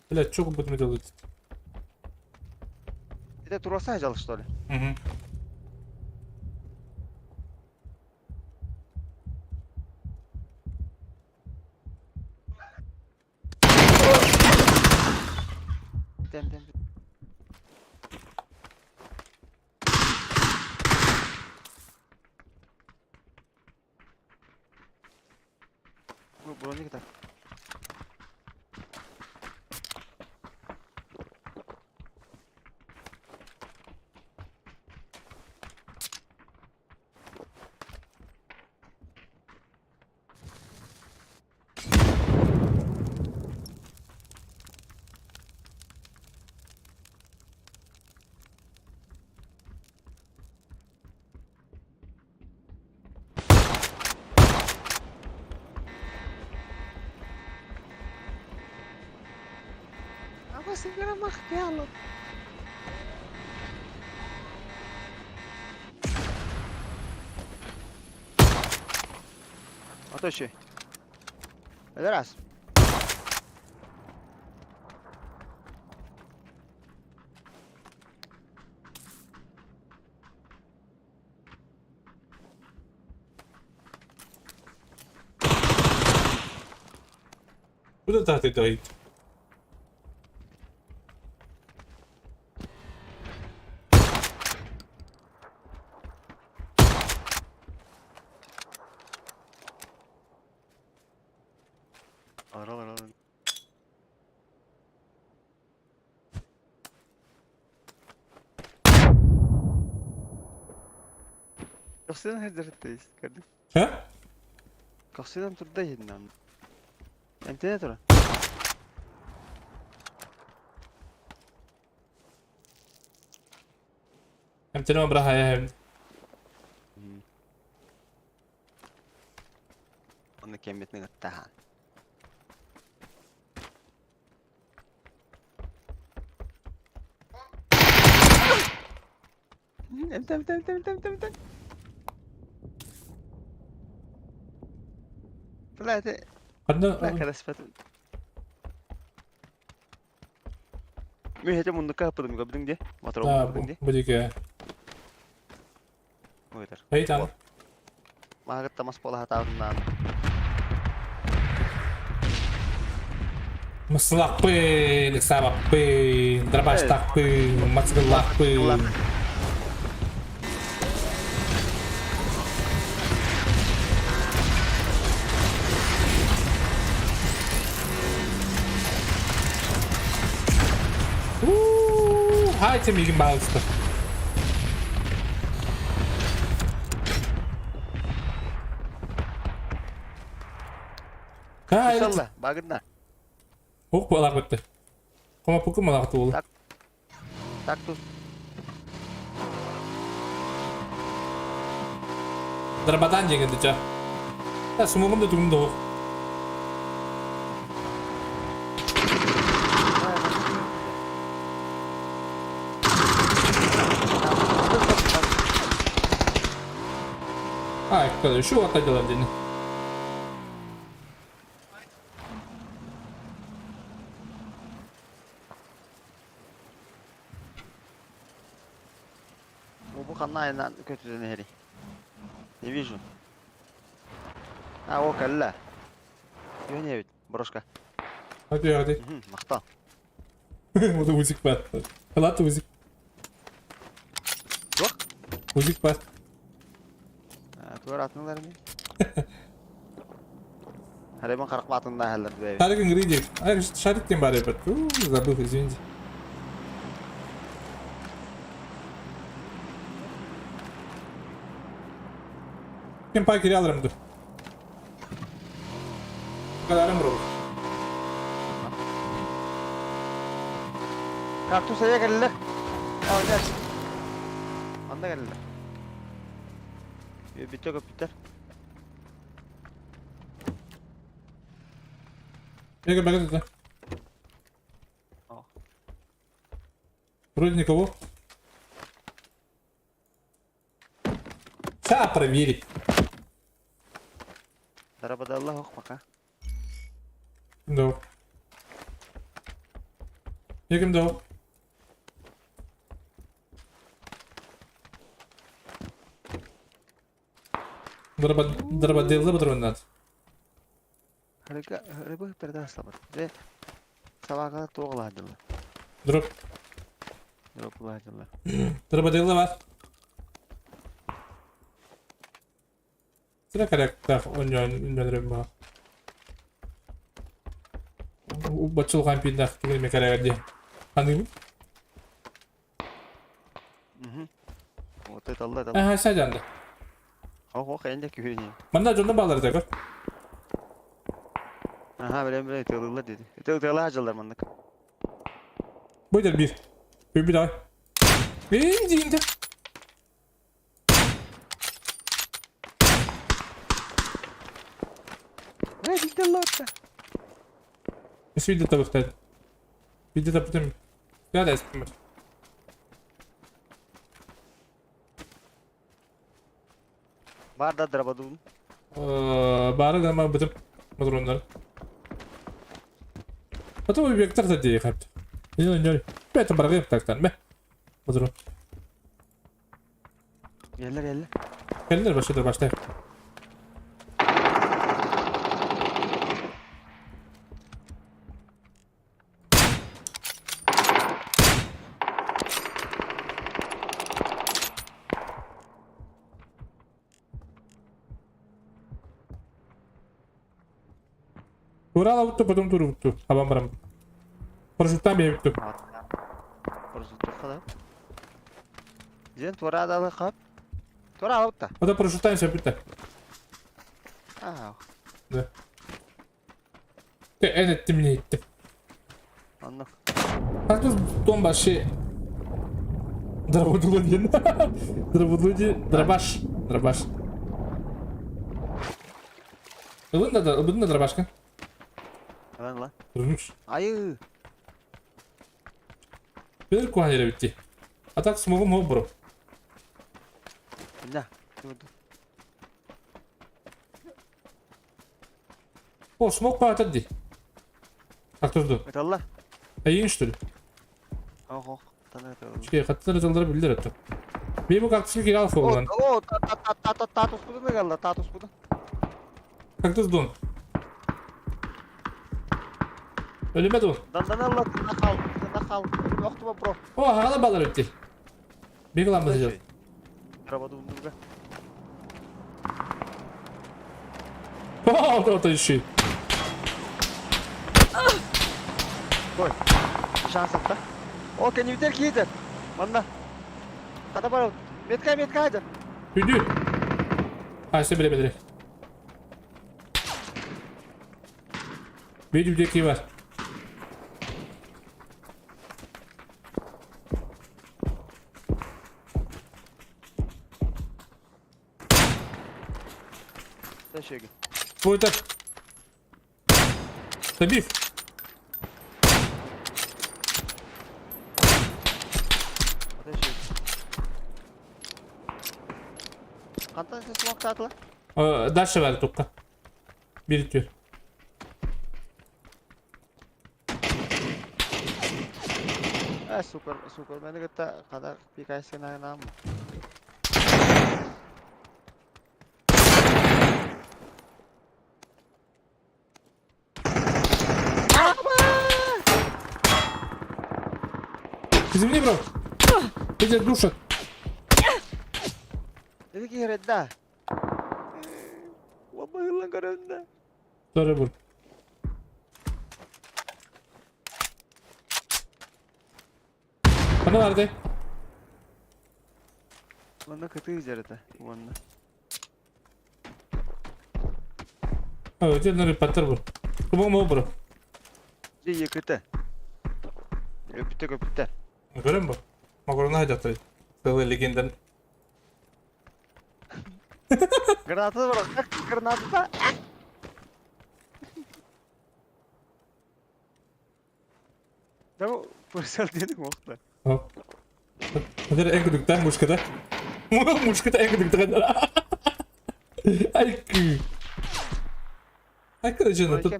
Блядь, что будем делать? Это туроса жал, что ли? Угу. Тем, тем. Броник так. Ото үчүгэй. Өлөр аас. Куда ты стоит? Алыр алыр алыр. Көхсүнэн сылдьар көрдүк. Һэ? Көхсүнэн турда иһиннэн. Эмтэнэ тура. Эмтэнэ быраһайа Онно кэммитин ыттаһан. Эмтэ эмтэ эмтэ эмтэ эмтэ эмтэ. طلعت Ханна لا كرسفت Мин этэ муннукка хаппытым көрдүҥ дии. Моторум көрдүҥ дии. бу диэки. Ыытар. Айтан. Маһа кытта мас буола сатаабытын Мыслахпын, ыксаабаппын, дробаштаахпын, мацгыллаахпын. Хаайтым миигин баалыста. Иншалла, багырна. Ох, балак бітті. Кома пуку малак туул. Так. Так тут. Дарбадан деген дича. Та сумугум да тугум да. А, еще вот дело день. Бу ханна айынан көтүтэн иһэрий? Не вижу. А, о, кэллэ. Үөн эбит, брошка. Hadi hadi. Махтал. Вот узик бар. Халат узик. Туох? Узик бар. Туор атынылар ини. Харебин харах атында хәллер бэйбит. Шарик ингредиент. А, шарик тем бар эбит. Забыл, извините. Кем пакер алырым dur. Kadarım bro. Кактус эйэ кэллэ. А, Анда кэллэ. Бүттэ көппүттэр. Бега, бега, бега. Вроде никого. Сейчас проверить. Дарабадаллах пока. Да. Екім да. Дроба дроп Рыба передастабыт. Де сабаға тоғыладылы. Дроп. Дроп уладылы. Дроп бар. Сira karakter oynuyor ünlülerim var. Баччылҕан пииннээх тугу эмэ кэлээр диэн. Аныыбын. Вот это алла это. Аха, садянда. Ох, ох, энде күһүнү. Манна дьонно баалар этэ көр. Аха, билем билем тылылла диди. Тыл тыла дьыллар маннык. Бу бир. Bir daha. Benim diyeyim Э, билде лотта. Өссө табыктады. Видео таптым. Я да эстим. Бар да драбадун. Бары да ма бытым мадрондар. Потом вектор да дей хапты. Не не. Бет баргы тактан бе. Мадрон. Yerler yerler. Келдер башта башта. Урала бутtu, потом туру бутtu. Абам барам. Парашюттан бе бутtu. Парашют да. Ден тура далы кап. Тура алып Ода парашюттан все бутtu. Аа. Да. Те эн эттим не эттим. Анны. Кактус дом баши. Дрободлу диэн. Дрободлу ди. Дробаш. Дробаш. Ылын да ылбын да дробашка. Lan lan. Турмуш. Айы. Бер куан ере битти. А так смогу мог бро. Да. О, смог паатат ди. Кактус ду. Металла. Айын что ли? Ох ох. Тана это. Чүкей каттар жылдары билдер өттү. Бей бу кактуска кире алып болган. О, та та та та та татус кудун галла, татус кудун. Кактус дун. Ölüme дун. Дандан алла тына кал, тына кал. Yoxtu бро. О, хагала балар өттү. Бей кылам базы жол. Драбадун дуга. О, то еще. Кой. Шанс апта. О, кенивдер кийдер. Манна. Ката бар. Метка метка айдыр. Үйдü. А, все биле биле. Бей дүдеки бар. Teşekkür. Твой так. Табив. Teşekkür. Кантан сен смок татыла? Дальше бар тукка. Бир түр. Э, супер, супер. Мени гытта када пикайсы нам. Извини, бро. Тебя душат. Dedi ki redda. Wallahi lan görevinde. Doğru bul. Bana vardı. Манна кытыы жарата. Уонна. О, ден паттар бу. Кубong мо бро. Же екіті. Өпүтэ көпүтэ. Көрөм бу. Макарона хайдаттар. Целая легенда. Граната бар. Как граната? Да, пырсал дедик мокта. Хадыр эн күдүктэн мушкада. Мушкада эн күдүктэн. Ай. Ай, короче, тут.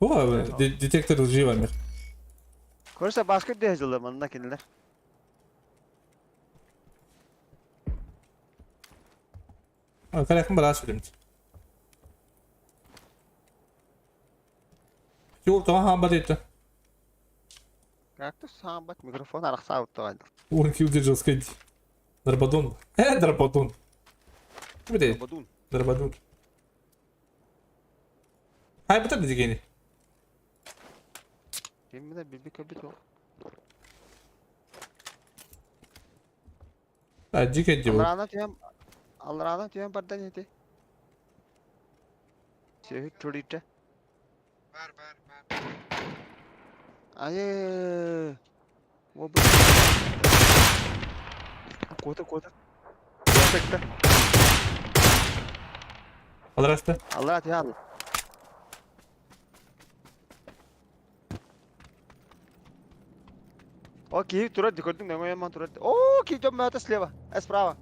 О, детектор лжи вамир. Көрсө баскет дехжилер манна кинилер. Карахын бараш билимт. Жол тоға хамбат етті. Как-то самбат микрофон арақса ауттаған. Он килл держал сказать. Дарбадон. Дарбадон. Дарбадун. Дарбадун. Ай, бутан дегени. Ким да билбит көрбүт ол. А, дикий дебил. Аллараана түһэн аллараана түһэн бардан ити. Сүөһү чулита. Бар бар бар. Айы. О, бу. Куота куота. Куота Алраста. Аллара түһэн. О, киһи турар ди көрдүң да оҥойон турар. О, киһи дьон мөтө слева, э справа.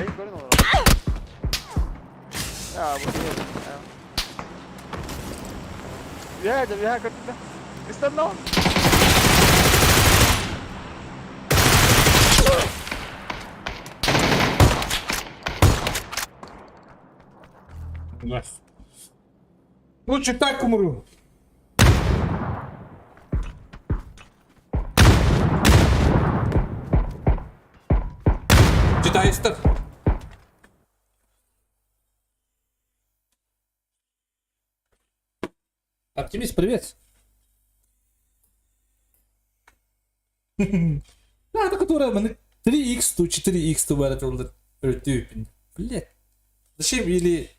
Эй, көрүн олорор. Я, бу Үһэ, да үһэ көрдүм да. Ыстанна. Nice. Лучше так умру. Читайстар. Оптимист, привет. Да, это которая 3x ту 4x ту бар это өртүүпүн. Блять. Зачем или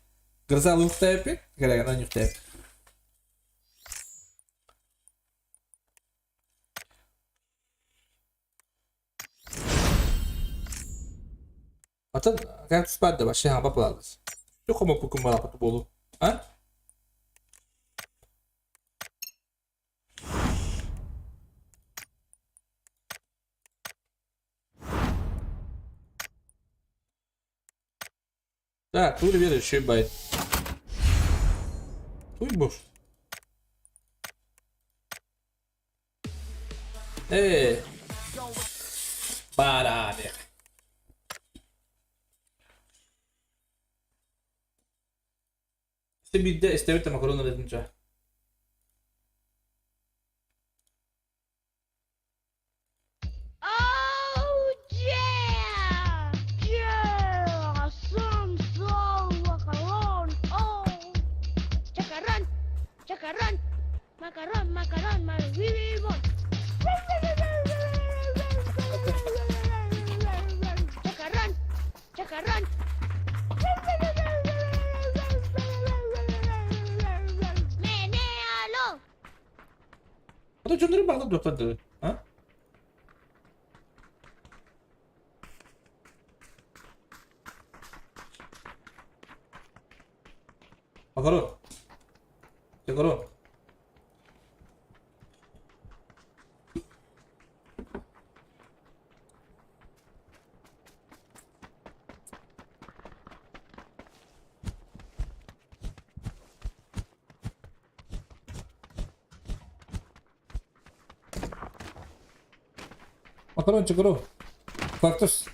гроза луктайпи, когда она не втайп. Атын как спать да вообще хаба палас. Что хомо пукумала по туболу? А? Так, тур веришь, бай. Туй буш. Э. Баране. Сибирде истебит макарон рединча. Oh yeah! Yeah! Some slow walk alone. Oh! Chacarrón! Chacarrón! Macarrón, macarrón, macarrón. Chacarrón! Chacarrón! Menéalo! А то что рыбак доктор, а? Макарон. Макарон. Макарончик, ру. Кактус.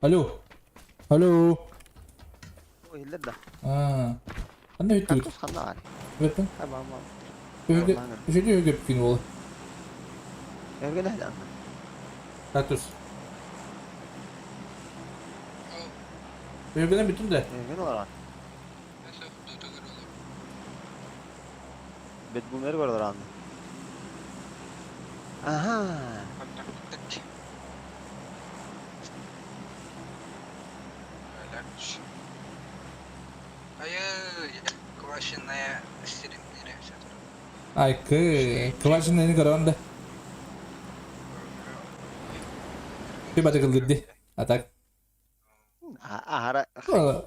Алло. Алло. Иһиллэр да. Аа. Ханна үттүгүт? Кактус ханна баар? Бэппин. Аба аба. Өһүгө үһүгө өһүгө бүкүн буола. Өргөн эһэ анна. Кактус. Өһүгөнөн бүтүн да. Өргөн олорор. Бет бумер көрдөр анна. Аха. Квашенная сиримнere Айкы, квашенныйны көрөҕүн да. Ты баты А так. Аһара.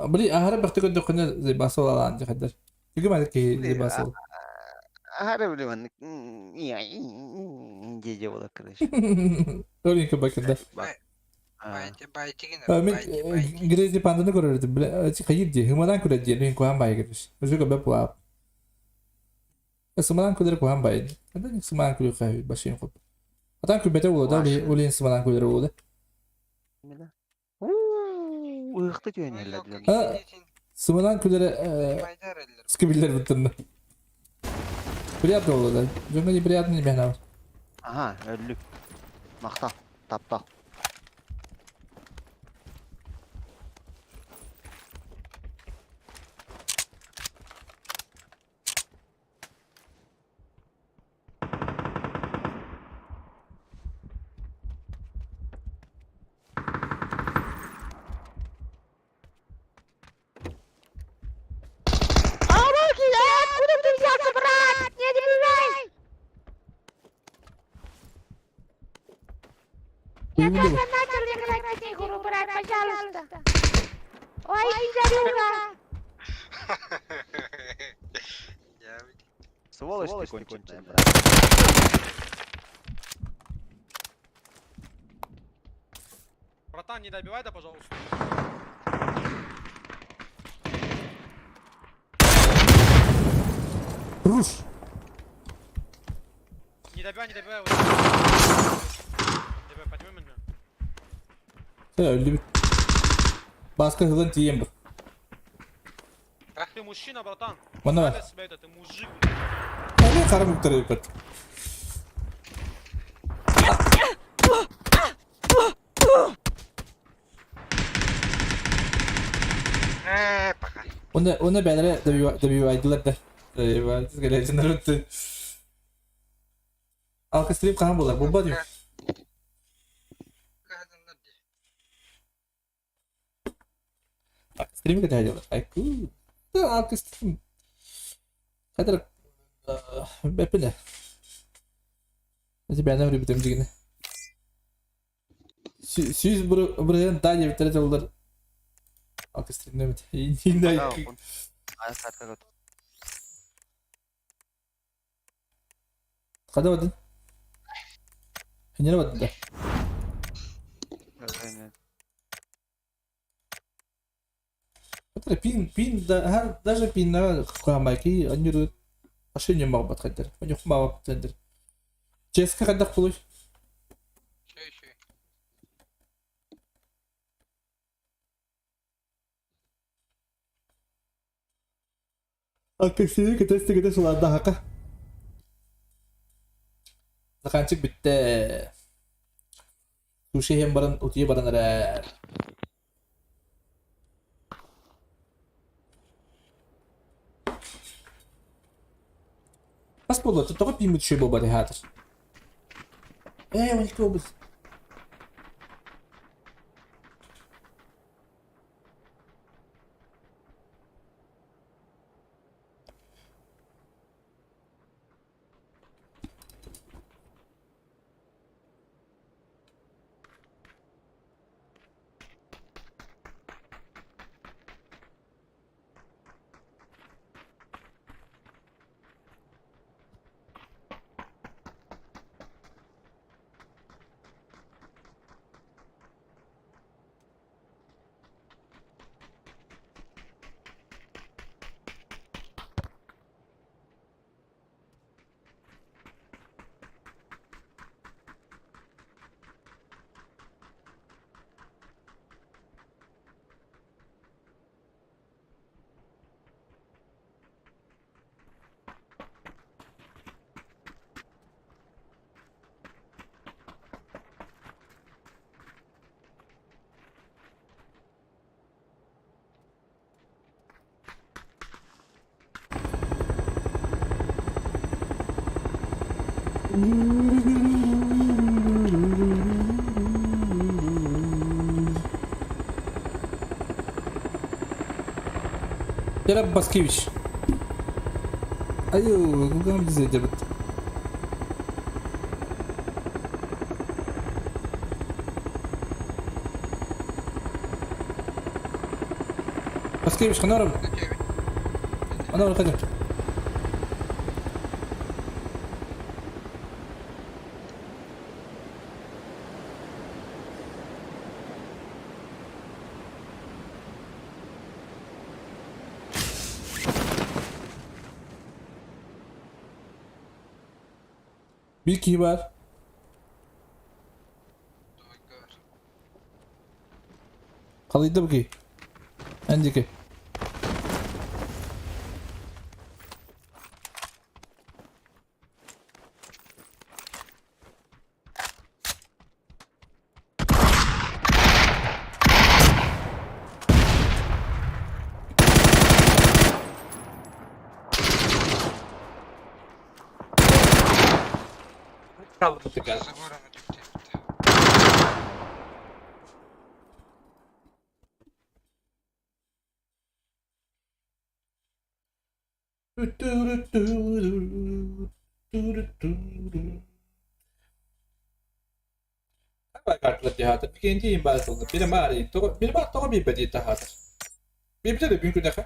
Били аһара бахты көрдөххүнэ зайбасы олалаан дьахардар. Түгүм аны киһи зайбасы ол. Аһара били маннык дии буолар короче. Өрүн көбөкүндэ. Мен Грейзи панданы көрөр бile хайыр дии хымадан көрөр дии мен куһаан баайы көрөр. Өзү көбө була. Сымадан көрөр куһаан баайы. Хандан сымадан көрөр хайы башын хоп. Атан күбете була да олин сымадан көрөр була. Ыхты түйенелер. Сымадан күлere скибиллер бүттүрнү. Приятно болду да. Жөңгө неприятно не бена. Аха, өллүк. Мактал, таптал. Я только начал играть в игру, брат, пожалуйста. Ой, пидорюга. Сволочь ты конченая, брат. Братан, не добивай, да, пожалуйста. Руш! Не добивай, не добивай. Вот. Добивай, подними меня. Öldü bir. Baskı hızlan тиийэн bu. Ты мужчина, братан. Манна Надо бар. себя это, ты мужик. блядь. Аны харам үктер эбит. Ээ, пока. Оны оны бәлере добивайдылар да. Добивайдылар өттү. Алка стрим кахан болар. Бомба диyor. Kadınlar diye. Стрим кете Айку. Алка стрим. Кадыр бепине. Эти бәнем ребятам дигене. Сүз бұрын да деп тәрәт олар. Алка стрим нөмет. Инде Када бадын? Хинере бадын да. Пин, пин, да, даже пин на хамаки, они Ашыне мағбат қайдар. Они мағбат қайдар. Ческа қайдақ бұлы? Şey şey. Аккасini кетесті кете шуларда хақа. Заканчык бітті. Суши хем баран, утие баран әрәр. Бас болы, тоғы пеймі түше болбады хатыр. Эй, он екі обыз. Яраб Баскевич. Айо, кугам дизе дебет. Баскевич, ханарам. Ана бар Bir kişi var. Қалайда бұки? Әндеке. Карталар диһаатар. Бикенти баар сылды. Бире маары. Тоҕо бир бар тоҕо бир бэди таһаатар. Бибите де бүн күнэхэ.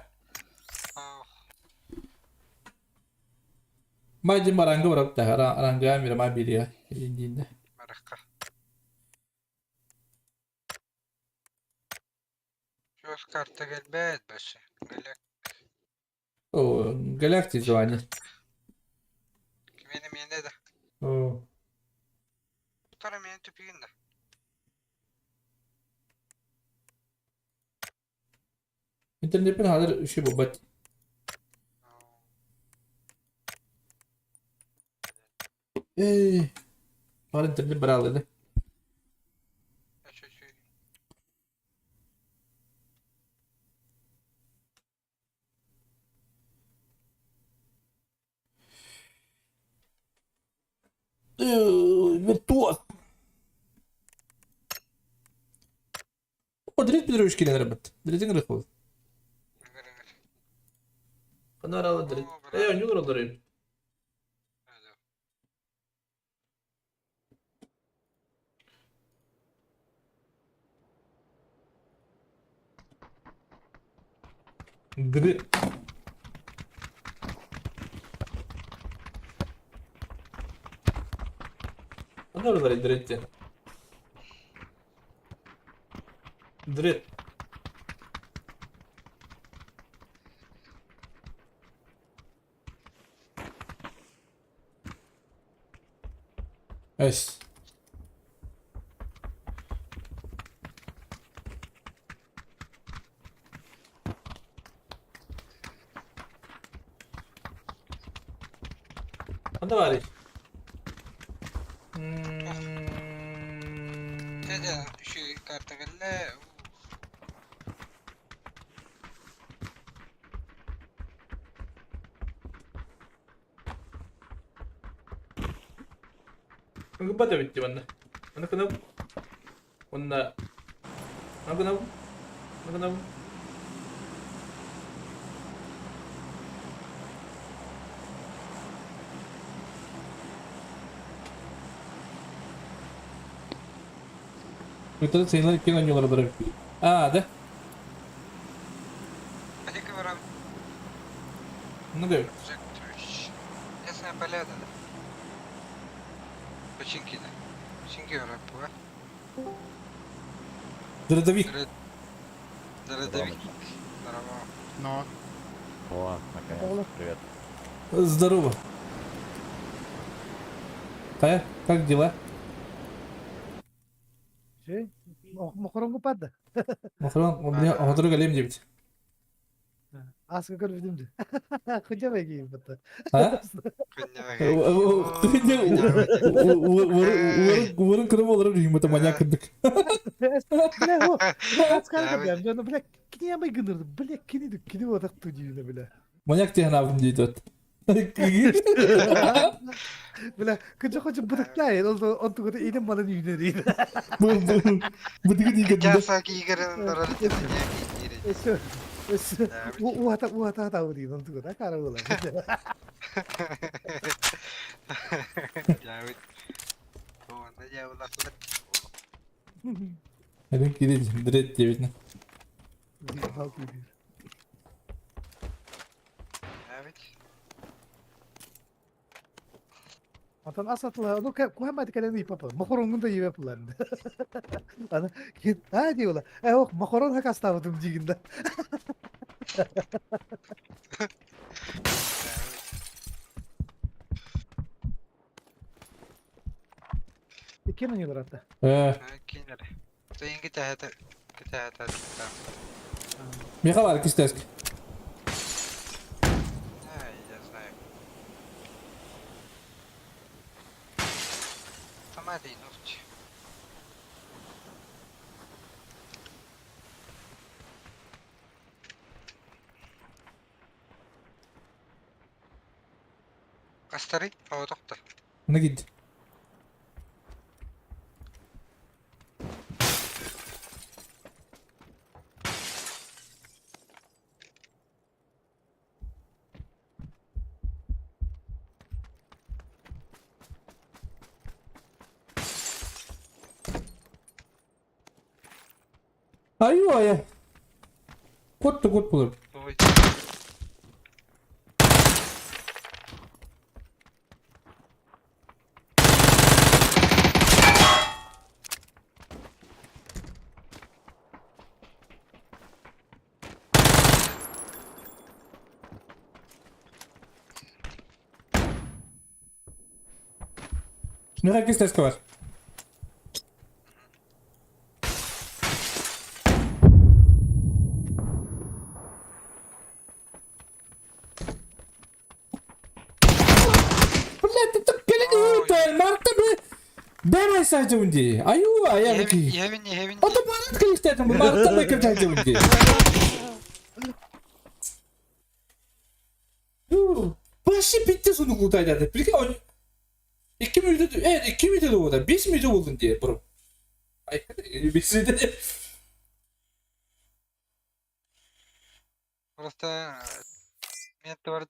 Мажи маранга барап та аранга мира ма бирия. Индинде. Барахка. Чуос карта келбэт башы. Галак. О, Галактик звание. Кимени мене да. О. Тора мени түпігін да. Интернетпен хазыр үші бобат. Эй, бар интернет бар алды. Виртуоз. О, Дрит Петрович килен ребят. Дритин рыхвал. Канаралы Дрит. Эй, они уралары. Дрит. Канаралы Дрит. Дрит. Эс. Анда бар. Дядя, еще карта келле. Губата битти манна. Аны кынап. Онна. Аны кынап. Аны кынап. Это сенлер кен ойнолар бар. А, да? Олег Иванов. Ну да. Ясная поляна, да? Починки, да. Починки Европа. Дородовик. Дородовик. Здорово. Ну. О, наконец, привет. Здорово. Тая, как дела? Мохоронго падда. Мохорон, у меня друга лем девять. Аска көрбүтүм. Хотя бы бата. А? Уырын кырып олорор үймөтө маньяк кырдык. Бля, о, аска бля, ну бля, кини амай гынырды. Бля, кини кини отак тудүйүнө бля. Маньяк технабын дейт от. Бля, кыжы хочы бытыктай, ол тугута инем малын үйүнө дейт. Бытыгы дейт. Жаса кийгерин дородовик. Эсө, эсө, уата уата тау дейт, он тугута кара була. Жабыт. Онда жабылаклар. Один кири дрет девять. Жабыт. Антон асатла, ну кухаммад кэлэн папа, мохоронгун да ебеп булар. Аны кин а диола. Э ох, мохорон хакастабытым дигинде. Иккен ойнолор атта. Кинер. Сен китәһәтә китәһәтә. Миха бар кистеск. Ай, я знаю. Сама ты нуч. Кастары, о, доктор. Мына кит. Айуу айа. Кот да кот булар. Миэхэ иккис теска бар. Блядь, это кэлэн Марта бы бэмай саадьабын дии. Аюу, ая ки. Иһэбин, иһэбин. Ото барат кэлистэтин Марта бы кэлтэжэбин дии. Вообще bitti sonu kurtardı. Прикинь, он 2 минута, evet 2 минута oldu. 5 минута oldu diye bro. Ay, 5 минута. Просто мен бар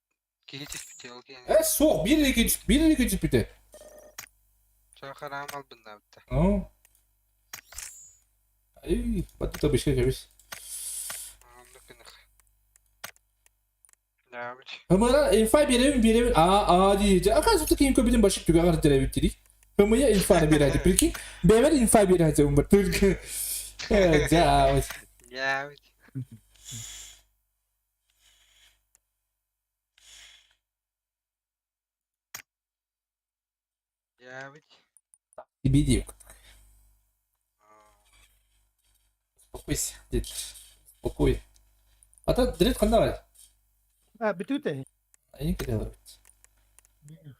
киһи түспүтэ ол киһини. Э, суох, биир илики биир илики түспүтэ. Чаахараам албыннаабыта. Оо. Ай, баттыта бишке кэбис. Оннук гынах. Дабыч. Хымыра инфа биэрэбин биэрэбин аа аа дии. Оказывается, ким көбүтүн башып түгэҕэр дирэбит дии. Хымыя инфаны биэрээти. Прикинь, бэйэбэр инфа биэрээти умбар. Только. Э, дьаа. Дьаабыт. Дьаабыт. Тебе Успокойся, дед. Успокой. А то дрет ханна бар. А, бүтүүтэ. Айын кэлэ олорбут.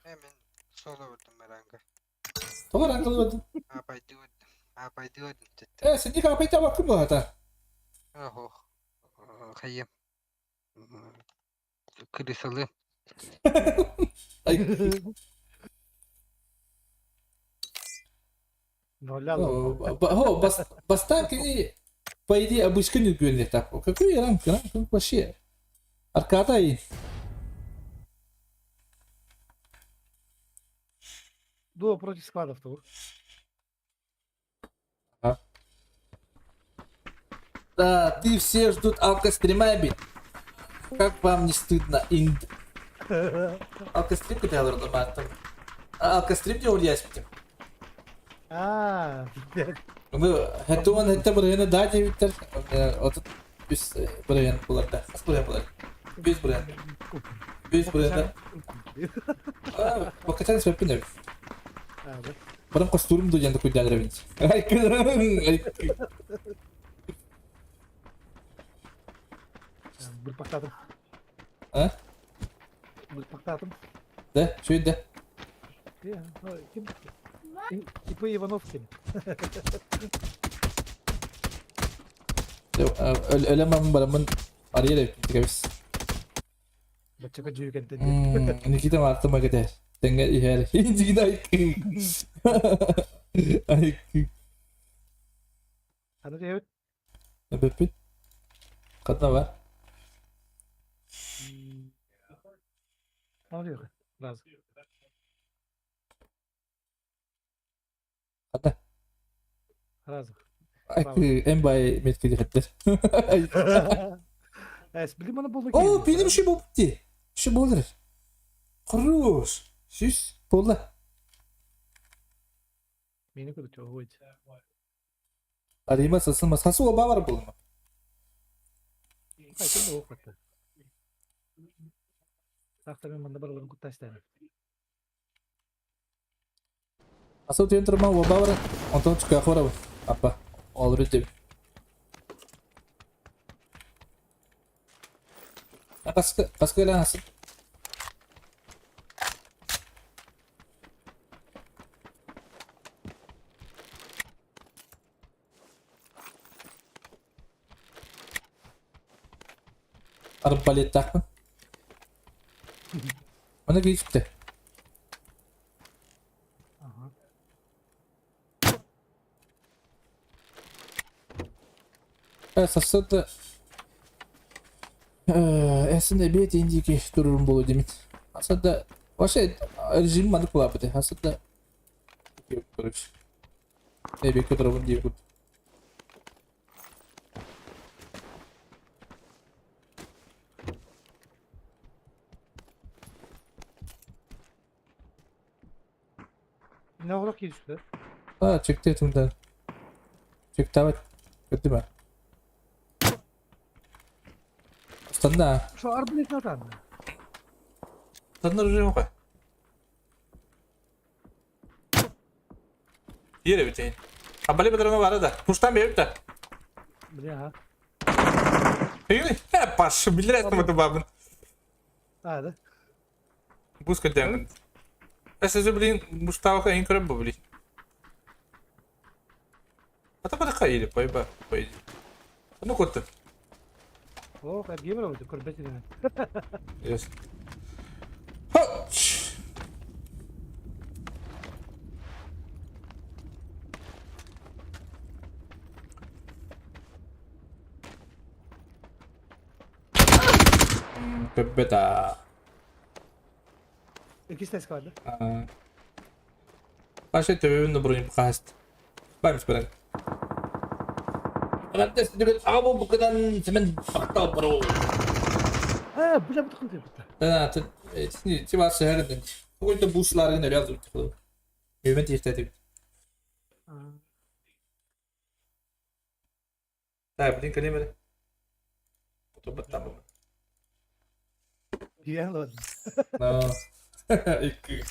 Э, мен соло бардым маранга. Тоҕо рангалыбатын? Аапайдыы бардым. Аапайдыы бардым тетте. Э, синник аапайта баккын буолата. Охо. Хайым. Крысалы. Ай. Хо, бас бастаан кини по идее обычка нүкүөннэ так. Какой ранг, ранг вообще. Аркада и Дуо против складов того. Да, ты все ждут алкострима Как вам не стыдно, инд? Алкострим кытаалар мааттым. Алкострим диэ урьяспитим. Аа, Ну, это он это бырыгына да диэбиттэр. Отут үс бырыгын булар да. Хас бырыгын булар. Үс бырыгын. Үс бырыгын. Бакачан сөппүн эбит. Баран костурум ду диэн куйдаан эрэбин. Бырпахтатым. А? Бырпахтатым. Да, что это? Ким? ИП Иванов ким? Өлөмөн барамын арыйар эбит кэбис. Баччака дьүүкэнтэн. Никита Марта магатер. Тэҥҥэ иһэр. Никита айкы. Аны диэбит. Эбиппит. Ханна бар? Аны диэхэ. Раз. Ханна? Раз. Айкы эн бай меткеди хэттер. Эс, билим аны болду О, билим ши болупти. Ши болдыр. Хорош. Сүүс буолла. Мени көрүт ой. Арима сасылма. Сасуа бабар болма. Кайтын да оқытты. Сақта мен мында бараларын куттастайм. Асыл түйен тұрма оба бар. Онтон чукка хора. Апа. Олры деп. Баска баска эле асыл. Арбалеттаахпын. Мана киипте. Ага. Э, сарсыарда эсин эбиэт индики турурум буолуо диэмит. Асарда вообще режим маннык буолаабыт Асарда короче эбиэккэ турабын диэбит. Туох киирсэ? А, чекте тумда. Чектавать. Көрдүм а. Станна. Что, арбалет натан? Станна режим хай. Yere biteyim. Abali bedrona var da. Kuştan bir de. Бля, Değil Паш, билер этим бабын. А, да? Буска дәңін. Әсәсе блин, буштауға ең көріп бұ, блин. Ата бада қайыр, пойба, пойди. Ну көтті. О, как гибро, ты көрбет Yes. Хоч! Көппета. Иккис бар да? Паша төбөбүн да бронь хаст. Бармыз баран. Ағаттас дүгін аға бұқыдан сімен бақтал бро. А, бля, бу тыкыл деп. Да, ти бар шәһәрдән. Бүгін бушларын өрәз үтті. Мөмәт ертәдік. Так, блин, калимер. Тобаттамын. Диян ладно. Но. Икки.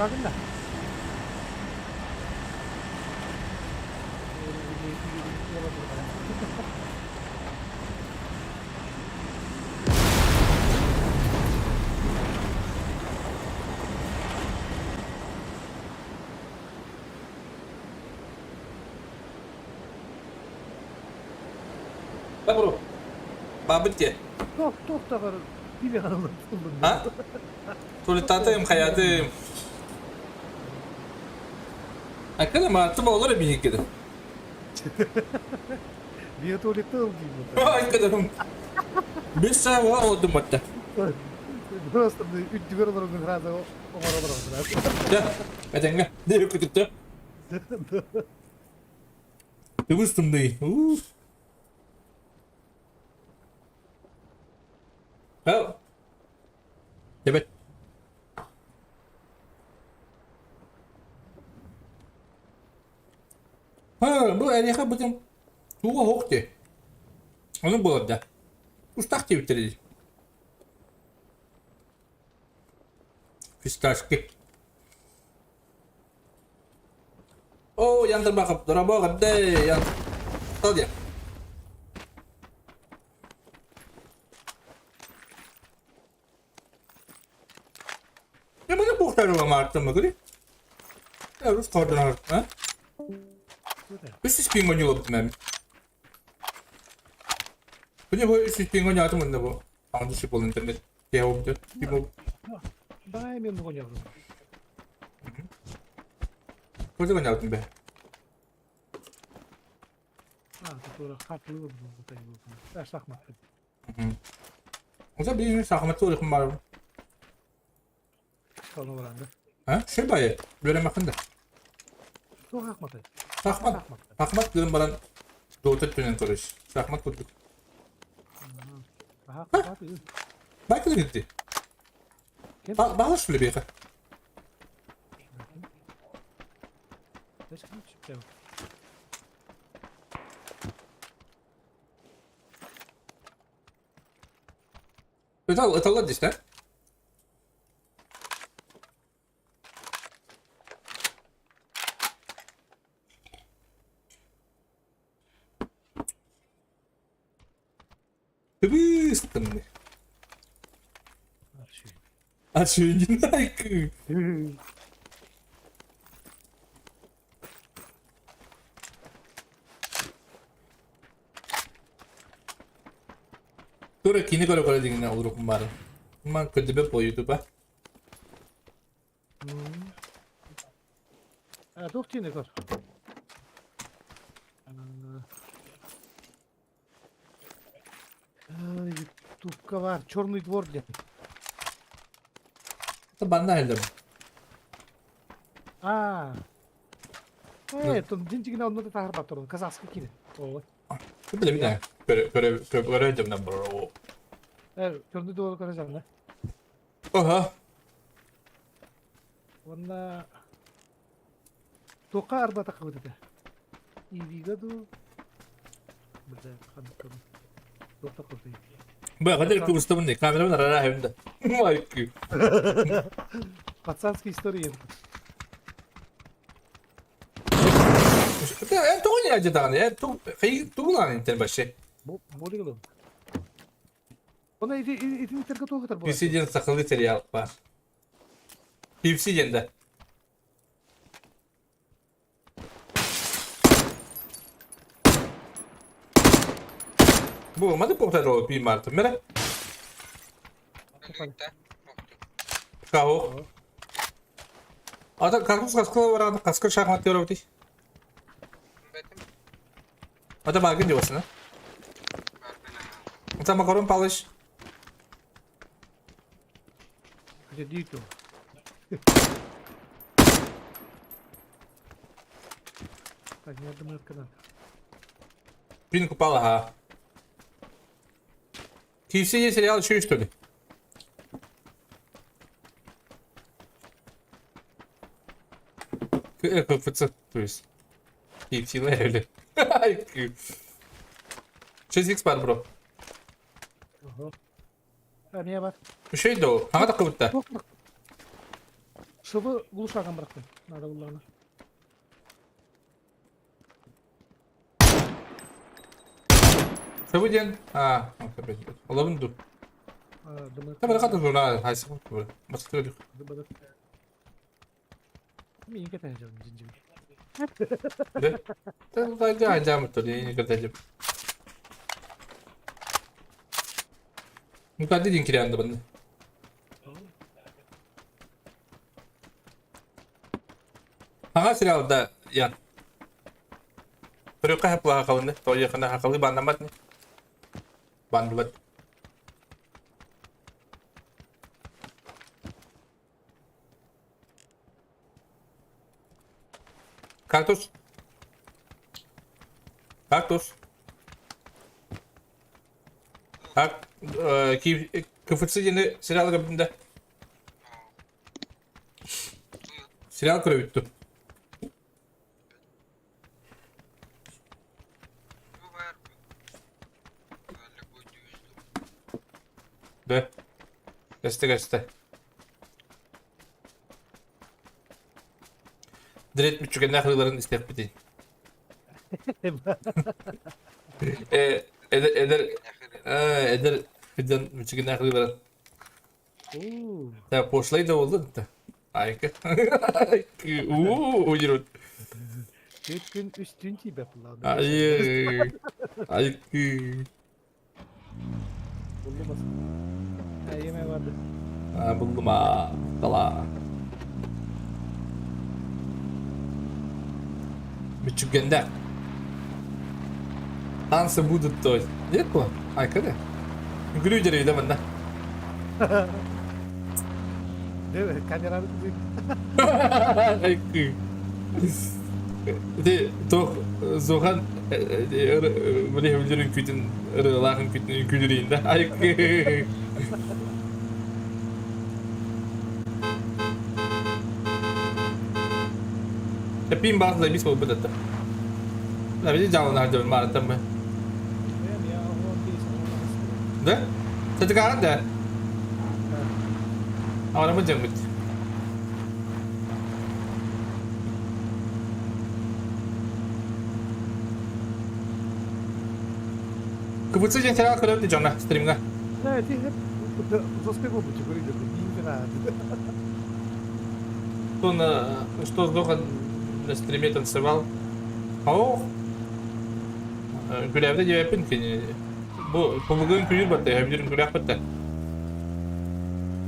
Bakın da. Да, бро. Бабытте. Тох, тох да бар. Бибе каналын булдum. А? Туалеттатым, хаятым. Акыда мартым olur bir kere. Bir tuvalette ol Акыда. Bir saat oldu matta. Просто үттүгөр олорон сразу оңор олорон сразу. Да, этеңге. Не күтүптү. Тыбыстымдый. Уф. Oh. Evet. Ha, bu эриха бүтүн туга хокти. Оны болады. Устах деп битирди. Фисташки. Оо, Ян Тарбахов, дорабо, эҕэрдэ, Ян. Тал диэн. Я маны буохтарыла маартым гри. Я рус кордонар, а? Үс спин гонюлабыт мен. Бу бу үс спин гонятым онно бу. Аңды шип бол интернет. Я обды. Типа. Дай мен гонявым. Көзі гонятым бе. А, тура хатлы был, Да, шахмат. Оса биир сахаматты улахан баар. Соны баранды. А? Шей байы. Үөрэмэххин да. Туох ахматай? Сахмат. Сахмат диэн баран Дота түнэн көрөс. Сахмат курдук. Бай кэлэн итти. Баҕалаш үлэбиэхэ. Ытал, ыталлар дистэ. Тыбыыстым. Ачуйнайкы. Тура кини көрө көрө дигинэ олорукум баар. Ман көрдөбө по ютуба. Туох тиини көр. Ютубка бар Черный двор диэн. Банна элдем. Аа. Э, тон динчигин онно да таһарбат турун казахский киинэ. Оо. Биле биле. Көрө көрө көрө дем бро. Э, Черный двор көрө жанна. Ага. Уонна туохха арбатаххыбыт этэ? ИВ-га дуу? Бля, ханнык туох таххыбытый? Бу хадыр кубустабын не камерабын арара хэмдэ. Майкы. Пацанская история. Эн тоҕо не даҕаны эн тугулаан интен башы. Болигылым. Она ити итини терге туохатар буолар. PC диэн сахалыы сериал баар. PFC диэн да. Бу маны повторил пи марта. Мере? Кого? Ата карпуз каскыла баран каскы шахмат диyor Ата баргын диyorsun Ата макарон палыш. Где Так, я думаю, открыто. Пин купала, ага. KFC сериал еще что ли? КФЦ, то есть. KFC левели. 6x бар, бро. А, меня бар. Еще иду. Ага, так будто. Шыбы глушаган бырактым. Надо булланы. Шыбы ден? А, олабын ду. Та бара ката жура, хайсы бу. Басты. Мен кетен жам жинжим. Да? Та да да да не ката Ну кады дин кирянды бында. Ага сериалда ян. Төрөккө хапла хакалынды. Тойы хана хакалы бандамат не. Бандыбат. Кактус. Кактус. Так, КФЦ диэни сериал көрбүтүм Сериал көрөбүттүм. Да. Кэстэ кэстэ. Дред мүччүгэннээх ырыаларын истиэхпитий. Э, эдэр эдэр э, эдэр дьон мүччүгэннээх ырыаларын. Да, пошлый да буоллун да. Айка. Уу, удирут. Төрт күн үс түн тиийбэт буоллаҕына. Айыы. Айкы. Буллум ас. Эйиэмэ барды. А, буллум а. Тала. Мүччүгэннээх. Танцы будут то есть. Нет было? Айка да. Үҥкүлүү дьэрийдэ манна. Камераны Айкы. Ити туох Зохан били өлөр үҥкүүтүн ырыалаах үҥкүүтүн үҥкүүлүүрүйүн да айкы. Эппиин баар заебись буолбут этэ. Види дьаалына сылдьабын маарыттан бы. Да? Сатыкаҕын да? Аҕараммыт дьаҥмыт. КБЦ диэн сериал көрөбүт дьоҥҥо стримҥа. Да, ти жесткий буолбут Что на что Зохан на стриме танцевал? Ох, Күлээбитэ диэбэппин кини. Бу ПВГ үҥкүүлүүр батта, эбдир үҥкүүлээх батта.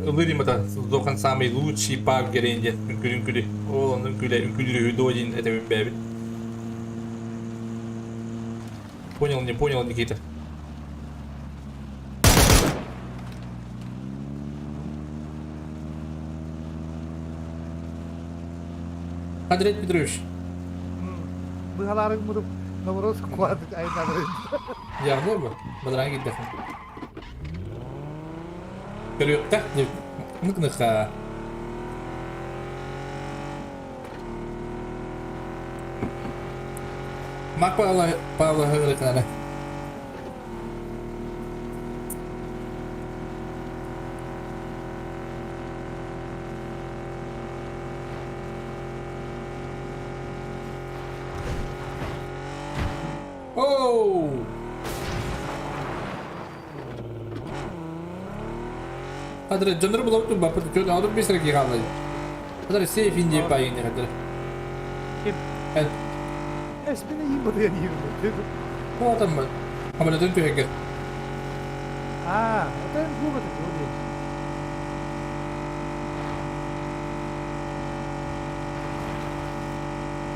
Ыллыыр имата Зохан самый лучший пак герен диэн үҥкүл үҥкүлү. Ол онно үҥкүлэ үҥкүлүүр үһү дуо диэн этэбин бэйэбит. Понял, не понял, Никита. Андрей Петрович. Быһалаарын мурук Новорос куадык айнабын. Явно бу. Бадран киирдэхин. Көрүөхтэх нык-ныха. Мак Павла Павла Хыгырыкнары. Оу! Хадыр дьоннору булабыт баппыт үтүөн аҕалып бисер киһи хааллай. Хадыр сейф индия паайын хадыр. Ким? Эн. Эспине иин бытыйан иирбит. Хуатам ба. Хамалатын түһэргэр. Аа, это глупо такие.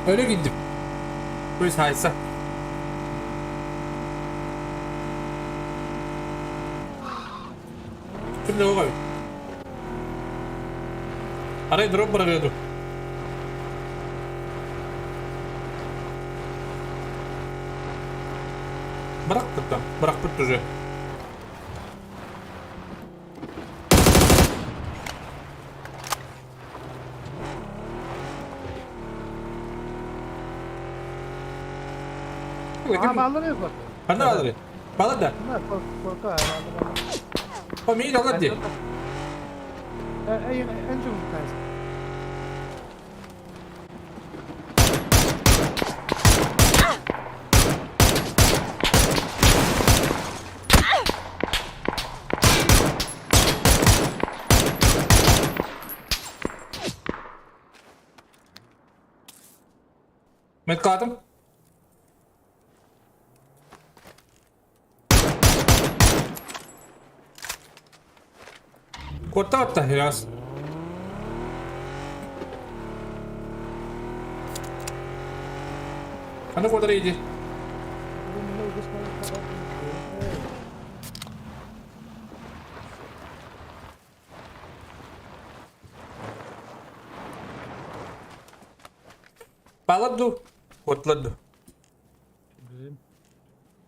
Öyle gittim. Buyur haysa. Ким оҕой? Арай дроп барарыа дуу? Бырахпыт да, бырахпыт уже. Аа, бааллар yok. Ханна бааллар? Бааллар да? О, миигин аллар дии. Медкатым. Куоттаатта хираас. Аны куотар иди. Баалар дуу? Куоттулар дуу?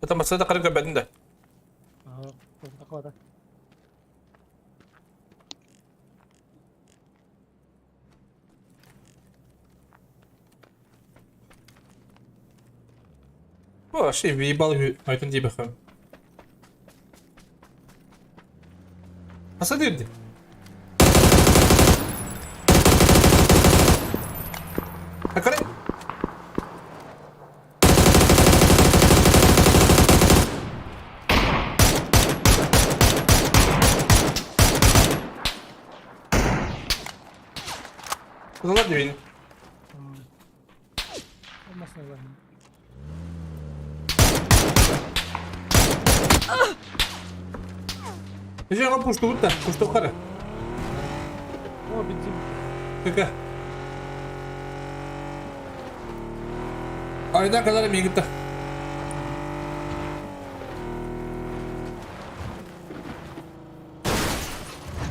Это массада қарын көрбөтүн да. Вообще, въебал айтын дии бахам. Аса дирди. Акары. Кызылар дебин. Еще пушту да, пушту кара. О, бензин. Кака. Айда kadar мигитта.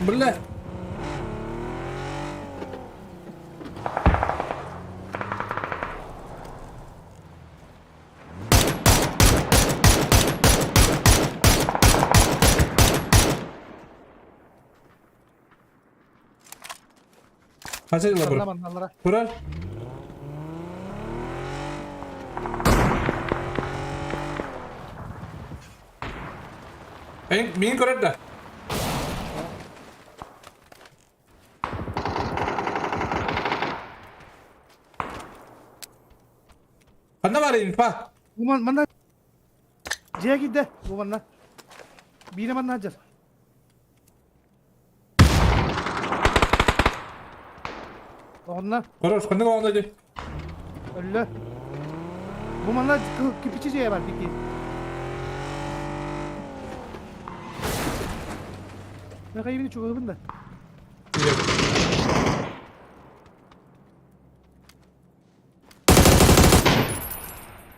Бля. Хача Алла манналара. Турар. Мин көрөр да. Ханна бар инфа? Уман манна дьиэ киирдэ. Бу манна. Биирэ манна сылдьар. Оҕонно. Хорош, ханнык оҕоно дии? Өллө. Бу манна кирпичи дьиэ бар бики. Мен хайыбын чугабын да.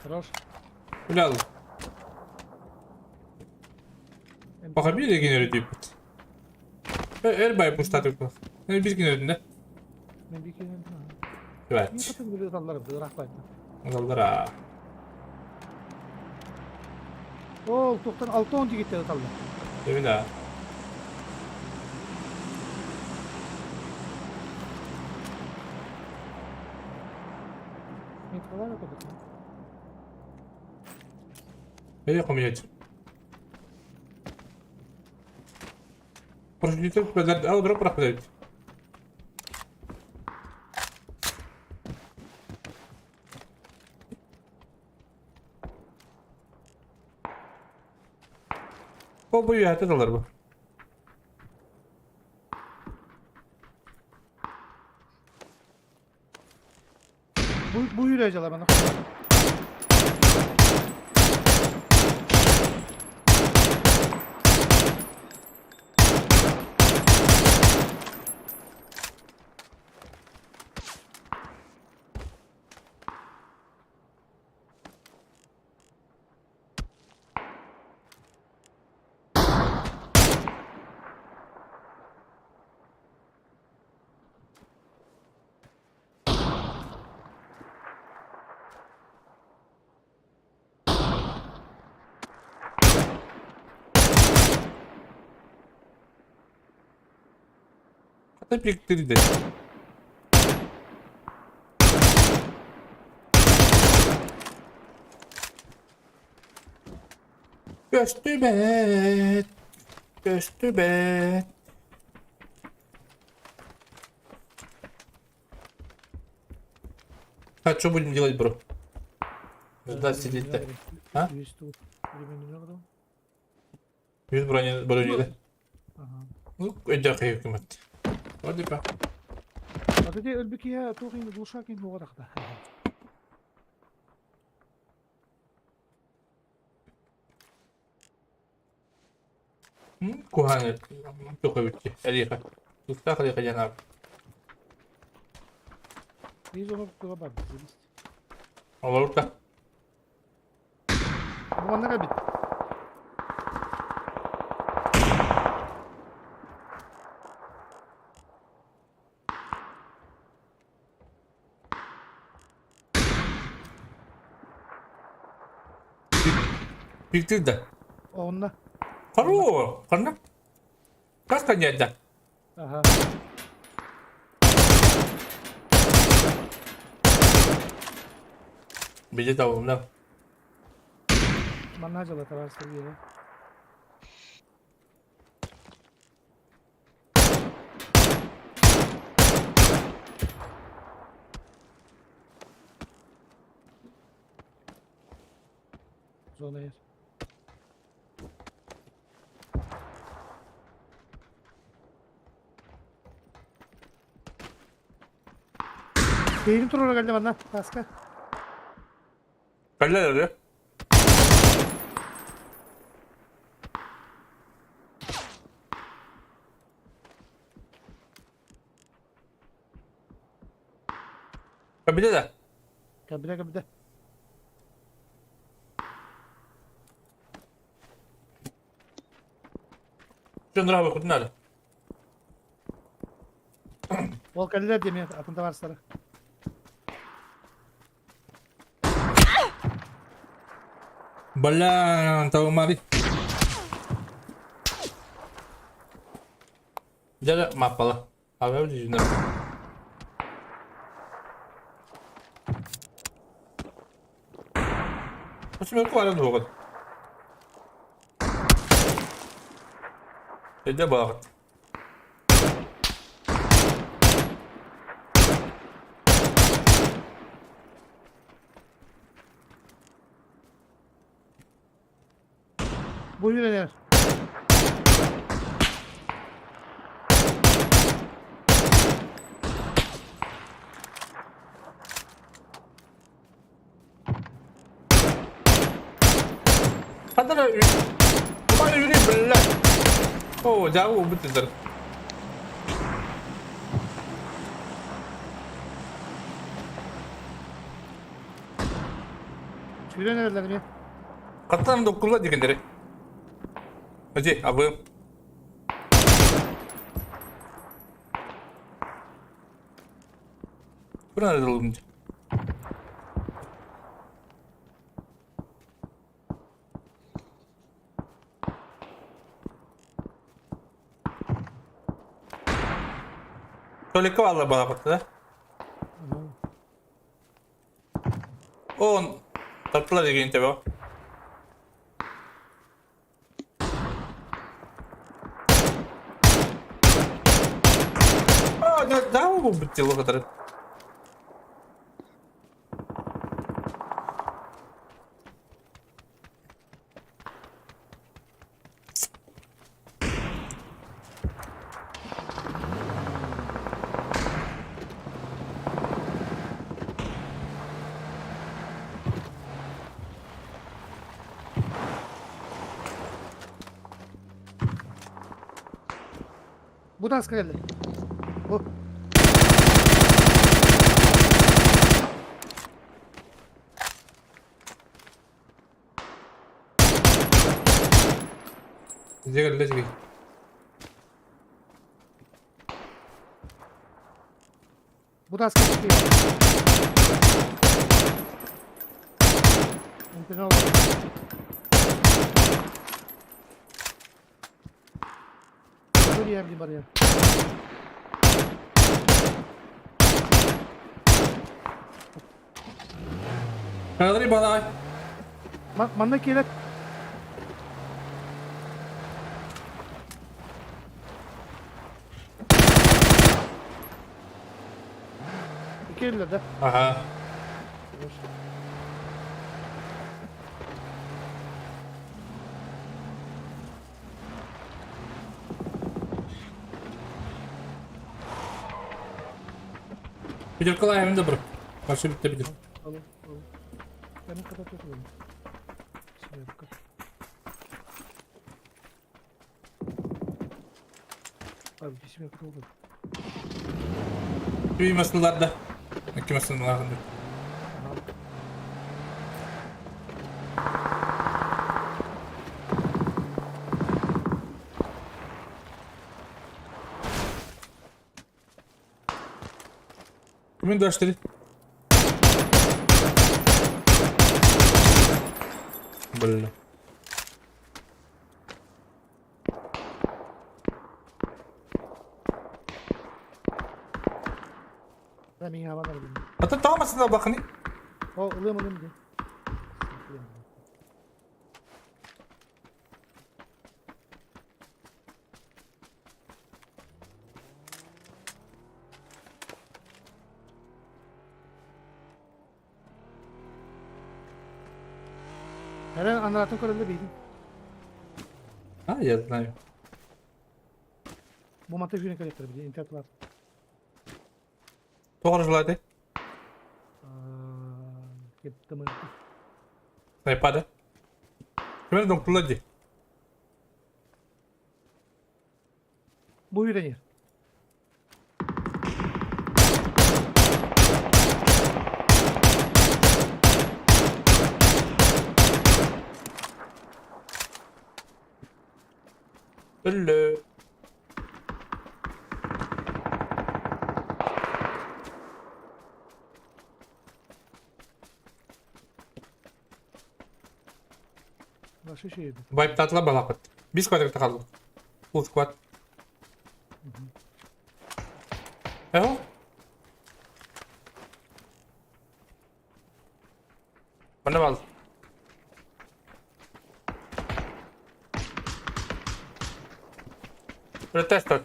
Хорош. Бля. Баха bir генерит диэбит. Эр бай пустатык. Бир генеритин да. Мен бир кенен. Evet. Мен катын биле талларым, ыраах байды. Аллара. Ол тоқтан 6-10 дигиттер талла. Эми да. Мен қалай өтеді? Эй, комьять. Прождите, ал дроп проходит. Ол бу үйәті далар бу. Бу үйрәжалар мана. Хата пиктирде. Көстүбэт. Көстүбэт. А что будем делать, бро? Ждать сидеть-то. А? Yüz брони брони Ага. Ну, өйдө көмөт. Вроде бы. Аты өлбүкия туохин глушакин бугатахта. Куханы тухабытти. Алиха. Тустах алиха жанар. Биз оны куга бар биз. Олорта. Бу манна бит. Пиктирде. Онна. Хорош. Ханна. Как конять Ага. Беде табым да. Манна жала табар сергей. Зона есть. Бэйин туруора кэллэ манна, таска. Кэллэ эрэ. Кэбилэ да? Кэбилэ, кэбилэ. Что нравится, куда надо? Ол кэллилэр диэмэ, атын табаарыстара. Бля, табымари. Дьэ, маппала. Аҕа дьиҥэр. Почему баран уоҕун? Эдэ баҕат. Бу үөрэнэр. Хадара Убай үри биллэ. О, дьаабы убут этэр. Сүүрэн эрэллэр эмиэ. Хаттан доккулла дигендери. Эти, а вы? Куда надо лунуть? Толика валла балапатта, да? Он тартыла деген тебе. А, да, да, бу тело который. Бу таска кэллэ. Бу. Дьиэ кэллэ Бу таска кэллэ. Интернал. Buraya bir barıya. Хадри балай. Манна киирэ Киирдилэр да? Ага. Пятеркалаем добро. Пошли бит. Алло, алло. Ben kapatıyorum. Семерка. Abi bir семерка oldu. Түймесілерді. Кимесілерді. Kimin döşteri? Бля. Ben iyi havalar bilmiyorum. Ата таамасына бакыны. О, ылыам ылыам диye. Eren anlattın көрөлдө бейдин. А, я знаю. Бу манта жүйне коллектор били интернет бар. Тоғыр жылады. Айпада. Кимэр доктула ди. Бу үйренер. Өллө. Вайптатыла балапыт. Бис квадрат қалды. Full squad. Эho? Bana bal. Protestor.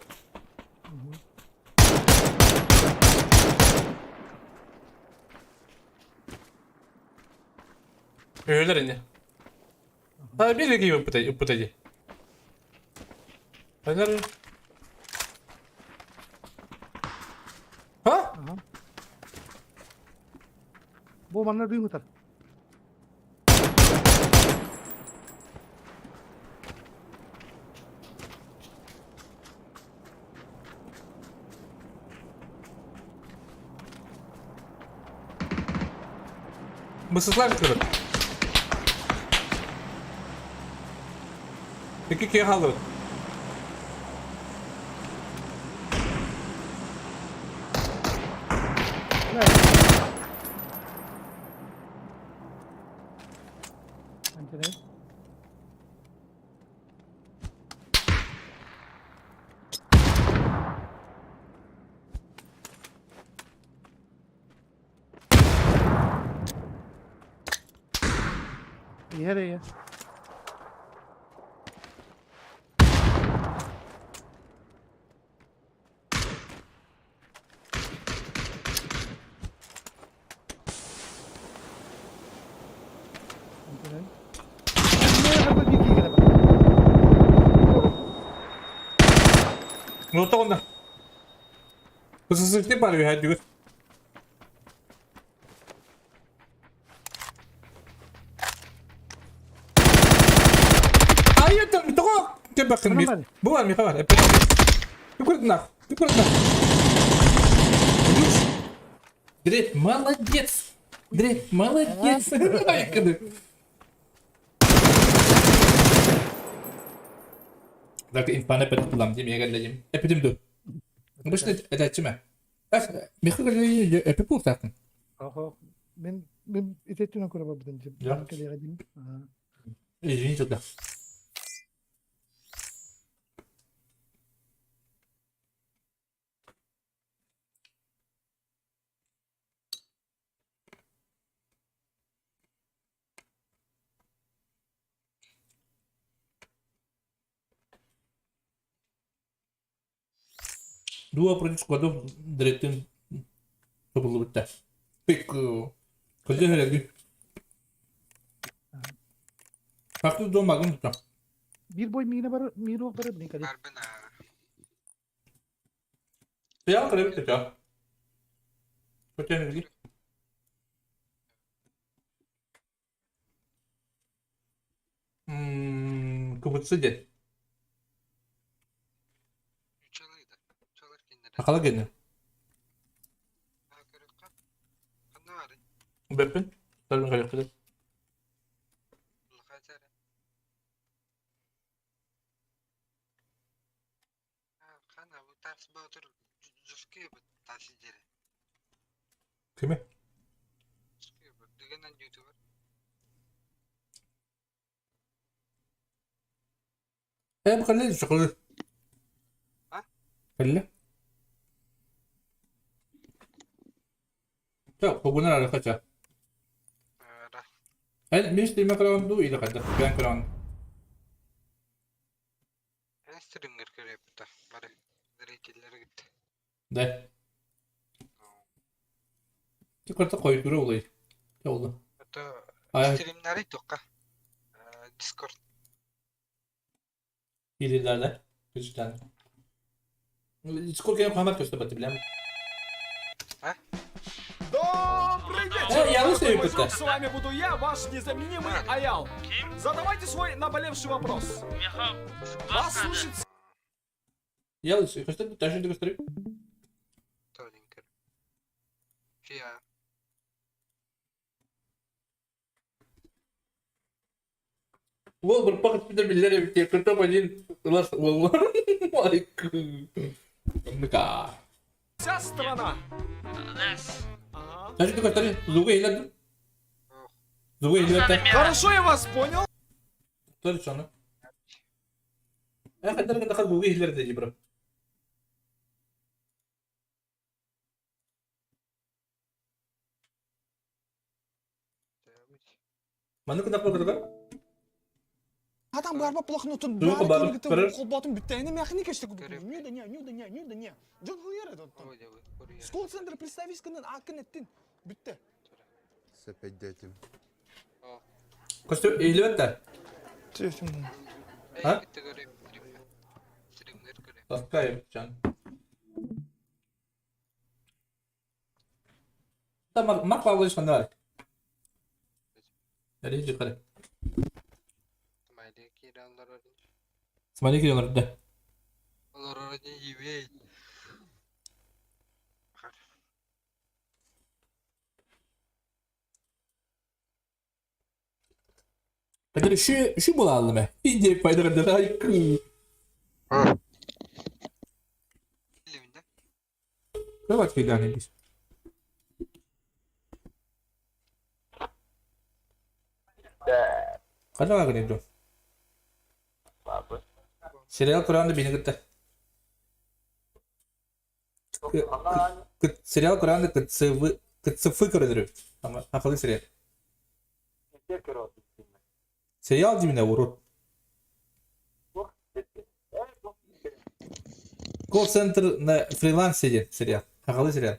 Үһүлэр ини. А биир киһи ыппыта ыппыта дии. Өнөр. А? Бу манна дыым ытар. Бысыслар кырыт. Икки киһи хаалбыт. Иһэр эйэ. Ну то онно. Бысысыкты бар үһэ дүгүс. Айытым тоҕо кэбэххин бир. Бу бар миха бар. Түкүрдүнах. Түкүрдүнах. Дреп, молодец. Дреп, молодец. Так, инфаны эпетим тулам дим, егерледим. Эпетим ду. Обычно этачиме. Миха эпи пултакын. Охо. Мен мен итеттүнөн көрө барбытым. Да. Извините, да. Дуо против складов директин тобуллубуттар. Пик кылдьан эрэргин. Хакты дом магын тута. Бир бой миина бар, миин бар мин кали. Я кырыбыт тута. Көтен эрги. Кыбытсы дед. Акала гене. Беппин. Сарбын кайыкты. Кими? Э, бу шоколад. Кэллэ. Так, хогунар арахача. Эн миш тиме краунд ду или кадда бен краунд. Да. Ти карта койдура улай. Oldu. Стримнары тоққа. Discord. Hilelerde. Cidden. Discord gene Muhammed göster batı bilen. Ha? Добрый Э, я Дорогой лысый мой это. друг, с вами буду я, ваш незаменимый Аял. Задавайте свой наболевший вопрос. Вас слушает Я лысый. Көстөр, тәшінде көстөр. Фиа. Уол бырпах испитэ биллэр эбит кыртап один ылас уол. Оннука. вся страна. Тәшінде көстөр, зугы иһилэр Зугы иһилэр Хорошо, я вас понял. Төр соны. Э, хәдер генә зугы иһилэр дии бро. Маннык гына кылдырга. Адам барба плохнотун Духа бар, көрөр. холботун бүттәйне мяхни кеште не да не не да не не да не жон хыйыр это Скол центр представись кынын акын эттин бүтте. Сепедетим. Көстөр иһилэр да. А? Таскай жан. Та Марк Павлович хандар. Әри жықары. Смайлик олар да. Олар ебей. Kadar şu şu bulalım mı? İnce fayda kadar ay. Давай кидание biz. Қандай гыныр ду? Сериал көрәнде бини кытта. Сериал көрәнде КЦВ КЦФ көрөдүр. Ама акылы сериал. Сериал димине урут. Колл-центр на фрилансе сериал. Акылы сериал.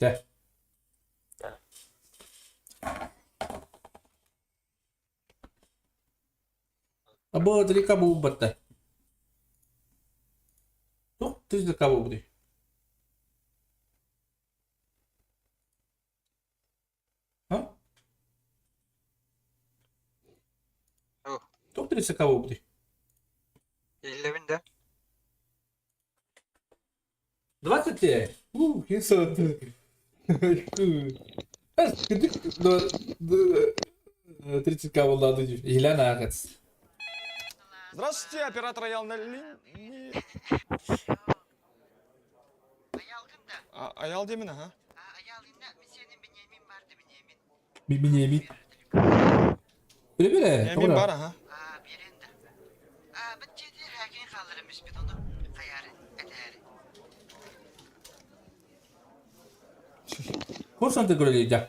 Жа. Або три кабу батта. Тух три кабу буди. А? Тух три кабу буди. Иллебин да. 20 лет. У, инсот. 30 к болду. Елена Агats. Здравствуйте, оператор Аял на линии. Аял демин, ага. Бинеми. Биле Емин бар, ага. Курсанты көрөлі жа.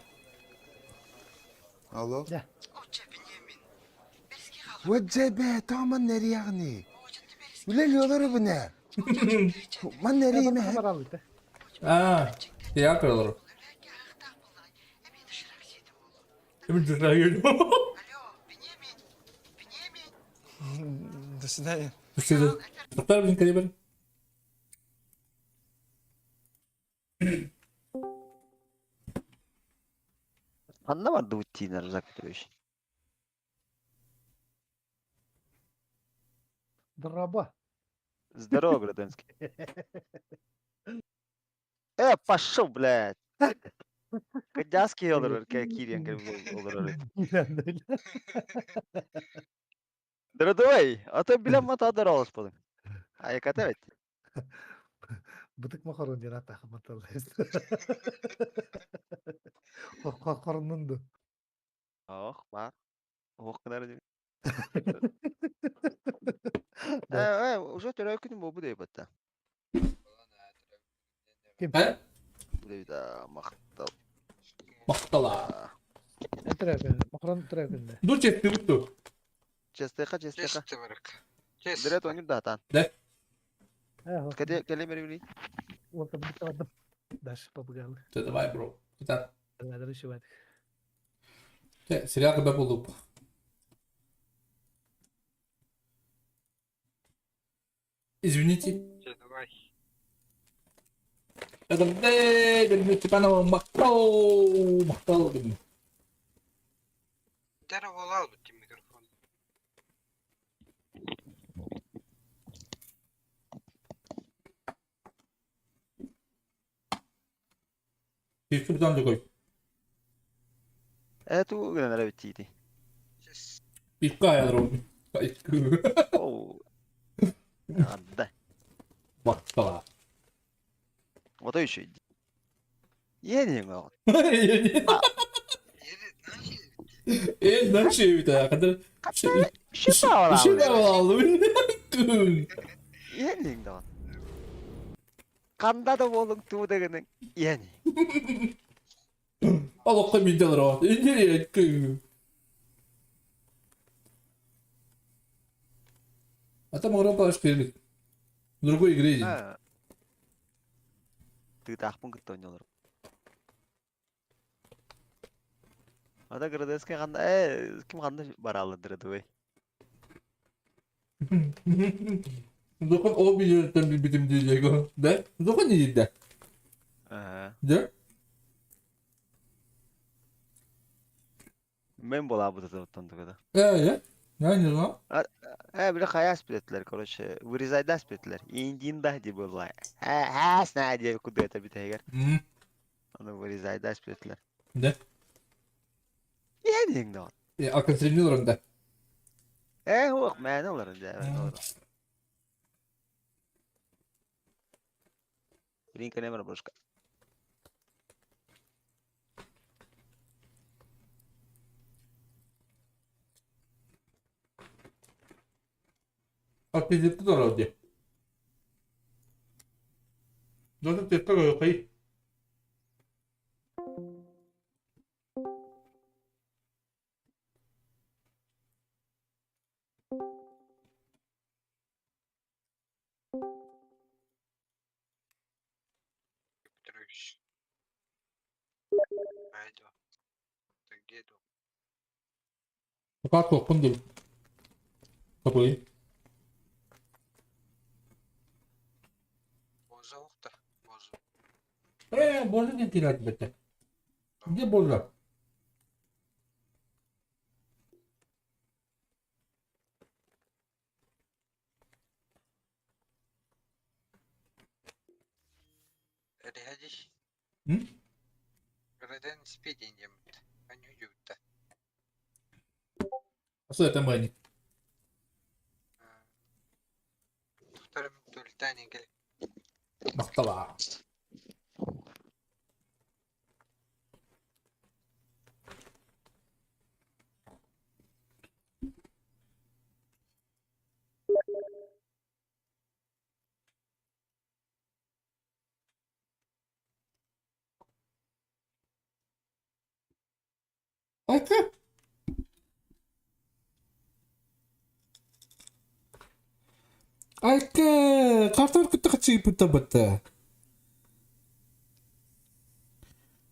Алло. Ваджабе, таман нерияғни. Үлел олары бұны. Ман нерияме? А, сериал көрөлөр. Эми журнал До свидания. Тоқтар біздің кәде бар. Ханна бар дутинер Рзак Петрович. Драба. Здорово, Граденский. Э, пошел, блядь. Кадяски олар, кирен олар. Дородой, а то билем мата даралыс болың. Ай, ката бит. Бытык махорон ден ата хаматал. Хорнунду. Ох, бар. Ох, кынар дим. Э, э, уже төрөй күнүм бу дейп атта. Ким? Бу дейт, мактал. Мактала. Төрөй махорон төрөй күндө. Ду чести бутту. Честеха, честеха. Чести барак. Дирет оңюр да атан. Да. Каде келе берили. Вот там бит Дальше побегали. Ты давай, бро. Итак. Давай, дальше Сериал когда был Извините. Давай. Эҕэрдэ, Людмила Степанова, махтал, махтал. Дара буолаал бит микрофон. Кирки бутан такой. Э туу гынан эрэ битиити. Пивка аэродром. Оу. Адда. Баттала. Ото еще. Иэнин оҕо. Э, знаешь, это, когда... Иэнин да. Ханда да буолуҥ туу да гыныҥ иэнин. Олоххо биирдэ олороҕут. Инньэ А там Европа аж перед. В другой игре. Тыытаахпын кытта оонньуулар. Ата Градескай ханна э ким ханна барааллардыра дуой? Зохан ол видеоттан билбитим диэго. Да? Зохан не да? Ага. Да? Мен буолаабыт тугада. Э, я не знал. Э, били хайа спиттилер, короче, вырезайда спиттилер. Индин да ди была. Ха, ха, сна ди куда это битегер. Аны вырезайда спиттилер. Да. Я не знал. Э, а консервирован да. Э, ох, мен олар да. Ринка не брошка. А ты где дороги? Да ты какой? Петрович. Айду. Так где иду? Как кундул? Какой? Боза ухта. Боза. Э, боже не терять бete. Где боже? Рядиш. М? Граден спиденьем. Они юта. А что это мэни? Тухтарым төлтәнин кел. Махтала. Айка. Айка, картар кытта качыпыта бата.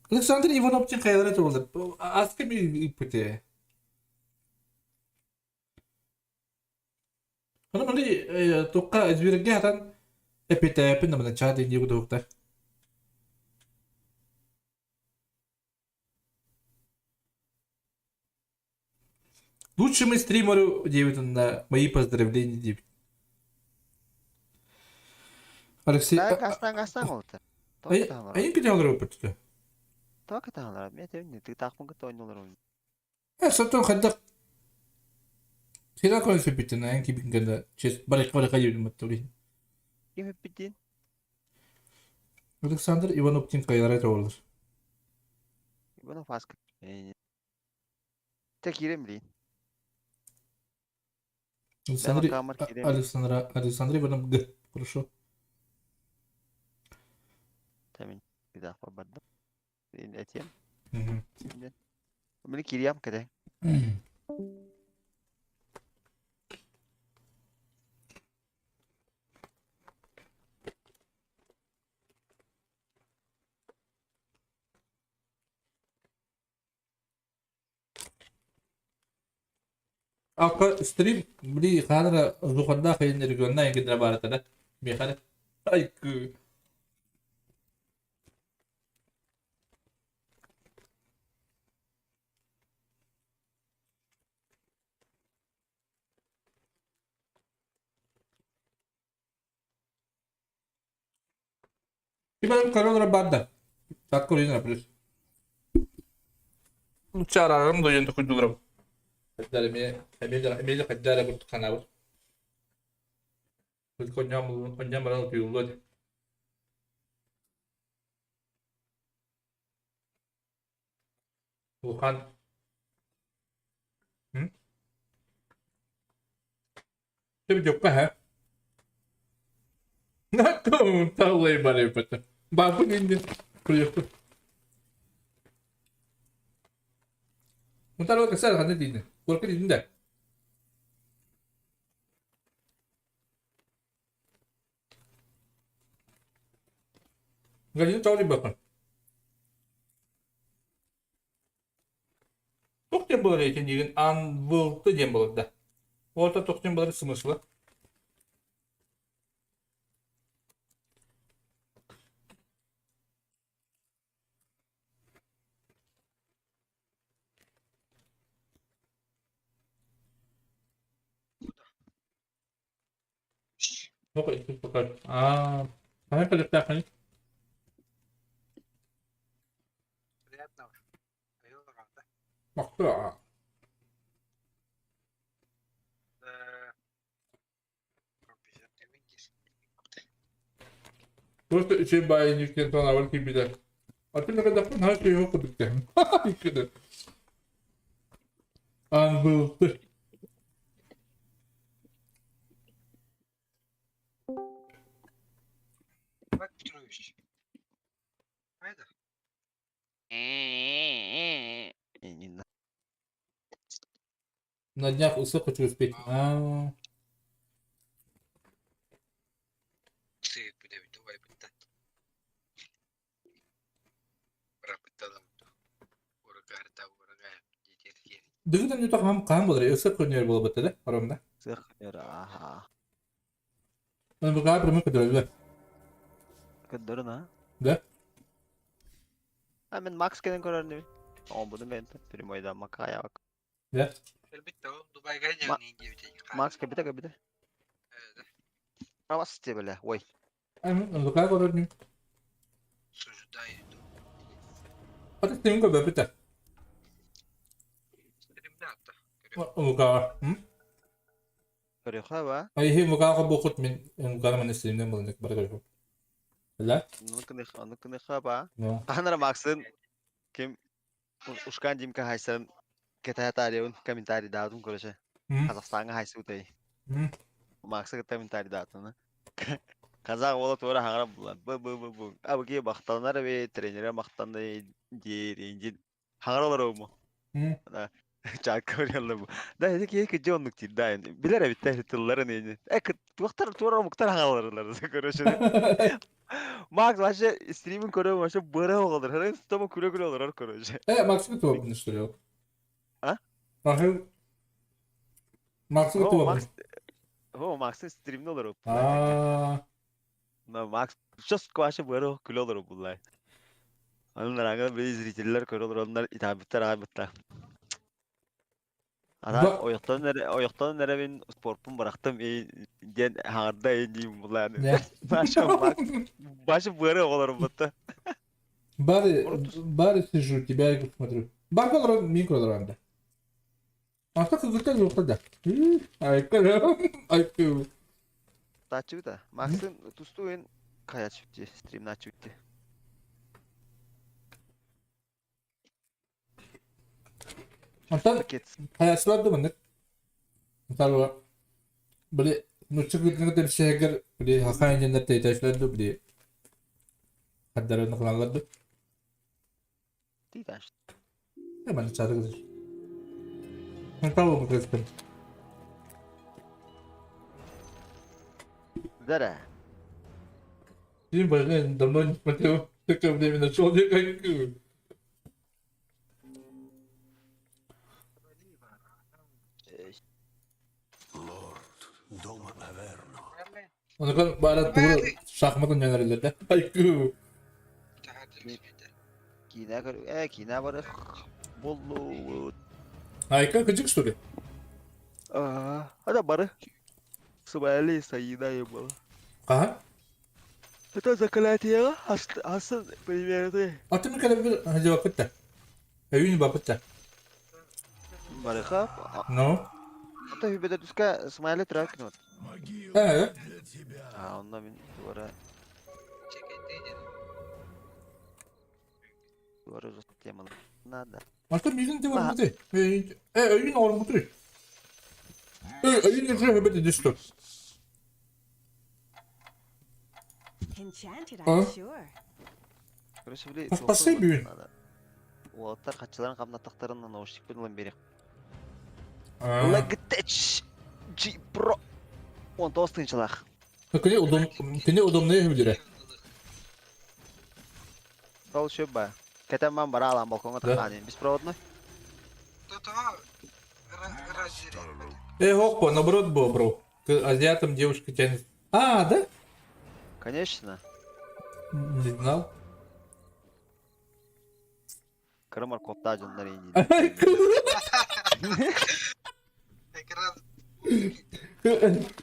Александр Иванов чин кайлара турулар. Аска ми иппите. Аны мали тоққа әзберге атан эпитәпин намына ча ден егудуқта. Лучшему стримеру 9 на мои поздравления 9. Алексей... Гастан, гастан олта. А я где он робит? Тока таалар, мен тебин тыытаахпын кытта оонньуулар. Э, сотон хадда Сира кон сөпүтүн эн кибин гана чес барык барык айыбын маттури. Ким эппитин? Александр Иванов тин кайрай тоолар. Иванов аска. Те кирем билин. Александр Александр Александр Иванов Г. Хорошо. Тамин тыытаахпа бардым. Этием. Мин кириям кэдэ. Ака стрим били ханра зуханда хейн регионна эгидра баратана. Механа. Айку. Ким король барда. Так курина плюс. Чарарым дойын токуйдуларым. Хаддар эме эме хаддар бу канабыт. Коньям коньям барал түйүллөт. Улахан Сөп һэ? Таллай барыппыт. Баппын инде куйукпут. Мутар кысар ханна диинэ. Курка диин да. Галина тоҕо диэбэппин. Туох диэн буолар итиннигин анвылты диэн буолар да. Уолта туох диэн буолар смысла? Туох иккис пока. Аа, хаһан кэлиэхтээххиний? Приятного. Махтаа. Просто үчүгэй баайы диэн санаабар киирбитэ. Атын да кэллэхпин наһаа үчүгэй курдук дэһим. Иккиде. Анбылты. Иван Петрович. Хайда? На днях усы хочу успеть. Аа. Дыгын нүтэ хаам хаам болар. Өсө көнөр буолбат да оромда. Сых аха. Оны бу прямой көтөрөллөр. Көддөрүн а? Да. А мен Макс кенен көрөр небин. О, буну мен прямойда Макая бак. Да. Макс кебите кебите. Авас тебе ой. Лука көрөр нем. Аты сен көрбө бите. Лука. Көрөхө ба? Айхи Лукаға бокут мен Луканы мен стримден болдuk бар көрөм. Да? Ну кыныха ба. Анара Максын ким Ушкан Димка хайсан кетаятариун комментарий даатун короче. Казахстанга хайсы утай. Максы комментарий даатун. Казах ола тура хаңара була. Б б б б. А бу ки бактанар бе тренере мактанды дир инжин. Хаңаралар му. Чак көрелле бу. Да эти ки ки жоннук тир да. Билер бит тылларын эни. Э туактар тура муктар хаңаралар короче. Макс вообще стримин көрөм вообще быра оғалар. Хәрен стома күлө күлө олар короче. Э, Максы туап что ли? А? Максы Максы туап. Макс О, Максын стримде олар. Аа. На Макс жестко вообще быра күлө олар буллай. Анын аңа bir зрительлер көрө олар, онлар итабиттер агабытта. Ана ояктан нере ояктан нере мен спортпун бырактым ден хаңарда дейм буллай. Башы Макс башы быра олар бутта. Бары, бары сижу, тебя смотрю. Бар колор, мин колор анда. А так как так да. Айкы, айкы. Тачы да. Максын тустуен кая чүтти, стримна чүтти. Антон, хаясылар да мындык. Мисалы, били нучча күтүнү темсегер, били хакан jennet тейтешлерди, били хаддарын кылаларды. Титаш. Hemen içeri kızır. Ben tamam kızım. Да. Фильм блин, давно не смотрел. Такое время нашел никакую. Лорд дома Аверно. Оны бара тура шахматын жөнөрүлөр да. Айку. Кина көр, э, кина бар. Болду. Айка кыжык что ли? А, ада бары. Субали саида ебала. Ага. Это заклятие асы примеры. А ты кэлэбит дьыбаппыт да. Өйүн баппыт да. Барыха. Ну? Это хүбедер түскә смайли трак вот. Э. А онно мин туара. Туара тема надо. А что мигин ты барбыты? Э, өйүн орбуты. Э, өйүн уже хүбедер түстө. Enchanted, А? I'm sure. Короче, били. Паспасы бүгүн. Уолаттар хачыларын хамнаттахтарынан наушникпын ылан берек. А. Logitech G Pro. 19 тыһыынчалаах. Кини удом кини удобный хүбүдүрэ. Ол шөп ба. Кэтэмман бара алан балконга Да. тахаанин. Беспроводной. Э, хоппа, наоборот было, бро. К азиатам девушка тянет. А, да? Конечно. Не знал. Кыра морковта дьоннор инди.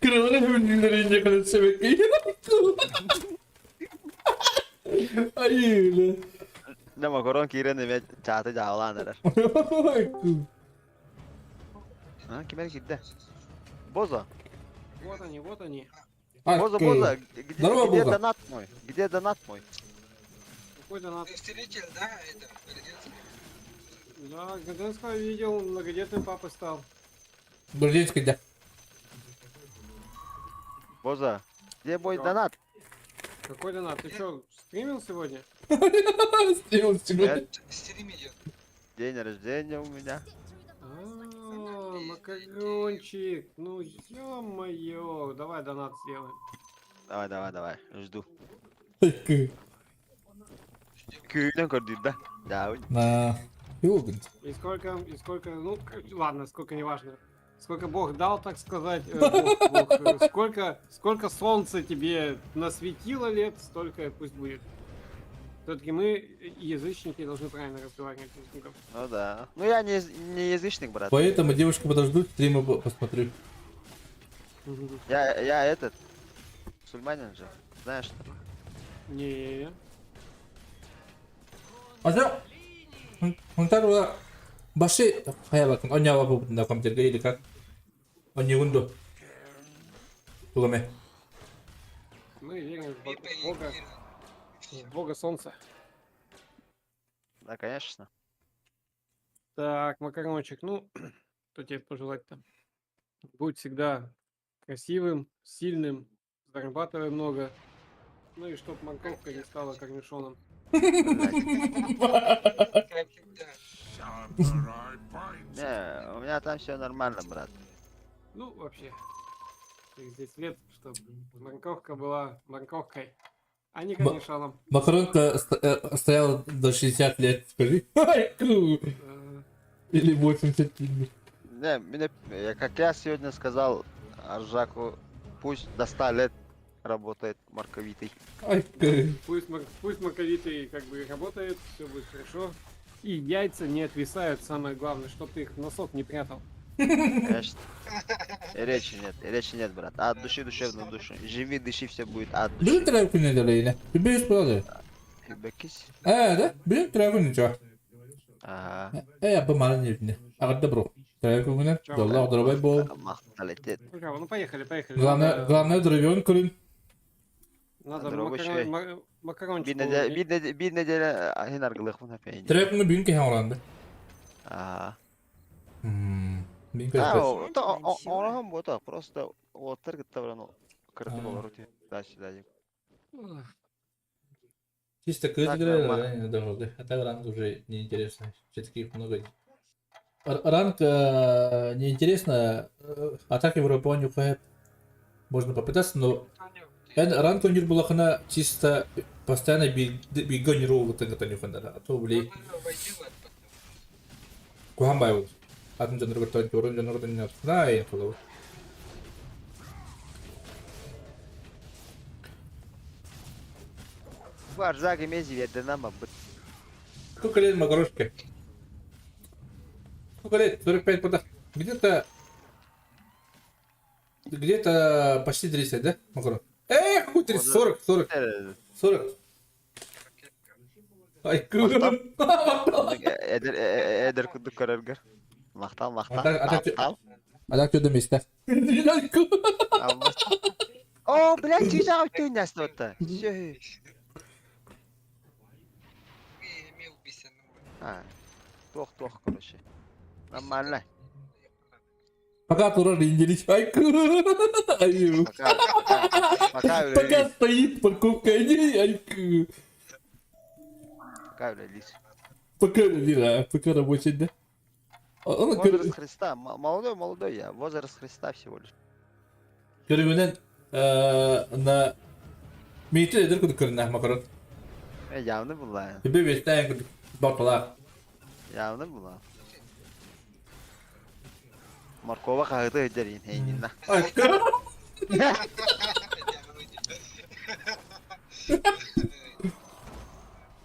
Кыралары хүбүдүрэ инде кылып себекке. Айылы. Да макарон киирэн эмэ чааты жаалаан эрэр. А, ким эрэ киирдэ? Боза. Вот они, вот они. Боза, Боза, где, Здорово, где Боза. донат мой? Где донат мой? Какой донат? Ты встретил, да, это, Городецкого? Да, Городецкого видел, многодетным папой стал. Грузинский, да. Боза, где мой Чё? донат? Какой донат? Ты что, стримил сегодня? Стримил сегодня. Стрим идет. День рождения у меня. А, макарончик, ну ё-моё, давай донат сделаем. Давай, давай, давай, жду. Күүнэн көрдүүр да. Да. На. Югент. И сколько, и сколько, ну, ладно, сколько не важно. Сколько Бог дал, так сказать, Бог, Бог, сколько, сколько солнце тебе насветило лет, столько пусть будет. Все-таки мы, язычники, должны правильно разговаривать друг с другом. Ну да. Ну я не, не язычник, брат. Поэтому девушка подождут, стрима посмотрю. Я этот, мусульманин же, знаешь что? Не. А что? Он так было... Баши... Хая бакын, он ява бу на компьютерге или как? Он не унду. Тугаме. Мы верим в Бога, в Бога солнца. Да, конечно. Так, макарончик, ну, что тебе пожелать-то? Будь всегда красивым, сильным, зарабатывай много. Ну и чтоб морковка не стала корнишоном. Не, у меня там все нормально, брат. Ну, вообще, через 10 лет, чтобы морковка была морковкой, а не корнишоном. Макаронка стояла до 60 лет, скажи. Или 80 лет. Не, меня, как я сегодня сказал Аржаку, пусть до 100 лет работает морковитый. Ай, Пусть морковитый как бы работает, все будет хорошо. И яйца не отвисают, самое главное, чтоб ты их в носок не прятал. Конечно. Речи нет, брат. От души, душевную душу. Живи, дыши, все будет от души. Бүгүн трәп күнү делейне. Бес болады. Бекис. Э, да? Бүгүн трәп күнү ча. Ага. Э, бу маны не Агырда бро. Трәп күнү. Доллар дробай бол. Махталетет. Ну поехали, поехали. Главное, главное дробен күрүн. Надо Дробы макарончик. Bir неделя хин аргылык мына пейн. Трәп күнү бүгүн кеһен оранды. Ага. Бүгүн Да, кеһен. то онаһым бота, просто оттар гытта баран кырты болар өте. Дальше, дальше. Чисто кыз Так, играли, нормально. да, А так ранг уже неинтересно. Все-таки их много. Ранг неинтересно. А так Европа можно попытаться, но ранг турнир булахына чисто постоянно бигонировал а то бли. Кухамбай вот. Атын жанры көртөн, орун жанры көртөн, на я туда. Бу Аржак эмези верден ама быт. Сколько лет Макарошке? Сколько лет? 45 года. Где-то... Где-то почти 30, да, Макарон? Эх, какой 30, 40, 40. 40. Айкы. Эдэр эдэр курдук көрөргөр. Махтал, махтал. Таптал. А так что место? О, блядь, чижа өттөйнәсті отта. А, туох туох, короче. Нормально. Пока турар инделич. Айкы. Ай. Пока, Пока стоит парковка, иди, айкы. Пока, лис. Пока, да, пока рабочий, да. Он Возраст Христа. Молодой, молодой я. Возраст Христа всего лишь. Көрүҥүнэн на Миитин эдэр курдук көрүннээх макарон. Э, явно была. Тебе бэстээн курдук бапалаах. Явно была. Моркова хаһыты өйдөрин, эйнинна.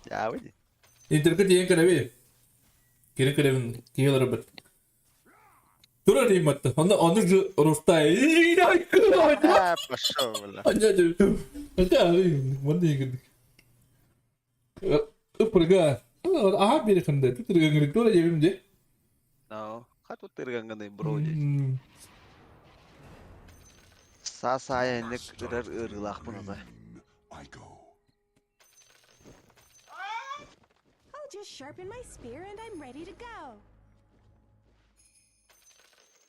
Явно. Интерка тиийэн кэлэбий. Кири кэлэбин киһи олоробут. Турар ииматта. Онно ону же рустай. А, пошел, бля. Ыпырга. Аха бири хында. Тутырган тура жебим де. No, хат утырганганы бро дей. Са сая энник ырар ырылаахпын ата. I'll just sharpen my spear and I'm ready to go.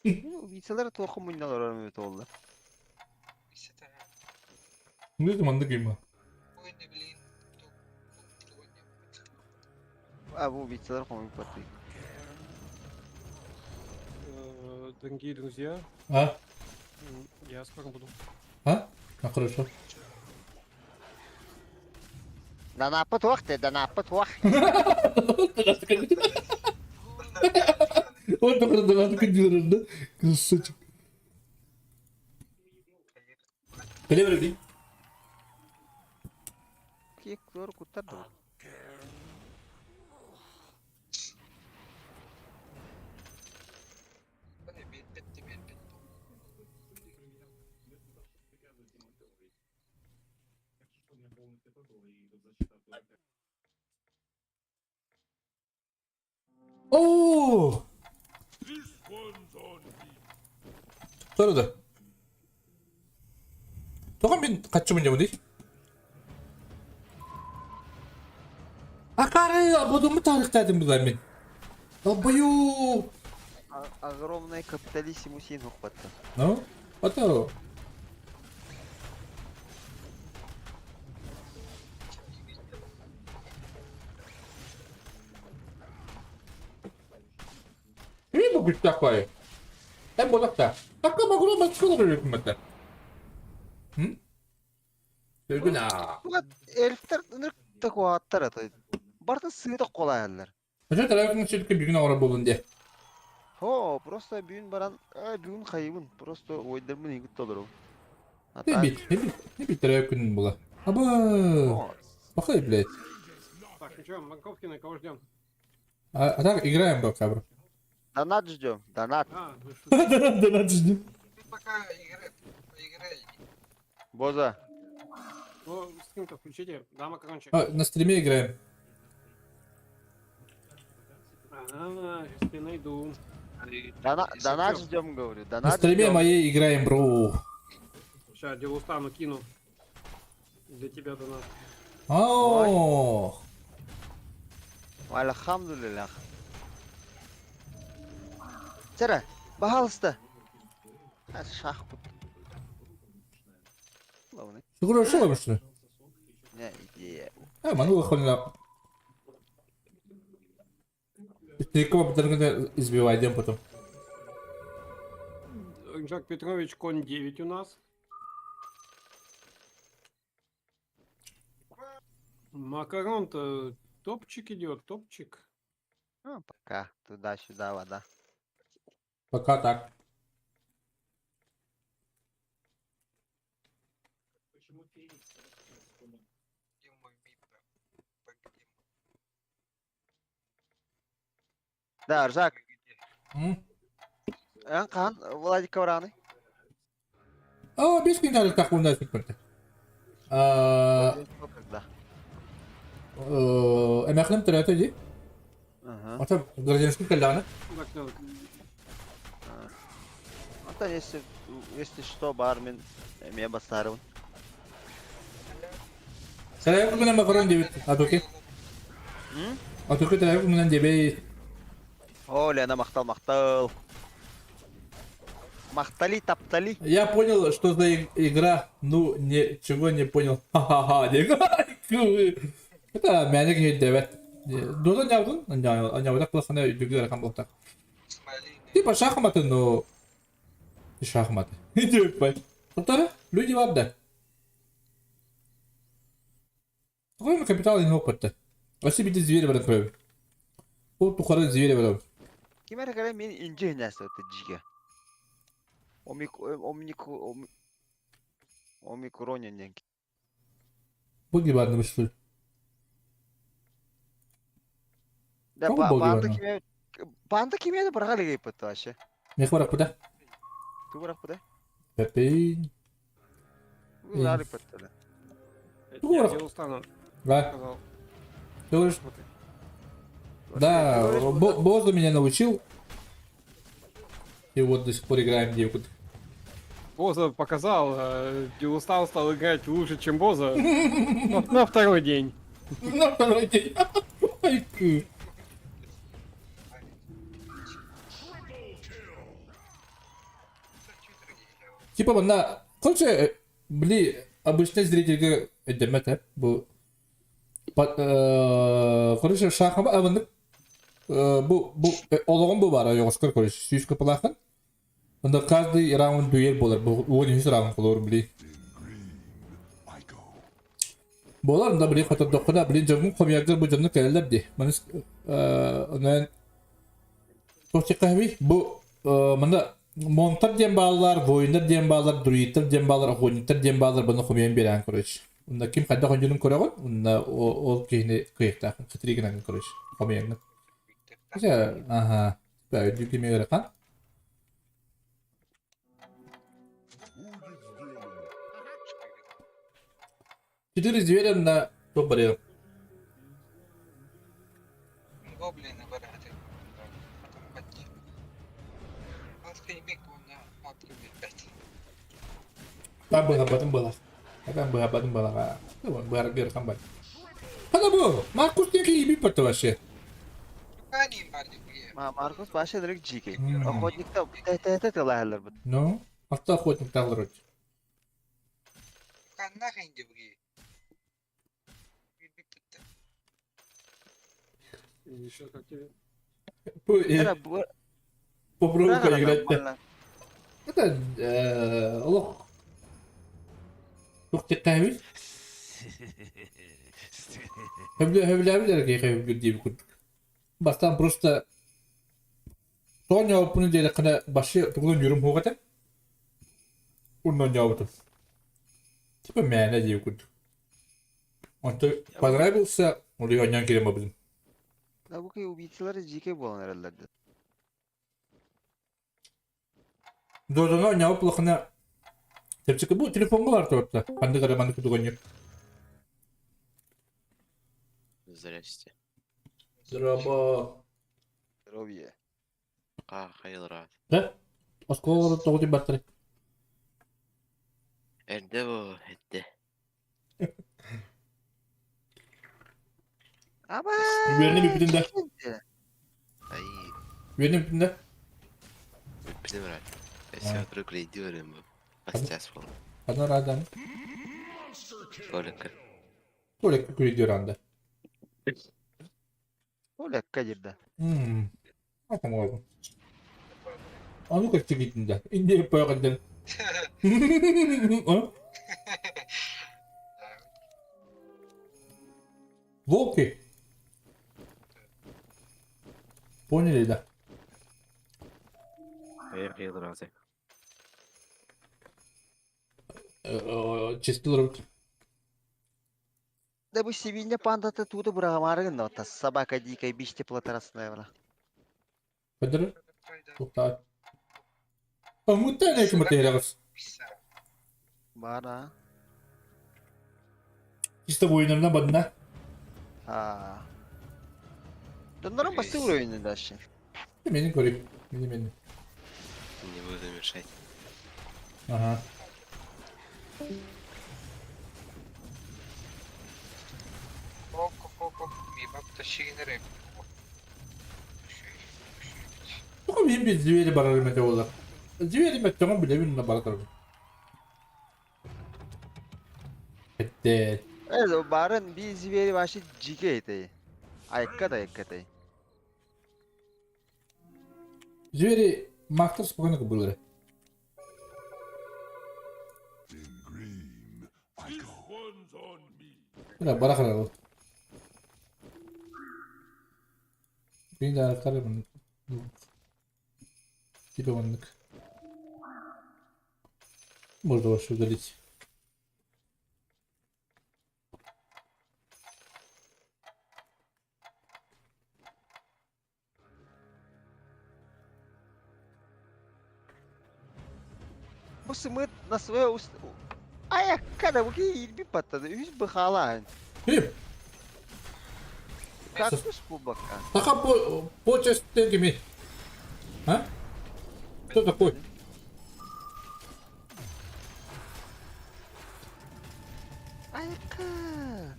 Убийцалар туохха мунньан олорор эбит буолла. Нэ маннык има. А бу убийцалар хомуйбаттыы. Дорогие друзья, А? я скоро буду. А? А хорошо. Данааппыт уох те, данааппыт уох. Он только донат да? Красавчик. Кэлэ бэрэ Киек көр куттар да. Оо! Торо да. Тоҕо мин хаччы мунньабыный? Акары, бодумму тарихтаатым булар мин. Долбою! Огромный капиталиссимус син хохпатта. Ну, ото. Кими бу күчтээх баайы? Эн буолуохтаах. Такка могулу баскылар өлүкмөтө. Көргүн аа. Эльфтер ынырык такуаттар аты. Бартын сыыта колаяллар. Ача таракын сүткө бүгүн оҥоро буолун диэ. Хо, просто бүгүн баран, бүгүн хайыбын, просто ойдармын игит толору. Не бит, не бит, не бит таракын була. Аба. Пахай, блядь. Так, ну что, Манковкина, кого ждем? А, а так играем пока, бро. Донат ждем, донат. А, ну что? Донат, донат ждем. Пока играй, поиграй. Боза. Ну, стрим-то включите, да, макарончик. А, на стриме играем. Ага, сейчас я найду. Донат ждем, говорю, На донат стриме ждем. моей играем, бро. Сейчас, Делустану кину. Для тебя донат. О, Альхамдулиллах. Сера, пожалуйста. А, шах. Главный. Что что что? Не, идея. А, ману выходит Ты избивай, идем потом. Жак Петрович, конь 9 у нас. Макарон-то топчик идет, топчик. Ну, пока туда-сюда вода. Пока так. Да, Жак. М? Эн хан, Владик Ковраны. О, без киндаль как у нас тут. Когда? Эмээхиним төрөөтө дии. Ата гражданский кэллэҕинэ. Ата если если что баар мин эмиэ бастаарыбын. Сарайы күнүнэн макарон диэбит Атуки. Атуки тэрээбит күнүнэн диэбэй. О, Лена, махтал, махтал. Махтали, таптали. Я понял, что за игра, ну, ничего не понял. Ха-ха-ха. Это мээнэ киһи өйдөөбөт. Дуода ньаабытын, ньаабытах кылаххана өйдүүргэ ыарахан буолта. Типа шахматы, но шахматы. Тутары, люди бар да. Тоҕо капитал иһин оппатта. Өссө биирдэ зверь баран көрөбүн. Ол тухары зверь барабын. Ким эрэ кэлэн мин инжи хинээстэбит дьигэ. Омик омник омикронин диэн. Бу гибарны что Да, баанда киме баанда киме быраға илигейппит вообще. Мех бараппыта. Ту бараппыта? Пеппин. Да. Ты говоришь? Да, Боза меня научил. И вот до сих пор играем девку. Боза показал, Дилустан стал играть лучше, чем Боза. На второй день. На второй день. Типа манна, короче, били обычный зрительгэ өйдөммөт ээ бу короче шахмат маннык бу бу олоҕум бу баара ойоҕоскор короче сүүс кыпылаахын онно каждый раунд дуэль буолар бу уон үһүс раунд холуор били буолар онно били хотордоххуна били дьоҥҥун хомуйаргар бу дьоннор кэлэллэр дии маны онон туох диэххэ бу манна Монтар диэн бааллар, воиннар диэн бааллар, друидтар диэн бааллар, охотниктар диэн бааллар, бұны хомуйан биэрээн, короче. Онно ким хайдах оонньуурун көрөҕүн, онно ол киһини кыайыктаахын, хитрий гынан, короче, хомуйаҥҥын. Ага, өйдүү кими ыарахан. Четыре зверя на топ барьер. Гоблины бараты. Потом бачча. Алхимик уонна алхимик Там быһабатын была. Там быһабатын была. Быһар бар. Хана бу, Маркус диэн киһи биппат вообще. Маркус вообще дырык дьиикэй. Охотникта тэһэ тылаһаллар бут. Ну, авто охотник тағылыр. Еще как тебе? Попробуй поиграть. Это олох туох диэххэ Хөбүлээбит эрэ киһи хөбүлүүр диэбит курдук. Бастаан просто тоҕо ньооппуну диэтэххинэ вообще тугунан үөрүм суох этэ. Уонна оонньообутум. Типа мээнэ диэбит курдук. Онто понравился, улуйа оонньоон киирэн барбытым. Да бу убийцалары дьиикэй буолан эрэллэр да. Дозону оонньообут улахана чэпчэки бу телефоҥҥа баар туруорта. Ханнык эрэ маннык курдук оонньуур. Здрасте. Здорово. Здоровье. Хайылра. Да? Оскуола тоҕо тиийбаттарый? Эрдэ бу, этте. Аба! Үөрэнэ бүппүтүн да? Ай. Үөрэнэ бүппүтүн да? Бүппүтүм брат. Өссө отуру кредит өрөм бу. Сейчас бол. Ханна радан? Колекка. Колекка кредит анда. Колекка дирда. Мм. Атам Ону көччүгүтүн да. Инде пойгандын. Волки. Поняли, да? Чистил руки. Да бу сибиинньэ пандата туута быраҕымаары гынна тас собака дикая бич теплотрассная была. Көдөрө? Туктаат. Омуттан эки мытыйрагыс. Бара. Чисто воинарына бадына. Аа. Доннорун бастык уровень дальше. Мени көрүй. Мени мени. Не буду мешать. Ага. Хоп, хоп, хоп, мимо пташиный Тоҕо мин bir звери барар эмэтэ буолар. Звери мөттөҕүн билэбин на баратарбын. Этте. Э, барын би звери вообще дикий этэй. Айыкка да айыкка этэй. Звери мактар спокойно кыбылары. Бля, барахарал. Бин да карабын. Типа оннук. Можно вообще удалить. Бу сымыт на свое ус... Айакка да бу киһи баттады. Үс быхалаан. Ким? Кактус бу бакка. Саха по почести кими? А? Кто такой? Айакка.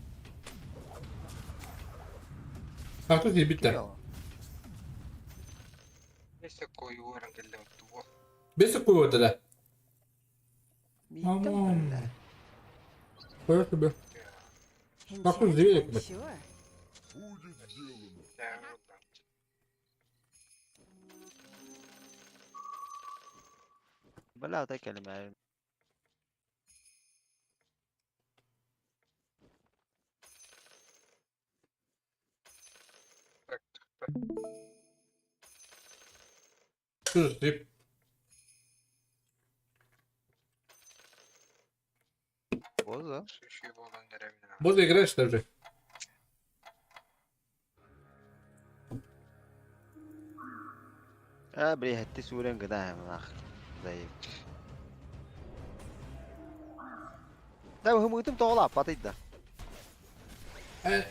Кактус кирбиттер. Бесе койуоран кэллэ туох. Бесе койуода да. Мамам. Қоя себе. Кактус звери кимит. Бля, тай кэлимэ. Что за тип? Боза. Можно играть, что ли? А, бля, ты сурен гыдаем нах. Заеб. Да, хымытым тоғла, патыйда.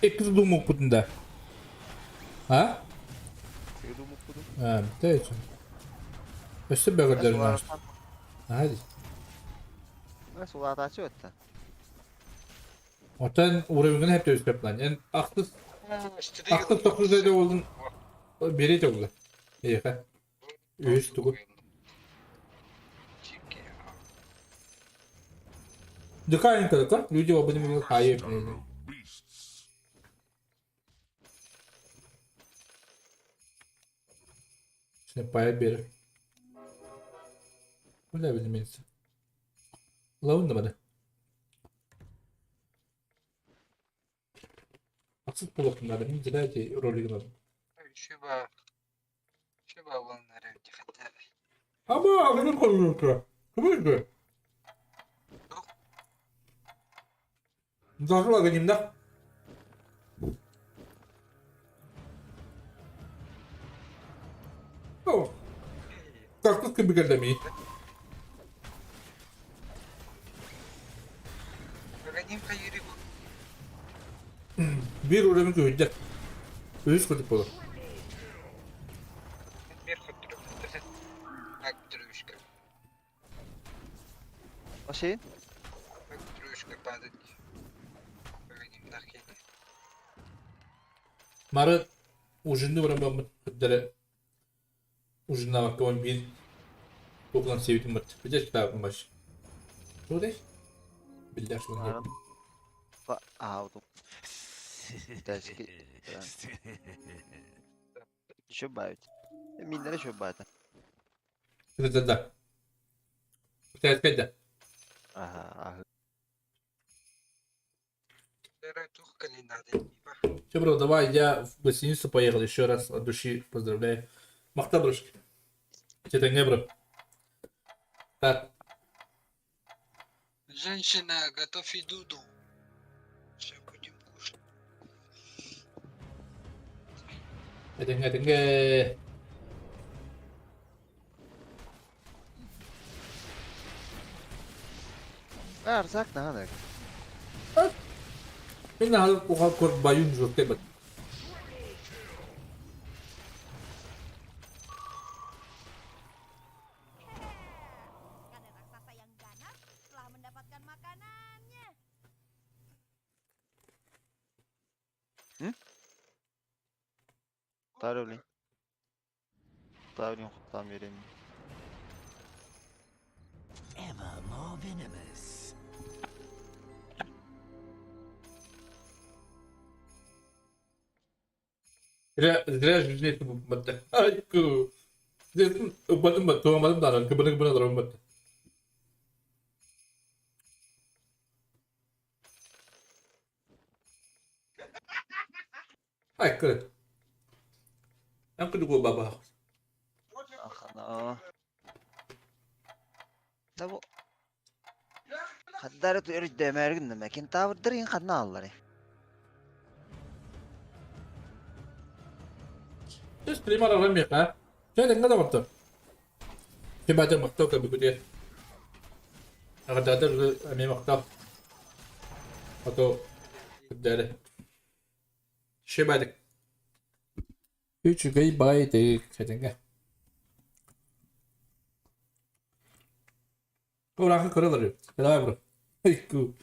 Икки думал кутында. А? А, битә өчен. Өстө бөгөлдөрүн Hadi. Сулатачы өттө. Отан уровень hep өстөп lan. Yani aklı aklı 9'da oldun. Biri de oldu. İyi ha. Üç tugu. Дыхание только, люди оба не могут хаеп. Пая бер. Бля, билмейсің. Лауын да бада. Аксыз болоқтың Мен зря эти ролики надо. Шуба. Шуба болнары хаттар. Аба, агын koyuyor. Кім Зажила гоним, да? О, Кактус кыбыгардами. Гоним хайри Bir уровень көйдө. Өз көтүп болор. бир хоттур. Ак трушка. Оши? Ак трушка падать. Гоним нахин. Мары ужинды барам баммыт Ужинна бакка бир Тоқлан себитин бат. Бижер китабын баш. Что дей? Билдер шуны. Ауту. Еще бавить. Миндер еще бавить. Да, да. Да. Ага, ага. Все, бро, давай, я в гостиницу поехал еще раз от души поздравляю. Махта, брошки. Это не, бро. Так. Женщина, готовь еду. Все, будем кушать. Это не, это не. Арзак надо. Мин наһаа уха курбайын журтебет. Тарыли. Тарыли хотан берем. Ever more venomous. Зря, зря жизнь бу Айку. Укпатым бат, туамадым да, кыбыны кыбыны дарым бат. Айку. Анку дугу баба. Ахана. Да бу Хаддары өрүддөмөргүн мәкин тавырдыр ин хадна аллары. Стримар арамыха. Чэ дэҥҥэ доҕоттор. Кибатыр махтал көрбүкүтүгэр. Аҕадаатар эмиэ махтал. Ото кырдары. Шебадык. Үчүгэй баайдык этэҥҥэ. Ураахы көрөлөр. Давай бро. Икку.